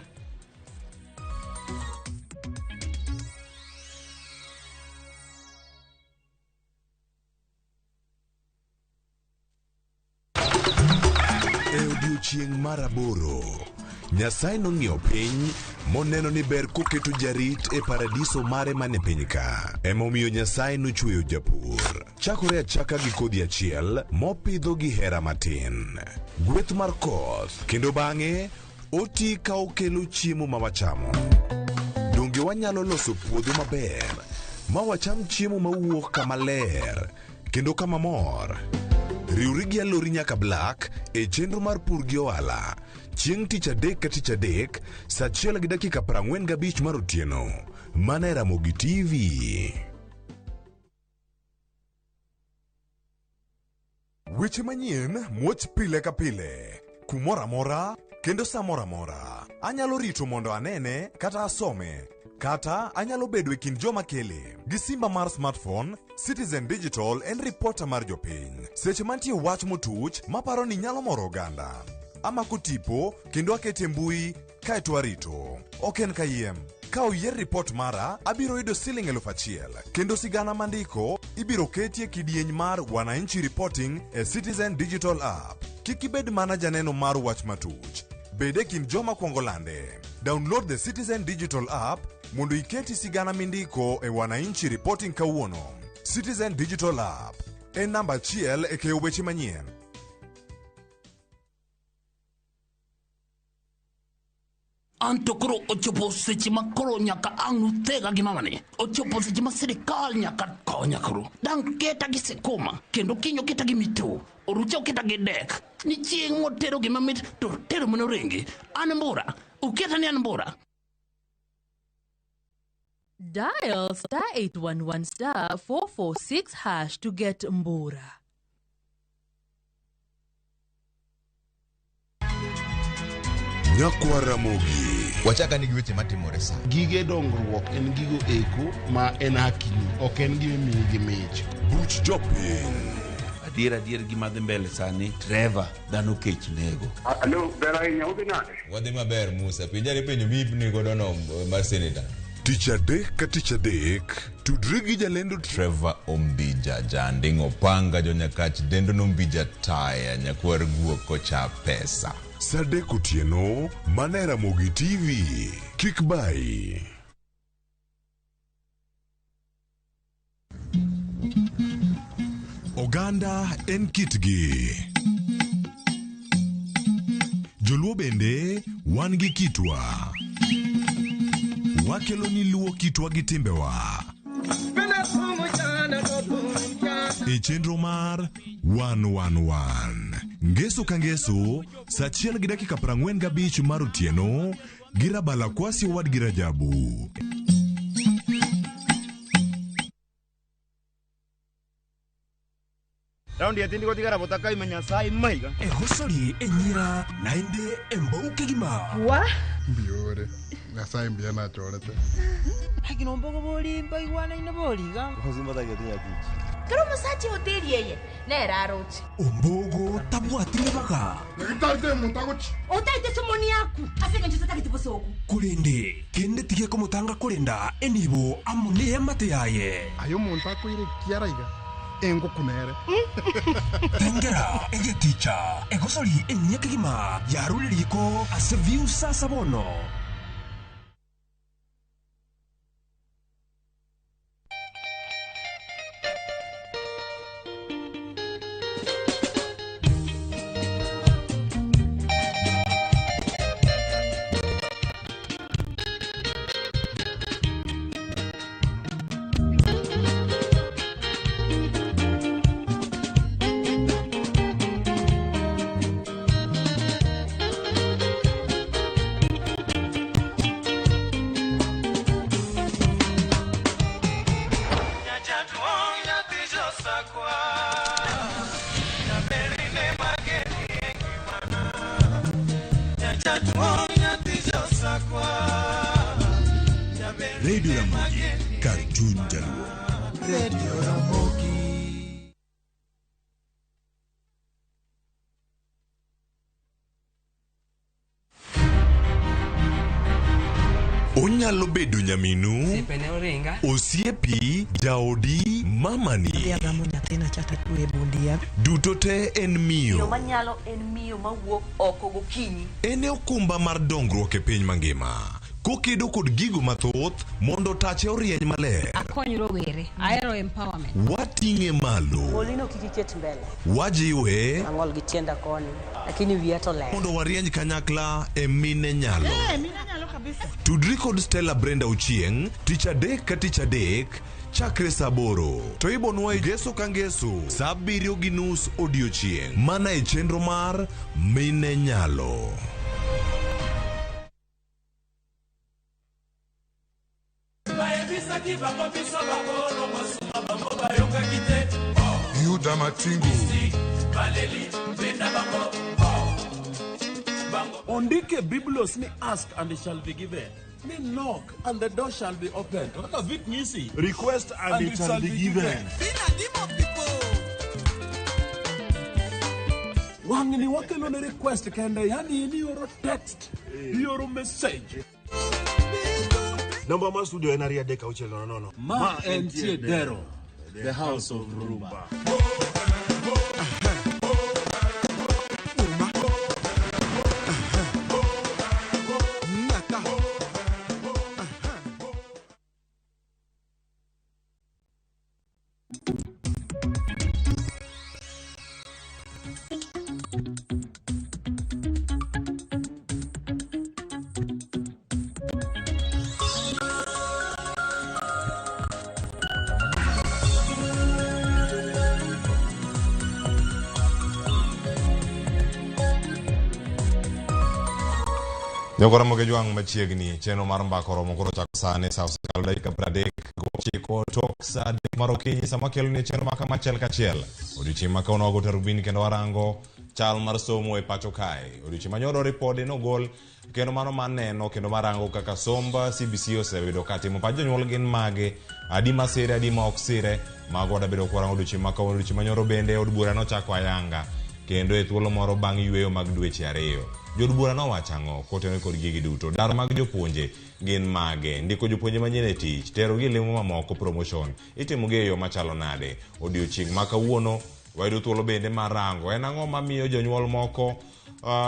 E odiechieng' mar aboro, Nyasaye nong'iyo piny moneno ni ber koketo jarit e paradiso mare man e piny ka. Emomiyo Nyasaye nochweyo japur. Chakore achaka gi kodhi achiel mopidho gi hera matin. Gweth mar koth kendo bang'e oti ka okelo chiemo ma wachamo. Donge wanyalo loso puodho maber ma wacham chiemo mawuok kama ler kendo kama mor? Riwri gi Alori nyaka Black e chenro mar pur gi ohala chieng' tich adek ka tich adek saa achiel gi dakika 45 mar otieno mana e Ramogi TV. Weche manyien muoch pile ka pile kumoro amora kendo sa moro amora. Anyalo rito mondo anene kata asome kata anyalo bedo e kind joma kele. Gi simba mar smartphone, Citizen Digital en ripota mar jopiny. Seche mantie wach motuch maparo ni nyalo moro oganda. Amako tipo kendo akete mbui kaeto arito. Ok en kayiem. Ka oyier ripot mara, abiro yudo siling 1000 kendo sigana mandiko ibiro ketie kidieny mar Wananchi Reporting e Citizen Digital App. Kik ibed mana janeno mar wach matuch. Bed e kind joma kwongo lande. Download the Citizen Digital App mondo iketi sigana mindiko e Wananchi Reporting kawuono. Citizen Digital App en namba achiel e keyo weche manyien. An to koro ochopo seche ma koro nyaka ang' uthega gi mamani. Ochopo seche ma sirikal nyaka konya koro. Dang' keta gi sikuma, kendo kiny oketa gi mito, orucha oketa gi dek. Ni chieng' motero gima mit to tero mana orengi. An mbura, uketa ni an mbura. Dial star 811 star 446 hash to get Mbura. Nyakwa Ramogi. Wachaka ni gi weche matimore sa. Gige dongruok en gigo eko ma en hakini, ok en gima imiyi gi mich. Buch jopiny. Adier adier gima dhi mbele sani, Trevor, dhano kech nego. Alo, ber ahinya, udhi nade? Wadhi maber Musa, penjari penjo miipni godo no mar senator. Tich adek ka tich adek, tudri gi jalendo Trevor Ombija, Janding' Opanga, Jonyakach, Dendo Nombija Taya, Nyakwar Guok kocha pesa. Saa adek otieno, mana e Ramogi TV. Kik bayi. Oganda en kitgi. Joluo bende wan gi kitwa. Wakelo ni luo kitwa gi timbewa. E chenro mar 111 Ngeso ka ngeso saa achiel gi dakika 45 mar otieno gi Rabala Kwasi owadgi Rajabu. Raundi etindi gotigara botakaima Nyasaye maiga. Ehosori enyira naende embou kegima. Wa? Mbiore. Nyasaye mbuya nachorete. Lakini ombogo boli mbaigwana ine boliga. Kero musache hoteli yeye nera aroche. Ombogo tabwatire baga. Ngitarite muntagochi. Otaite somoni yaku. Asenge nchita kitibosoku. Kurinde kende tige komutanga kurinda enibo amune amate yaye. Ayo muntakwire kiaraiga. Engo kunere. Tengera egeticha egosori enyekigima yaruliriko ase view sasa bono. Radio Ramogi, Cartoon Jaluo. Radio Ramogi. Onyalo bedo nyaminu, osiepi, jaodi, mamani. Duto te en miyo. Manyalo en miyo mawuok oko gokinyi. En e okumba mar dongruok e piny mangima. Kokedo kod gigo mathoth mondo tache orieny maler. Akony rowere, ahero empowerment. Wating'e malo. Olino kik iket mbele. Wajiwe. Ang'ol gi tienda koni, lakini wiya to ler. Mondo warieny kanyakla e mine nyalo. Mine nyalo kabisa. Tudri kod Stella Brenda Ochieng', tich adek ka tich adek, chakre saa 8. To ibonwa ngeso ka ngeso, saa 7:30 odiochieng'. Mana e chenro mar Mine Nyalo. Yuda Matingu. Ondike Biblos ni ask and it shall be given. Ni knock and the door shall be opened. Kaka vik nyisi. Request and it shall be given. Wang'ni wakelo ne request kende, yani ni oro text, ioro message. Namba mar studio en 23600. Ma entie Dero, the house of Rumba. Jokora moge jwang' machiegni chenro mar mbaka oromo koro chako sani sa 9:39 tok sa 3 mar okinyi sama kelo ni chenro maka machiel kachiel. Odiochieng' ma kawuono wago tarubini kendo warango chal mar somo e pacho kae. Odiochieng' manyoro ripode nogol kendo mano maneno kendo marango kaka somba CBC osebedo katimo pach jonyuol gin mage, adi masire adi ma ok sire. Mago wadabedo kwarango odiochieng' ma kawuono. Odiochieng' manyoro bende od bura nochako ayanga kendo e thuolo moro bang' yweyo mag dweche 2. Jood bura nowacho ang'o kotenore kod gigi duto? Dar mag jopuonje gin mage? Ndiko jopuonje manyien e tich, terogi e lemo mamoko, promotion itimogi e yo machalo nade? Odiochieng' ma kawuono wayudo thuolo bende mar rango en ang'o mamiyo jonyuol moko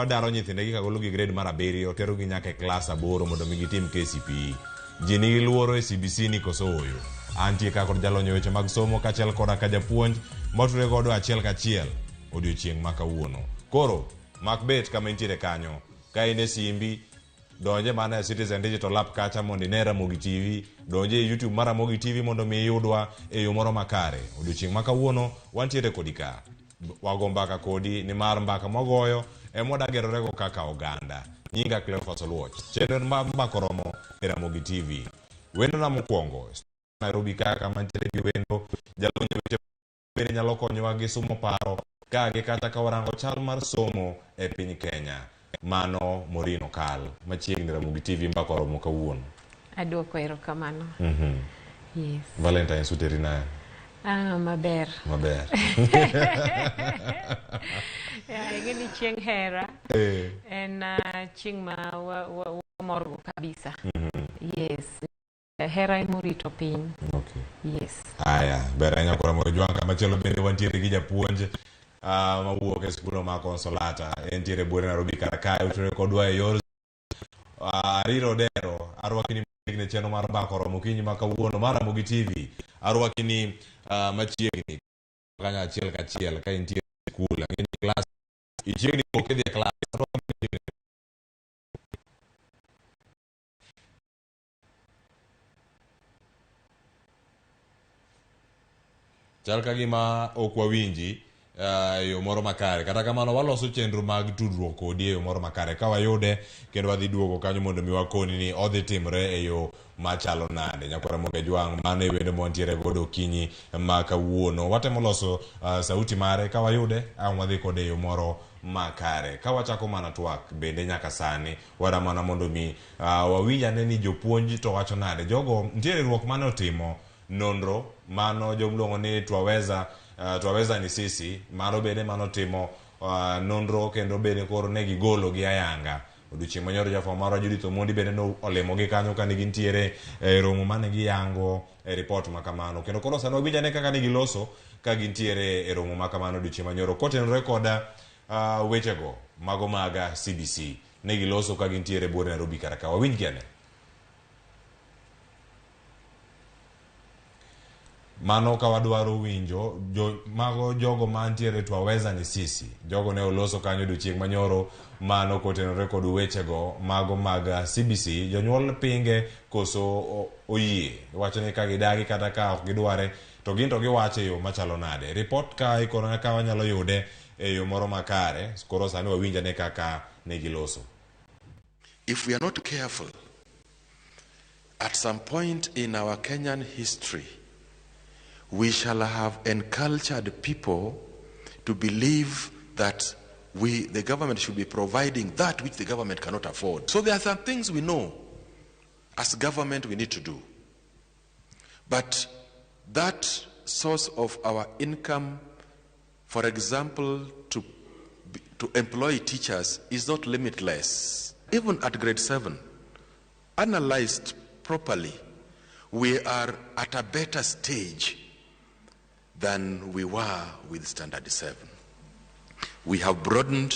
daro nyithindegi kagologi grade mar 7 terogi nyaka e klas 8 mondo mi gitim KCPE. Ji nigi luoro e CBC ni koso ooyo? Antie ka kod jalony e weche mag somo kaachiel koda ka japuonj motudore godo achiel kachiel odiochieng' ma kawuono. Koro mak bet kama intiere kanyo, ka in e simbi donje mana e Citizen Digital app kacha mondo ine Ramogi TV, donje e YouTube mar Ramogi TV mondo mi iyudwa e yo moro makare. Odiochieng' ma kawuono wantiere kodi ka, wago mbaka kodi nimar mbaka mwagoyo ema wadagerorego kaka oganda. Nyinga Cleophas Oluoch, chenro mar mbaka oromo e Ramogi TV. Wendona mokwongo Nairobi kaka mantiere gi wendo jalony e weche bende nyalo konyowa gi sumo paro ka gi kata ka warango chal mar somo e piny Kenya. Mano Maureen Okal machiegni Ramogi TV mbaka oromo kawuono. Aduoko erokamano. Yes. Valentine's uteri naye? Ah, maber. Maber. Yeah, ing'e ni chieng' hera en chieng' ma wamorgo kabisa. Yes. Hera emorito piny. Okay. Yes. Aya, ber ahinya koro Ramogi Jwang'. Kamachielo bende wantiere gi japuonj mawuok e skul mar Consolata. Entiere buore Nairobi kar kae, otudore kodwa e yor Ariro Odero. Arwaki ni machiegni e chenro mar mbaka oromo okinyi ma kawuono mar Ramogi TV. Arwaki ni machiegni kanyo achiel kachiel ka intie e skul. Ang'e ni klas ichiegni wuok idhi e klas. Arwaki ni machiegni. Chal ka gima ok wawinji e yo moro makare. Kata kamano waloso chenro mag tudruok kodi e yo moro makare. Ka wayude kendo wadhi duogo kanyo mondo mi wakoni ni odhi timre e yo machalo nade. Nyakwar Ramogi Ajwang', mano e wendo ma wantiere godo okinyi ma kawuono. Watemo loso sauti mare ka wayude ang' wadhi kode e yo moro makare. Ka wachako mana twak bende nyaka sani wada mana mondo mi wawinj ane ni jopuonj to wacho nade. Jogo nitie riwruok mane otimo nonro mano jomluongo ni Twaweza, Twaweza ni sisi mano bende mano timo nonro kendo bende koro ne gigolo gi ayanga odiochieng' manyoro. Jafwambo marwa Judith Omondi bende no olimogi kanyo kane gintiere e romo mane giyango e ripot ma kamano, kendo koro sani wawinj ane kaka ne giloso ka gintiere e romo ma kamano odiochieng' manyoro kotenore koda wechego mago mag CBC. Ne giloso ka gintiere buore Nairobi kar ka. Wawinj gi ane. Mano ka wadwaro winjo jo, mago jogo mantiere Twaweza ni sisi. Jogo ne oloso kanyo odiochieng' manyoro mano kotenore kod wechego mago mag CBC. Jonyuol pinge koso oyie? Wacho ni ka gidagi kata ka ok gidware to gin to giwacho e yo machalo nade. Ripot ka ikona ka wanyalo yude e yo moro makare. Koro sani wawinj ane kaka ne giloso. If we are not careful, at some point in our Kenyan history, we shall have encultured people to believe that the government should be providing that which the government cannot afford. So there are some things we know as government we need to do. But that source of our income, for example, to employ teachers, is not limitless. Even at grade 7, analyzed properly, we are at a better stage than we were with Standard 7. We have broadened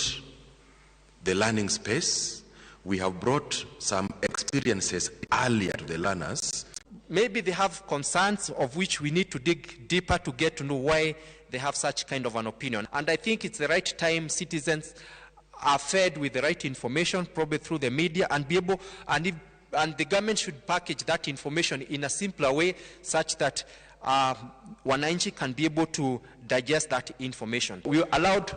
the learning space. We have brought some experiences earlier to the learners. Maybe they have concerns of which we need to dig deeper to get to know why they have such kind of an opinion. And I think it's the right time citizens are fed with the right information, probably through the media, and be able, and, if, and the government should package that information in a simpler way such that wananchi can be able to digest that information. We allowed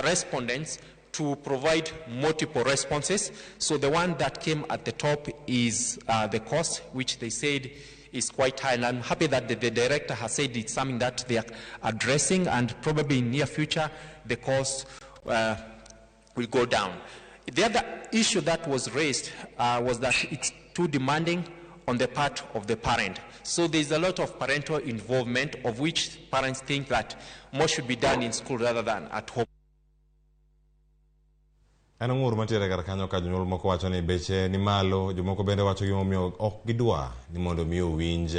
respondents to provide multiple responses. So the one that came at the top is the cost, which they said is quite high. And I'm happy that the director has said it's something that they are addressing, and probably in near future, the cost will go down. The other issue that was raised was that it's too demanding on the part of the parent. So there's a lot of parental involvement, of which parents think that more should be done in school rather than at home. En ng'ur mantiere kar kanyo ka jonyuol moko wacho ni beche ni malo, jomoko bende wacho gimomiyo ok gidwa ni mondo mi owinj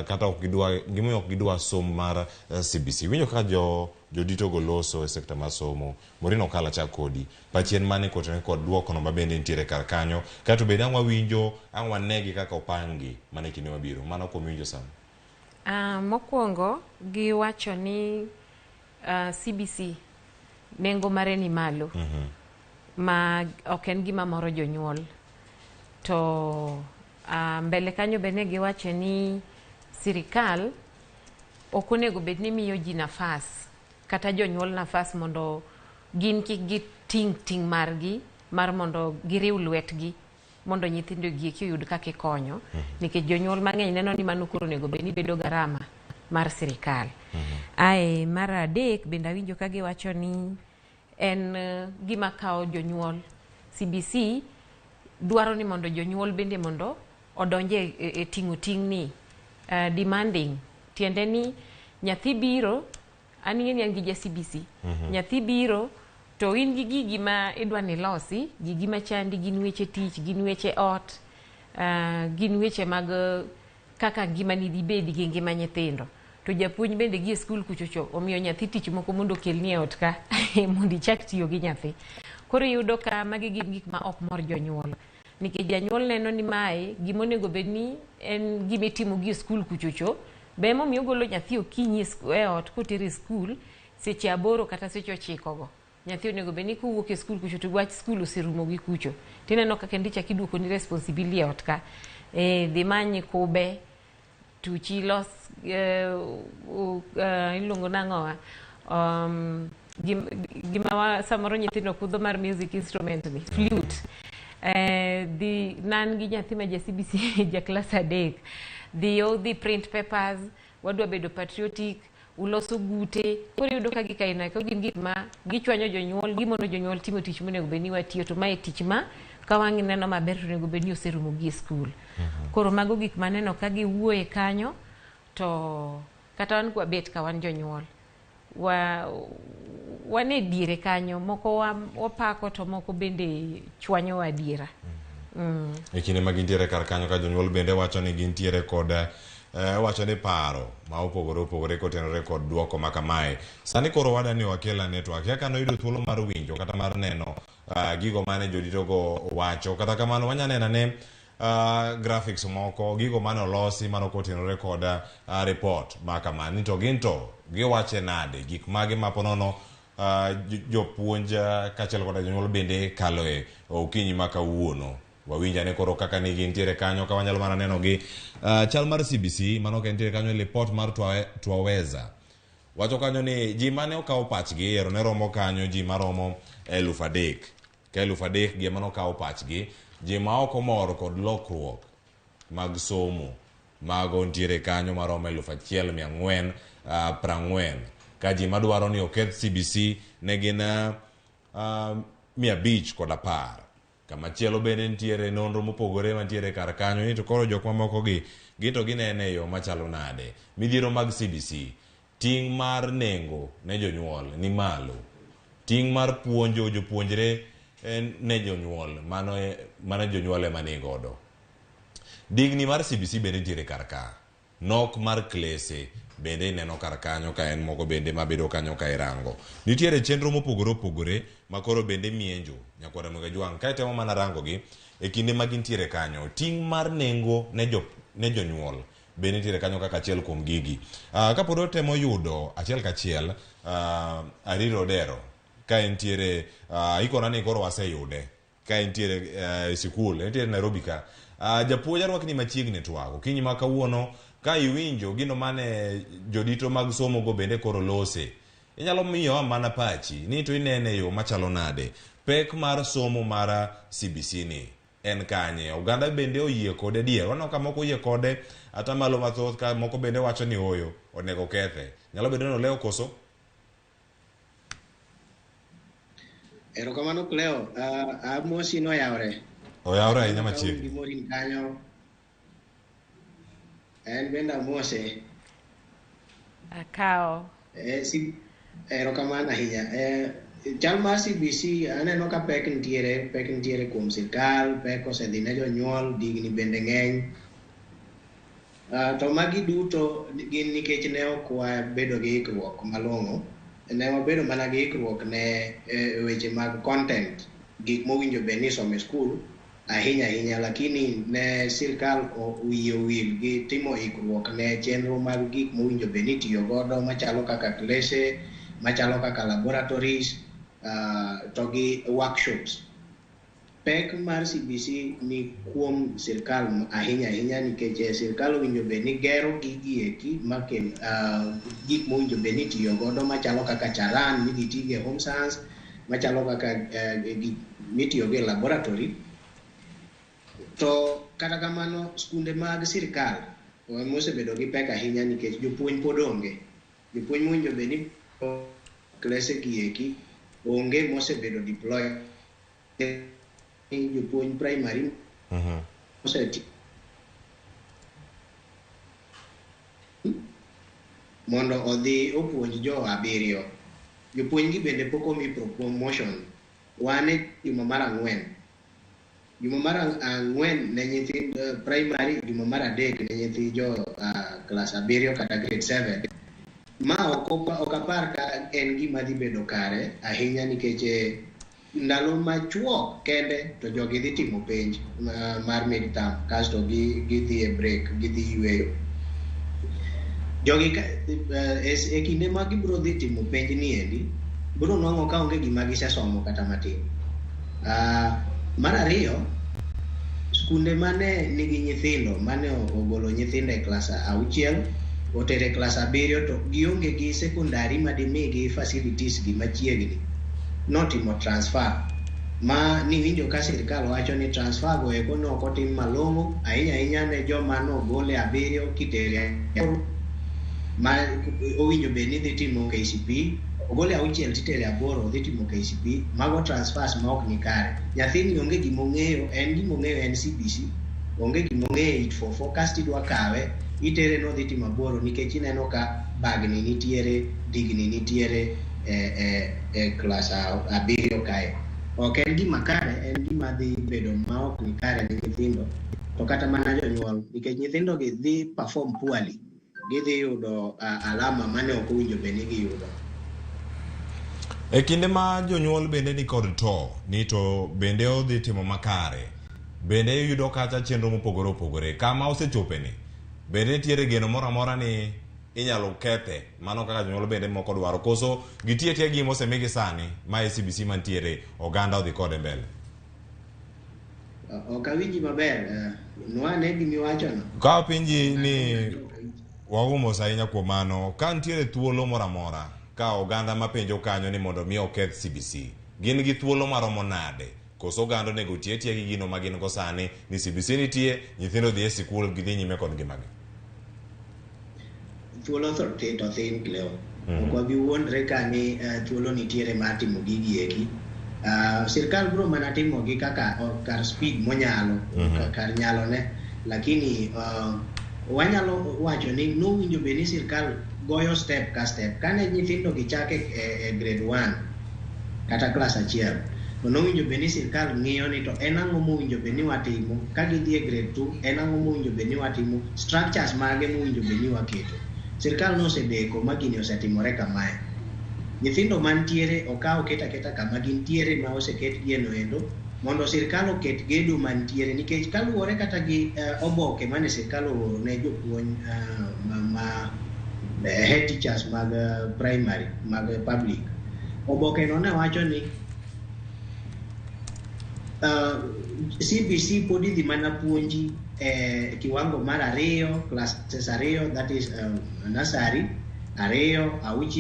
kata ok gidwa gimomiyo ok gidwa somo mar CBC. Winjo kaka jo joditogo loso e sekta mar somo. Maureen Okal, achak kodi. Pachi en mane kotenore kod duokono ma bende nitiere kar kanyo. Kaeto bende ang' wawinjo ang' wanegi kaka opanggi mana e kinde mabiro. Mano kuom winjo sani. Mokwongo giwacho ni CBC nengo mare ni malo. Ma ok en gima moro jonyuol. To mbele kanyo bende giwacho ni sirikal ok onego bed ni miyo ji nafas kata jonyuol nafas mondo gin kik giting' ting' margi mar mondo giriw lwetgi mondo nyithindo gi eki oyud kaka ikonyo, nikech jonyuol mang'eny neno ni mano koro onego bed ni bedo garama mar sirikal. Ae mar adek bende awinjo ka giwacho ni en gima kawo jonyuol CBC dwaro ni mondo jonyuol bende mondo odonje e ting'o ting'ni, demanding, tiende ni nyathi biro, an ing'e ni an gi ja CBC. Nyathi biro to in gi gigi ma idwa ni losi, gigi machandi gin weche tich, gin weche ot, gin weche mag kaka ngimani dibedi gi ngima nyithindo. To japuonj bende gi e skul kuchocho omiyo nyathi tich moko mondo okelni e ot ka mondo ichak tiyo gi nyathi. Koro iyudo ka magi gin gik ma ok mor jonyuol. Nikech janyuol neno ni mae gima onego bed ni en gima itimo gi e skul kuchocho, be emomiyo ogolo nyathi okinyi e ot kotero e skul seche 8 kata seche 9 go. Nyathi onego bed ni kowuok e skul kucho to wach skul oserumo gi kucho. Tineno ka kendo ichak iduoko ni responsibility e ot ka. Dhi many kube, tuchi los, iluongo nang'owa, gima samoro nyithindo kudho mar music instrument ni, flute. Dhi nan gi nyathi ma ja CBC ja klas 3. Dhi odhi print papers, wadwa bedo patriotic, uloso gute. Koro iyudo ka gik aina go gin gik ma gichwanyo jonyuol, gimono jonyuol timo tich monego bed ni watiyo, to mae tich ma ka wang' neno maber to onego bed ni oserumo gi e skul. Koro mago gik maneno ka giwuoye kanyo, to kata wan kwabet ka wan jonyuol, wan e diere kanyo, moko wapako to moko bende chwanyowa adiera. E kinde ma gintiere kar kanyo ka jonyuol bende wacho ni gintiere kod wacho ni paro ma opogore opogore kotenore kod duoko ma kamae. Sani koro wada ni wakela network. Kaka noyudo thuolo mar winjo kata mar neno gigo mane joditogo wacho. Kata kamano wanya neno ane graphics moko, gigo mane olosi mano kotenore kod report ma kama. Ni to gin to giwache nade, gik mage ma ponono jopuonj kaachiel koda jonyuol bende kaloe okinyi ma kawuono. Wawinj ane koro kaka ni gintiere kanyo ka wanyalo mana neno gi chal mar CBC mano ka entiere kanyo e report mar Twaweza. Wacho kanyo ni ji mane okawo pachgi ero ne romo kanyo ji maromo 3,000. Ka 3,000 gi ema nokawo pachgi, ji ma ok omor kod lokruok mag somo mago ntiere kanyo maromo 1,440. Ka ji madwaro ni oketh CBC ne gin 510. Kamachielo bende nitiere nonro mopogore mantiere kar kanyo ni to koro jok mamoko gi gin to ginene e yo machalo nade. Midhiero mag CBC, ting' mar nengo ne jonyuol ni malo. Ting' mar puonjo jopuonjre ne jonyuol, mano jonyuol ema ni godo. Digni mar CBC bende nitiere kar ka. Nok mar klese bende ineno kar kanyo ka en moko bende mabedo kanyo ka irango. Nitiere chenro mopogore opogore ma koro bende mienjo nyakwar Ramogi Jwang' ka itemo mana rango gi e kinde ma gintiere kanyo. Ting' mar nengo ne jonyuol bende nitiere kanyo kaka achiel kuom gigi. Kapod watemo yudo achiel kachiel Ariro Odero ka entiere, ikona ni koro waseyude ka entiere e sikul, entiere Nairobi ka. Japuonj arwakni machiegni twak okinyi ma kawuono ka iwinjo gino mane jodito mag somo go bende koro lose. Inyalo miyowa mana pachi ni to inene yo machalo nade. Pek mar somo mar CBC ni en kanye? Oganda bende oyie kode adier. Waneno ka moko oyie kode atamalo mathoth ka moko bende wacho ni oyo onego kethe. Nyalo bedo ni olewo koso? Erokamano Cleo, amosi noyawre. Oyawre ahinya machiegni. Gimorin kanyo. En bende amose. Akawo. Erokamano ahinya. Chal mar CBC aneno ka pek nitiere kuom sirkal, pek osedhi ne jonyuol, digni bende ng'eny. To magi duto gin nikech ne ok wabedo gi ikruok malong'o. Ne wabedo mana gi ikruok ne weche mag content, gik mowinjo bed ni isomo e skul ahinya ahinya, lakini ne sirkal wiye owil gi timo ikruok ne chenro mag gik mowinjo bed ni itiyo godo machalo kaka klese, machalo kaka laboratories, to gi workshops. Pek mar CBC ni kuom sirkal ahinya ahinya nikech sirkal owinjo bed ni gero gigi eki makel gik mowinjo bed ni itiyo godo machalo kaka charan midhi tigo e home science, machalo kaka gik mitiyogo e laboratory. To kata kamano skunde mag sirkal mosebedo gi pek ahinya nikech jopuonj pod onge. Jopuonj mowinjo bed ni klese gi eki onge mosebedo deployed. Jopuonj primary oseti mondo odhi opuonj jo abiriyo. Jopuonj gi bende pok omi promotion. Wan e juma mar 4. Juma mar 4 ne nyithind primary, juma mar 3 ne nyithi jo klas 7 kata grade 7. Ma ok apar ka en gima dhi bedo kare ahinya nikech ndalo machuok kende to jogi dhi timo penj mar mid term kasto gidhi e break, gidhi yweyo. Jogi e kinde ma gibiro dhi timo penj ni endi, biro nwang'o ka onge gima gisesomo kata matin. Mar ariyo, skunde mane nigi nyithindo mane ogolo nyithindo e klas 6 otere klas 7 to gionge gi sekondari madimigi facilities gi machiegni, notimo transfer. Ma niwinjo ka sirkal wacho ni transfer go eko ne ok otim malong'o ahinya ahinya ne joma nogole 7 kitere ma owinjo bed ni dhi timo KCPE, ogole 6 titere 8 dhi timo KCPE. Mago transfers ma ok ni kare. Nyathini onge gimong'eyo, en gimong'eyo en CBC, onge gimong'eyo 844, kasto idwa kawe itere nodhi timo 8 nikech ineno ka bagni nitiere, digni nitiere e klas 7 kae. Ok en gima kare, en gima dhi bedo ma ok ni kare ne nyithindo to kata mana jonyuol, nikech nyithindo gi dhi perform poorly, gidhi yudo alama mane ok owinjo bed ni giyudo. E kinde ma jonyuol bende ni kod to ni to bende odhi timo makare, bende iyudo kacha chenro mopogore opogore kama osechopeni, bende nitiere geno moro amora ni inyalo kethe mano kaka jonyuol bende moko dwaro, koso gitie tie gima osemigi sani ma e CBC mantiere oganda odhi kode mbele? Ok awinji maber, nwane gimiwachono. Ka openji ni waumo ahinya kuom mano, ka nitiere thuolo moro amora ka oganda mapenjo kanyo ni mondo mi oketh CBC, gin gi thuolo maromo nade? Koso oganda onego otie tie gi gino ma gin go sani ni CBC nitie, nyithindo dhi e sikul gidhi nyime kod ngimagi? Thuolo to thin, Cleo. Ok wabi wuondre ka ni thuolo nitiere mar timo gigi eki. Sirkal biro mana timogi kaka kar speed monyalo, kar nyalone, lakini wanyalo wacho ni nowinjo bed ni sirkal goyo step ka step. Kane nyithindo gi chake e grade 1 kata klas 1, to nowinjo bed ni sirkal ng'iyo ni to en ang'o mowinjo bed ni watimo, ka gidhi e grade 2 en ang'o mowinjo bed ni watimo, structures mage mowinjo bed ni waketo. Sirkal nosedeko ma gini osetimore kamae. Nyithindo mantiere okaw oket aketa kama gintiere ma oseketgie no endo mondo sirkal oket gedo mantiere, nikech kaluwore kata gi oboke mane sirkal ooro ne jopuonj ma head teachers mag primary mag public, oboke no ne wacho ni CBC pod idhi mana puonji e kiwango mar 2, classes 2, that is nursery 2, 6,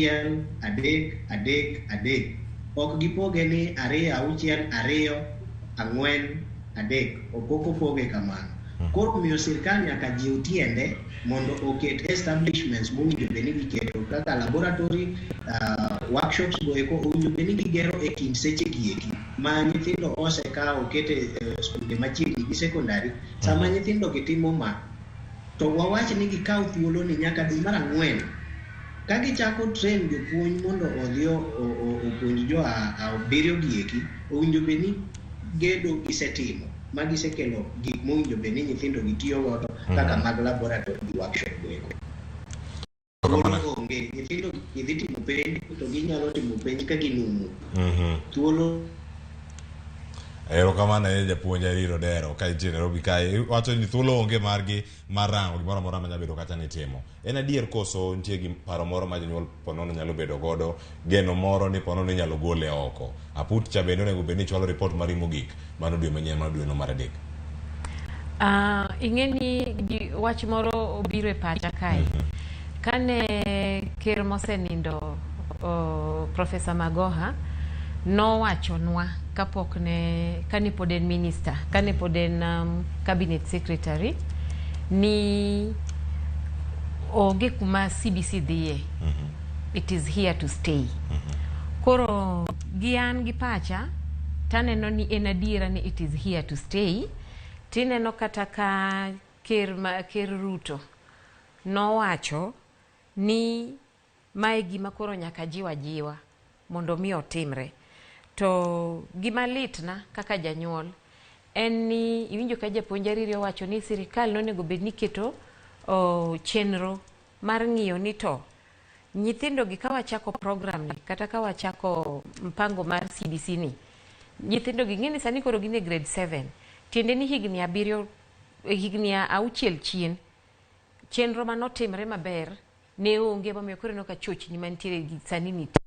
3 3 3. Ok gipoge ni 2, 6, 2, 4, 3, ok opoge kamano. Koro miyo sirkal nyaka jiw tiende mondo oket establishments mowinjo bed ni giketo kaka laboratory, workshops go eko owinjo bed ni gigero e kind seche gi eki ma nyithindo osekawo okete skunde machiegni gi sekondari. Sama nyithindo gi timo ma, to wawach ni gikaw thuolo ni nyaka dwe mar 4 ka gichako train jopuonj mondo odhi opuonj jo 7 gi eki, owinjo bed ni gedo gisetimo ma gisekelo gik mowinjo bed ni nyithindo gi tiyo godo kaka mag laboratory gi workshop go eko. Thuolo onge, nyithindo gi dhi timo penj to ginyalo timo penj ka ginumu. Thuolo. Erokamano ahinya japuonj Irene Odero ka intie Nairobi kae. Iwacho ni thuolo onge margi mar rango gimoro amora manyalo bedo kata ni timo. En adier koso nitie gi paro moro ma jonyuol ponono nyalo bedo godo, geno moro ni ponono inyalo gole oko. Aput cha bende onego bed ni chwalo report mari mogik mano dwe manyien mano dwe no mar 3. Ing'e ni wach moro obiro e pacha kae. Kane ker mosenindo Professor Magoha nowachonwa kapok ne kane pod en minister, kane pod en cabinet secretary ni onge kuma CBC dhiye. It is here to stay. Koro gi an gi pacha Taneno ni en adiera ni it is here to stay. Tineno kata ka ker, ker Ruto nowacho ni mae gima koro nyaka jiwa jiwa mondo mi otimre. To gima litna kaka janyuol en ni iwinjo ka japuonj Ariri owacho ni sirikal nonego bed ni keto chenro mar ng'iyo ni to nyithindo gi ka wachako program ni kata ka wachako mpango mar CBC ni, nyithindo gi ng'e ni sani koro gin e grade 7, tiende ni higni 7, higni 6 chien, chenro manotimre maber ne onge, momiyo koro ineno ka chochni mantiere gi sani nitie.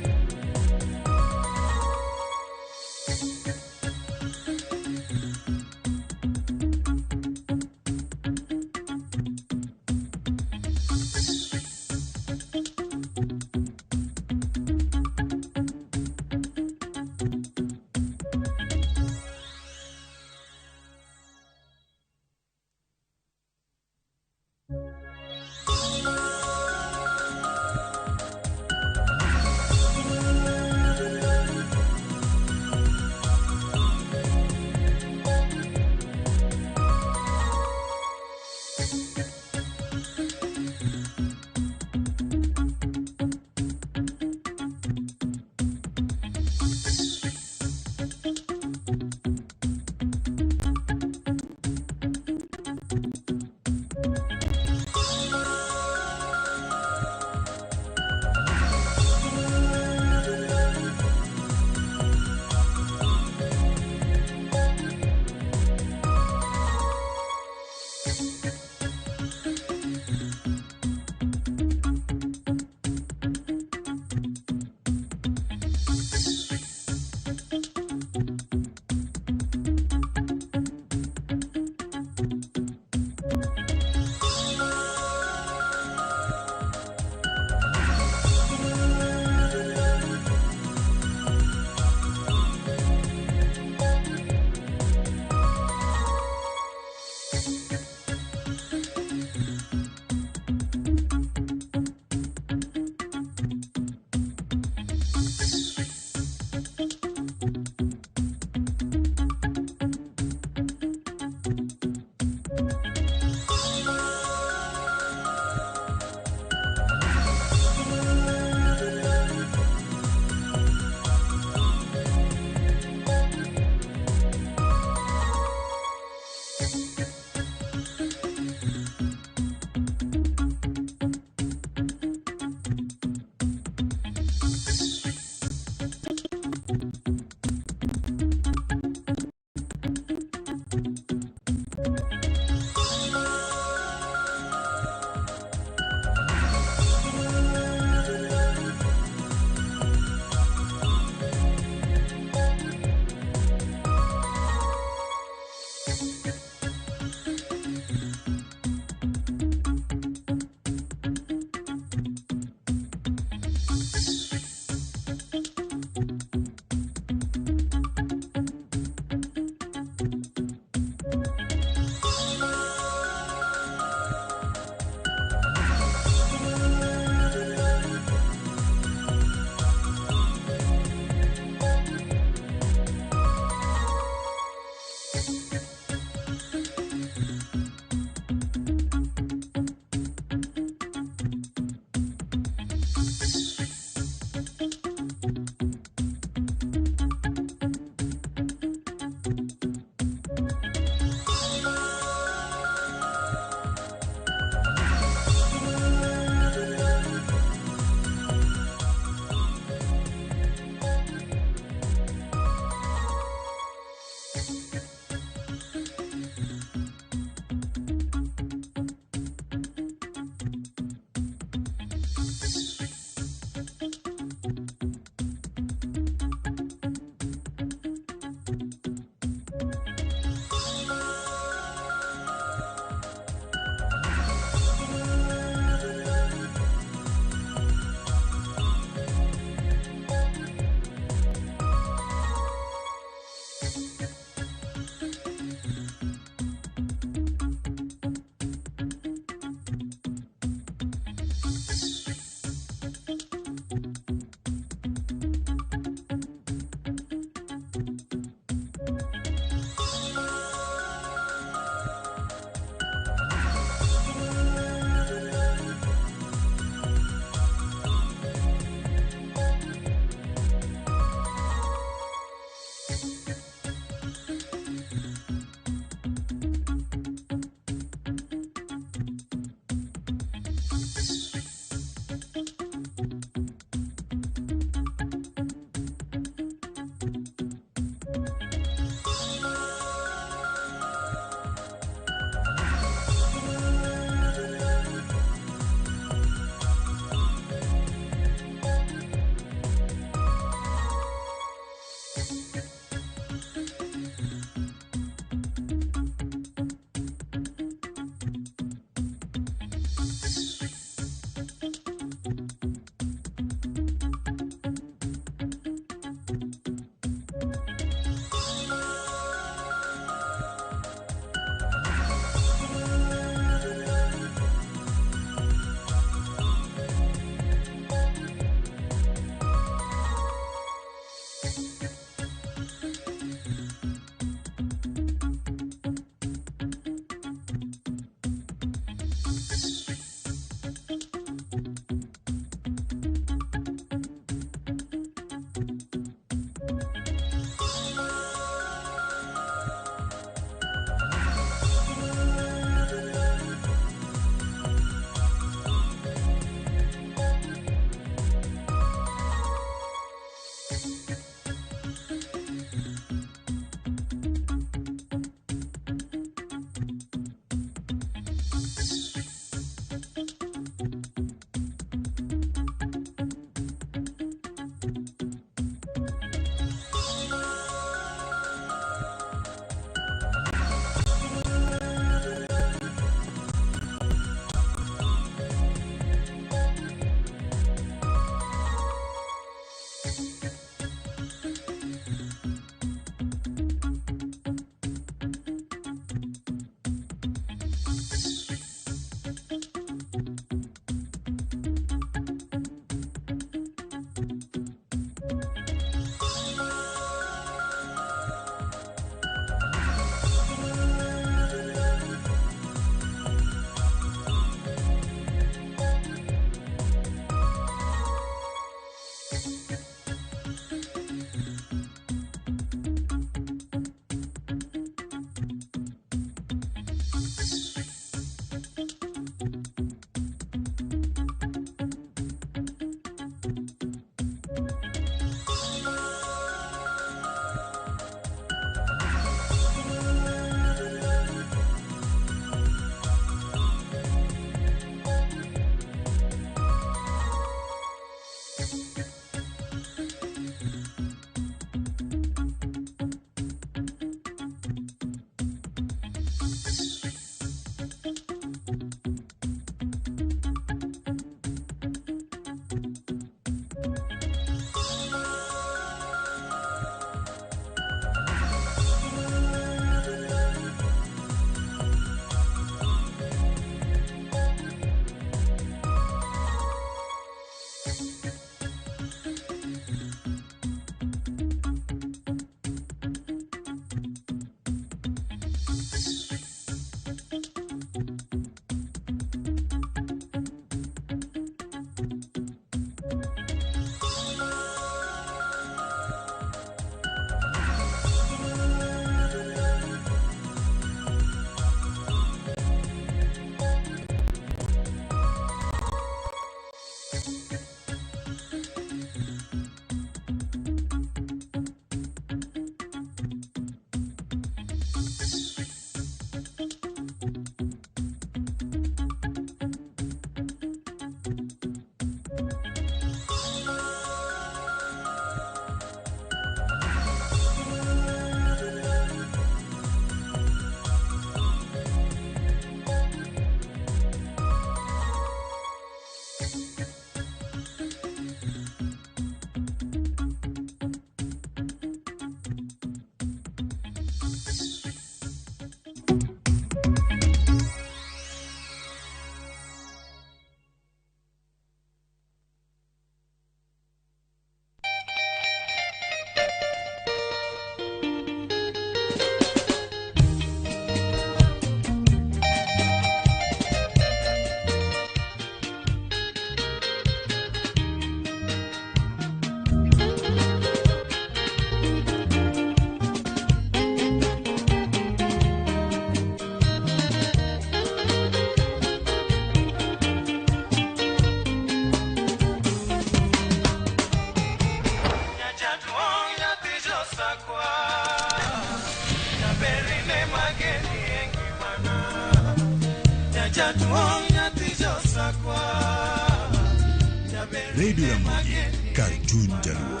Radio Ramogi, kar chuny jaluo.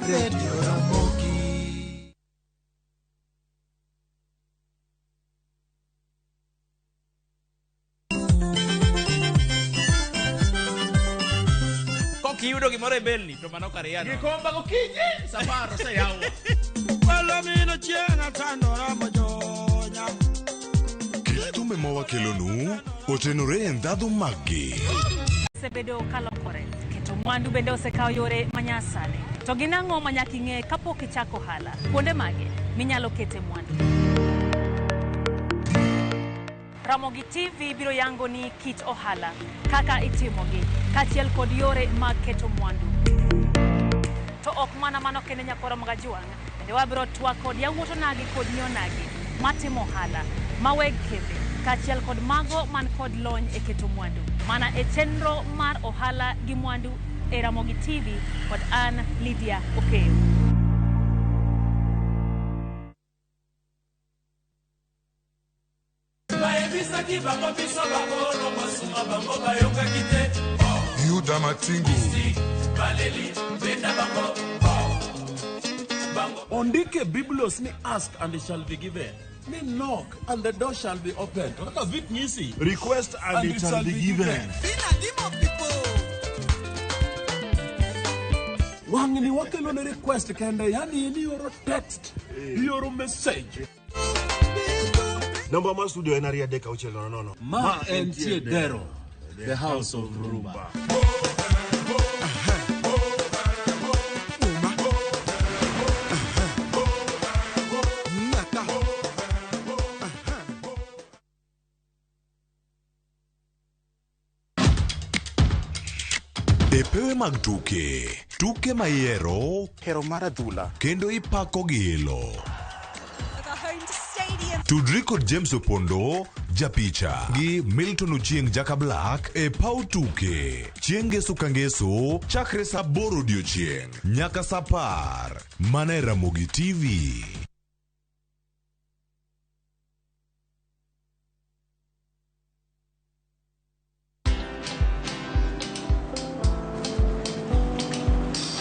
Radio Ramogi. Kiyudo gimoro e belni to mano kar yano. Gikomba gokinyi safar oseyawo. Palomino chieng' atandora mojonya. Kit thumbe mawakelonu otenore e ndhadhu maggi. Osebedo kalokore keto mwandu bende osekawo yore manyasani. To gin ang'o ma nyaka ing'e kapok ichako ohala? Kuonde mage minyalo kete mwandu? Ramogi TV biro yango ni kit ohala, kaka itimogi, kaachiel kod yore mag keto mwandu. To ok mana mano kende nyakoro Magajuang', bende wabiro twak kod yawuot onagi kod nyionagi matimo ohala, ma weg kembe, kaachiel kod mago man kod lony e keto mwandu. Mana e chenro mar ohala gi mwandu e Ramogi TV kod an Lydia Okeyo. Yuda Matingu. Ondike Biblos ni ask and it shall be given. Ni knock and the door shall be opened. Kaka vit nyisi. Request and it shall be given. Wang'ni wakelo ne request kende, yani in ioro text, ioro message. Namba mar studio en 23600. Ma entie Dero, the house of Rumba. E pewe mag tuke, tuke ma ihero, hero mar adhula, kendo ipako gi ilo. Tudri kod James Opondo, japicha, gi Milton Ochieng' Jaka Black e paw tuke. Chieng' ngeso ka ngeso, chakre saa 8 odiochieng' nyaka saa 10. Mana e Ramogi TV.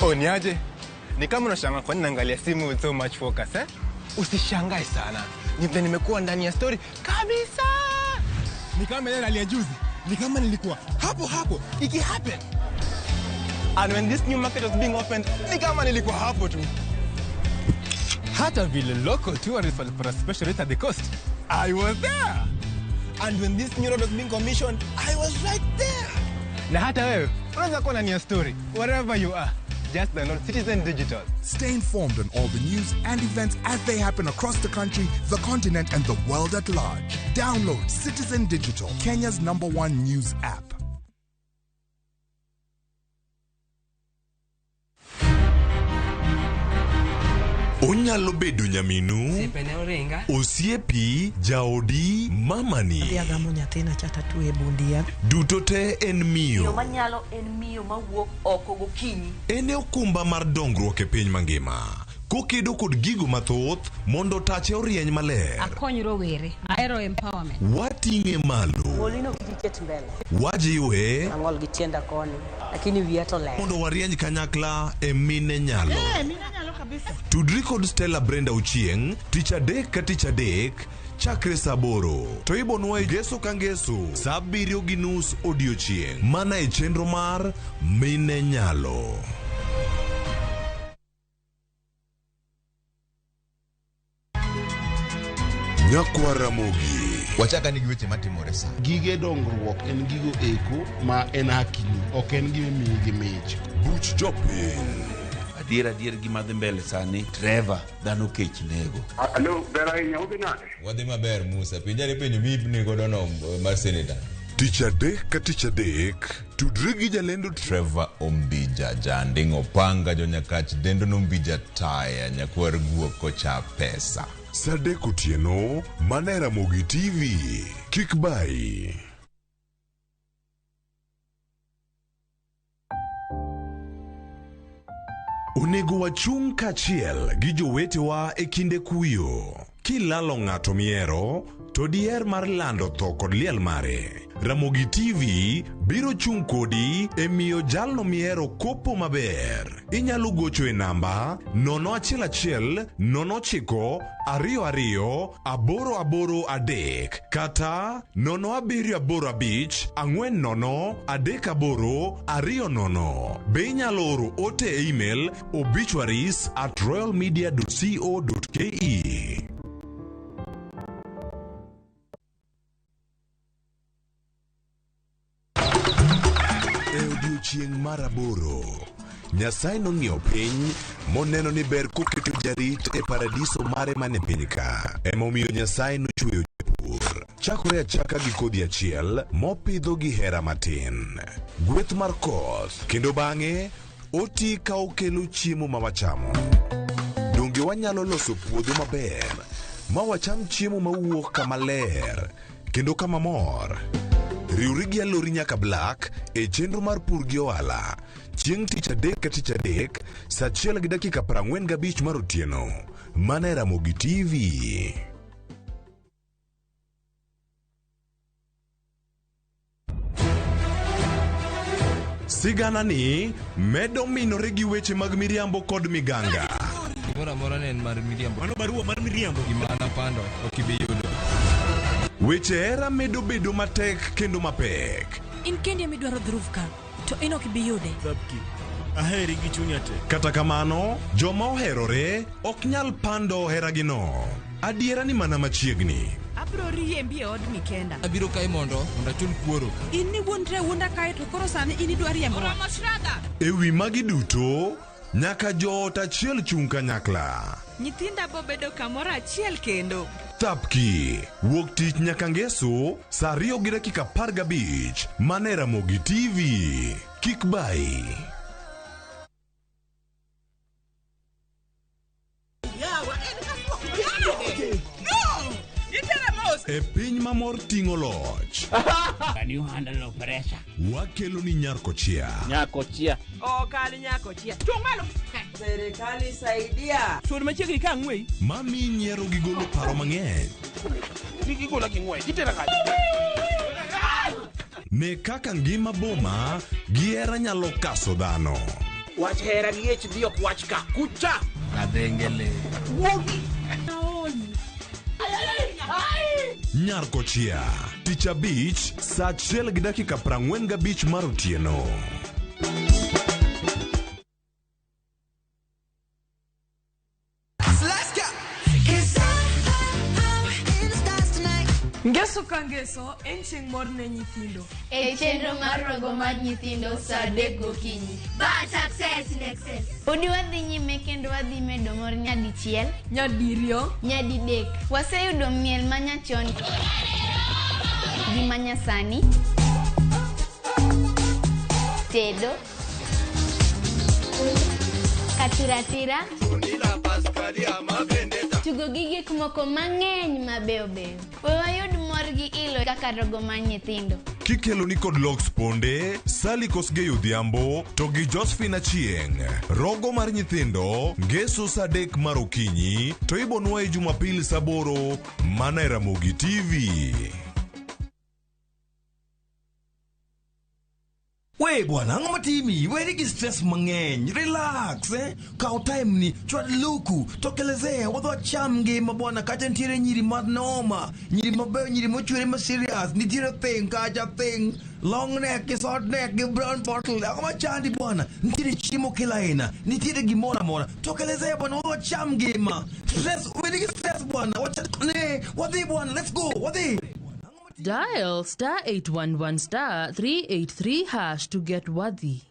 Oh, niaje? Ni kama unashangaa kwa nini naangalia simu with so much focus, eh? Usishangae sana. Ni vile nimekuwa ndani ya story kabisa. Ni kama ile rally ya juzi. Ni kama nilikuwa hapo hapo iki happen. And when this new market was being opened, ni kama nilikuwa hapo tu. Hata vile local tourists walipata special rate at the coast, I was there. And when this new road was being commissioned, I was right there. Na hata wewe unaweza kuwa ndani ya story wherever you are. Just download Citizen Digital. Stay informed on all the news and events as they happen across the country, the continent, and the world at large. Download Citizen Digital, Kenya's #1 news app. Onyalo bedo nyaminu, osiepi, jaodi, mamani. Adhi agamo nyathina cha tatue bundia. Duto te en miyo. Miyo manyalo en miyo mawuok oko gokinyi. En e okumba mar dongruok e piny mangima. Kokedo kod gigo mathoth mondo tache orieny maler. Akony rowere, ahero empowerment. Wating'e malo. Golino kik iket mbele. Wajiwe. Ang'ol gi tienda koni, lakini wiya to ler. Mondo warieny kanyakla e mine nyalo. Mine nyalo kabisa. Tudri kod Stella Brenda Ochieng' tich adek ka tich adek chakre saa 8 to ibonwa ngeso ka ngeso saa 7:30 odiochieng' mana e chenro mar Mine Nyalo. Nyakwa Ramogi. Wachaka ni gi weche matimore sa. Gige dongruok en gigo eko ma en hakini, ok en gima imiyi gi mich. Buch jopiny. Adier gima dhi mbele sani, Trevor, dhano kech nego. Alo, ber ahinya, udhi nade? Wadhi maber Musa, penjare penjo mipni godo no mar senator. Tich adek ka tich adek, tudri gi jalendo Trevor Ombija, janding' opanga jonyakach dendo nombija taya, nyakwar guok kocha pesa. Saa 3 otieno, mana e Ramogi TV. Kik bayi. Onego wachung' kaachiel gi jowetewa e kinde kuyo. Kilalo ng'ato mihero, to diher mar lando tho kod liel mare. Ramogi TV biro chung' kodi e miyo jalno mihero kopo maber. Inyalo gocho e namba 011 09 22 883 kata 0785 40 38 20. Be inyalo oro ote e email obituaries@royalmedia.co.ke. E odiechieng' mar aboro, Nyasaye nong'iyo piny moneno ni ber koketo jarit e paradiso mare man e piny ka. Emomiyo Nyasaye nochweyo japur. Chakore achaka gi kodhi achiel mopidho gi hera matin. Gweth mar koth kendo bang'e oti ka okelo chiemo ma wachamo. Donge wanyalo loso puodho maber ma wacham chiemo mawuok kama ler kendo kama mor? Riwri gi Alori nyaka Black e chenro mar pur gi ohala chieng' tich adek ka tich adek saa achiel gi dakika 45 mar otieno mana e Ramogi TV. Sigana ni medo minore gi weche mag miriambo kod miganga. Gimoro amora ne en mar miriambo. Mano barua mar miriambo. Gima napando ok ibi yudo. Weche hera medo bedo matek kendo mapek. In kendi ema idwaro dhruv ka, to in ok ibi yude. Zabki. Aheri gi chunya te. Kata kamano, joma oherore ok nyal pando heragino. Adiera ni mana machiegni. Abiro riembi e odni kenda. Abiro kae mondo achul kuoro. In niwuondri awuonda kae to koro sani in idwa riembowa. Oromo Shraga! E wi magi duto, nyaka joot achiel chung' kanyakla. Nyithinda bobedo kamoro achiel kendo. Thapki, wuok tich nyaka ngeso, saa 2 gi dakika 15, mana e Ramogi TV. Kik bayi. E piny ma mor ting'o loch. Can you handle pressure? Wakelo ni Nyarkochia. Nyakochia. Okal nyakochia. Chung' malo. Serikali saidia. Sud machiegni ka ang'weyi. Mami nyiero gi golo paro mang'eny. Gigola gi ng'wech. Itera kanye? Ne kaka ngima boma gi hera nyalo kaso dhano. Wach hera gi HD ok wach ka. Kucha. Kadhengele. Wuogi. Nyarkochia. Tich abich, saa achiel gi dakika 45 mar otieno. Ngeso ka ngeso en chieng' mor ne nyithindo. E chenro mar rogo mar nyithindo saa 3 gokinyi. Bad success in excess. Podi wadhi nyime kendo wadhi medo mor nyadichiel, Nyadiriyo, nyadidek. Waseyudo miel manyachon gi manyasani, tedo, katiratira, tugo gi gik moko mang'eny mabeyo beyo. We wayud mor gi ilo kaka rogo mar nyithindo. Kikelo ni kod Lox Ponde, Sally Kosgei Odhiambo to gi Josephine Achieng'. Rogo mar nyithindo, ngeso saa 3 mar okinyi to ibonwaye Jumapil saa 8 mana e Ramogi TV. We bwana, ang'o matimi? Weri gi stress mang'eny. Relax, eh? Kaw time ni, chwad luku, tokelezea, wadhi wacham ngima bwana. Kacha nitiere nyiri manoma, nyiri mabeyo, nyiri mochwere ma serious. Nitiere thing kacha thing, long neck, gi short neck, gi brown bottle. Ang'o machandi bwana? Nitiere chiemo kila aina, nitiere gimoro amora. Tokelezea bwana, wadhi wacham ngima. Stress, weri gi stress bwana. Wacha, ne, wadhi bwana, let's go, wadhi. Dial star 811 star 383 hash to get Wadhi.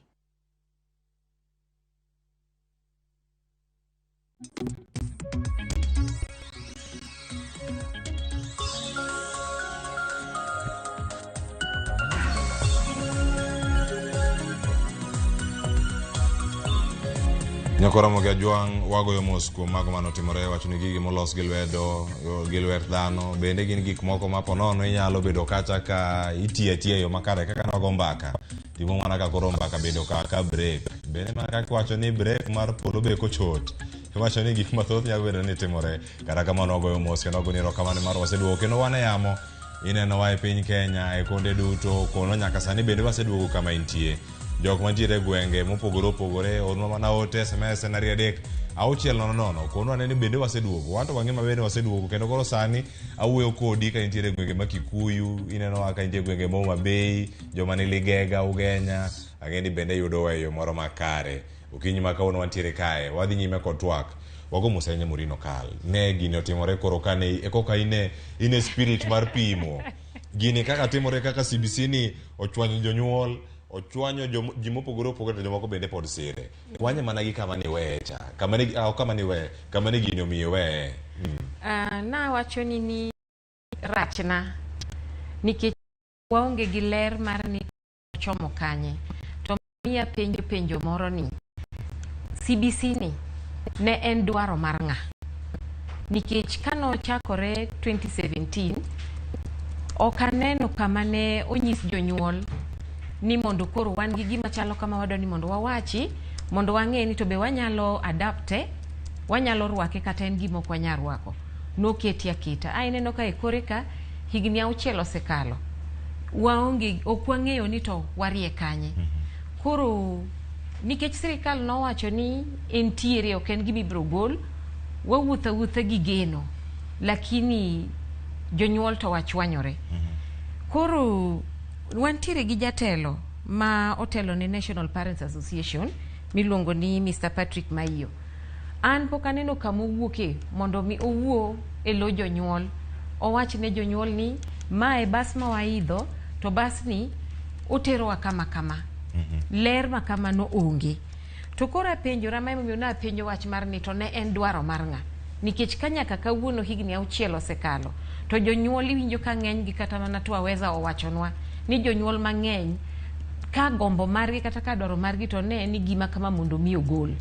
Nyakora Ramogi Ajwang' wagoyo mos kuom mago manotimore wacho ni gigi molos gi lwedo gi lwet dhano bende gin gik moko ma ponono inyalo bedo kacha ka itiyo atiya e yo makare kaka nogo mbaka timo mana ka koro mbaka bedo ka break bende mana kaka iwacho ni break mar polo be kochot Iwacho ni gik mathoth nyalo bedo ni timore. Kata kamano wagoyo mos kendo wagoyo erokamano mar waseduogo kendo wan e yamo. Inenowa e piny Kenya e konde duto kono nyaka sani bende waseduogo kama intie. Jok mantiere e gwenge mopogore opogore ornwa mana ote SMS en 2 3 6 0 0 konwa ane ni bende waseduogo. Wan to wangima bende waseduogo kendo koro sani awuoyo kodi ka intiere e gwenge ma Kikuyu, inenowa ka intie e gwenge ma Homa Bay, joma ni Ligega, Ugenya, ang'e ni bende yudowa e yo moro makare. Okinyi ma kawuono wantiere kae, wadhi nyime kod twak. Wago mos ahinya Maureen Okal. Ne gini otimore koro kane e koka ine ine spirit mar pimo. Gini kaka timore kaka CBC ni ochwanyo jonyuol, ochwanyo ji mopogore opogore to jomoko bende pod sire. Kwanye mana gi kama niweye cha. Kama ni ah, ok kama niweye, kama ni gini omiyo iweye. Nawacho ni rachna nikech waonge gi ler mar ni chomo kanye to miya penjo penjo moro ni CBC ni ne en dwaro mar ng'a nikech kanochakore 2017 ok aneno kama ne onyis jonyuol ni mondo koro wan gi gima chalo kama wadwa ni mondo wawachi mondo wang'e ni to be wanyalo adapte wanyalo rwake kata en gima ok wanyal rwako noketi aketa a ineno ka e kore ka higni 6 osekalo waonge ok wang'eyo ni to warie kanye koro nikech sirikal nowacho ni entiere ok en gima ibiro gol wawuotho awuotha gi geno lakini jonyuol to wachwanyore koro wantiere gi jatelo ma otelo ne National Parents Association miluongo ni Mr. Patrick Maiyo an pok aneno kama owuoke mondo mi owuo e lo jonyuol owach ne jonyuol ni mae bas ma waidho to bas ni oterowa kama kama ler ma kamano onge to koro apenjora ma emomiyo napenjo wach mar ni to ne en dwaro mar ng'a nikech ka nyaka kawuono higni 6 osekalo to jonyuol iwinjo ka ng'eny gi kata mana Twaweza owachonwa ni jonyuol mang'eny ka gombo margi kata ka dwaro margi to ne ni gima kama mondo mi ogol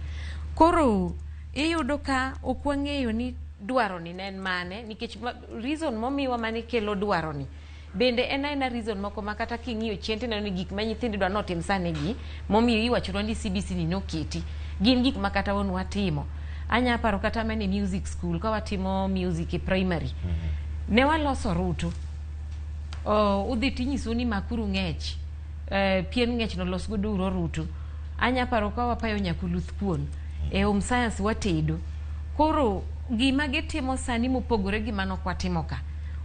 koro iyudo ka ok wang'eyo ni dwaro ni ne en mane nikech reason momiwa mane kelo dwaro ni bende en aena reason moko ma kata king'iyo chien tineno ni gik ma nyithindo dwa notim sani gi momiyo iwachonwa ni CBC ni noketi gin gik ma kata wan watimo anya paro kata mana e music school ka watimo music e primary ne waloso rutu udhi tinyisu ni makuru ng'ech pien ng'ech no los godo uru orutu anya paro ka wapayo nyakuluth kuon e home science watedo koro gima gitimo sani mopogore gi mano kwatimo ka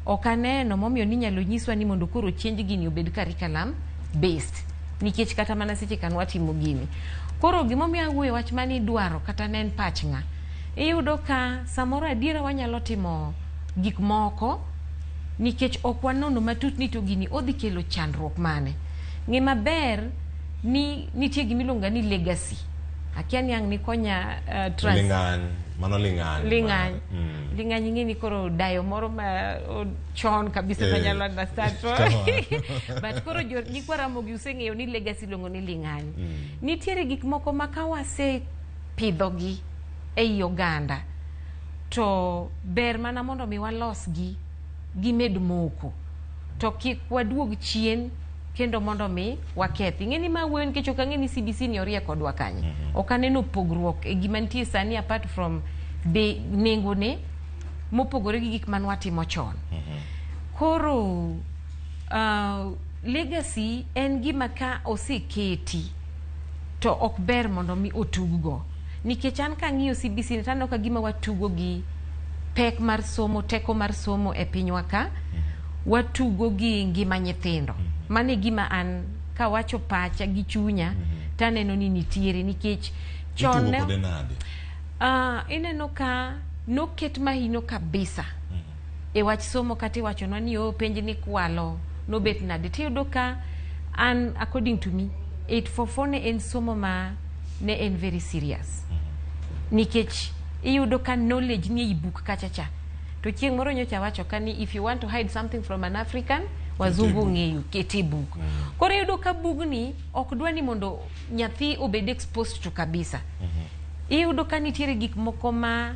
ok aneno momiyo ninyalo nyiswa ni mondo koro change gini obed curriculum based nikech kata mana seche kan watimo gini koro gimomiyo awuoyo wach mani dwaro kata ne en pach ng'a iyudo ka samoro adiera wanyalo timo gik moko nikech ok wanono matut ni to gini odhi kelo chandruok mane ng'e maber ni nitie gimiluongo ni legacy akia ni ang' nikonya Ling'any, mano ling'any. Ling'any. Ling'any ing'e ni koro dayo moro ma chon kabisa manyalo understand but koro jo nyikwa Ramogi useng'eyo ni legacy iluongo ni ling'any. Nitiere gik moko ma ka wasepidhogi ei oganda to ber mana mondo mi walosgi gimed moko to kik waduog chien kendo mondo mi wakethi. Ing'e ni ma wuoyo nikech ok ang'e ni CBC ni orie kodwa kanye. Ok aneno pogruok e gima nitie sani apart from be nengone mopogore gi gik mane watimo chon. Koro legacy en gima ka oseketi to ok ber mondo mi otuggo nikech an kang'iyo CBC ni taneno ka gima watugo gi pek mar somo teko mar somo e pinywa ka watugo gi ngima nyithindo mano e gima an kawacho pacha gi chunya taneno ni nitiere nikech chon Itugo kode nade? Ineno ka noket mahino kabisa e wach somo kata iwachonwa ni o penj ni kwalo nobet nade tiyudo ka an according to me 844 ne en somo ma ne en very serious nikech iyudo ka knowledge ni ei buk kacha cha to chieng' moro nyocha wacho ka ni if you want to hide something from an African wazungu ong'eyo kete e buk koro iyudo ka bugni ok dwa ni mondo nyathi obed exposed to kabisa iyudo ka nitiere gik moko ma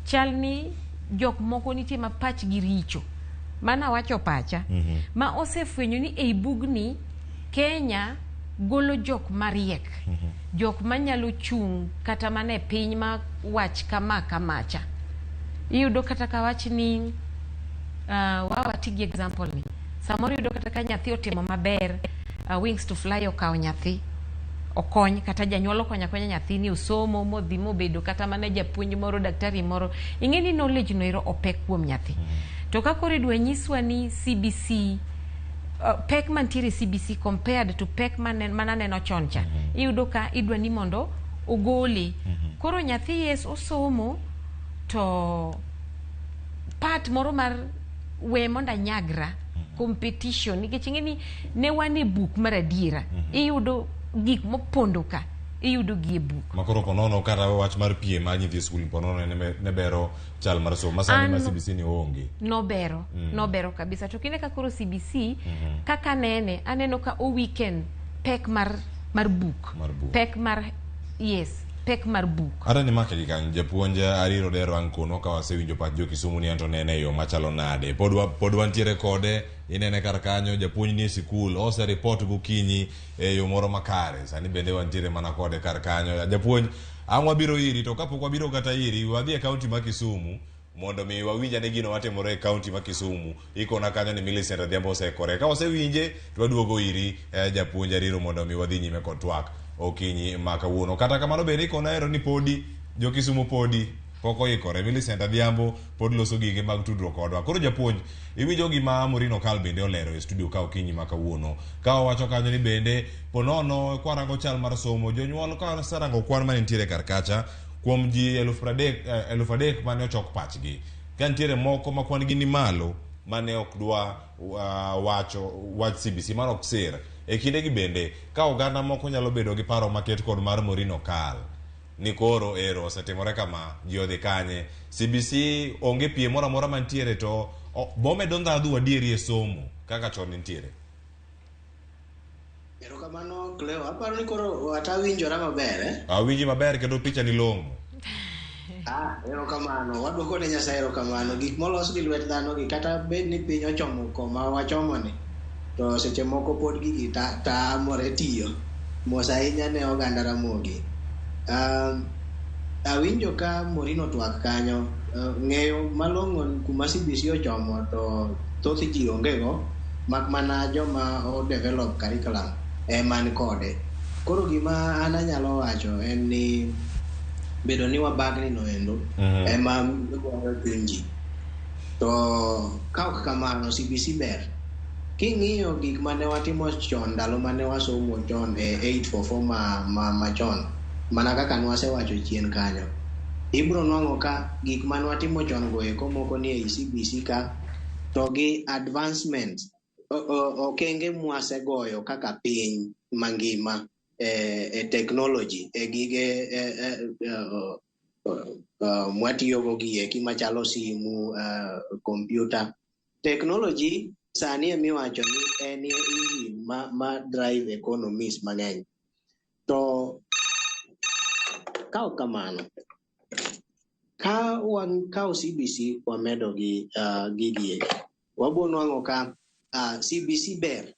chal ni jok moko nitie ma pachgi richo mana wacho pacha ma osefwenyo ni ei bugni Kenya golo jok mariek, jok manyalo chung' kata mana e piny ma wach kama kamacha. Iyudo kata ka wach ni wati gi example ni samoro iyudo kata ka nyathi otimo maber, Wings to Fly okawo nyathi okony, kata janyuol okonyo akonya nyathini osomo modhi mobedo kata mana japuonj moro, daktari moro. Ing'e ni knowledge no ero opek kuom nyathi. To ka koro idwa nyiswa ni CBC, pek mantiere e CBC compared to pek mananeno chon cha, iyudo ka idwa ni mondo ogole. Koro nyathi, yes, osomo, to part moro mar we mondo anyagra competition, nikech ing'e ni ne wan e buk mar adiera, iyudo gik mopondo ka, iyudo gi e buk. Makoro ponono kata wach mar piem mar nyithi skul ponono ne bero chal mar somo masani ma CBC ni onge. Nobero. Nobero kabisa. To kinde ka koro CBC, kaka nene aneno ka o weaken pek mar buk. Mar buk. Pek mar, yes, pek mar buk. Ata ni make gi kanyo, japuonj Ariro Dero ang' kono ka wasewinjo pach jo Kisumu ni anto nene e yo machalo nade. Pod wantiere kode, inene kar kanyo, japuonj ni e sikul, ose report gokinyi e yo moro makare. Sani bende wantiere mana kode kar kanyo. Japuonj, ang' wabiro iri, to kapok wabiro kata iri, wadhi e kaunti ma Kisumu mondo mi wawinj ane gino matimore e kaunti ma Kisumu. Ikona kanyo ni Millicent Adhiambo oseikore. Ka wasewinje, to waduogo iri, japuonj Ariro, mondo mi wadhi nyime kod twak okinyi ma kawuono. Kata kamano bende ikona ero ni podi jo Kisumu podi pok oikore. Millicent Adhiambo pod loso gige mag tudruok kodwa. Koro japuonj, iwinjo gima Maureen Okal bende olero e studio ka okinyi ma kawuono. Ka owacho kanyo ni bende ponono kwarango chal mar somo, jonyuol ka oserango kwan manitiere kar kacha kuom ji 30,000, 3,000 mane ochok pachgi. Ka nitiere moko ma kwan gi ni malo mane ok dwa wacho wach CBC mano ok sir. E kindegi bende ka oganda moko nyalo bedo gi paro maket kod mar Maureen Okal ni koro ero osetimore kama, ji odhi kanye? CBC onge piem moro amora mantiere, to bomedo ndhadhu adieri e somo kaka chon nitiere. Erokamano Cleo, aparo ni koro atawinjora maber, eh? Awinji maber kendo picha ni long'o. Ah, erokamano. Waduoko ne Nyasaye erokamano. Gik molos gi lwet dhano gi, kata bed ni piny ochomo koma wachomo ni, to seche moko pod gigi tamore tiyo. Mos ahinya ne oganda Ramogi. Awinjo ka Maureen otwak kanyo. Ng'eyo malong'o kuma CBC ochomo to thoth ji onge go, mak mana joma o develop curriculum ema ni kode. Koro gima an anyalo wacho en ni bedo ni wabagni no endo ema goyo chuny ji. To ka ok kamano, CBC ber. King'iyo gik mane watimo chon, ndalo mane wasomo chon e 844 ma machon, mana kaka nwasewacho chien kanyo, ibro nwang'o ka gik mane watimo chon go eko moko ni ei CBC ka, to gi advancement, okenge mwasegoyo kaka piny mangima e technology, e gige mwatiyogo gi eki machalo simu, computer. Technology sani emiwacho ni en engine ma drive economies mang'eny. To ka ok kamano, ka wakawo CBC wamedo gi gigi eki, wabo nwang'o ka CBC ber.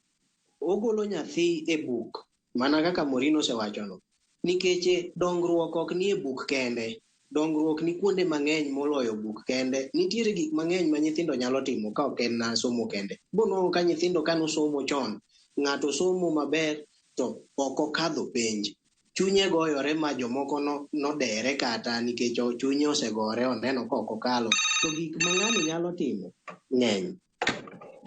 Ogolo nyathi e buk, mana kaka Maureen osewachono, nikech dongruok ok ni e buk kende. Dongruok ni kuonde mang'eny moloyo buk kende. Nitiere gik mang'eny ma nyithindo nyalo timo ka ok en somo kende. Bo nwang'o ka nyithindo kanosomo chon, ng'ato somo maber to ok okadho penj. Chunye goyore ma jomoko nodere kata nikech chunye osegore, oneno ka ok okalo. To gik ma ng'ani nyalo timo ng'eny.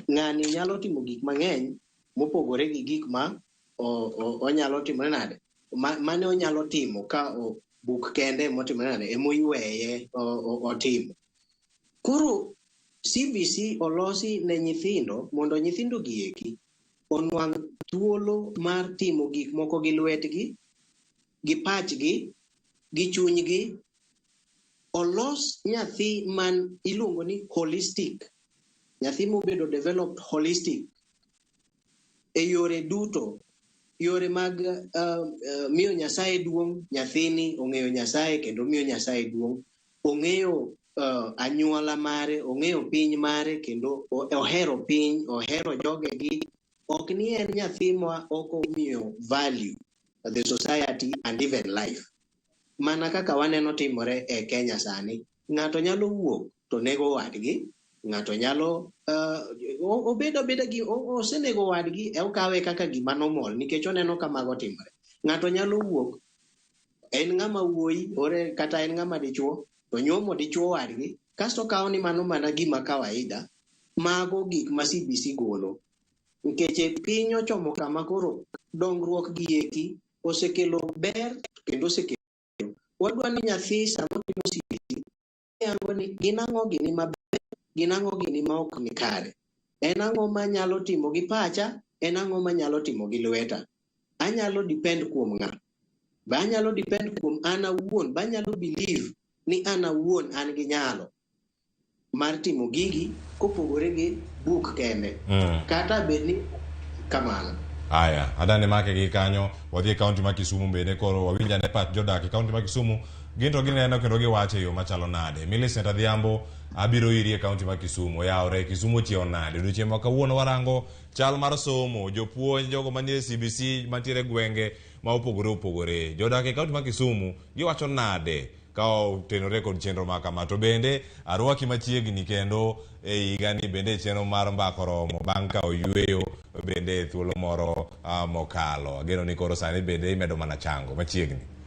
Ng'ani nyalo timo gik mang'eny mopogore gi gik ma onyalo timore nade. Mane onyalo timo ka buk kende motimore nade, emoyweye otimo. Koro CBC olosi ne nyithindo mondo nyithindo gi eki onwang' thuolo mar timo gik moko gi lwetgi, gi pachgi, gi chunygi. Olos nyathi man iluongo ni holistic, nyathi mobedo developed holistic e yore duto, yore mag miyo Nyasaye duong'. Nyathini ong'eyo Nyasaye kendo miyo Nyasaye duong', ong'eyo anyuola mare, ong'eyo piny mare kendo ohero piny, ohero jogegi. Ok ni en nyathi ma ok omiyo value the society and even life. Mana kaka waneno timore e Kenya sani, ng'ato nyalo wuok to nego wadgi, ng'ato nyalo obedo abeda gi osenego wadgi e okawe kaka gima normal nikech oneno ka mago timore. Ng'ato nyalo wuok en ng'ama wuoyi ore kata en ng'ama dichuo to nyuomo dichuo wadgi kasto okawo ni mano mana gima kawaida. Mago gik ma CBC golo nikech e piny ochomo kama koro dongruok gi eki osekelo ber kendo osekelo wadwa ni nyathi sama otimo CBC yango ni gin ang'o gini maber gin ang'o gini ma ok ni kare, en ang'o manyalo timo gi pacha, en ang'o manyalo timo gi lweta, anyalo depend kuom ng'a, be anyalo depend kuom an awuon, be anyalo believe ni an awuon an gi nyalo mar timo gigi kopogore gi buk kende. Kata bed ni kamano. Aya, adane make gi kanyo, wadhi e kaunti ma Kisumu bende koro wawinj ane pach jodak e kaunti ma Kisumu, gin to gineno kendo giwacho e yo machalo nade. Millicent Adhiambo abiro iri e kaunti ma Kisumu, oyawre Kisumu ochiewo nade. Odiochieng' ma kawuono warango chal mar somo, jopuonj, jogo manie CBC mantiere gwenge ma opogore opogore. Jodak e kaunti ma Kisumu giwacho nade ka otenore kod chenro ma kama. To bende arwaki machiegni kendo e higani bende e chenro mar Mbaka Oromo bang' ka oyweyo bende e thuolo moro mokalo. Ageno ni koro sani bende imedo mana chango machiegni.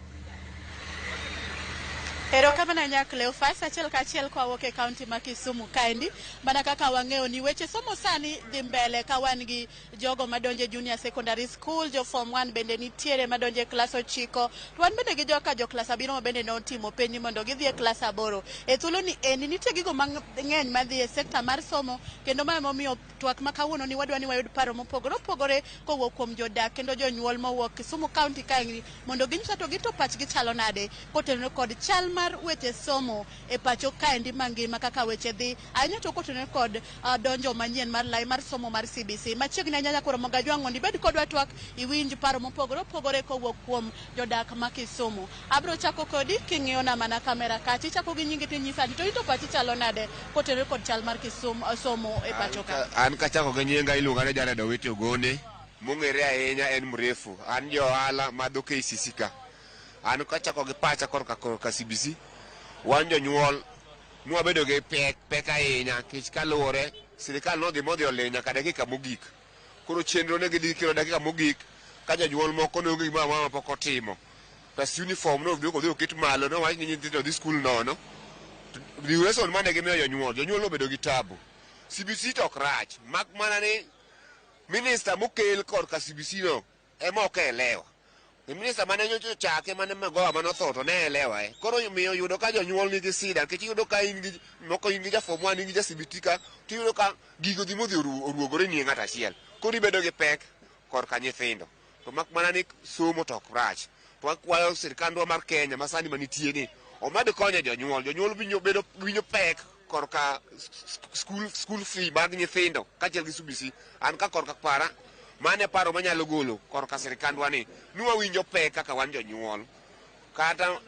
Erokamano ahinya Cleophas, achiel kachiel kawuok e kaunti ma Kisumu kaendi. Mana kaka wang'eyo ni weche somo sani dhi mbele ka wan gi jogo madonjo e junior secondary school, jo form 1 bende nitiere madonjo e klas 9, to wan bende gi joka jo klas 7 ma bende notimo penj mondo gidhi e klas 8. E thuolo ni endi nitie gigo mang'eny madhi e sekta mar somo, kendo ma emomiyo twak ma kawuono ni wadwa ni wayud paro mopogore opogore kowuok kuom jodak kendo jonyuol mowuok Kisumu County kaendi mondo ginyiswa to gito pachgi chalo nade kotenore kod chal mar weche somo e pacho kaendi mangima kaka weche dhi ahinya to kotenore kod donjo manyien mar lai mar somo mar CBC. Machiegni ahinya nyakoro Mogajwang' mondo ibed kodwa twak iwinj paro mopogore opogore kowuok kuom jodak ma Kisumu. Abro chako kodi king'iyona mana kamera kacha, ichako gi nyingi tinyisa ni to ito pachi chalo nade kotenore kod chal mar Kisumu somo e pacho ka. An kachako gi nyinga iluonga ni Jared Owiti Ogonde, mong'ere ahinya en Mrefu. An jo ohala ma dho KCC ka. An kachako gi pacha korka CBC, wan jonyuol nwabedo gi pek ahinya nikech kaluwore sirikal nodhi modhi oling' nyaka dakika mogik. Koro chenro ne gidhi kelo dakika mogik ka jonyuol moko ne onge gimoro amora mapok otimo. Pes uniform no odhi oket malo, nowach ni nyithindo dhi skul nono. Duration mane gimiyo jonyuol, jonyuol nobedo gi tabu. CBC to ok rach, mak mana ni minister mokel korka CBC no ema ok elewa. Minister mane nyocha ochake mane Magoha mane otho to ne elewa e. Koro miyo yudo ka jonyuol nigi sida nikech iyudo ka in gi moko in gi ja form 1 in gi ja CBT ka tiyudo ka gigo dhi modhi oruogore ni ng'ato achiel. Koro ibedo gi pek korka nyithindo. To mak mana ni somo to ok rach. To wakwayo sirikandwa mar Kenya ma sani manitie ni omed konyo jonyuol. Jonyuol winjo pek korka school fee mag nyithindo kaachiel gi CBC. An ka korka para mane paro manyalo golo korka sirikandwa ni wawinjo pek kaka wan jonyuol. Kata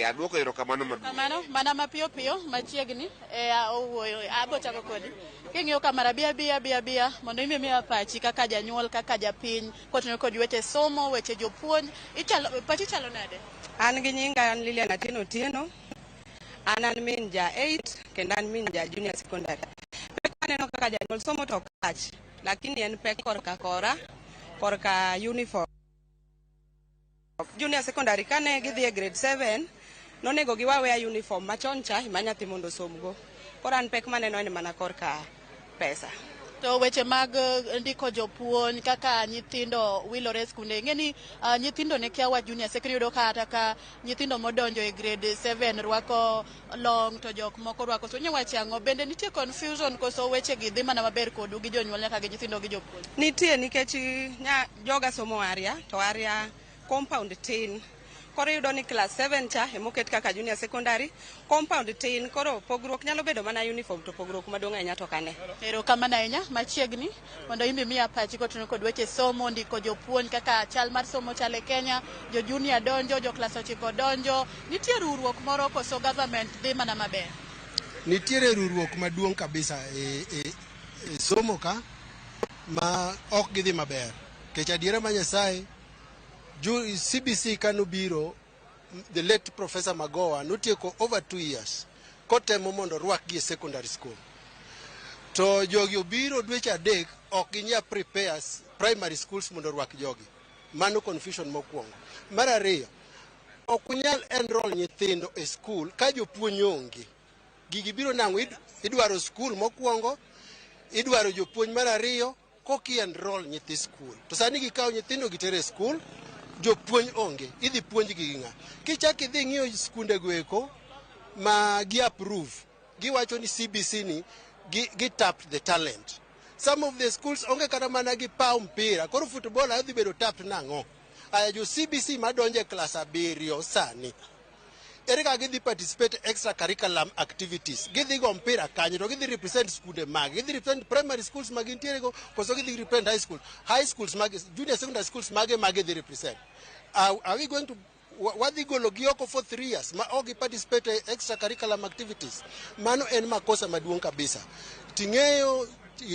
aduoko erokamano maduong'. Kamano mana mapiyo piyo machiegni owuoyo abo chako kodi. King'iyo kamera bia mondo imi miya pachi kaka janyuol kaka japiny kotenore kod weche somo weche jopuonj ichalo pachi chalo nade? An gi nyinga an Lilian Atieno Otieno. An min ja 8 kendo an min ja junior secondary. Pek aneno kaka janyuol somo to ok rach, lakini en pek korka kora, korka uniform. Junior secondary kane gidhi e grade 7 nonego giwaweya uniform machon cha ema nyathi mondo osomgo. Koro an pek maneno en mana korka pesa. To weche mag ndiko jopuonj kaka nyithindo wilore e skunde, ing'e ni nyithindo ne kia wach junior secondary, yudo kata ka nyithindo modonjo e grade 7 rwako long to jok moko rwako so inyalo wacho ang'o? Bende nitie confusion koso weche gi dhi mana maber kodu gi jonyuol nyaka gi nyithindo gi jopuonj? Nitie nikech joga somo Aria to Aria compound tin. Koro iyudo ni class 7 cha emoket kaka junior secondary, compound tin, koro pogruok nyalo bedo mana uniform to pogruok maduong' ahinya to kane. Erokamano ahinya machiegni mondo imbi miya pachi kotenore kod weche somo, ndiko jopuonj kaka chal mar somo chal e Kenya, jo junior donjo, jo klas 9 donjo, nitie riwruok moro koso government dhi mana maber? Nitiere riwruok maduong' kabisa e somo ka. Ma ok gidhi maber. Nikech adiera ma Nyasaye, CBC kanobiro, the late Professor Magoha notieko over 2 years kotemo mondo orwakgi e secondary school. To jogi obiro dweche 3, ok ginyal prepare primary schools mondo orwak jogi. Mano confusion mokwongo. Mar ariyo, ok unyal enroll nyithindo e school ka jopuonj onge. Gigi biro nang'o? Idwaro school mokwongo, idwaro jopuonj mar ariyo, koki enroll nyithi school. To sani gikawo nyithindo gitere e school, jopuonj onge, idhi puonjgi gi ng'a? Kichak idhi ng'iyo skunde go eko ma gi approve, giwacho ni CBC ni gi tap the talent. Some of the schools onge kata mana gi paw mpira, koro football dhi bedo tapped nang'o? Aya, jo CBC madonjo e klas 7 sani, ere kaka gidhi participate extra curriculum activities? Gidhi go mpira kanye? To gidhi represent skunde mage? Gidhi represent primary schools ma gintiere go, koso gidhi represent high schools mage, junior secondary schools mage ma gidhi represent? Are we going to wadhi golo gi oko for 3 years ma ok gi participate e extra curriculum activities? Mano en makosa maduong' kabisa. Ting'eyo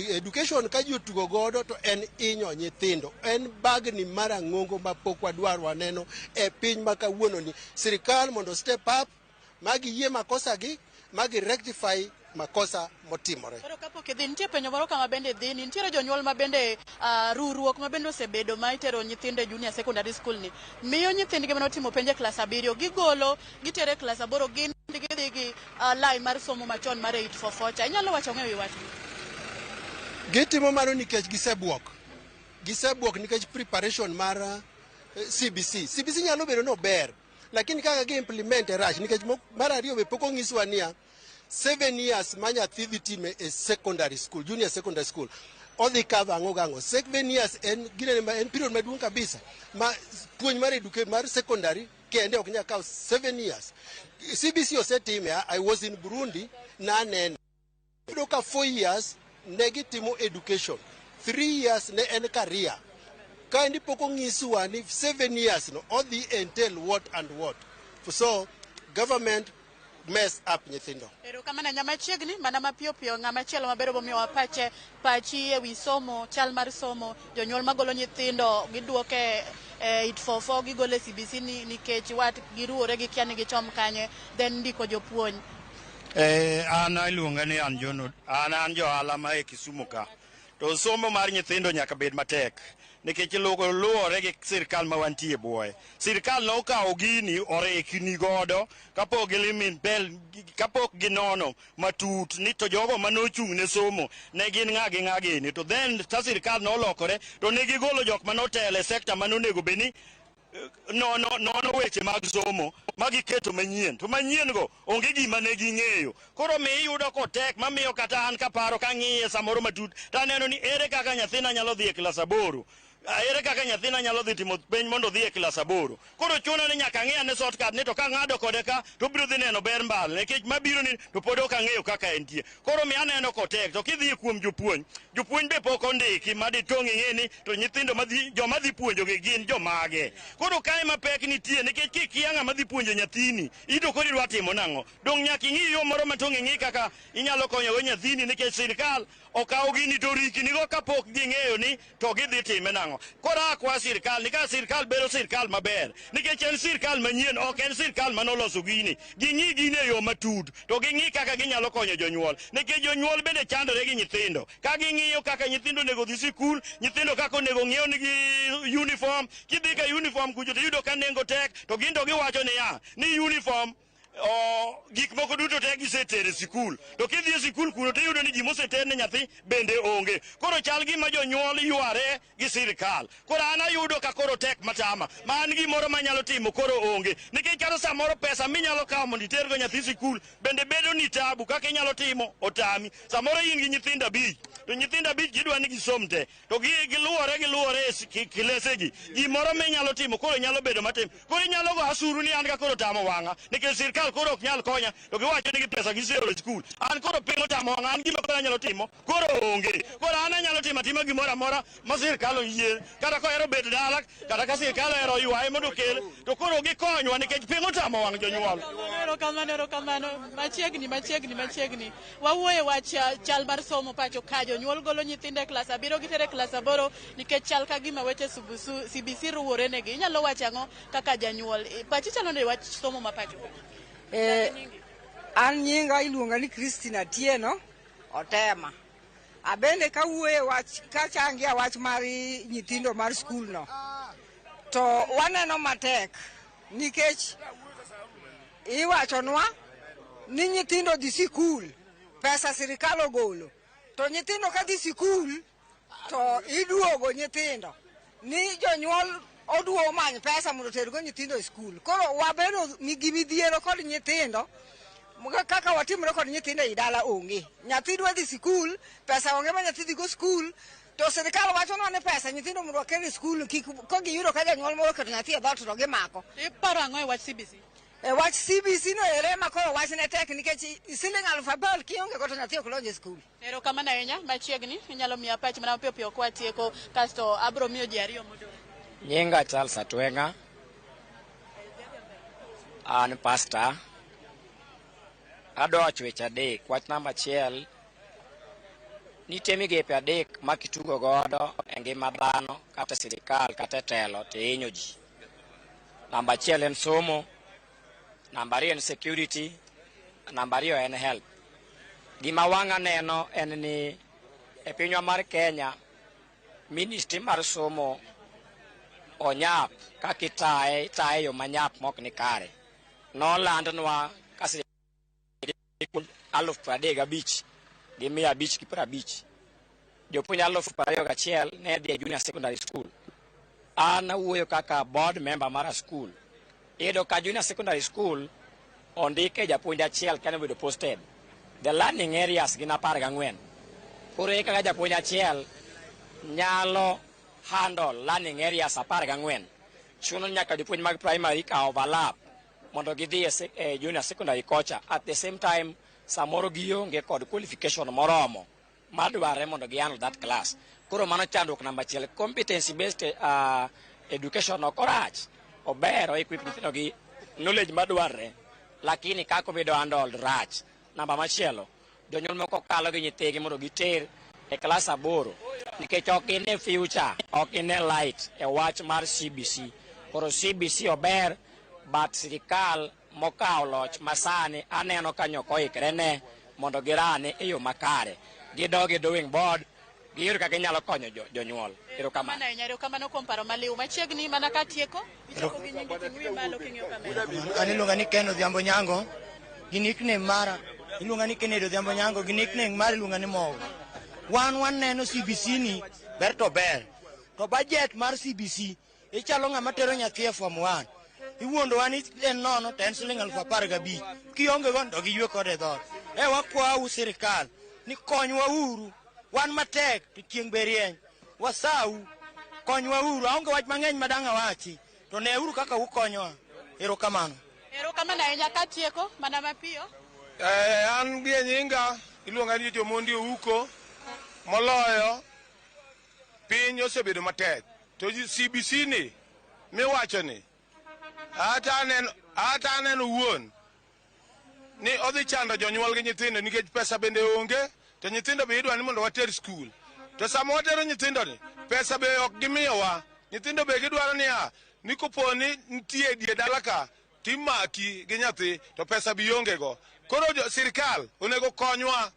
education ka ji otugo godo to en inyo nyithindo, en bagni mar ang'ongo ma pok wadwar waneno e piny ma kawuono ni. Sirikal mondo step up ma giyie makosa gi, ma gi rectify makosa motimore. Koro kapok idhi, nitie penjo moro kama bende dhi ni nitiere jonyuol ma bende ruruok ma bende osebedo ma itero nyithindo e junior secondary school ni miyo nyithindgi mane otimo penj e klas 7 gigolo gitere e klas 8, gin gidhi gi lai mar somo machon mar 844 cha. Inyalo wacho ng'e wi wachni? Gitimo mano nikech gisebuok, gisebuok nikech preparation mar CBC. CBC nyalo bedo ni ober, lakini kaka gi implement e rach, nikech mar ariyo be pok onyiswa niya 7 years ma nyathi dhi time e secondary school, junior secondary school, odhi cover ang'o gang'o? 7 years en ginene ma en period maduong' kabisa ma puonj mar education mar secondary kende ok nyal kawo 7 years. CBC osetime. I was in Burundi, naneno. Iyudo ka 4 years ne gitimo education, 3 years ne en career. Kaendi pok onyiswa ni 7 years no odhi entail what and what. So government mess up nyithindo. Erokamano ahinya. Machiegni mana mapiyo piyo, ng'ama chielo maber bomiyowa pache, pachi ewi somo, chal mar somo, jonyuol magolo nyithindo giduoke e 844, gigolo e CBC ni, nikech wat giruwore gikia ni gichom kanye, then ndiko jopuonj. An iluonga ni an John, an johala ma e Kisumu ka. To somo mar nyithindo nyaka bed matek nikech luwore gi sirikal ma wantie buoye. Sirikal nokawo gini orekni godo kapok gilimin bel, kapok ginono matut ni to jogo manochung' ne somo ne gin ng'a gi ng'a gini. To then ka sirikal nolokore to ne gigolo jok manotelo e sekta manonego bed ni nono nono weche mag somo ma giketo manyien, to manyien go onge gima ne ging'eyo. Koro mi iyudo kotek mamiyo kata an kaparo kang'iye samoro matut to aneno ni ere kaka nyathina nyalo dhi e klas 8, ere kaka nyathina nyalo dhi timo penj mondo odhi e klas 8? Koro chuno ni nyaka ang'i ane shortcut ni to kang'ado kode ka to obiro dhi neno ber mbal nikech mabiro ni to pod ok ang'eyo kaka entie. Koro mi aneno kotek. To kidhi kuom jopuonj, jopuonj be pok ondiki ma ditong' ing'e ni to nyithindo madhi joma dhi puonjogi gin jomage. Koro kae ma pek nitie nikech kikia ng'ama dhi puonjo nyathini ito koro idwa timo nang'o? Dong' nyaka ing'i yo moro matong' ing'i kaka inyalo konyogo nyathini, nikech sirikal okawo gini to riknigo kapok ging'eyo ni to gidhi time nang'o. Koro akwa sirikal ni ka sirikal bedo sirikal maber, nikech en sirikal manyien, ok en sirikal manoloso gini, ging'i gini e yo matut to ging'i kaka ginyalo konyo jonyuol, nikech jonyuol bende chandore gi nyithindo ka ging'iyo kaka nyithindo onego dhi sikul, nyithindo kaka onego ng'iew nigi uniform. Kidhi ka uniform kucho to iyudo ka nengo tek, to gin to giwacho niya ni uniform o gik moko duto te gisetero e sikul, to kidhi e sikul kuno to iyudo ni gimoseter ne nyathi bende onge. Koro chal gima jonyuol yware gi sirikal. Koro an ayudo ka koro tek matama ma an gimoro manyalo timo koro onge, nikech kata samoro pesa minyalo kawo mondo itergo nyathi sikul bende bedo ni tabu, kaka inyalo timo otami. Samoro in gi nyithindo 5, to nyithindo 5 gidwa ni gisom te, to giluwore e kilesegi, gimoro minyalo timo koro nyalo bedo matin. Koro inyalo go asuru ni an ka koro tamo wang'a nikech sirikal koro ok nyal konya, to giwacho ni gi pesa giseoro e skul. An koro piny otamo wang'a, an gima koro anyalo timo koro onge. Koro an anyalo timo atima gimoro amora ma sirikal oyie, kata kohero bet dala, kata ka sirikal ohero ywaye mondo okel, to koro gikonywa nikech piny otamo wang' jonyuol. Erokamano, erokamano. Machiegni, machiegni, machiegni. Wawuoye wach chal mar somo pacho ka jonyuol. Jonyuol golo nyithindo e klas 7 gitere klas 8 nikech chal ka gima weche CBC ruwore negi. Inyalo wacho ang'o kaka janyuol? Pachi chalo nade wach somo ma pacho ka? An nyinga iluonga ni Christine Atieno Otema. Abende kawuoye wach kachangia wach mar nyithindo mar skul no, to waneno matek nikech iwachonwa ni nyithindo dhi sikul, pesa sirikal ogolo, to nyithindo ka dhi sikul to iduogo nyithindo ni jonyuol oduogo many pesa mondo otergo nyithindo e skul. Koro wabedo gi midhiero kod nyithindo kaka watimre kod nyithindo ei dala onge. Nyathi dwa dhi sikul, pesa onge ma nyathi dhigo skul, to sirikal wachonwa ni pesa nyithindo mondo wakel e skul, kik kogiyudo ka janyuol moro oketo nyathi e dhoot to gimako. Iparo ang'o e wach CBC? E wach CBC no ere ma koro wachne tek nikech siling 1000 kionge go to nyathi ok donj e skul. Erokamano ahinya. Machiegni inyalo miya pachi mana mapiyo piyo kwatieko, kasto abro miyo ji ariyo modong'. Nyinga Charles Atwenga, an pastor. Adwa wacho weche adek. Wach namba 1, nitie migepe 3 ma kitugo godo e ngima dhano kata sirikal kata e telo to ihinyo ji. Namba 1 en somo, namba 2 en security, namba 2 en health. Gima wang'a neno en ni e pinywa mar Kenya, ministry mar somo onyap kaka itaye e yo manyap mok ni kare. Nolandnwa ka 35,550 jopuonj 21,000 ne dhi e junior secondary school. An awuoyo kaka board member mar school. Iyudo ka junior secondary school ondike japuonj achiel kane obedo posted. The learning areas gin 14. Koro e kaka japuonj achiel nyalo handle learning areas 14. Chuno nyaka jopuonj mag primary ka overlap mondo gidhi e junior secondary kocha. At the same time, samoro gionge kod qualification moromo madwarre mondo gi handle that class. Koro mano chandruok namba 1. Competency based education ok orach, ober o equip nyithindo gi knowledge madwarre, lakini kaka obedo handled rach. Namba machielo, jonyuol moko kalo gi nyithigi mondo giter e klas 8 nikech ok gine future, ok gine light e wach mar CBC. Koro CBC ober, but sirikal mokawo loch masani aneno ka nyok oikre ne mondo girane e yo makare. Gidog e drawing board, giyud kaka ginyalo konyo jonyuol. Erokamano. Erokamano kuom paro maliw. Machiegni mana katieko, ichako gi nyingi ting' wiyi malo king'iyo kamera. An iluonga ni Ken Odhiambo Nyango, gi nickname mara iluonga ni Kennedy Odhiambo Nyango, gi nickname mara iluonga ni Mogo. Wan waneno CBC ni ber to ber, to budget mar CBC ichalo ng'ama tero nyathi e form 1. Iwuondowa ni en nono to en siling 15,000. Kionge go to giywe kode e dhoot. E wakwau sirikal ni konywa uru, wan matek to chieng' be rieny. Wasau, konywa uru, aonge wach mang'eny madang' awachi, to neuru kaka ukonyowa. Erokamano. Erokamano ahinya. Katieko mana mapiyo. An gi nyinga iluonga ni Jomondi Ouko. Moloyo piny osebedo matek to CBC ni miwacho ni hata aneno wuon ni odhi chando jonyuol gi nyithindo nikech pesa bende onge, to nyithindo be idwa ni mondo water skul, to sama watero nyithindo ni pesa be ok gimiyowa. Nyithindo be gidwaro niya ni kopo ni nitie die dala ka timaki gi nyathi to pesa be ionge go. Koro sirikal onego konywa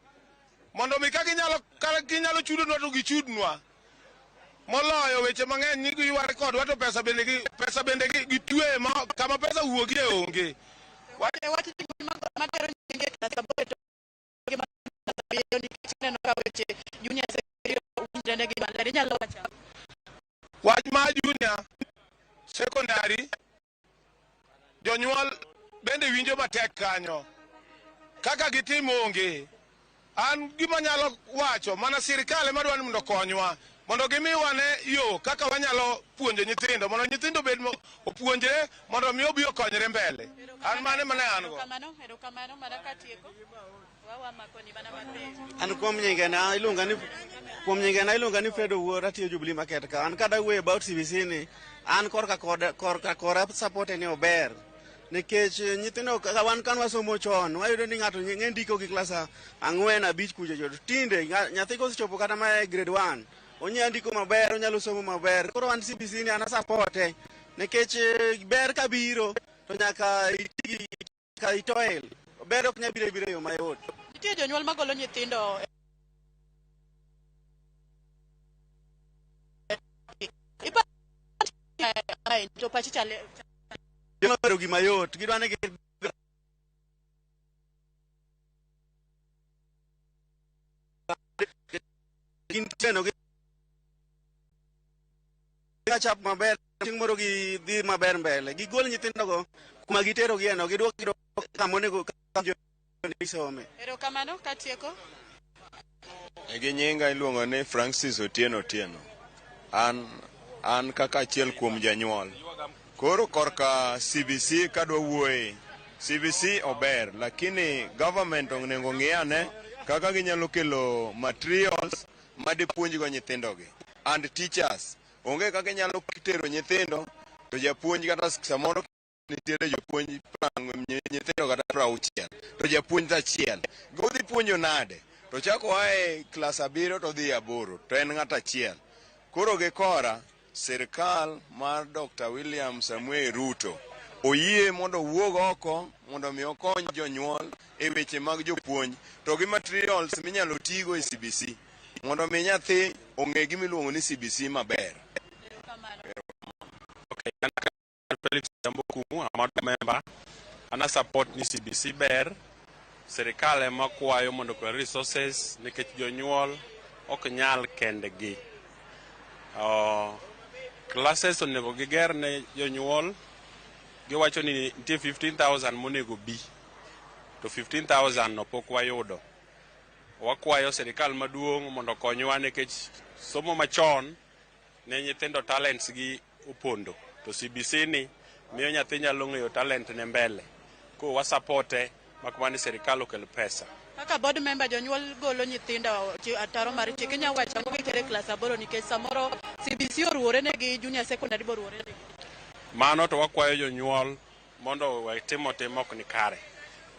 mondo mi ka ginyalo chudonwa to gichudnwa, moloyo weche mang'eny ni giyware kodwa to pesa bende gitwe ma kama pesa wuogie onge. Wach matero nyithindo e klas 8 to nikech aneno ka weche junior secondary winjre negi maler. Inyalo wacho ang'o? Wach mar junior secondary, jonyuol bende winjo matek kanyo kaka gitimo onge. An gima nyalo wacho mana sirikal ema dwa ni mondo okonywa mondo gimiwa ne yo kaka wanyalo puonjo nyithindo mondo nyithindo obed opuonjre mondo mi obi okonyre mbele. An mane mane an go. Erokamano mana katieko. An kuom nyingena iluonga ni Fred Owuor, atiyo Jubilee Market ka. An kada wuoyo about CBC ni, an korka kora support ni ober. Nikech nyithindo kaka wan kan wasomo chon, wayudo ni ng'ato ng'e ndiko gi klas 4 5 kucho cho. Tinde nyathi kosechopo kata ma e grade 1, onyalo ndiko maber, onyalo somo maber. Koro wan CBC ni an asapote. Nikech ber kabiro to nyaka itigi ka itoil. Ber ok nyal biro biro e yo mayot. Nitie jonyuol magolo nyithindo to pachi chale Gidwaro gima yot, gidwa ni gin teno gi chap maber, chieng' moro gidhi maber mbele. Gigol nyithindogo kuma giterogie no, giduok kama onego some. Erokamano, katieko. Gi nyinga iluongo ni Francis Otieno Otieno. An kaka achiel kuom janyuol. Koro korka CBC kadwa wuoye, CBC ober, lakini government onego ng'i ane kaka ginyalo kelo materials madipuonjgo nyithindogi. And teachers, onge kaka inyalo tero nyithindo to japuonj kata samoro nitiere jopuonj nyithindo kata 60 to japuonj achiel. Godhi puonjo nade? To chako ae klas 7 to dhi 8 to en ng'at achiel. Koro gi kora sirkal mar Dr. William Samuel Ruto oyie mondo owuog oko mondo mi okony jonyuol e weche mag jopuonj to gi materials minyalo tigo e CBC mondo mi nyathi ong'e gima iluongo ni CBC maber. Okay, Felix Jambo Kumu, I'm a member. Ana support ni CBC ber. Sirikal ema kwayo mondo okel resources nikech jonyuol ok nyal kendgi. Classes onego giger ne jonyuol. Giwacho ni nitie 15,000 monego bi. To 15,000 no pok wayudo. Wakwayo sirikal maduong' mondo okonywa nikech somo machon ne nyithindo talents gi opondo. To CBC ni miyo nyathi nyalo ng'eyo talent ne mbele. Ko wasapote makmani sirikal okel pesa. Kaka board member jonyuol golo nyithindo ataro mar chik, inyalo wacho ang'o gitere klas 8 nikech samoro CBC oruore negi, junior secondary bo oruore negi. Mano to wakwayo jonyuol mondo we timo tim ok ni kare.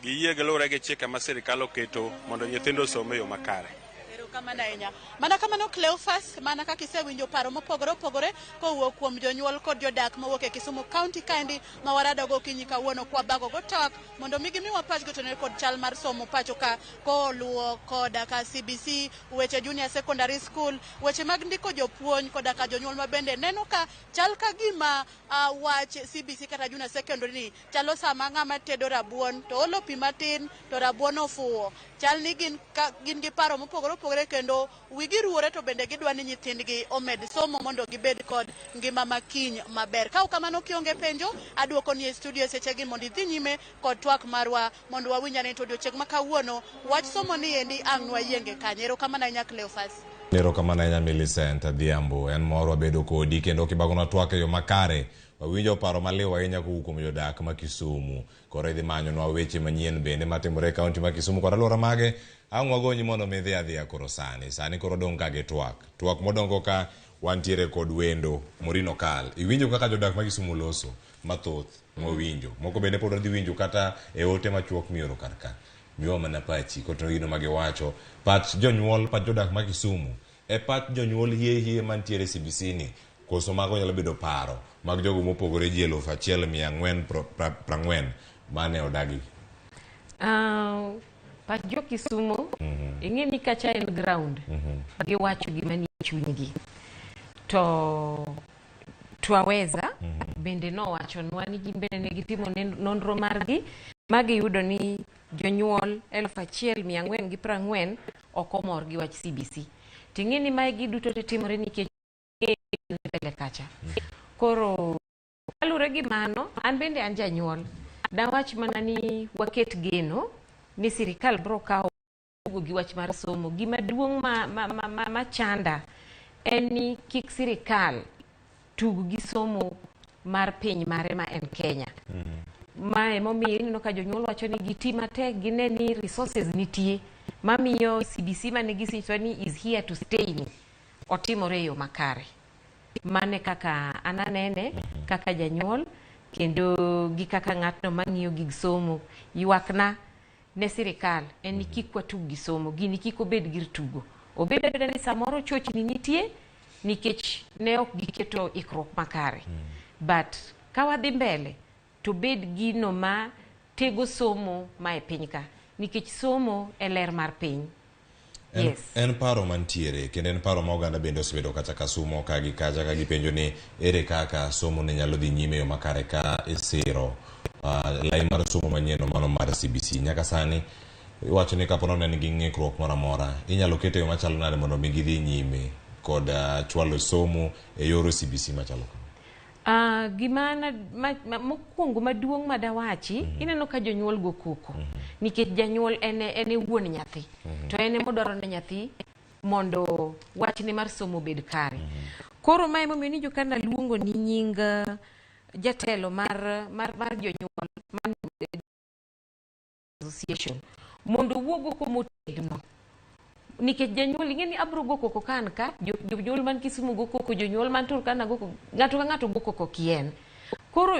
Giyie giluwre gi chike ma sirikal oketo mondo nyithindo osom e yo makare. Erokamano ahinya. Mana kamano Cleophas, mana kaka isewinjo paro mopogore opogore kowuok kuom jonyuol kod jodak mowuok e Kisumu County kaendi ma warado gokinyi kawuono kwa bago go twak mondo mi gimiwa pachgi otenore kod chal mar somo pacho ka koluwo koda ka CBC, weche junior secondary school, weche mag ndiko jopuonj koda ka jonyuol ma bende neno ka chal ka gima wach CBC kata junior secondary ni chalo sama ng'ama tedo rabuon to olo pi matin to rabuon ofuwo. Chal ni gin gi paro mopogore opogore kendo wigi ruore to bende gidwa ni nyithindgi omed somo mondo gibed kod ngima makiny maber. Ka ok kamano kionge penjo, aduoko ni e studio sechegi mondo idhi nyime kod twak marwa mondo wawinj ane to odiochieng' ma kawuono wach somo ni endi ang' nwayienge kanye. Erokamano ahinya Cleophas. Erokamano ahinya Millicent Adhiambo, en mor wabedo kodi kendo kibagonwa twak e yo makare. Wawinjo paro maliw ahinya kowuok kuom jodak ma Kisumu. Koro idhi manyonwa weche manyien bende matimore e kaunti ma Kisumu kod alwora mage. Ang' wagonyi mondo mi idhi adhiya koro sani. Sani koro dong' ka gi twak. Twak modongo ka wantiere kod wendo Maureen Okal. Iwinjo kaka jodak ma Kisumu loso mathoth mwawinjo. Moko bende pod wadhi winjo kata e ote machuok mioro kar ka. Miwa mana pachi kotenore gino magiwacho. Pach jonyuol, pach jodak ma Kisumu. E pach jonyuol hie hie mantiere CBC ni. Koso mago nyalo bedo paro mag jogo mopogore ji 1440 mane odagi. Pach jo Kisumu, ing'e ni kacha en ground, giwacho gima nie chunygi. To Twaweza bende nowachonwa ni gin bende ne gitimo nonro margi ma giyudo ni jonyuol 1440 ok omor gi wach CBC. Ting'e ni mae giduto te timore nikech mbele kacha. Koro kaluwore gi mano, an bende an janyuol. Dawach mana ni waket geno ni sirikal biro kawo gi wach mar somo. Gima duong' ma chanda en ni kik sirikal tug gi somo mar piny mare ma en Kenya. Mae momiyo ineno ka jonyuol wacho ni giti matek gine ni resources nitie mamiyo CBC mane gisinjo ni is here to stay ni otimore e yo makare. Mane kaka an anene kaka janyuol Kendo gi kaka ng'atno mang'iyo gig somo, ywakna ne sirikal en ni kik watug gi somo, gini kik obed gir tugo. Obed abeda ni samoro chochni nitie nikech ne ok giketo ikruok makare. But ka wadhi mbele to bed gino ma tego somo ma e piny ka nikech somo e ler mar piny. En, Yes. en paro mantiere kendo en paro ma oganda bende osebedo kacha ka sumo ka gi kacha ka gipenjo ni ere kaka somo ne nyalo dhi nyime e yo makare ka isiro lai mar somo manyien no mano mar CBC. Nyaka sani iwacho ni kapo nono en gi ng'ikruok moro amora inyalo kete e yo machalo nade mondo mi gidhi nyime kod chwalo somo e yor CBC machalo kama? Gima na, ma, ma, mokwongo maduong' madawachi, ineno ka jonyuol go koko. Nikech janyuol en e wuon nyathi. To en ema odwaro ne nyathi mondo wachne mar somo obed kare. Koro mae emomiyo ni joka naluongo ni nying jatelo mar jonyuol mar association mondo owuog oko motegno. Nikech janyuol ing'e ni abro go koko ka an ka, jonyuol man Kisumu go koko, jonyuol man Turkana go koko, ng'ato ka ng'ato go koko kien. Koro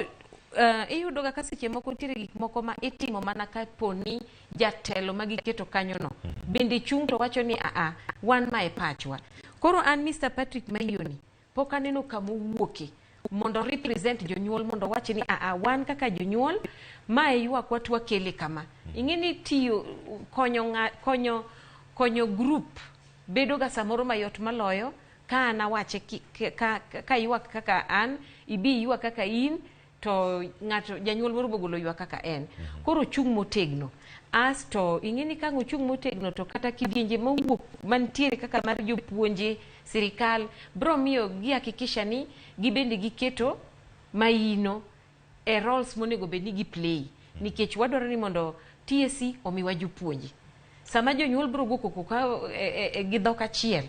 iyudo ga ka seche moko nitiere gik moko ma itimo mana ka poni jatelo ma giketo kanyono bende chung' to wacho ni aa wan ma e pachwa. Koro an Mr. Patrick Mayoni pok aneno kama owuoke mondo represent jonyuol mondo owach ni aa wan kaka jonyuol ma e ywakwa to wakele kama. Ing'e ni tiyo konyo ng'a, konyo konyo group bedo ga samoro mayot maloyo ka an awache ka ywak kaka an ibi ywak kaka in to ng'ato janyuol moro bogolo ywak kaka en. Koro ochung' motegno. Asto ing'e ni ka ang' ochung' motegno to kata kidienje mowuok mantiere kaka mar jopuonje sirikal bro miyo gihakikisha ni gibende giketo maino e roles monego bed ni gi play nikech wadwaro ni mondo TSC omiwa jopuonje. Sama jonyuol bro go koko ka gi dhok achiel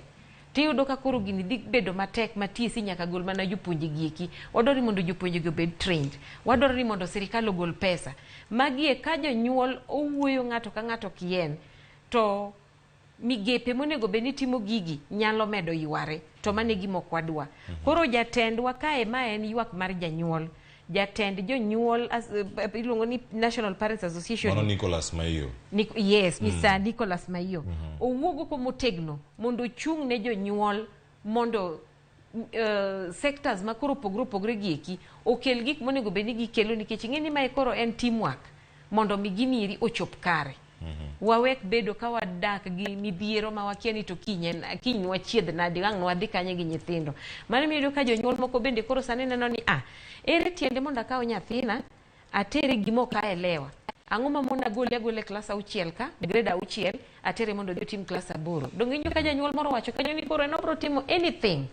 tiyudo ka koro gini dhi bedo matek ma TSC nyaka gol mana jopuonje gi eki. Wadwaro ni mondo jopuonje gi obed trained. Wadwaro ni mondo sirikal ogol pesa. Magi e ka jonyuol owuoyo ng'ato ka ng'ato kien to migepe monego bed ni timo gigi nyalo medo yware to mano e gima ok wadwa. Koro jatendwa kae ma en ywak mar janyuol. Jatend jonyuol iluongo ni National Parents Association. Mano Nicholas Maiyo. Yes, Mr. Nicholas Maiyo. Owuog oko motegno mondo ochung' ne jonyuol mondo sectors ma koro opogore opogore gi eki okel gik monego bed ni gikelo nikech ing'e ni mae koro en teamwork mondo mi gini eri ochop kare. Wawek bedo ka wadak gi midhiero ma wakia ni to kiny kiny wachiedh nade ang' nwadhi kanye gi nyithindo. Mano emiyo iyudo ka jonyuol moko bende koro sani neno ni ere tiende mondo akaw nyathina atere gima ok aelewa. Ang'o ma mona gole agola e klas auchiel ka, grade auchiel, atere mondo odhi otim klas aboro. Donge iwinjo ka janyuol moro owacho kanyo ni koro en obro timo anything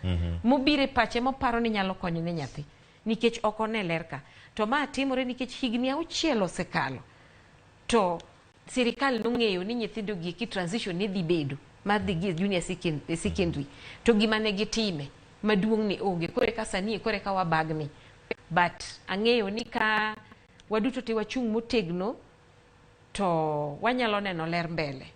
mobiro e pache moparo ni nyalo konyo ne nyathi nikech ok one ler ka. To ma timore nikech higni auchiel osekalo to sirikal nong'eyo ni nyithindo gi eki transition ne dhi bedo mar dhi gi e junior secondary to gima ne gitime maduong' ne onge koro eka sani koro eka wabagni but ang'eyo ni ka waduto te wachung' motegno to wanyalo neno ler mbele.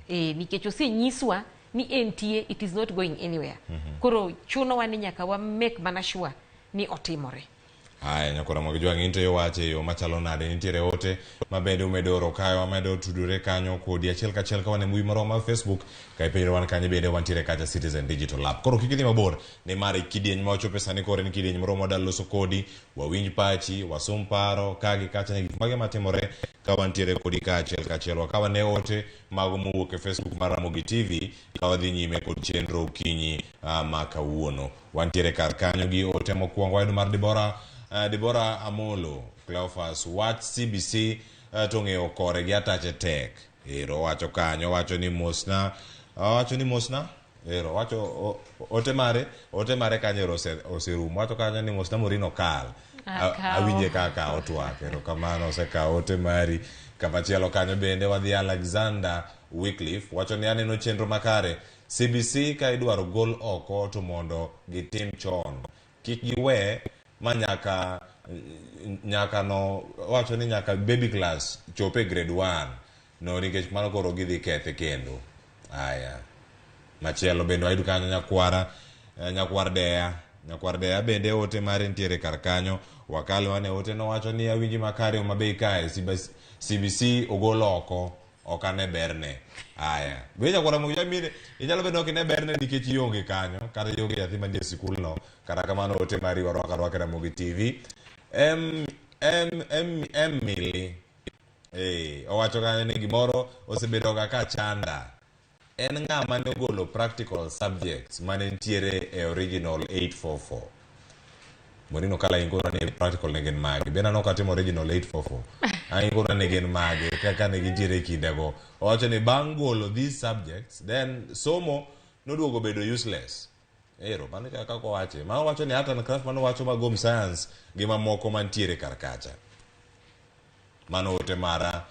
Nikech osenyiswa ni entie, it is not going anywhere. Koro chunowa ni nyaka wa make mana sure ni otimore. Haya, nyakora mag jwang' into iwache e yo machalo nade? Nitiere ote mabende umedo oro kae, wamedo tudore kanyo kodi achiel kachiel ka wan e mbui marwa mar Facebook, ka ipenjore wan kanye bende wantiere kacha Citizen Digital App. Koro kik idhi mabor, nimar kidieny ma wachope sani koro en kidieny moro mwadwa loso kodi, wawinj pachi, wasum paro ka gi kacha ne gik mage matimore ka wantiere kodi ka achiel kachiel. Wakaw ane ote mago mowuok e Facebook mar Ramogi TV ka wadhi nyime kod chenro okinyi ma kawuono. Wantiere kar kanyo gi ote mokwongo wayudo mar Deborah Amolo Cleophas wach CBC to ng'eyo kore gi atache tek. Ero owacho kanyo, owacho ni mosna, owacho ni mosna. Ero owacho ote mare kanyo ero oserumo. Owacho kanyo ni mosna Morino kal. Awinje kaka otwak. Ero kamano osekawo ote mari. Kamachielo kanyo bende wadhi Alexander Wycliffe wacho ni aneno chenro makare. CBC ka idwaro gol oko to mondo gitim chon. Kik giwe ma nyaka no wacho ni nyaka baby class chope grade 1 no nikech mano koro gidhi kethe kendo. Aya. Machielo bende wayud kanyo nyakwar Deya. Nyakwar Deya bende ote mare nitiere kar kanyo. Wakal mane ote nowacho ni awinji makare Homa Bay kae CBC ogol oko ok ane berne. Aya. Be nyakwar Ramogi Jamine inyalo bedo ok ine berne nikech ionge kanyo kata ionge nyathi mantie e sikulno. Kata kamano ote mari warwako arwaka e Ramogi TV. M M M M Mili. Eh, owacho kanyo ni gimoro osebedo ga ka chanda. En ng'a mane ogolo practical subjects mane nitiere e original 844? Morino kala ingona ni practical ne gin mage. Bende an ok atimo original 844. Angona ne gin mage kaka ne gintiere e kindego. Owacho ni bang' golo these subjects then somo noduogo bedo useless. Ero, mano kaka owache. Ma owacho ni art and craft mano wacho mag home science gi mamoko mantiere kar kacha. Mano ote mara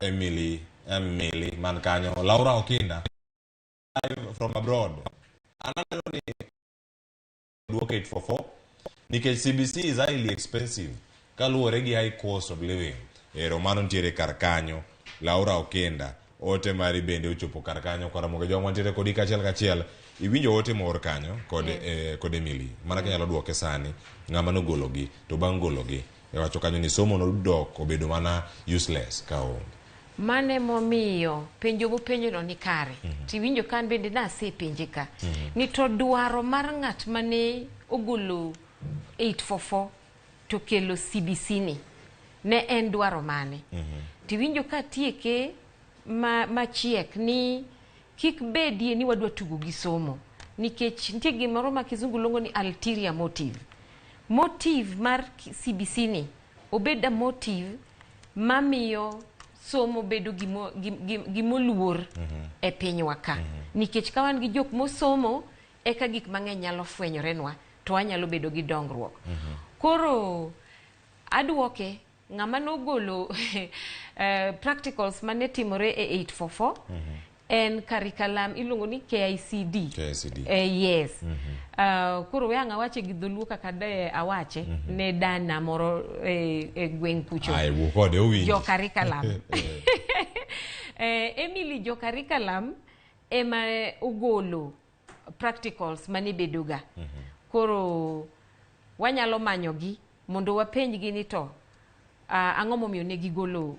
Emily Emily man kanyo. Laura Okinda live from abroad. An aneno ni duok 844 nikech CBC is highly expensive kaluwore gi high cost of living. Ero mano nitiere kar kanyo. Laura Okinda ote mari bende ochopo kar kanyo. Karamogi Jwang' wantiere kodi kachiel kachiel. Iwinjo ote moor kanyo kod, kod Emily. Mana kinyalo duoke sani ng'ama nogologi to bang' gologi iwacho kanyo ni somo nodok obedo mana useless ka onge. Mano emomiyo penjo mopenjono ni kare. Tiwinjo ka an bende nasepenje ka. Ni to dwaro mar ng'at mane ogolo 844 to kelo CBC ni ne en dwaro mane? Tiwinjo ka tieke ma machiek ni kik bedie ni wadwa tugo gi somo nikech nitie gimoro ma kizungu luongo ni ulterior motive. Motive mar CBC ni obed a motive mamiyo somo bedo gimoluor e pinywa ka. Nikech ka wan gi jok mosomo eka gik mang'eny nyalo fwenyorenwa to wanyalo bedo gi dongruok. Koro aduoke ng'ama nogolo practicals mane timore e 844 en curriculum iluongo ni KICD. KICD. Yes. Koro we ang' awache gi dholuo kaka de awache ne dana moro e gweng' kucho. Ai, wuo kode owinji. Jo curriculum. Emily jo curriculum ema ogolo practicals mane bedoga. Koro wanyalo manyogi mondo wapenjgi ni to ang'o momiyo ne gigolo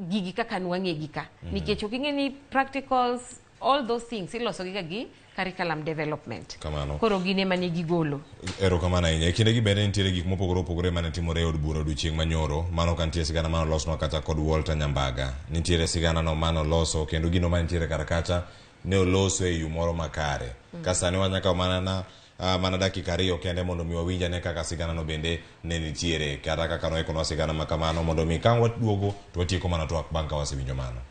gigi kaka nwang'egi ka. Nikech ok ing'e ni practicals all those things iloso gi ga gi curriculum development. Kamano. Koro gin ema ne gigolo. Erokamano ahinya. E kindegi bende nitiere gik mopogore opogore mane timore e od bura odiochieng' manyoro. Mano ka nitie sigana mane olosnwa kata kod Walter Nyambaga. Nitiere sigana no mane oloso kendo gino mane nitiere kar kacha ne oloso e yo moro makare. Ka sani wanyaka mana na mana dakika ariyo kende mondo mi wawinj ane kaka sigana no bende ne nitiere kata kaka noikonwa sigana ma kamano mondo mi ka waduogo to watieko mana twak bang' ka wasewinjo mano.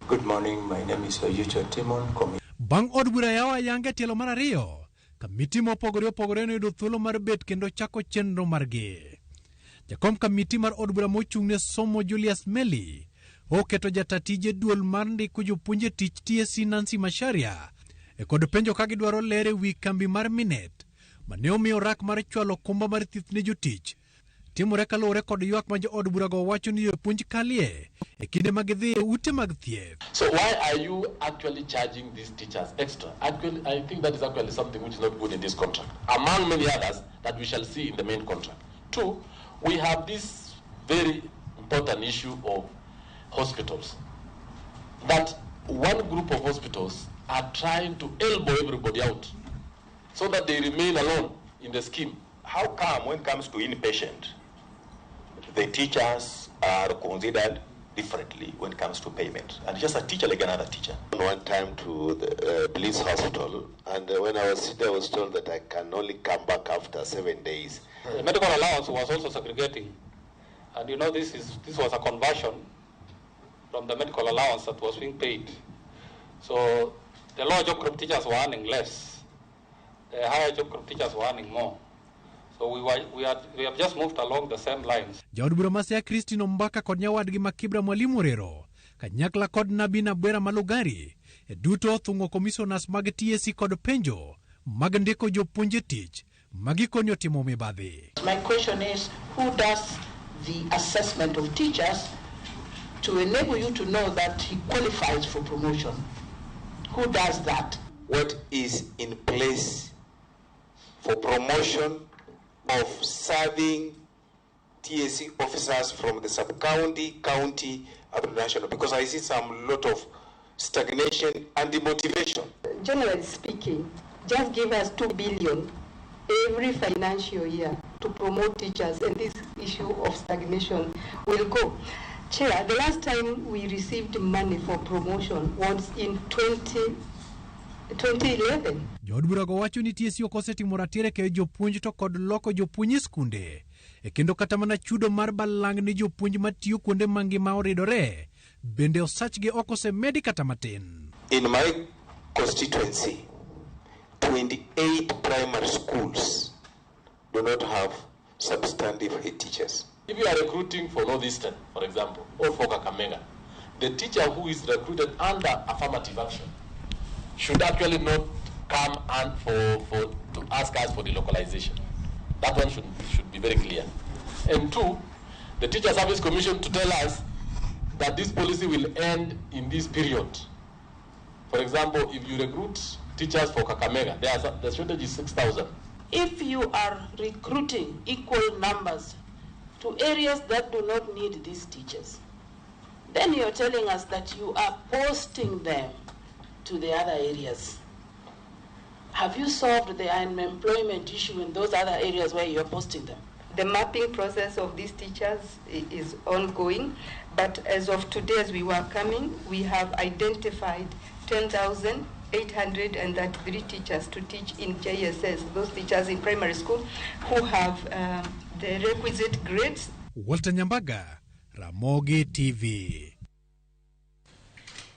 Good morning, my name is Oyucho Timon. Bang' od bura yawo ayanga e tielo mar ariyo, kamiti mopogore opogore noyudo thuolo mar bet kendo chako chenro margi. Jakom kamiti mar od bura mochung' ne somo Julius Melly oketo jata tije duol mar ndiko jopuonj e tich TSC Nancy Macharia e kod penjo ka gidwaro ler e wi kambi mar Minet mane omiyo rak mar chwalo okumba mar thieth ne jotich timore kaluwore kod ywak ma jood burago wacho ni jopuonj kalie e kinde ma gidhi e ute mag thieth. So why are you actually charging these teachers extra? Actually, I think that is actually something which is not good in this contract, among many others that we shall see in the main contract. Two, we have this very important issue of hospitals, that one group of hospitals are trying to elbow everybody out so that they remain alone in the scheme. How come when it comes to inpatient, the teachers are considered differently when it comes to payment? And just a teacher like another teacher. One time to the police hospital, and when I was there, I was told that I can only come back after 7 days. The medical allowance was also segregating. And you know, this was a conversion from the medical allowance that was being paid. So the lower job group teachers were earning less. The higher job group teachers were earning more. So we have just moved along the same lines. Jaod bura ma Siaya Christine Ombaka kod nyawadgi ma Kibra Mwalimu Orero kanyakla kod Nabina Bwera Malugari e duto othung'o commissioners mag TSC kod penjo mag ndiko jopuonj e tich ma gikoni otimo mibadhi. My question is, who does the assessment of teachers to enable you to know that he qualifies for promotion? Who does that? What is in place for promotion of serving TSC officers from the sub-county, county, up to national, because I see some lot of stagnation and demotivation. Generally speaking, just give us 2 billion every financial year to promote teachers, and this issue of stagnation will go. Chair, the last time we received money for promotion was in 2011. Jood burago wacho ni TSC ok osetimo ratiro e keyo jopuonj to kod loko jopuonj e skunde. E kendo kata mana chudo mar balang' ne jopuonj matiyo kuonde mangima oridore, bende osachgi ok osemedi kata matin. In my constituency, 28 primary schools do not have substantive head teachers. If you are recruiting for Northeastern, for example, or for Kakamega, the teacher who is recruited under affirmative action should actually not come and for to ask us for the localization. That one should be very clear. And two, the Teacher Service Commission to tell us that this policy will end in this period. For example, if you recruit teachers for Kakamega, the shortage is 6,000. If you are recruiting equal numbers to areas that do not need these teachers, then you're telling us that you are posting them to the other areas. Have you solved the unemployment issue in those other areas where you're posting them? The mapping process of these teachers is ongoing, but as of today, as we were coming, we have identified 10,833 teachers to teach in JSS, those teachers in primary school who have the requisite grades. Walter Nyambaga, Ramogi TV.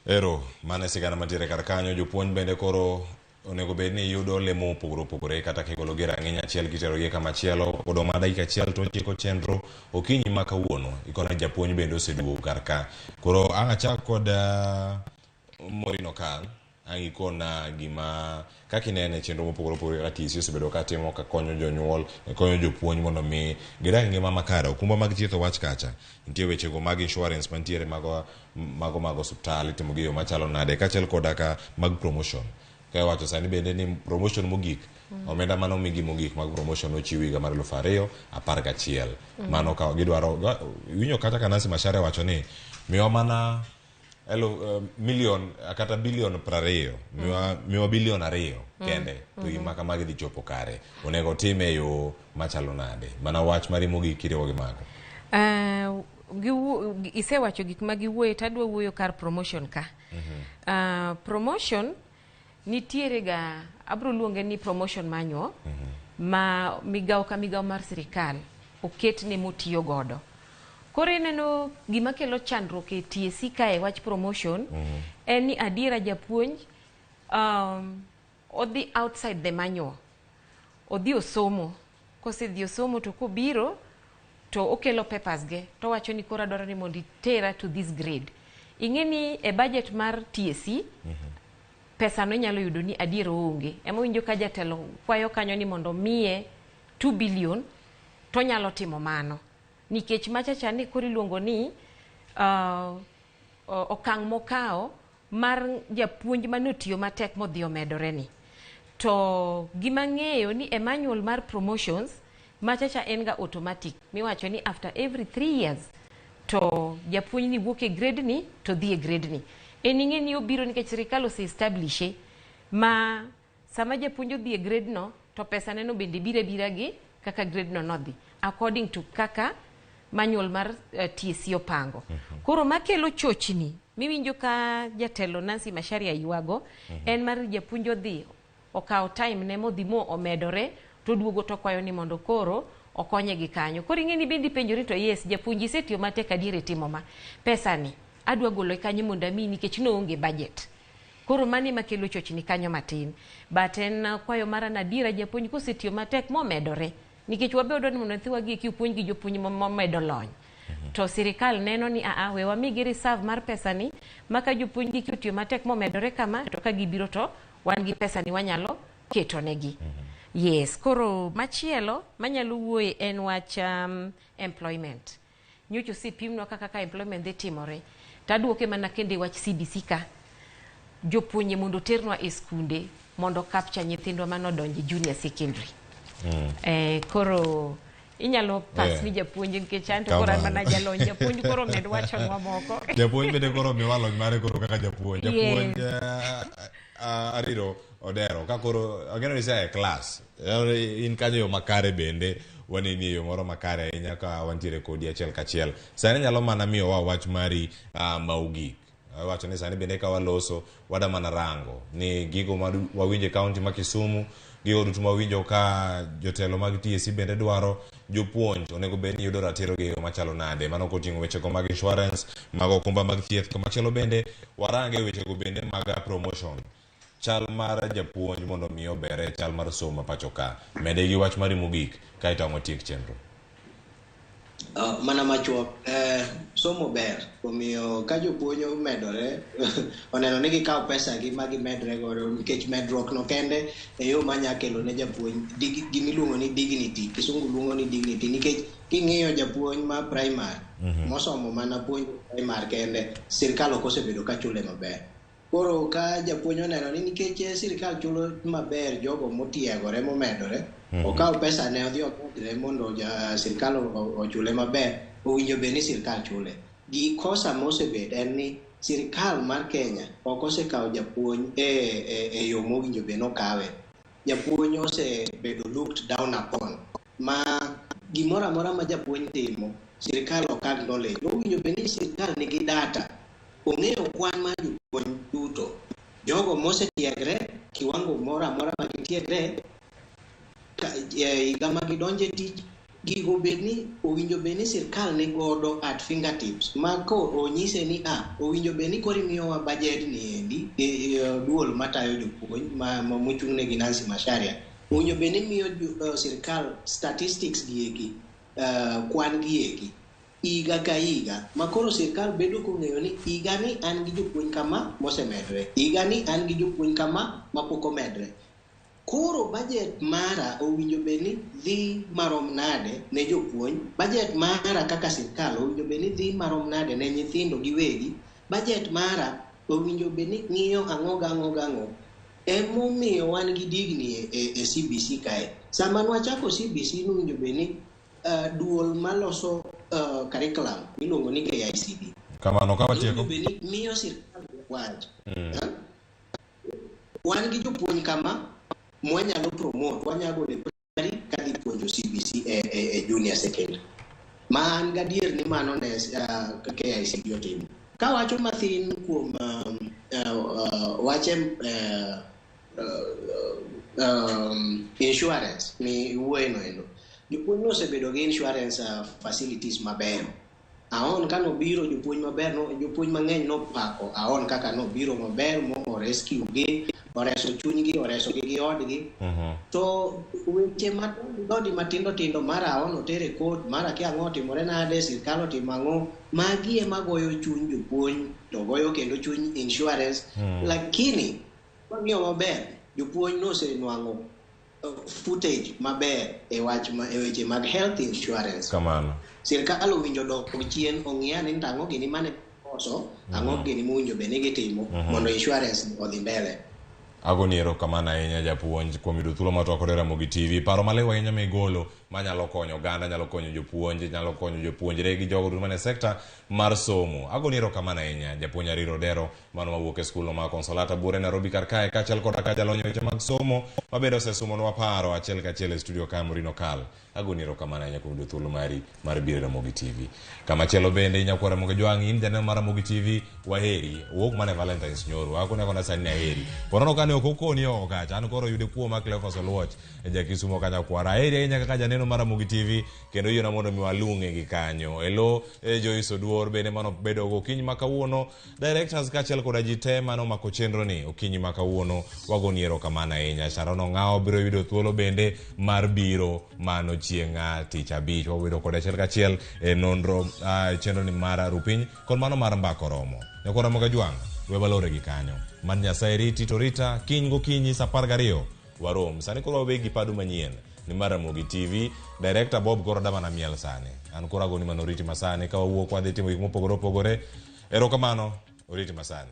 Ero, mane sigana mantiere kar kanyo, jopuonj bende koro onego bed ni yudo lemo mopogore opogore kata kigologi e rang'iny achiel kiterogi kamachielo. Odong' mana dakika achiel to ochiko chenro okinyi ma kawuono. Ikona japuonj bende oseduogo kar ka. Koro ang' achak kod Maureen Okal. Ang' ikona gima kaka inene chenro mopogore opogore kaka TSC osebedo katimo ka konyo jonyuol, konyo jopuonj mondo mi gidag ngima makare. Okumba mag thieth owach kacha. Nitie wechego mag insurance mantiere mago mago mag osiptal itimo gi yo machalo nade kaachiel koda ka mag promotion. Ka iwacho sani bende ni promotion mogik omenda mane omigi mogik mag promotion nochiw higa mar 2011. Mano ka gidwaro iwinjo kata ka Nancy Macharia wacho ni miwa mana million kata bilion 20, miwa bilion 2 kende to gima kamagi dhi chopo kare. Onego time e yo machalo nade? Mana wach mari mogik kiriwo gi mago. Isewacho gik ma giwuoye to adwa wuoyo kar promotion ka. Promotion nitiere ga, abro luonge ni promotion manual ma migawo ka migawo mar sirikal oketne motiyo godo. Koro ineno gima kelo chandruok e TSC kae wach promotion en ni adiera japuonj odhi outside the manual. Odhi osomo. Kosedhi osomo to kobiro to okelo papers ge to wacho ni koro adwaro ni mondo itera to this grade. Ing'e ni e budget mar TSC pesa no inyalo yudo ni adier oonge. Ema winjo ka jatelo kwayo kanyo ni mondo miye 2 billion to onyalo timo mano. Nikech machacha ni koro iluongo ni okang' mokawo mar japuonj manotiyo matek modhi omedore ni. To gima ng'eyo ni e manual mar promotions machacha en ga automatic miwacho ni after every 3 years to japuonj ni wuok e grade ni to dhi e grade ni. En ing'e ni obiro nikech sirikal ose establishe ma sama japuonj odhi e grade no to pesa neno bende biro abira gi kaka grade no nodhi according to kaka manual mar TSC opango. Koro makelo chochni miwinjo ka jatelo Nancy Macharia ywago en mar japuonj odhi okawo time ne modhi mo omedore to duogo to kwayo ni mondo koro okonye gi kanyo. Koro ing'e ni bende ipenjori to yes japuonj isetiyo matek adier e timo ma. Pesa ni adwa golo kanyo mondo amiyi nikech noonge budget. Koro mano ema kelo chochni kanyo matin. But en kwayo mara na adiera japuonj kosetiyo matek momedore nikech wabe wadwa ni mondo nyithiwa gi eki opuonj gi jopuonj momedo lony. To sirikal neno ni aa we wamigi reserve mar pesa ni ma ka jopuonj gi otiyo matek momedore kama to ka gibiro to wan gi pesa ni wanyalo keto negi. Yes, koro machielo manyalo wuoye en wach employment. Nyocha osepimnwa kaka ka employment dhi timore. Taduoke mana kendo e wach CBC ka. Jopuonje mondo oternwa e skunde mondo capture nyithindwa manodonje junior secondary. Koro inyalo pas ni japuonj nikech an to koro an Kamano. mana jalony. Japuonj koro med wachonwa moko. Japuonj bende koro miwa lony mare koro kaka japuonj. Japuonj Ariro Odero ka koro ageno ni isea e klas. In kanyo e yo makare bende waneni e yo moro makare ahinya ka wantiere kodi achiel kachiel. Sani nyalo mana miyowa wach mari ma ogik. Awacho ni sani bende ka waloso wada mana rango ni gigo ma wawinjo e kaunti ma Kisumu, gigo duto ma wawinjo ka jotelo mag TSC bende dwaro, jopuonj onego bed ni yudo ratiro gi e yo machalo nade. Mano koting'o wechego mag insurance, mag okumba mag thieth, kamachielo bende warange wechego bende mag promotion. Chal mar japuonj mondo mi obere chal mar somo pacho ka. Mede gi wach mari mogik kaeto ang' watiek chenro. Mana machuok, somo ber, omiyo ka jopuonj omedore oneno ni gikawo pesa gi ma gimedre godo, nikech medruok no kende e yo manya kelo ne japuonj gimiluongo ni dignity, kisungu luongo ni dignity, nikech king'iyo japuonj ma primary mosomo mana puonj primary kende, sirkal ok osebedo ka chule maber. Koro ka japuonj oneno ni nikech sirkal chulo maber jogo motiegore momedore, okaw pesa ne odhi omedre mondo sirkal ochule maber, owinjo bed ni sirkal chule. Gi kosa mosebet en ni sirkal mar Kenya ok osekawo japuonj e yo mowinjo bed ni okawe. Japuonj osebedo looked down upon, ma gimoro amora ma japuonj timo, sirkal ok acknowledge. Owinjo bed ni sirkal nigi data, ong'eyo kwan mar jopuonj duto, jogo mosetiegre, kiwango moro amora ma gitiegre, higa ma gidonje tich, gigo bed ni owinjo bed ni sirkal ni godo at fingertips, ma ko onyise ni owinjo bed ni koro imiyowa budget ni endi, duol matayo jopuonj ma mochung' negi Nancy Macharia, owinjo bed ni miyo sirkal statistics gi eki, kwan gi eki higa ka higa, ma koro sirkal bedo kong'eyo ni higa ni an gi jopuonj kama mosemedre, higa ni an gi jopuonj kama mapok omedre. Koro budget mara owinjo bed ni dhi marom nade ne jopuonj, budget mara kaka sirkal owinjo bed ni dhi marom nade ne nyithindo giwegi, budget mara owinjo bed ni ng'iyo ang'o gang'o gang'o. Emomiyo wan gi digni e CBC kae. Sama nwachako CBC nowinjo bed ni duol maloso curriculum miluongo ni KICD. Kamano ka watieko. Owinjo bed ni miyo sirkal wach. Wan gi jopuonj kama mwanyalo promote, wanyalo golo e primary kadhi puonjo CBC e junior secondary. Ma an gadier ni mano ne KICD otimo. Kawacho mathin kuom wache insurance mi wuoye no endo. Jopuonj nosebedo gi insurance facilities mabeyo. Aon kanobiro jopuonj maber, no, jopuonj mang'eny nopako Aon kaka nobiro maber mo rescue gi, oreso chunygi, oresogi gi odgi. To weche madodi matindo tindo mara Aon otere court, mara kia ang'o otimore nade, sirkal otimo ang'o, magi ema goyo chuny jopuonj to goyo kendo chuny insurance. Lakini wang'iyo maber, jopuonj nosenwang'o footage maber e wach e weche mag health insurance. Kamano. Sirkal owinjo dok chien ong'iya ni tang'o gini mane koso, ang'o gini mowinjo bed ni gitimo mondo insurance odhi mbele. Agoni erokamano ahinya japuonj kuom yudo thuolo mar twak kod Ramogi TV. Paro maliw ahinya migolo manyalo konyo oganda, nyalo konyo jopuonj, nyalo konyo jopuonjre gi jogo duto manie sekta mar somo. Agoni erokamano ahinya japuonj Ariro Odero mano mawuok e skul mar Consolata Buore Nairobi kar kae, kaachiel koda ka jalony e weche mag somo mabende osesumonwa paro achiel kachiel e studio ka Maureen Okal. Agoni erokamano ahinya kuom yudo thuolo mari mar biro e Ramogi TV. Kamachielo bende nyakwar Ramogi Jwang' in janeno mar Ramogi TV waheri. Wuok mana e Valentine's nyoro. Akone akona sani ni aheri. Ponono kane ok okoni oko kacha, an koro yude kuoma Cleophas Oluoch ja Kisumo ka nyakwara. Aheri ahinya kaka janeno mar Ramogi TV kendo yiena mondo mi walung'e gi kanyo. Elo Joyce Oduor bende mano bedo gokinyi ma kawuono. Directors kaachiel koda ji te mano omako chenro ni okinyi ma kawuono wagoni erokamano ahinya. Sharon Ong'awo biro yudo thuolo bende mar biro mano chieng' tich abich. Wabedo kode achiel kachiel e nonro chenro ni mar rupiny kod mano mar mbaka oromo. Nyakwar Ramogi Ajwang', we walore gi kanyo. Mad Nyasaye riti to rita kiny gokinyi saa 12 warom. Sani koro wawegi padu manyien ni mar Ramogi TV. Director Bob koro da mana miel sani. An koro agoni mana oriti masani ka wawuok wadhi timo gik mopogore opogore. Erokamano, oriti masani.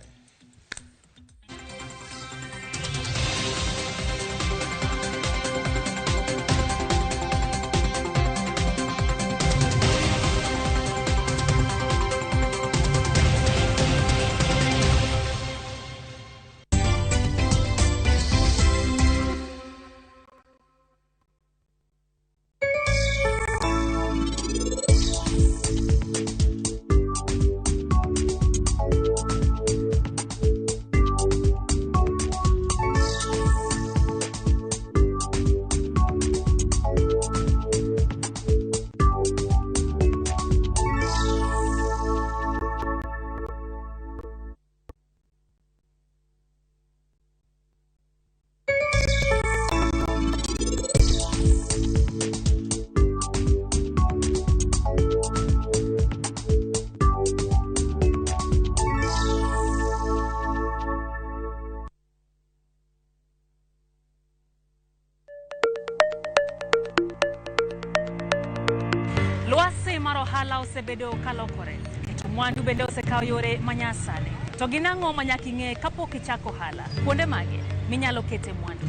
mar ohala osebedo kalokore. Keto mwandu bende osekawo yore manyasani. To gin ang'o ma nyaka ing'e kapok ichako ohala? Kuonde mage minyalo kete mwandu?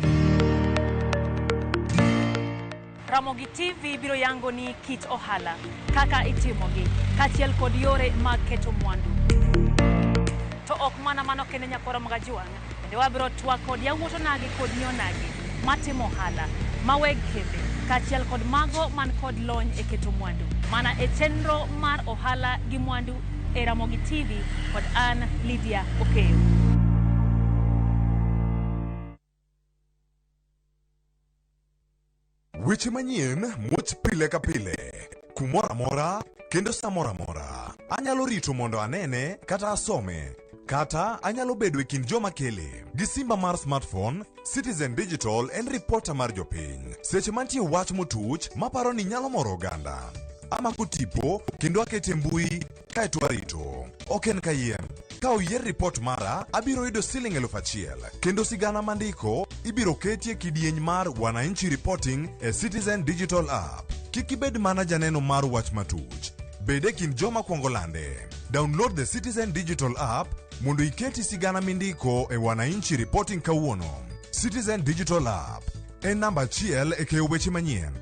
Ramogi TV biro yango ni kit ohala, kaka itimogi, kaachiel kod yore mag keto mwandu. To ok mana mano kende nyakwara Magajuang', bende wabiro twak kod yawuot onagi kod nyi onagi matimo ohala, ma weg kembe, kaachiel kod mago man kod lony e keto mwandu. Mana e chenro mar ohala gi mwandu e Ramogi TV kod an Lydia Okeyo. Weche manyien muoch pile ka pile, kumoro amora kendo samoro amora. Anyalo rito mondo anene kata asome, kata anyalo bedo e kind joma kele. Gi simba mar smartphone, Citizen Digital en ripota mar jopiny. Seche mantie wach motuch maparo ni nyalo moro oganda. Amako tipo kendo akete mbui kaeto arito. Ok en kayiem. Ka oyier ripot mara, abiro yudo siling 1000. Kendo sigana mandiko ibiro ketie kidieny mar Wananchi Reporting e Citizen Digital App. Kik ibed mana janeno mar wach matuch. Bed e kind joma kwongo lande. Download the Citizen Digital App mondo iketi sigana mindiko e Wananchi Reporting kawuono. Citizen Digital App en namba achiel e keyo weche manyien.